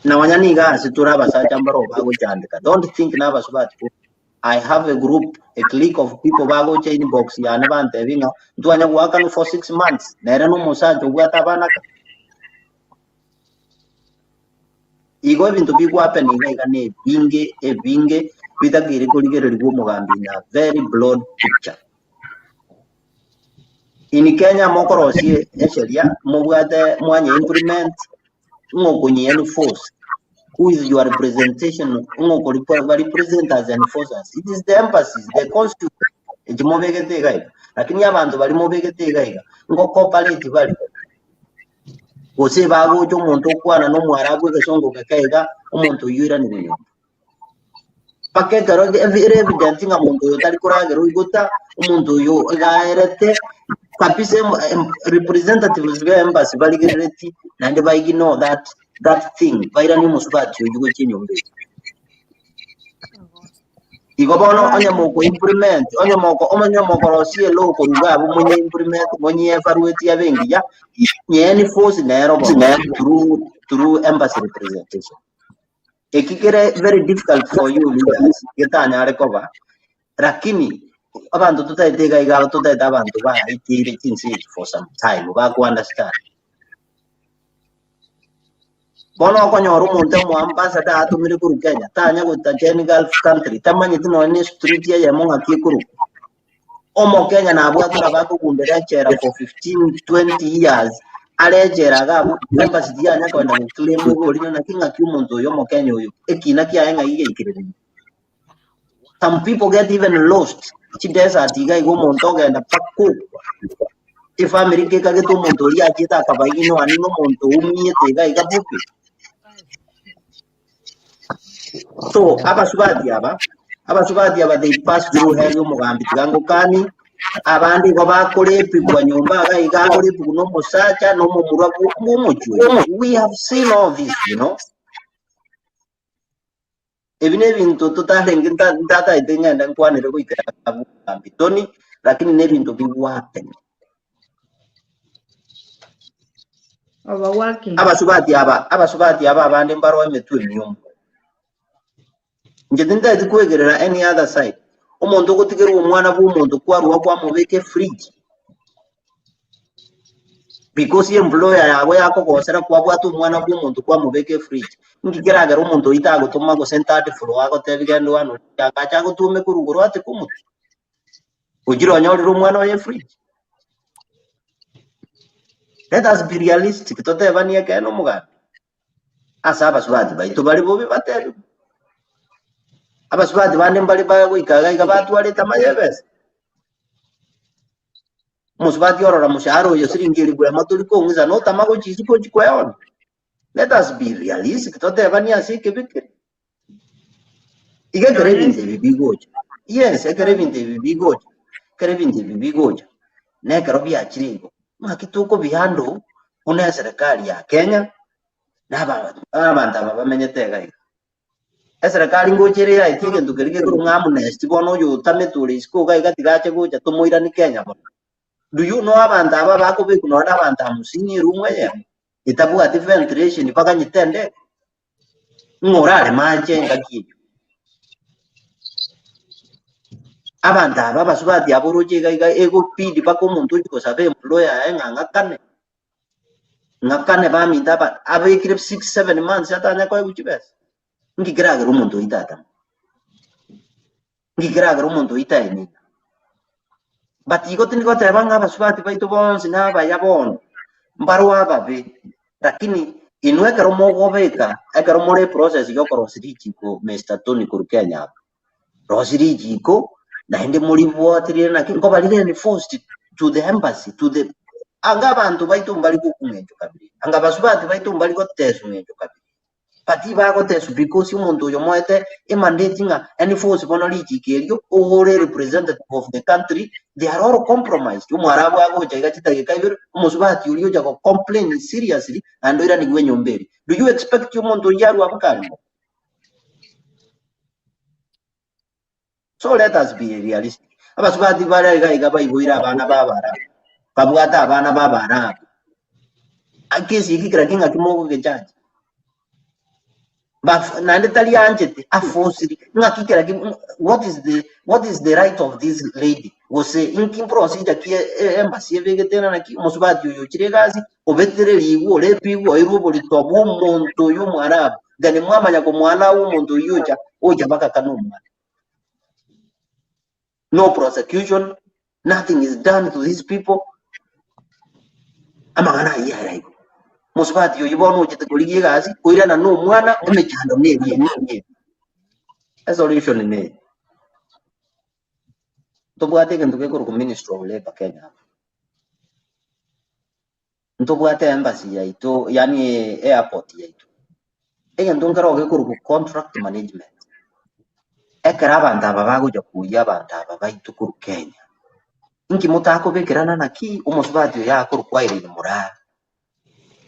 Na wanyani ga situra basacha mbaro bago chandika. Don't think na basubati. I have a group, a clique of people bago cha inbox ya na bante binga. Ntuanya waka for 6 months. Nere no musacho gwata banaka. Igo bintu bigwa happening ga ne binge e binge bitagire kuligere rigwo mugambi na very broad picture. In Kenya mokorosie esheria mubwate mwanya implement ngokunyi enforce. Who is your representation? Ngokori represent as enforcers. It is the embassies, the constitution. Ejimobegete gaiga. Lakini abantu bali mobegete gaiga. Ngo cooperate bali. Gose bagocho omuntu okwana n'omwarabu egesongo kekaiga omuntu yura ni nyumba. Pakekero evident nga muntu oyo tali kuragera oigota omuntu oyo gaerete kabisa representatives be embassy baligereti nande baigino that thing baira ni musubati ojugo chinyumba igo bono onye moko implement onye moko rosie lo ko ruga bu munye implement munye evaluate ya bengi ya nyeni force nero through embassy representation ekikere very difficult for you leaders getanya recover lakini abantu tutaitega igalo tutaita abantu ba itire chinsi for some time ba ku understand bono konyora omonto omo ambassador atumire kuru Kenya tanya gota Chen Gulf country tamanyete nonye street ya yemo ng'aki ekuru omo Kenya nabwatura bakogundera echera for 15 20 years arechera gabu embassy yanya kwenda guclaim igori naki ng'aki omonto oyo omo Kenya oyo ekina kiaye ng'ai geikirire. Some people get even lost chidesert iga igo omonto ogenda paku ifamily kekagete omonto oria achiete akabaigino ani nomonto umiete iga iga bupi. So abasubati aba they pass through hell omugambi tigango kani abandi go bakorepigwa nyumba aga iga akorepigwa n'omusacha n'omumurwa bw'omuchwe. We have seen all this, you know. Ebi n'ebintu tutarenge ntataite ng'enda nkwanire goikera mugambi Tony lakini n'ebintu bigwapen. Overworking. Abasubati aba abande mbarwa emitwe emyumu. Nje tindaiti kwegerera any other side. Omuntu ogotigerwa omwana bw'omuntu kwarwa kwamubeka fridge. Because employer yawe yakogosera kwabwata omwana bw'omuntu kwamubeka fridge. Nkigeragera omuntu oita agotoma gose third floor agotebi gendo hano agacha agotume kuruguru ate kumutu. Ojira onyorire omwana oye fridge. Let us be realistic. Totebanie kene omugambi. Ase abasubati baitu bari bobi batebi. Abasubati bande mbali bagoikaga iga batwarete amayebesa. Musubati orora mushahara oyo siringi erigura maturi kong'iza notama gochisi gochikweona. Let us be realistic. Totebanie ase ekebekere. Iga ekero ebinto ebi bigocha. Yes, ekero ebinto ebi bigocha. Ekero ebinto ebi bigocha. Nekero biachire igo. Ng'aki tokobihando buna eserikali ya Kenya na abantu aba bamenyete iga iga. Eserekari ngocha ere yaetie egento keria gekorwa ng'a amnesty bono oyo otamete ore isiko iga iga tiga ache gocha tomoirani Kenya bono. Do you know abanto aba bakobekwa nonye na abanto hamsini eroom eyemo etabwati ventilation baganyete endege? Ng'o orareme ache engaki eyio? Abanto aba abasubati aba oroche iga iga egobidi mpaka omonto ochi gosaba employer yaye ng'a ng'akane, ng'akane baminto aba abekire six, seven months atanya koegwa chibesa. Nki keragere omonto oito atame? Nki keragere omonto oito aenina? But igo tindi goteba ng'a abasubati baito bonsi nabaya bono, mbarwe ababe, lakini inwe ekero mogobeka, ekero more eprocess ya okorosia richiko Mister Tony korwa Kenya aba, rosia richiko naende moribwaterere naki nkoba rire enforced to the embassy, to the anga abanto baito mbari gokung'encho kabere, anga abasubati baito mbari goteswa ng'encho kabere. But bagoteswa because omonto oyo omoete emandate ng'a enforce bono richiko erio, ore representative of the country, they are all compromised. Omwarabu agocha iga chidageka ibere, omosubati oria ocha go complain seriously naende oiranigwe enyomba eria. Do you expect omonto oyio arwe abwo kare mono? So let us be realistic. Abasubati bare iga iga baiboire abana b'Abaarabu, babwate abana b'Abaarabu. Akesi eki kera king'aki mogogechacha? Baf- naende tari anchete afosiri ng'aki kera ki what is the right of this lady gose inki procedure ki embassy ebegete ng'a naki omosubati oyo ochire egasi obetererigwe orepigwe oirwe oborito bwa omonto oyo omwarabu then mwamanya komoallow omonto oyio ocha ocha bagakana omwana. No prosecution, nothing is done to these people. Amang'ana ayio ere igo. Mosubati oyio bono ochete korigia egasi, koirana na omwana, emechando neria eye. Esolution neye. Ntobwate egento gekorokwa Ministry of Labour Kenya aba. Ntobwate embassy yaito, yaani airport yaito. Egento nkero gekorokwa contract management. Ekero abanto aba bagocha koyia abanto aba baito korwa Kenya, inki motakobekerana naki omosubati oyo akorokwa Irene Murara?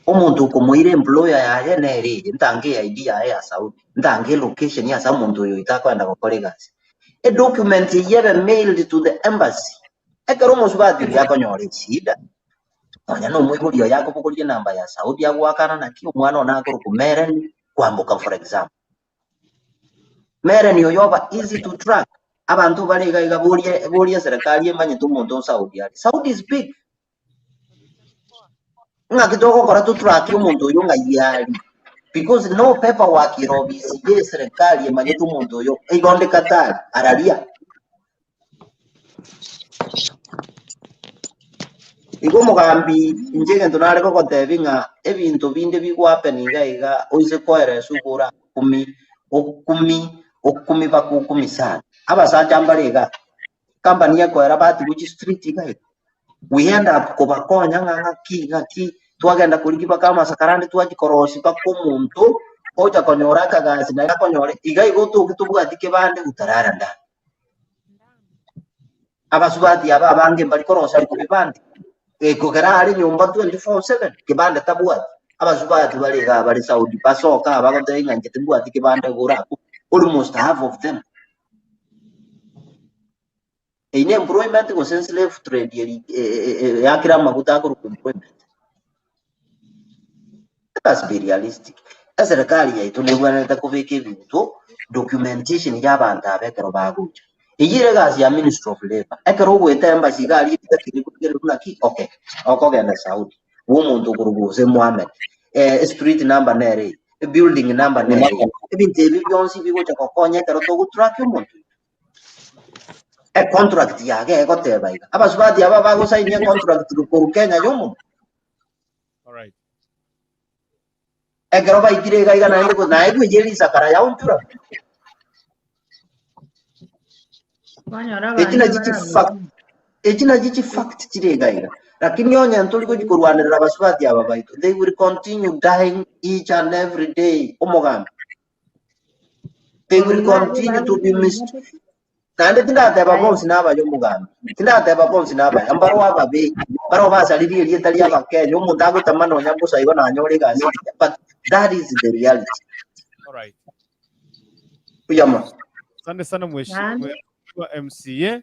Omonto okomoira employer yaye nere eye, ntange eID yaye ya Saudi, ntange elocation ase omonto oyo oito akoenda gokora egasi. Edocument eyio ebe mailed to the embassy. Ekero omosubati oyo akonyora eshida, nonya na omoibori oye akobogoria enamba ya Saudi agoakana naki omwana one akorokwa Meren kwamboka for example. Meren oyo oba easy to track. Abanto bare iga iga borie borie eserekari emanyete omonto o Saudi are. Saudi is big. Ng'aki togokora to track omonto oyo ng'ai are. Because no paperwork ere obisi ye eserekari emanyete omonto oyo igo onde Qatar araria. Igo omogambi inche egento nare gogotebi ng'a ebinto binde bigohappen iga iga oise koeresa obora kumi okumi okumi baka okumi sana. Abasacha mbare iga company ekoera batigwa chistreet iga iga. We end up kobakonya ng'a ng'aki ng'aki twagenda korigia baka amasakara ande twachia korosia baka omonto ocha konyora akagasi naende akonyore iga igo otoke tobwati kebande utarara ndani. Abasubati aba abange mbari korosia kebande, ekogera are nyomba 24/7 kebande tabwati. Abasubati bare iga bare Saudi basoka aba bagoteba ng'a inche timbwati kebande gora abwo, almost half of them. Eyio ne employment gose slave trade eri eyakire amaguta akorokwa employment. Let us be realistic. Eserekari yaito nebwenerete kobeka ebinto documentation ya abanto aba ekero bagocha. Eyio ere egasi ya Ministry of Labour. Ekero ogoeta embassy iga aria ebitakiri korigereria buna ki okay, okogenda Saudi, bwa omonto okorokwa gose Mohammed, street number nere eye, ebuilding number nere eye. Ebinto ebi bionsi bigocha gokonya ekero togotrack omonto oyo. Econtract yage egoteba iga. Abasubati aba bagosainia econtract korwa Kenya yomonto. Alright. Ekero baikire iga iga naende go- naye bweyie risakara yaonchora. Kwanyora Eki abande nachi chifact, eki nachi chifact chire iga iga. Lakini onye ntori gochi korwanerera abasubati aba baito, they will continue dying each and every day, omogambi. They will korwa iga continue to be mis bagotumia naende tindateba aya bonsi nabaya omogambi, tindateba bonsi nabaya, mbaroo ababe, mbaroo basaririe erieta ria abakenya, omonto agotama nonya bosa igo nanyore egasi engiya, but that is the reality. Alright. Uyama. Asante sana Nani? mheshimiwa MCA.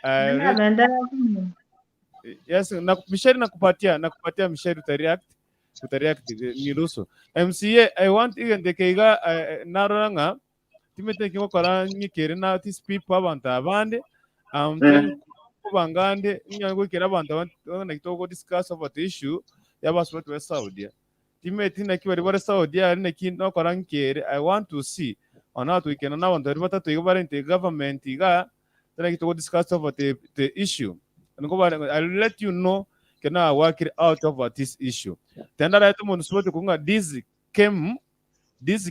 Nani ameendelea kumu? Yes, na Michelle nakupatia Michelle utareact niruhusu. MCA I want igendekeiga narora ng'a timete kigokora ng'ikere na these people abantu abande kubangande nya gwikira abantu abandi na kitoko discuss about the issue y'abasubati ba Saudi. Timete naki bari bare Saudi ari naki nokora ng'ikere I want to see on how we can n'abantu bari batatu iga bari inte government iga tena kitoko discuss about the issue. Niko I'll let you know can I work it out of this issue. Tena right mundu sote kunga this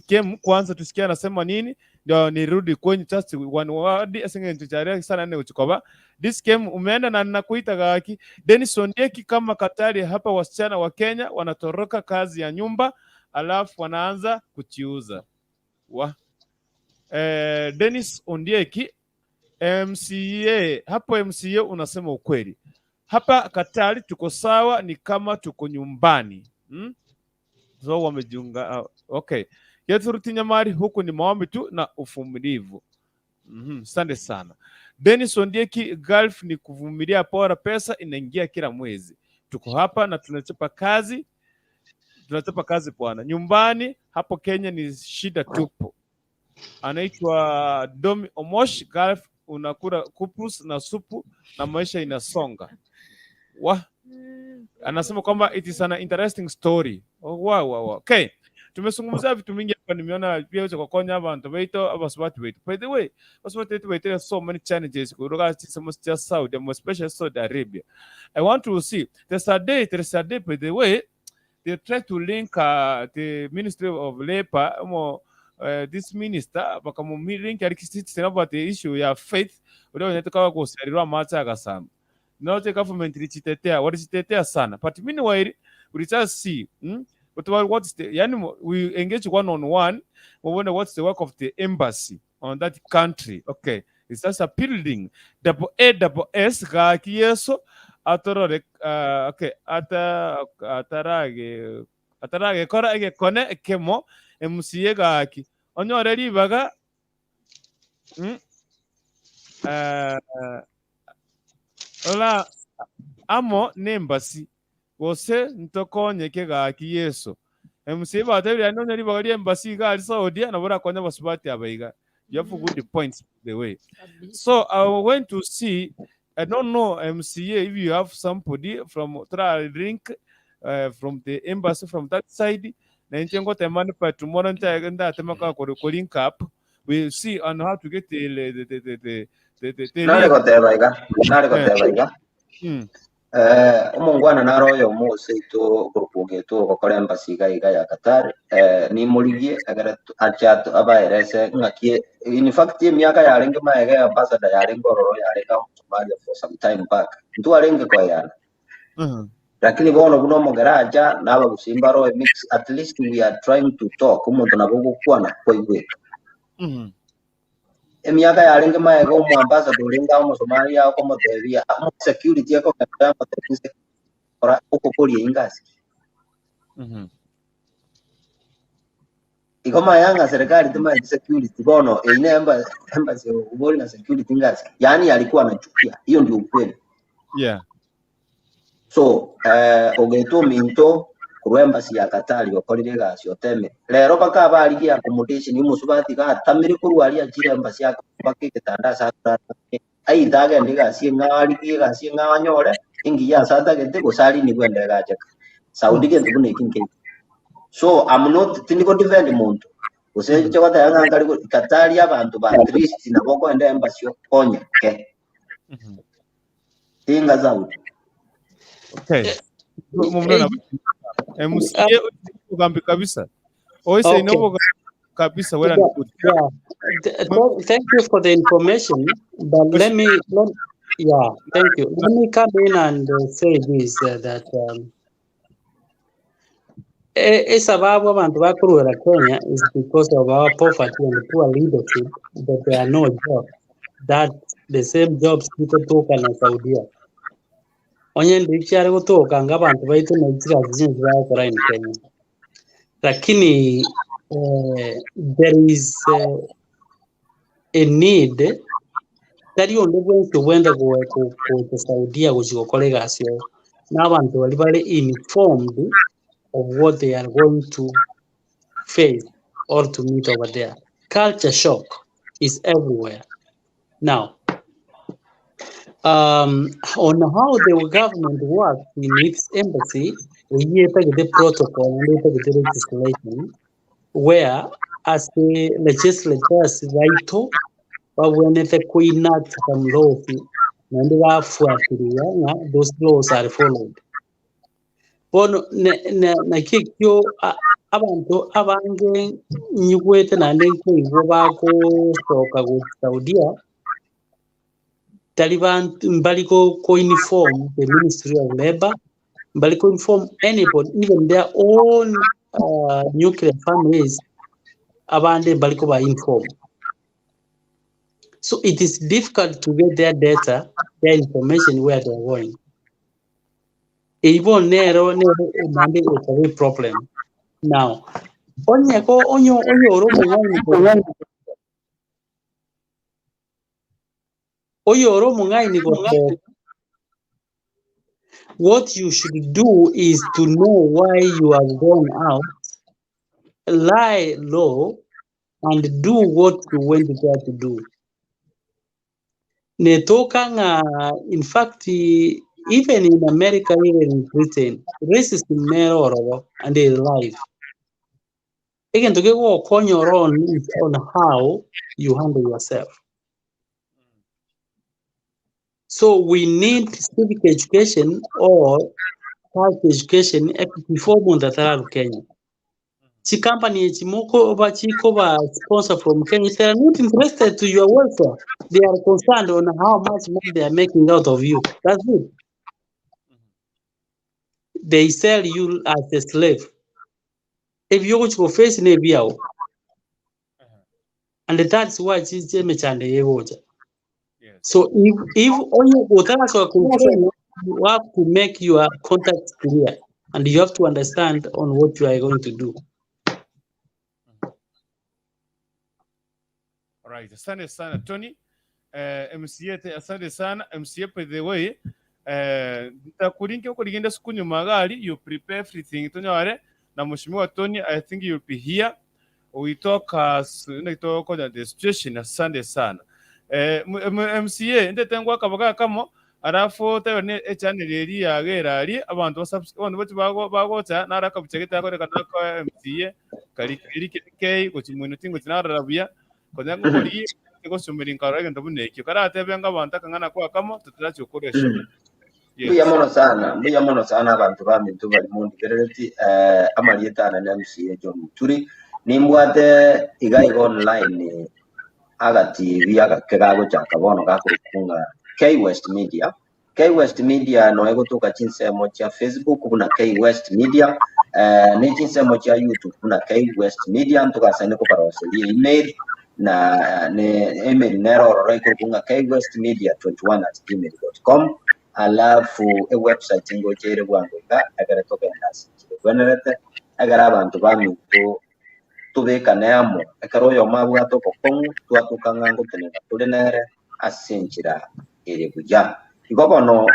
came kwanza tusikia anasema nini ndio nirudi kwenye just one word asinge sana ne uchikoba. This came umeenda na nakuita gaki Dennis Ondieki kama Katari hapa wasichana wa Kenya wanatoroka kazi ya nyumba alafu wanaanza kuchiuza. Wa Dennis Ondieki MCA hapo MCA unasema ukweli. Hapa Katari tuko sawa, ni kama tuko nyumbani. So wamejiunga. Okay. Yetu Nyamari huku ni maombi tu na uvumilivu. Asante sana. Dennis Ondieki Gulf ni kuvumilia pora, pesa inaingia kila mwezi. Tuko hapa na tunachapa kazi. Tunachapa kazi bwana. Nyumbani hapo Kenya ni shida tupo. Anaitwa Domi Omosh Gulf unakula kupus na supu na maisha inasonga. Wa anasema kwamba it is an interesting story. Oh, wow. Okay. Tumezungumzia vitu mingi hapa, nimeona pia kwa konya abantu baito abasubati baito. By the way, abasubati baito so many challenges kutoka sisi just Saudi, especially Saudi Arabia. I want to see there's a day by the way they try to link the Ministry of Labor this minister bakamumilink alikisitse about the issue ya faith ule unataka kusarirwa macha akasamba not the government lichitetea walichitetea sana but meanwhile we just see but what's the yani we engage one on one we wonder what's the work of the embassy on that country. Okay, it's just a building double A double S gaki yeso atorore okay ata atarage kora ege kone kemo MCA gaki onyore ribaga ola amo nembasi gose ntokonyeke gaki yeso MCA batebira nonye ribaga ria embassy ga Saudi na bora konya basubati abaiga. You have good points the way. So I went to see, I don't know MCA if you have somebody from try drink from the embassy from that side. Tomorrow link up. We'll see on how to get the Nare. Omongwana naro mose ito grupugeto gokora embassy iga ya Qatar ni murigie agara acha abaerese ngakie in fact miaka yarenge maega ambassador yarenge ororo yarenge Somalia for some time back ntu arenge koyana lakini bono buno mogeraja naba gusimba ro mix at least we are trying to talk umuntu nabo gukwana koigweka emiaka yarenge maega omu ambassador orenga omu Somalia okomotebia security yako ora okokoria ingasi ikoma yanga serikali tuma security bono ine embassy ubori na security ingasi yani alikuwa anachukia hiyo ndio ukweli. Yeah. So ogeto minto kurwa embassy ya Katari okorire gasi oteme lero baka barigia accommodation imusubati gatamire kurwaria jira embassy ya bakigitanda sa aithaga ndigasi ng'arigie gasi ng'anyore ingi ya sata gete gosari ni kwenda gachaka Saudi ke ndibune kinke. So I'm not tiniko defend muntu useche kwata yanga ngari Katari abantu ba trist na boko enda embassy okonya ke tinga Saudi. Okay. MCA ugambi kabisa. Oise Okay. inobo kabisa wala Yeah, yeah. Thank you for the information, but let me thank you. Let me come in and say this that sababu abantu bakurura Kenya is because of our poverty and poor leadership, that there are no jobs. That the same jobs zikotoka na Saudia. Onye ndichi ari gutoka nga abantu baitu na zinzi bakora in Kenya. Lakini there is A need tari onde bwensi obwende gocha Saudia gochi gokora egasi oyo. Na abanto baria bare informed of what they are going to face or to meet over there. Culture shock is everywhere. Now, on how the government works in its embassy, we take the protocol and take the legislation where as the legislators baito babwenete ku-enact some laws naende bafuatilia ng'a those laws are followed. Bono naki ekio abanto abange nyigwete naende nkoigwa bagosoka gocha Saudia tari bantu mbari ko inform the Ministry of Labor, mbari ko inform anybody, even their own nuclear families, abande mbari ko ba inform. So it is difficult to get their data, their information where they are going. Ibo nero nero mande it's a big problem. Now, onye ko onyo onyo oro mung'aini ko oyo oro mung'aini ko what you should do is to know why you have gone out, lie low, and do what you went there to do. Netoka nga, in fact, even in America, even in Britain, racism nero orobo and they live. Again, to get on your own is on how you handle yourself. So we need civic education or health education before mundu Kenya. Chi company chimoko ba chiko ba sponsor from Kenya, they are not interested to your welfare. They are concerned on how much money they are making out of you. That's it. They sell you as a slave. If you go to face nebiao, and that's why chicheme chande yegoja. So if only you have to make your contacts clear and you have to understand on what you are going to do. Alright, asante sana Tony. MCA asante sana MCA. By the way, nitakulinki huko ligenda siku nyuma gari you prepare everything tonyare na mheshimiwa Tony. I think you'll be here, we talk as talk on the situation. Asante sana MCA ndetengwa kabaga kamo alafu tayo ne channel eri yagera ari abantu abantu bati bago bagocha naraka buchegeta akore kana ko MCA kari kiri k gochimwino tingo tinararabuya konya ngori gosomera inkaro egento bunekio karatebe nga abantu akang'ana kwa kamo tutirachokoresha. Mbuya mono sana, mbuya mono sana abantu bamintu bari mundigerereti amarieta na MCA John Muturi nimbwate iga iga online aga TV agake gagochaka bono gakurukunga K West Media. K West Media no egotuka chinsemo cha Facebook buna K West Media, ni chinsemo cha YouTube buna K West Media. Ntugasaine kukaroseria email na ne email nero roro ikurukunga kwestmedia21@gmail.com. Alafu e website ngochere bwangu iga agere togenda sikire agara abantu bamintu tubikane amo ekero oyo mabwate obokong'u twatuka ng'a ngotenena tore nere ase enchera ere buya. Igo bono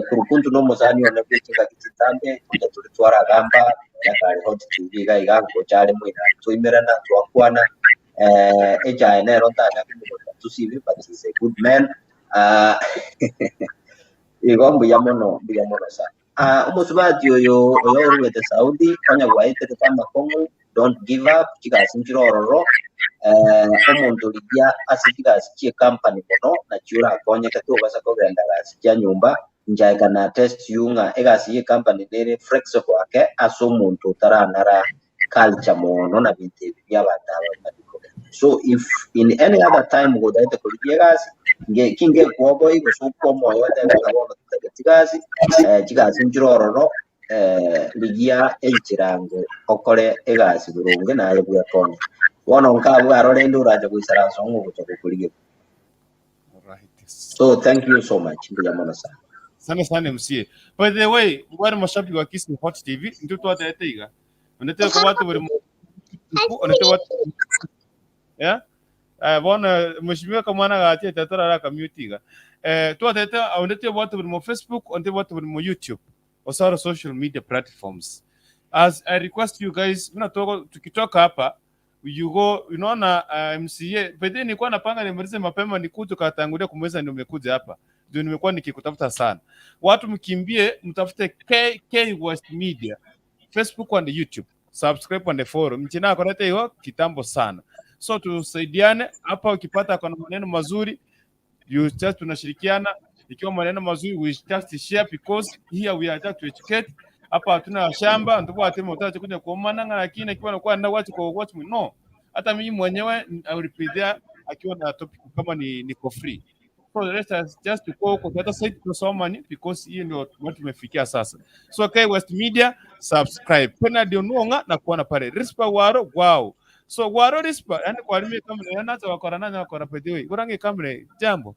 kurukuntu n'omusani one bwechingaki chitambe kuja turi twaragamba yakari Hot TV iga iga ngochare mwina twimerana twakwana echae nero ntanya kumugota tusibe, but he's a good man. Igo mbuya mono sana. Umusubati oyo oyo oruwete Saudi onya gwaitete kamakongo, don't give up, chigasi nchirororo omuntu rigia ase chigasi chie company mono nachio orakonyeke tobasa kogenda gasi chia nyumba njaeka na test you ng'a egasi ye company nere flexible ake ase omonto otaranara culture mono na bintu ebi bia abanto aba bari kogenda. So if in any other time godaete korigia egasi nge kinge kuoboi gose okwa omoyo otebe ng'a bono totagete chigasi chigasi nchirororo rigia enchirango okore egasi burunge naye bwekonya bono nkabwo arorende oracha goisaransa ng'o gocha gokorigia. So thank you so much, mbuya mono sana. Sana sana MCA. By the way, ngwari mashabiki wa Kisii Hot TV ndio twatete iga onete ko watu buri onete watu yeah. Bona mheshimiwa kamwana gachete tatarara kamutiga. Twatete aundete watu buri mu Facebook, onde watu buri mu YouTube. Osara social media platforms. As I request you guys, mimi natoka tukitoka hapa you go, unaona MCA pede nilikuwa napanga nimalize mapema nikuje katangulia kumweza, ndio nimekuja hapa. Ndio nimekuwa nikikutafuta sana. Watu mkimbie mtafute KK West Media Facebook and YouTube. Subscribe and follow. Mchina akorete hiyo kitambo sana. So tusaidiane hapa, ukipata kuna maneno mazuri you just tunashirikiana. Ikiwa maneno mazuri we just share because here we are just to educate. Hapa hatuna shamba ndipo atema utache kuja kuomana lakini ikiwa nakuwa nda watu kwa watu no. Hata mimi mwenyewe I will be there akiwa na topic kama ni niko free. So the rest is just to go kwa hata site tusoma ni because hiyo ndio watu tumefikia sasa. So K West Media subscribe. Pena ndio nuonga na kuona pale. Rispa waro wow. So waro rispa yani kwa limi kamera yana wakora nanya wakora pediwe. Kurangi kamera jambo.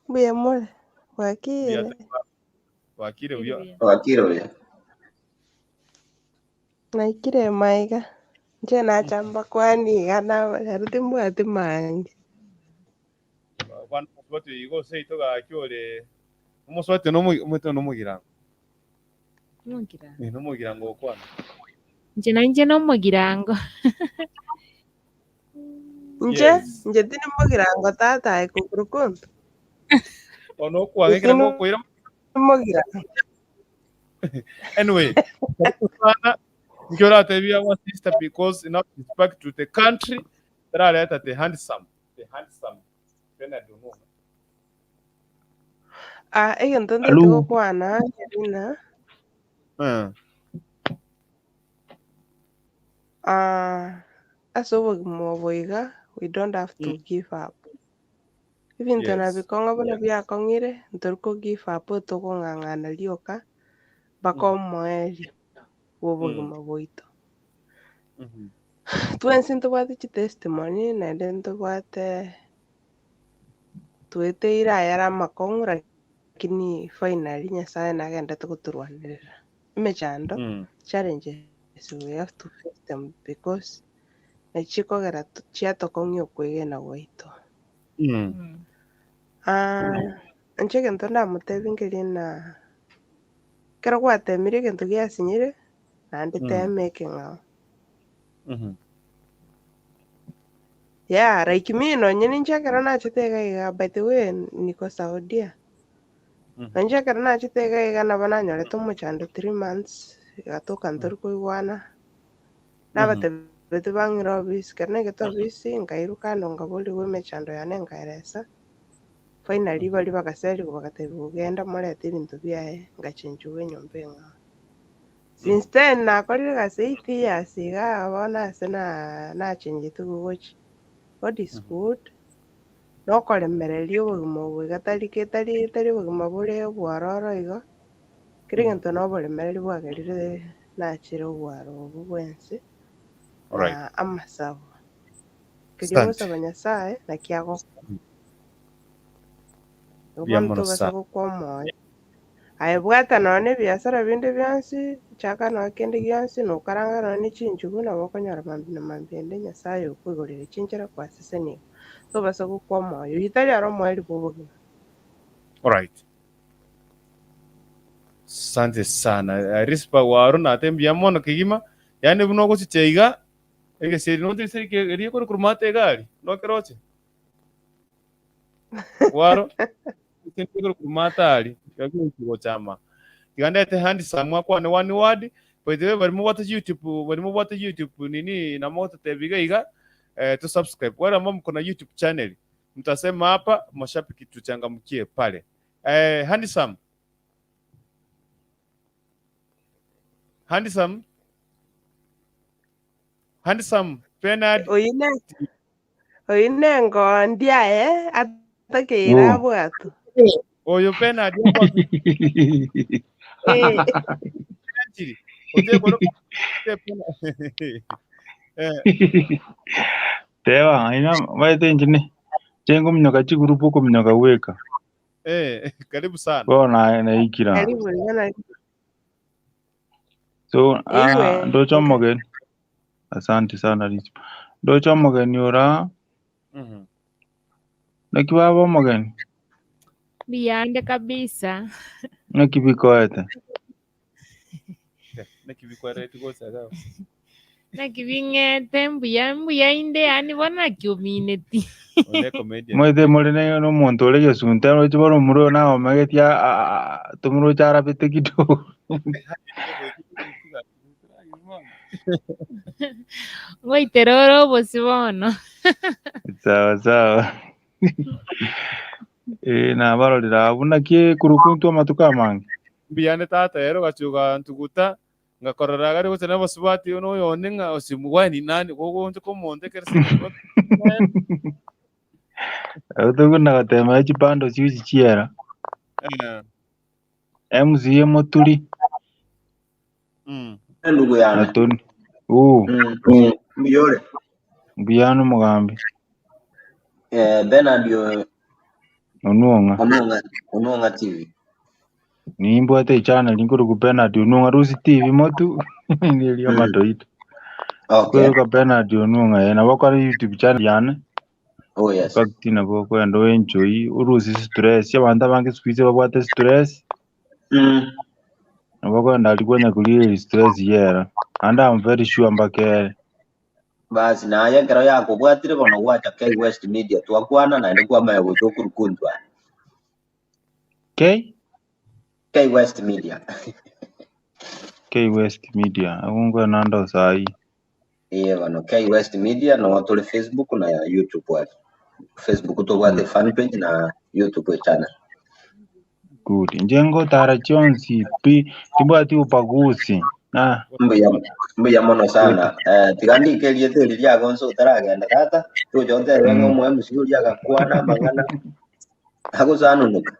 Mbuya mole wakire Wakire uyo. Wakire uyo. Naikire maiga nche nachamba kwaniga na timbwati mangi Bwana muswati igo seito gakyore. Umuswati no muto no mugira. Mugira. Ni no mugira ngo kwana. Nje na nje no mugirango. Nje Yes. nje tini mugirango tata ikukurukuntu Ono kwagekera ngo kwira mugirango. Anyway, karibu sana. Nkiora tebia wa sister because enough is back to the country. Taraleta the handsome. The handsome. Bernard Onunga. Ah, egento Hello. ntete gokwana Jerina. Ah, ase obogima obo iga we don't have to give up. Ebinto Yes. nabikong'a buna biakong'ire ntori ko give up tokong'ang'ana rioka mpaka omoerio bwa obogima bwaito. Twensi ntobwate chitestimony naende ntobwate tweteire ayare amakong'u lakini finally Nyasaye nagendete gotorwanerera. Emechando challenges we have to face them because nachikogera chiatokong'ia okwegena gwaito. Ah, inche egento ndamotebia nkeri na ekero gwatemire egento giasinyire naende tema ekeng'ao. Yeah, like me nonye ninche ekero nachete iga iga by the way niko Saudia. Nonye ekero nachete iga iga nabo nanyorete omochando 3 months igatoka ntori koigwana. Nabatebete bang'ira office, ekero naigete office nkairuka ando nkaborigwa emechando yane nkaeresa. Finally baria bagaserigwa bagatebiwa genda morete ebinto biaye ngachenjiwa enyomba eng'ao. Since then nakorire gase 8 years iga bono ase nachenjete gogochi. God is good. Nokoremereria obogima obo iga tari tari obogima bore obwororo igo. Kera egento na oboremereri bwagerire nachire obwaro obo bwensi Alright. na amasabo. Keria Asante. ogosaba Nyasaye naki agokora. Igo Mbuya bono mono tobasa sana. gokwa omoyo. Aye bwata nonye na ebiasara binde bionsi, chaka nonye kende gionsi, nokaranga nonye na chinchugu nabo okonyora mambi na mambi ende Nyasaye okoigorera chinchera kwaseseniwa. Tobasa gokwa omoyo, oyio tari aro omoerio bwa obogima. Alright. Asante sana. Rispa waro na atembia mono kigima. Yani buno gochicha iga egeseri no teseri ke eri kuri kurumate egari. No keroche. Waro kuri kurumata ari. Yakugo chama. Tigandete handsome wakwane one word. By the way, bari mu wate YouTube, bari mu wate YouTube nini na moto tebiga iga to subscribe. Wale ambao mko na YouTube channel, mtasema hapa mashabiki tuchangamkie pale. Handsome. Handsome. Handsome Bernard. Oine ngondi aye atakeira abwatu. Oyo Bernard Tewa aina waete nchini chengo mnyoka chigurupu ko mnyoka weka. Karibu sana. Bona naikira. Karibu sana. So ndo chomogen. Asante sana Rich. Ndocha omogeni ora naki baba omogeni Biyande kabisa. naki bikoete Nakibing'ete mbuya mbuya inde yani bono nakiumineti. Mwete muri ne nomonto ore gesunte roche bono omoro oyo naomegetie tomoroche arabete kidogo. Ngoitera ore obosi bono. Sawa sawa. Nabarorera abwo naki kurukuntu amatuko amange. Mbiyane tata ero gachuga ntuguta ngakorora gari gose nabasubati ono yone ng'a osimugwani nani gogonte komonte kerese. Abo tokona gotema chibando chigochi chiera. MCA Moturi Ndugu na yane. Tony. Mbiyore. Mbuyano Mugambi. Bernard Onwong'a. Onwong'a Onwong'a TV. Nimbwate echannel nkoruku Bernard Onwong'a Rusi TV motu nirio madoido. Okay. Kweruka Bernard Onwong'a nabo akore YouTube channel yane. Oh yes. In fact nabo okwenda oenjoy orusie stress abanto abange siku hizi babwate stress. Nabo okwenda aria kwanya koria stress yera. And I'm very sure mbakere. Basi naye ekero yakobwatire bono gwacha K West Media twakwana naende kwamanya gocha okurukuntwa. K? K West Media. K West Media. Abwo nkwenda ndo sahi. Iye bono K West Media no tuli Facebook na YouTube wacho. Facebook tobwate fan page na YouTube channel. Good. Inche ngotara chionsi pi timbwati ubaguzi. Na Mbuya mbuya mono sana. Tigandike riete riria gonso utaragenda tata. Tujonte ng'o mwe musiuri agakwana mang'ana agosanunuka.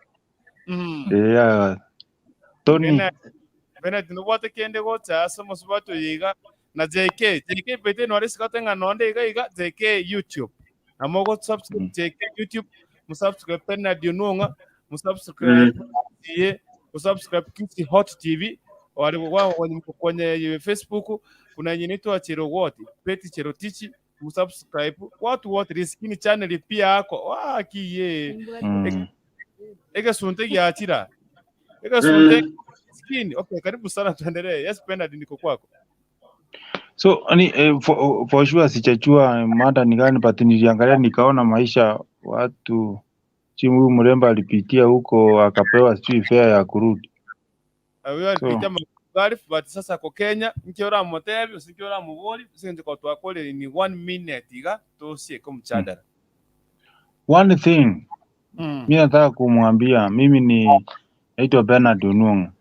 Yeah. Tony. Bernard nobwate kende gocha ase omosubati oyo iga na JK JK bete nware sikate ng'a nonde iga iga JK YouTube namo go subscribe JK YouTube musubscribe Bernard Onwong'a musubscribe ye musubscribe Kisi Hot TV wale kwa kwenye Facebook kuna yenye inaitwa Cherogoti Peti Cherotichi musubscribe watu wote riskini channel pia yako wakiye egesunte gyachira egesunte skin. Okay, karibu sana tuendelee. Yes Bernard, niko kwako. So ni for sure sichachua mada ni gani but niliangalia nikaona maisha watu chimu huyu mrembo alipitia huko akapewa sijui fare ya kurudi. Huyo alipitia Gulf but sasa ko Kenya nkiora motebi usikiora mubori sinje kwa twakole ni 1 minute iga tosie ko mchadara. One thing mimi nataka kumwambia, mimi ni naitwa Bernard Onwong'a.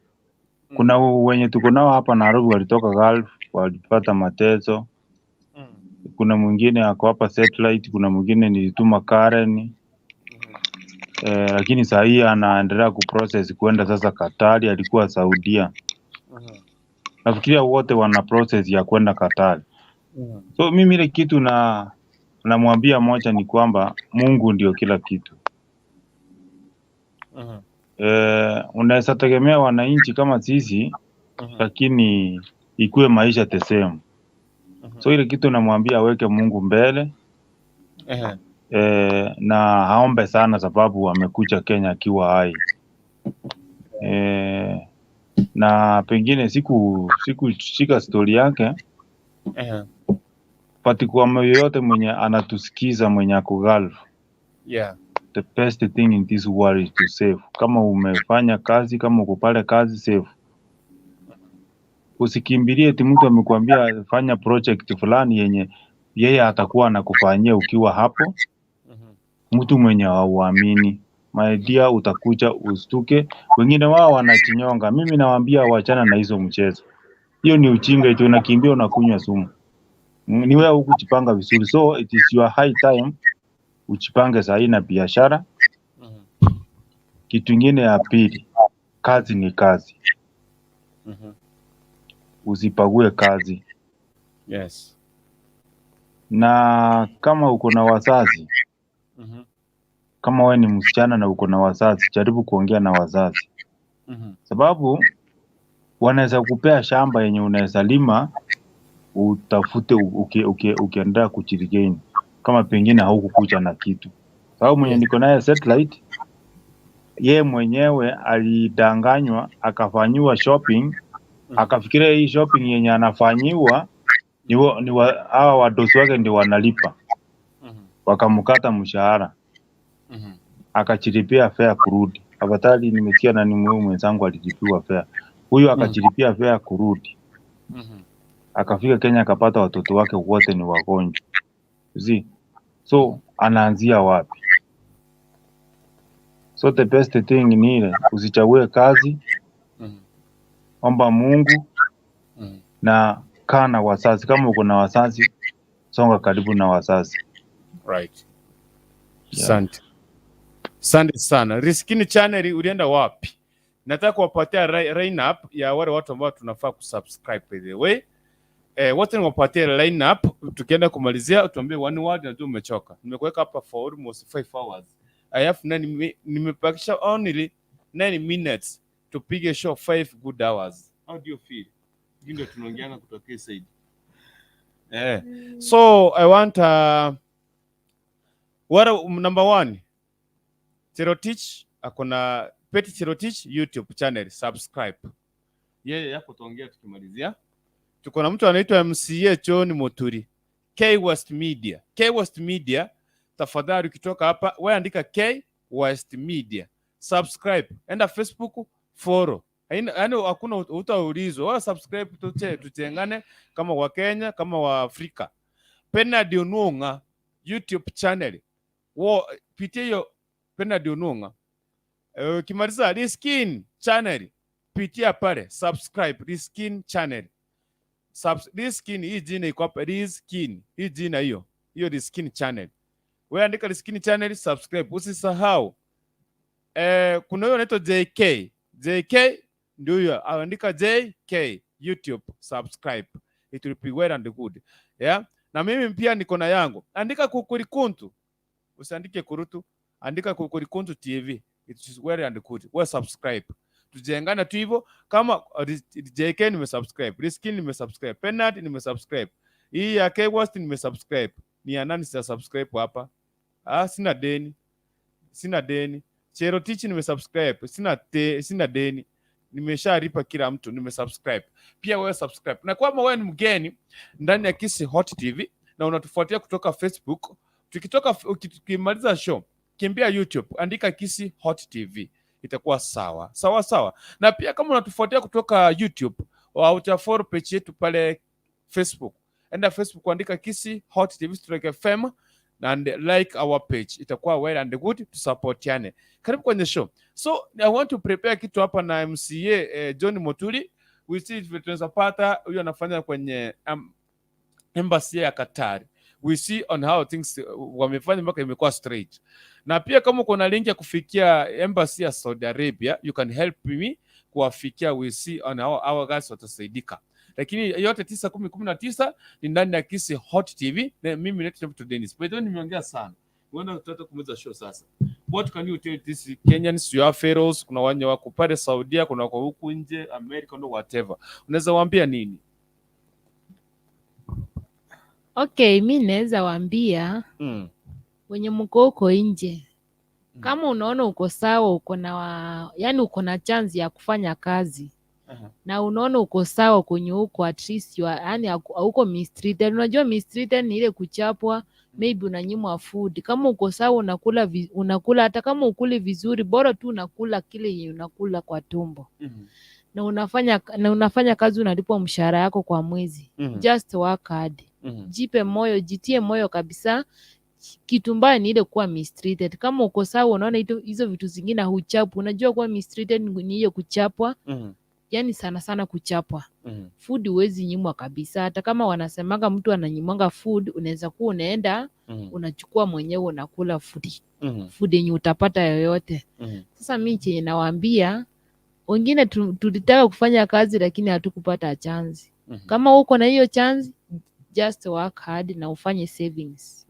Kuna wenye tuko nao hapa Nairobi walitoka Gulf walipata mateso. Kuna mwingine ako hapa satellite, kuna mwingine nilituma Karen. Lakini saa hii anaendelea kuprocess kuenda sasa Katari, alikuwa Saudia. Nafikiria wote wana process ya kwenda Katari. So mimi ile kitu na namwambia moja ni kwamba Mungu ndio kila kitu. Unaweza tegemea wananchi kama sisi, lakini ikuwe maisha the same. So ile kitu namwambia aweke Mungu mbele. Na aombe sana sababu amekuja Kenya akiwa hai. Na pengine sikushika story yake. But kwa yoyote mwenye anatusikiza mwenye ako Gulf, the best thing in this world is to save. Kama umefanya kazi, kama uko pale kazi, save. Usikimbilie eti mtu amekuambia fanya project fulani yenye yeye atakuwa anakufanyia ukiwa hapo. Mtu mwenye hauamini, my dear, utakuja ustuke. Wengine wao wanachinyonga. Mimi nawaambia wachana na hizo mchezo. Hiyo ni ujinga tu, unakimbia unakunywa sumu. Ni wewe hukujipanga vizuri. So it is your high time ujipange sahi na biashara. Kitu ingine ya pili, kazi ni kazi. Usipague kazi. Yes. Na kama uko na wazazi, kama wewe ni msichana na uko na wazazi, jaribu kuongea na wazazi. Sababu wanaweza kupea shamba yenye unaweza lima Utafute ukiendelea kujiregain kama pengine haukukuja na kitu. Sababu mwenye niko naye satellite, ye mwenyewe alidanganywa akafanyiwa shopping, akafikiria hii shopping yenye anafanyiwa ni hawa wadosi wake ndio wanalipa, wakamkata mshahara, akajilipia fare kurudi. Afadhali nimesikia nani huyu mwenzangu alilipiwa fare, huyu akajilipia fare kurudi, akafika Kenya akapata watoto wake wote ni wagonjwa. You see? So anaanzia wapi? So the best thing ni ile usichague kazi, omba Mungu na kaa na wazazi. Kama uko na wazazi, songa karibu na wazazi. Right. Yeah. Asante. Asante sana. Riskini Channel ulienda wapi? Nataka kuwapatia line up ya wale watu ambao tunafaa kusubscribe by the way. Wote niwapatie line up, tukienda kumalizia tuambie one word, najua umechoka. Nimekuweka hapa for almost 5 hours. I have nimebakisha only 9 minutes tupige show 5 good hours. How do you feel? Hii ndio tunaongeanga kutokea side. So I want what number one, Cherotich akona Betty Cherotich YouTube channel, subscribe. Yeye yako tuongea tukimalizia. Tuko na mtu anaitwa MCA John Moturi, K West Media. K West Media, tafadhali ukitoka hapa wewe andika K West Media, subscribe, enda Facebook follow. Haina, yaani hakuna utaulizwa, wewe subscribe tuche tutengane kama wa Kenya kama wa Afrika. Bernard Onunga YouTube channel. Wo pitia hiyo Bernard Onunga. Ukimaliza Riskin channel pitia pale subscribe Riskin channel. Riskin hii jina iko hapa Riskin. Hii jina hiyo. Hiyo Riskin channel. Wewe andika Riskin channel subscribe. Usisahau. Kuna huyo anaitwa JK. JK ndio huyo, andika JK YouTube subscribe. It will be well and good. Yeah? Na mimi pia niko na yangu. Andika Kukurikuntu. Usiandike Kurutu, andika Kukurikuntu TV. It is well and good. We subscribe. Tujengane tu hivyo kama JK nimesubscribe, Riskin nimesubscribe, Penard nimesubscribe. Hii ya K West nimesubscribe. Ni ya nani sija subscribe hapa? Ah, sina deni. Sina deni. Cherotich nimesubscribe, sina deni. Nimeshalipa kila mtu, nimesubscribe. Pia wewe subscribe. Na kama wewe ni mgeni ndani ya Kisii Hot TV na unatufuatia kutoka Facebook, tukimaliza show, kimbia YouTube, andika Kisii Hot TV. Itakuwa sawa. Sawa sawa. Na pia kama unatufuatia kutoka YouTube, au utafollow page yetu pale Facebook. Enda Facebook andika Kisii Hot TV Strike FM and like our page. Itakuwa well and good, tusupportiane. Karibu kwenye show. So I want to prepare kitu hapa na MCA John Moturi. We see vile tunaweza pata huyu anafanya kwenye embassy ya Qatar. We see on how things wamefanya mpaka imekuwa straight. Na pia kama uko na link ya kufikia embassy ya Saudi Arabia, you can help me kuwafikia. We see on how our guys watasaidika. Lakini yote 9 10 19 ni ndani ya Kisii Hot TV na mimi naitwa Dr. Dennis. By the way, nimeongea sana. Huenda tutata kumaliza show sasa. What can you tell these Kenyans, your fellows, kuna wanye wako pale Saudia, kuna wako huku nje America, no whatever. Unaweza waambia nini? Okay, mi naweza waambia wenye mko huko nje, kama unaona uko sawa, uko na yani uko na chance ya kufanya kazi na unaona uko sawa kwenye huko, at least you are, yani hauko mistreated. Unajua mistreated ni ile kuchapwa, maybe unanyimwa food. Kama uko sawa unakula unakula hata kama ukuli vizuri, bora tu unakula kile yenye unakula kwa tumbo na unafanya kazi, unalipwa mshahara yako kwa mwezi. Just work hard. Jipe moyo, jitie moyo kabisa. Kitu mbaya ni ile kuwa mistreated. Kama uko sawa, unaona hizo vitu zingine huchapwi. Unajua kuwa mistreated ni hiyo kuchapwa, yani sana sana kuchapwa. Food huwezi nyimwa kabisa, hata kama wanasemaga mtu ananyimwanga food, unaweza kuwa unaenda unachukua mwenyewe unakula food, food yenye utapata yoyote. Sasa mi chenye nawaambia wengine tulitaka kufanya kazi lakini hatukupata chance. Kama uko na hiyo chance, just work hard na ufanye savings.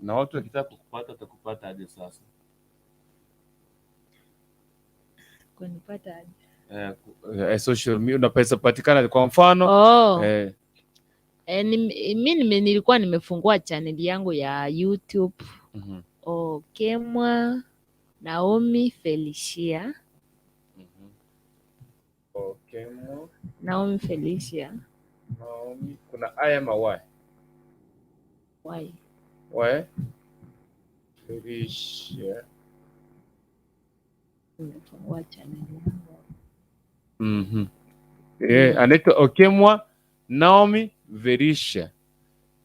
Na watu wakitaka kukupata watakupata aje sasa? Kunipata aje? Social media unapesa patikana kwa mfano Oh. Mi nilikuwa nimefungua channel yangu ya YouTube. Okemwa Naomi Felicia. Okemwa Naomi Felicia. Naomi, kuna I ama Y? Y. Y. Felicia. Nimefungua channel yangu. Anaitwa Okemwa Naomi Verisha.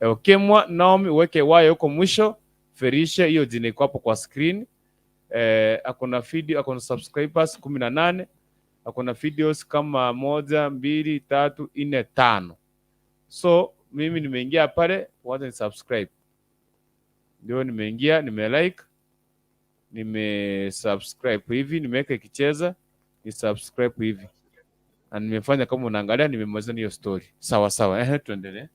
Okemwa Naomi, uweke Y huko mwisho. Verisha, hiyo jina iko hapo kwa screen. Ako na video, ako na subscribers 18, ako na videos kama 1, 2, 3, 4, 5. So mimi nimeingia pale, wacha ni subscribe. Ndio nimeingia, nime like, nime subscribe hivi, nimeweka ikicheza, ni subscribe hivi. Na nimefanya kama unaangalia, nimemaliza hiyo story. Sawa sawa, tuendelee.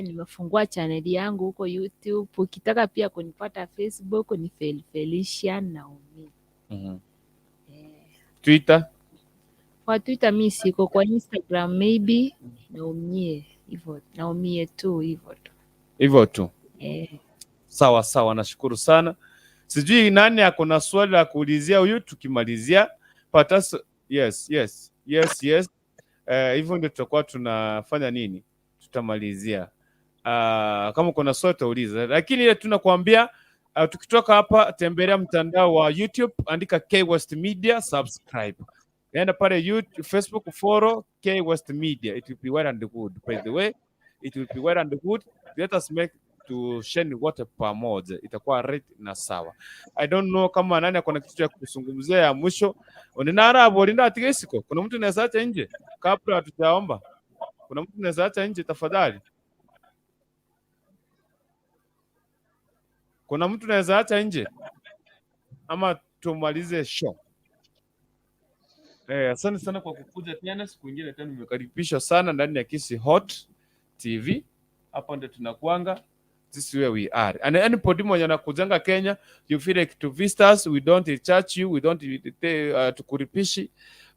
Nimefungua channel yangu huko YouTube. Ukitaka pia kunipata Facebook ni Felicia Naomi. Twitter? Kwa Twitter mi siko, kwa Instagram maybe Naomie hivyo, Naomie tu hivyo tu. Hivyo tu. Sawa sawa, nashukuru sana. Sijui nani ako na swali la kuulizia huyu tukimalizia. Patas, yes. Hivyo ndio tutakuwa tunafanya nini? Tutamalizia. Kama kuna swali utauliza, lakini ile tunakuambia tukitoka hapa, tembelea mtandao wa YouTube, andika K West Media, subscribe. Enda pale YouTube, Facebook, follow K West Media. It will be well and good. By the way, it will be well and good. Let us make to share wote pamoja, itakuwa right na sawa. I don't know kama nani akona kitu cha kuzungumzia ya mwisho. Onena arabu olinda atigesiko. Kuna mtu anaweza acha nje kabla hatujaomba? Kuna mtu anaweza acha nje tafadhali? Kuna mtu anaweza acha nje ama tumalize show? Asante sana kwa kukuja tena siku nyingine tena, nimekaribishwa sana ndani ya Kisi Hot TV. Hapa ndio tunakuanga. This is where we are. And anybody mwenye anakujanga Kenya, you feel like to visit us, we don't charge you, we don't tukuripishi.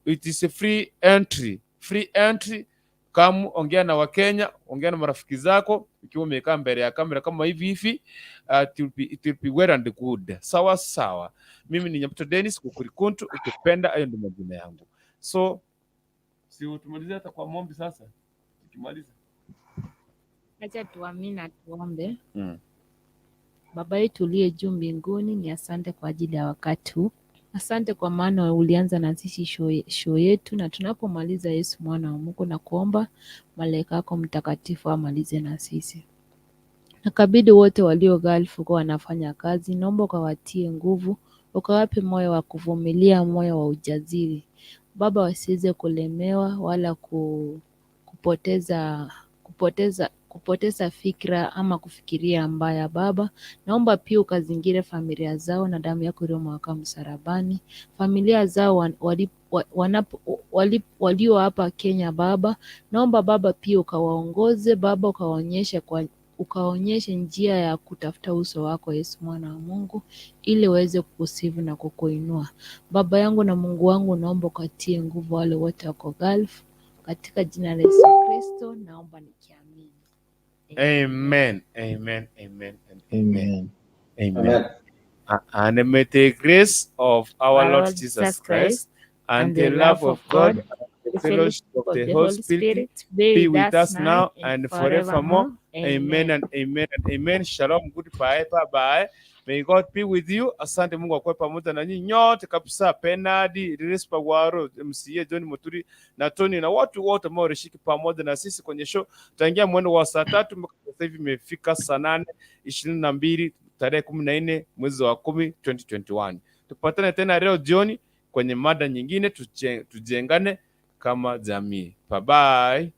It is a free entry. Free entry. Come ongea na Wakenya, ongea na marafiki zako, ukiwa umekaa mbele ya kamera kama hivi hivi, it will be well and good. Sawa sawa. Mimi ni Nyabuto Dennis Kukurikuntu, ukipenda hayo ndio majina yangu. So, si tumalize hata kwa maombi sasa. Tukimaliza. Acha tuamini na tuombe. Baba yetu uliye juu mbinguni, ni asante kwa ajili ya wakati huu. Asante kwa maana ulianza na sisi show yetu, na tunapomaliza Yesu mwana wa Mungu, na kuomba malaika wako mtakatifu amalize na sisi. Nakabidhi wote walio Gulf kwa wanafanya kazi, naomba ukawatie nguvu, ukawape moyo wa kuvumilia, moyo wa ujasiri. Baba, wasiweze kulemewa wala kupoteza fikra ama kufikiria mbaya. Baba, naomba pia ukazingire familia zao na damu yako iliyomwagika msalabani. Familia zao walio hapa Kenya Baba, naomba Baba pia ukawaongoze Baba, ukawaonyeshe njia ya kutafuta uso wako Yesu mwana wa Mungu, ili waweze kukusifu na kukuinua. Baba yangu na Mungu wangu, naomba ukatie nguvu wale wote wako Gulf, katika jina la Yesu Kristo naomba nikiamini. Amen. Amen. Amen. And amen. Amen. Amen. And may the grace of our Lord Jesus Christ and the love of God and the fellowship of the Holy Spirit be with us now and forevermore. Amen and amen and amen. Shalom. Goodbye. Bye bye. May God be with you. Asante, Mungu akuwe pamoja na nyinyi nyote kabisa. Penadi, Rispa Waro, MCA John Muturi na Tony na watu wote ambao walishiriki pamoja na sisi kwenye show. Tutaingia mwendo wa saa 3 mpaka sasa hivi imefika saa 8:22 tarehe 14 mwezi wa 10 2021. Tupatane tena leo jioni kwenye mada nyingine, tujengane kama jamii. Bye bye.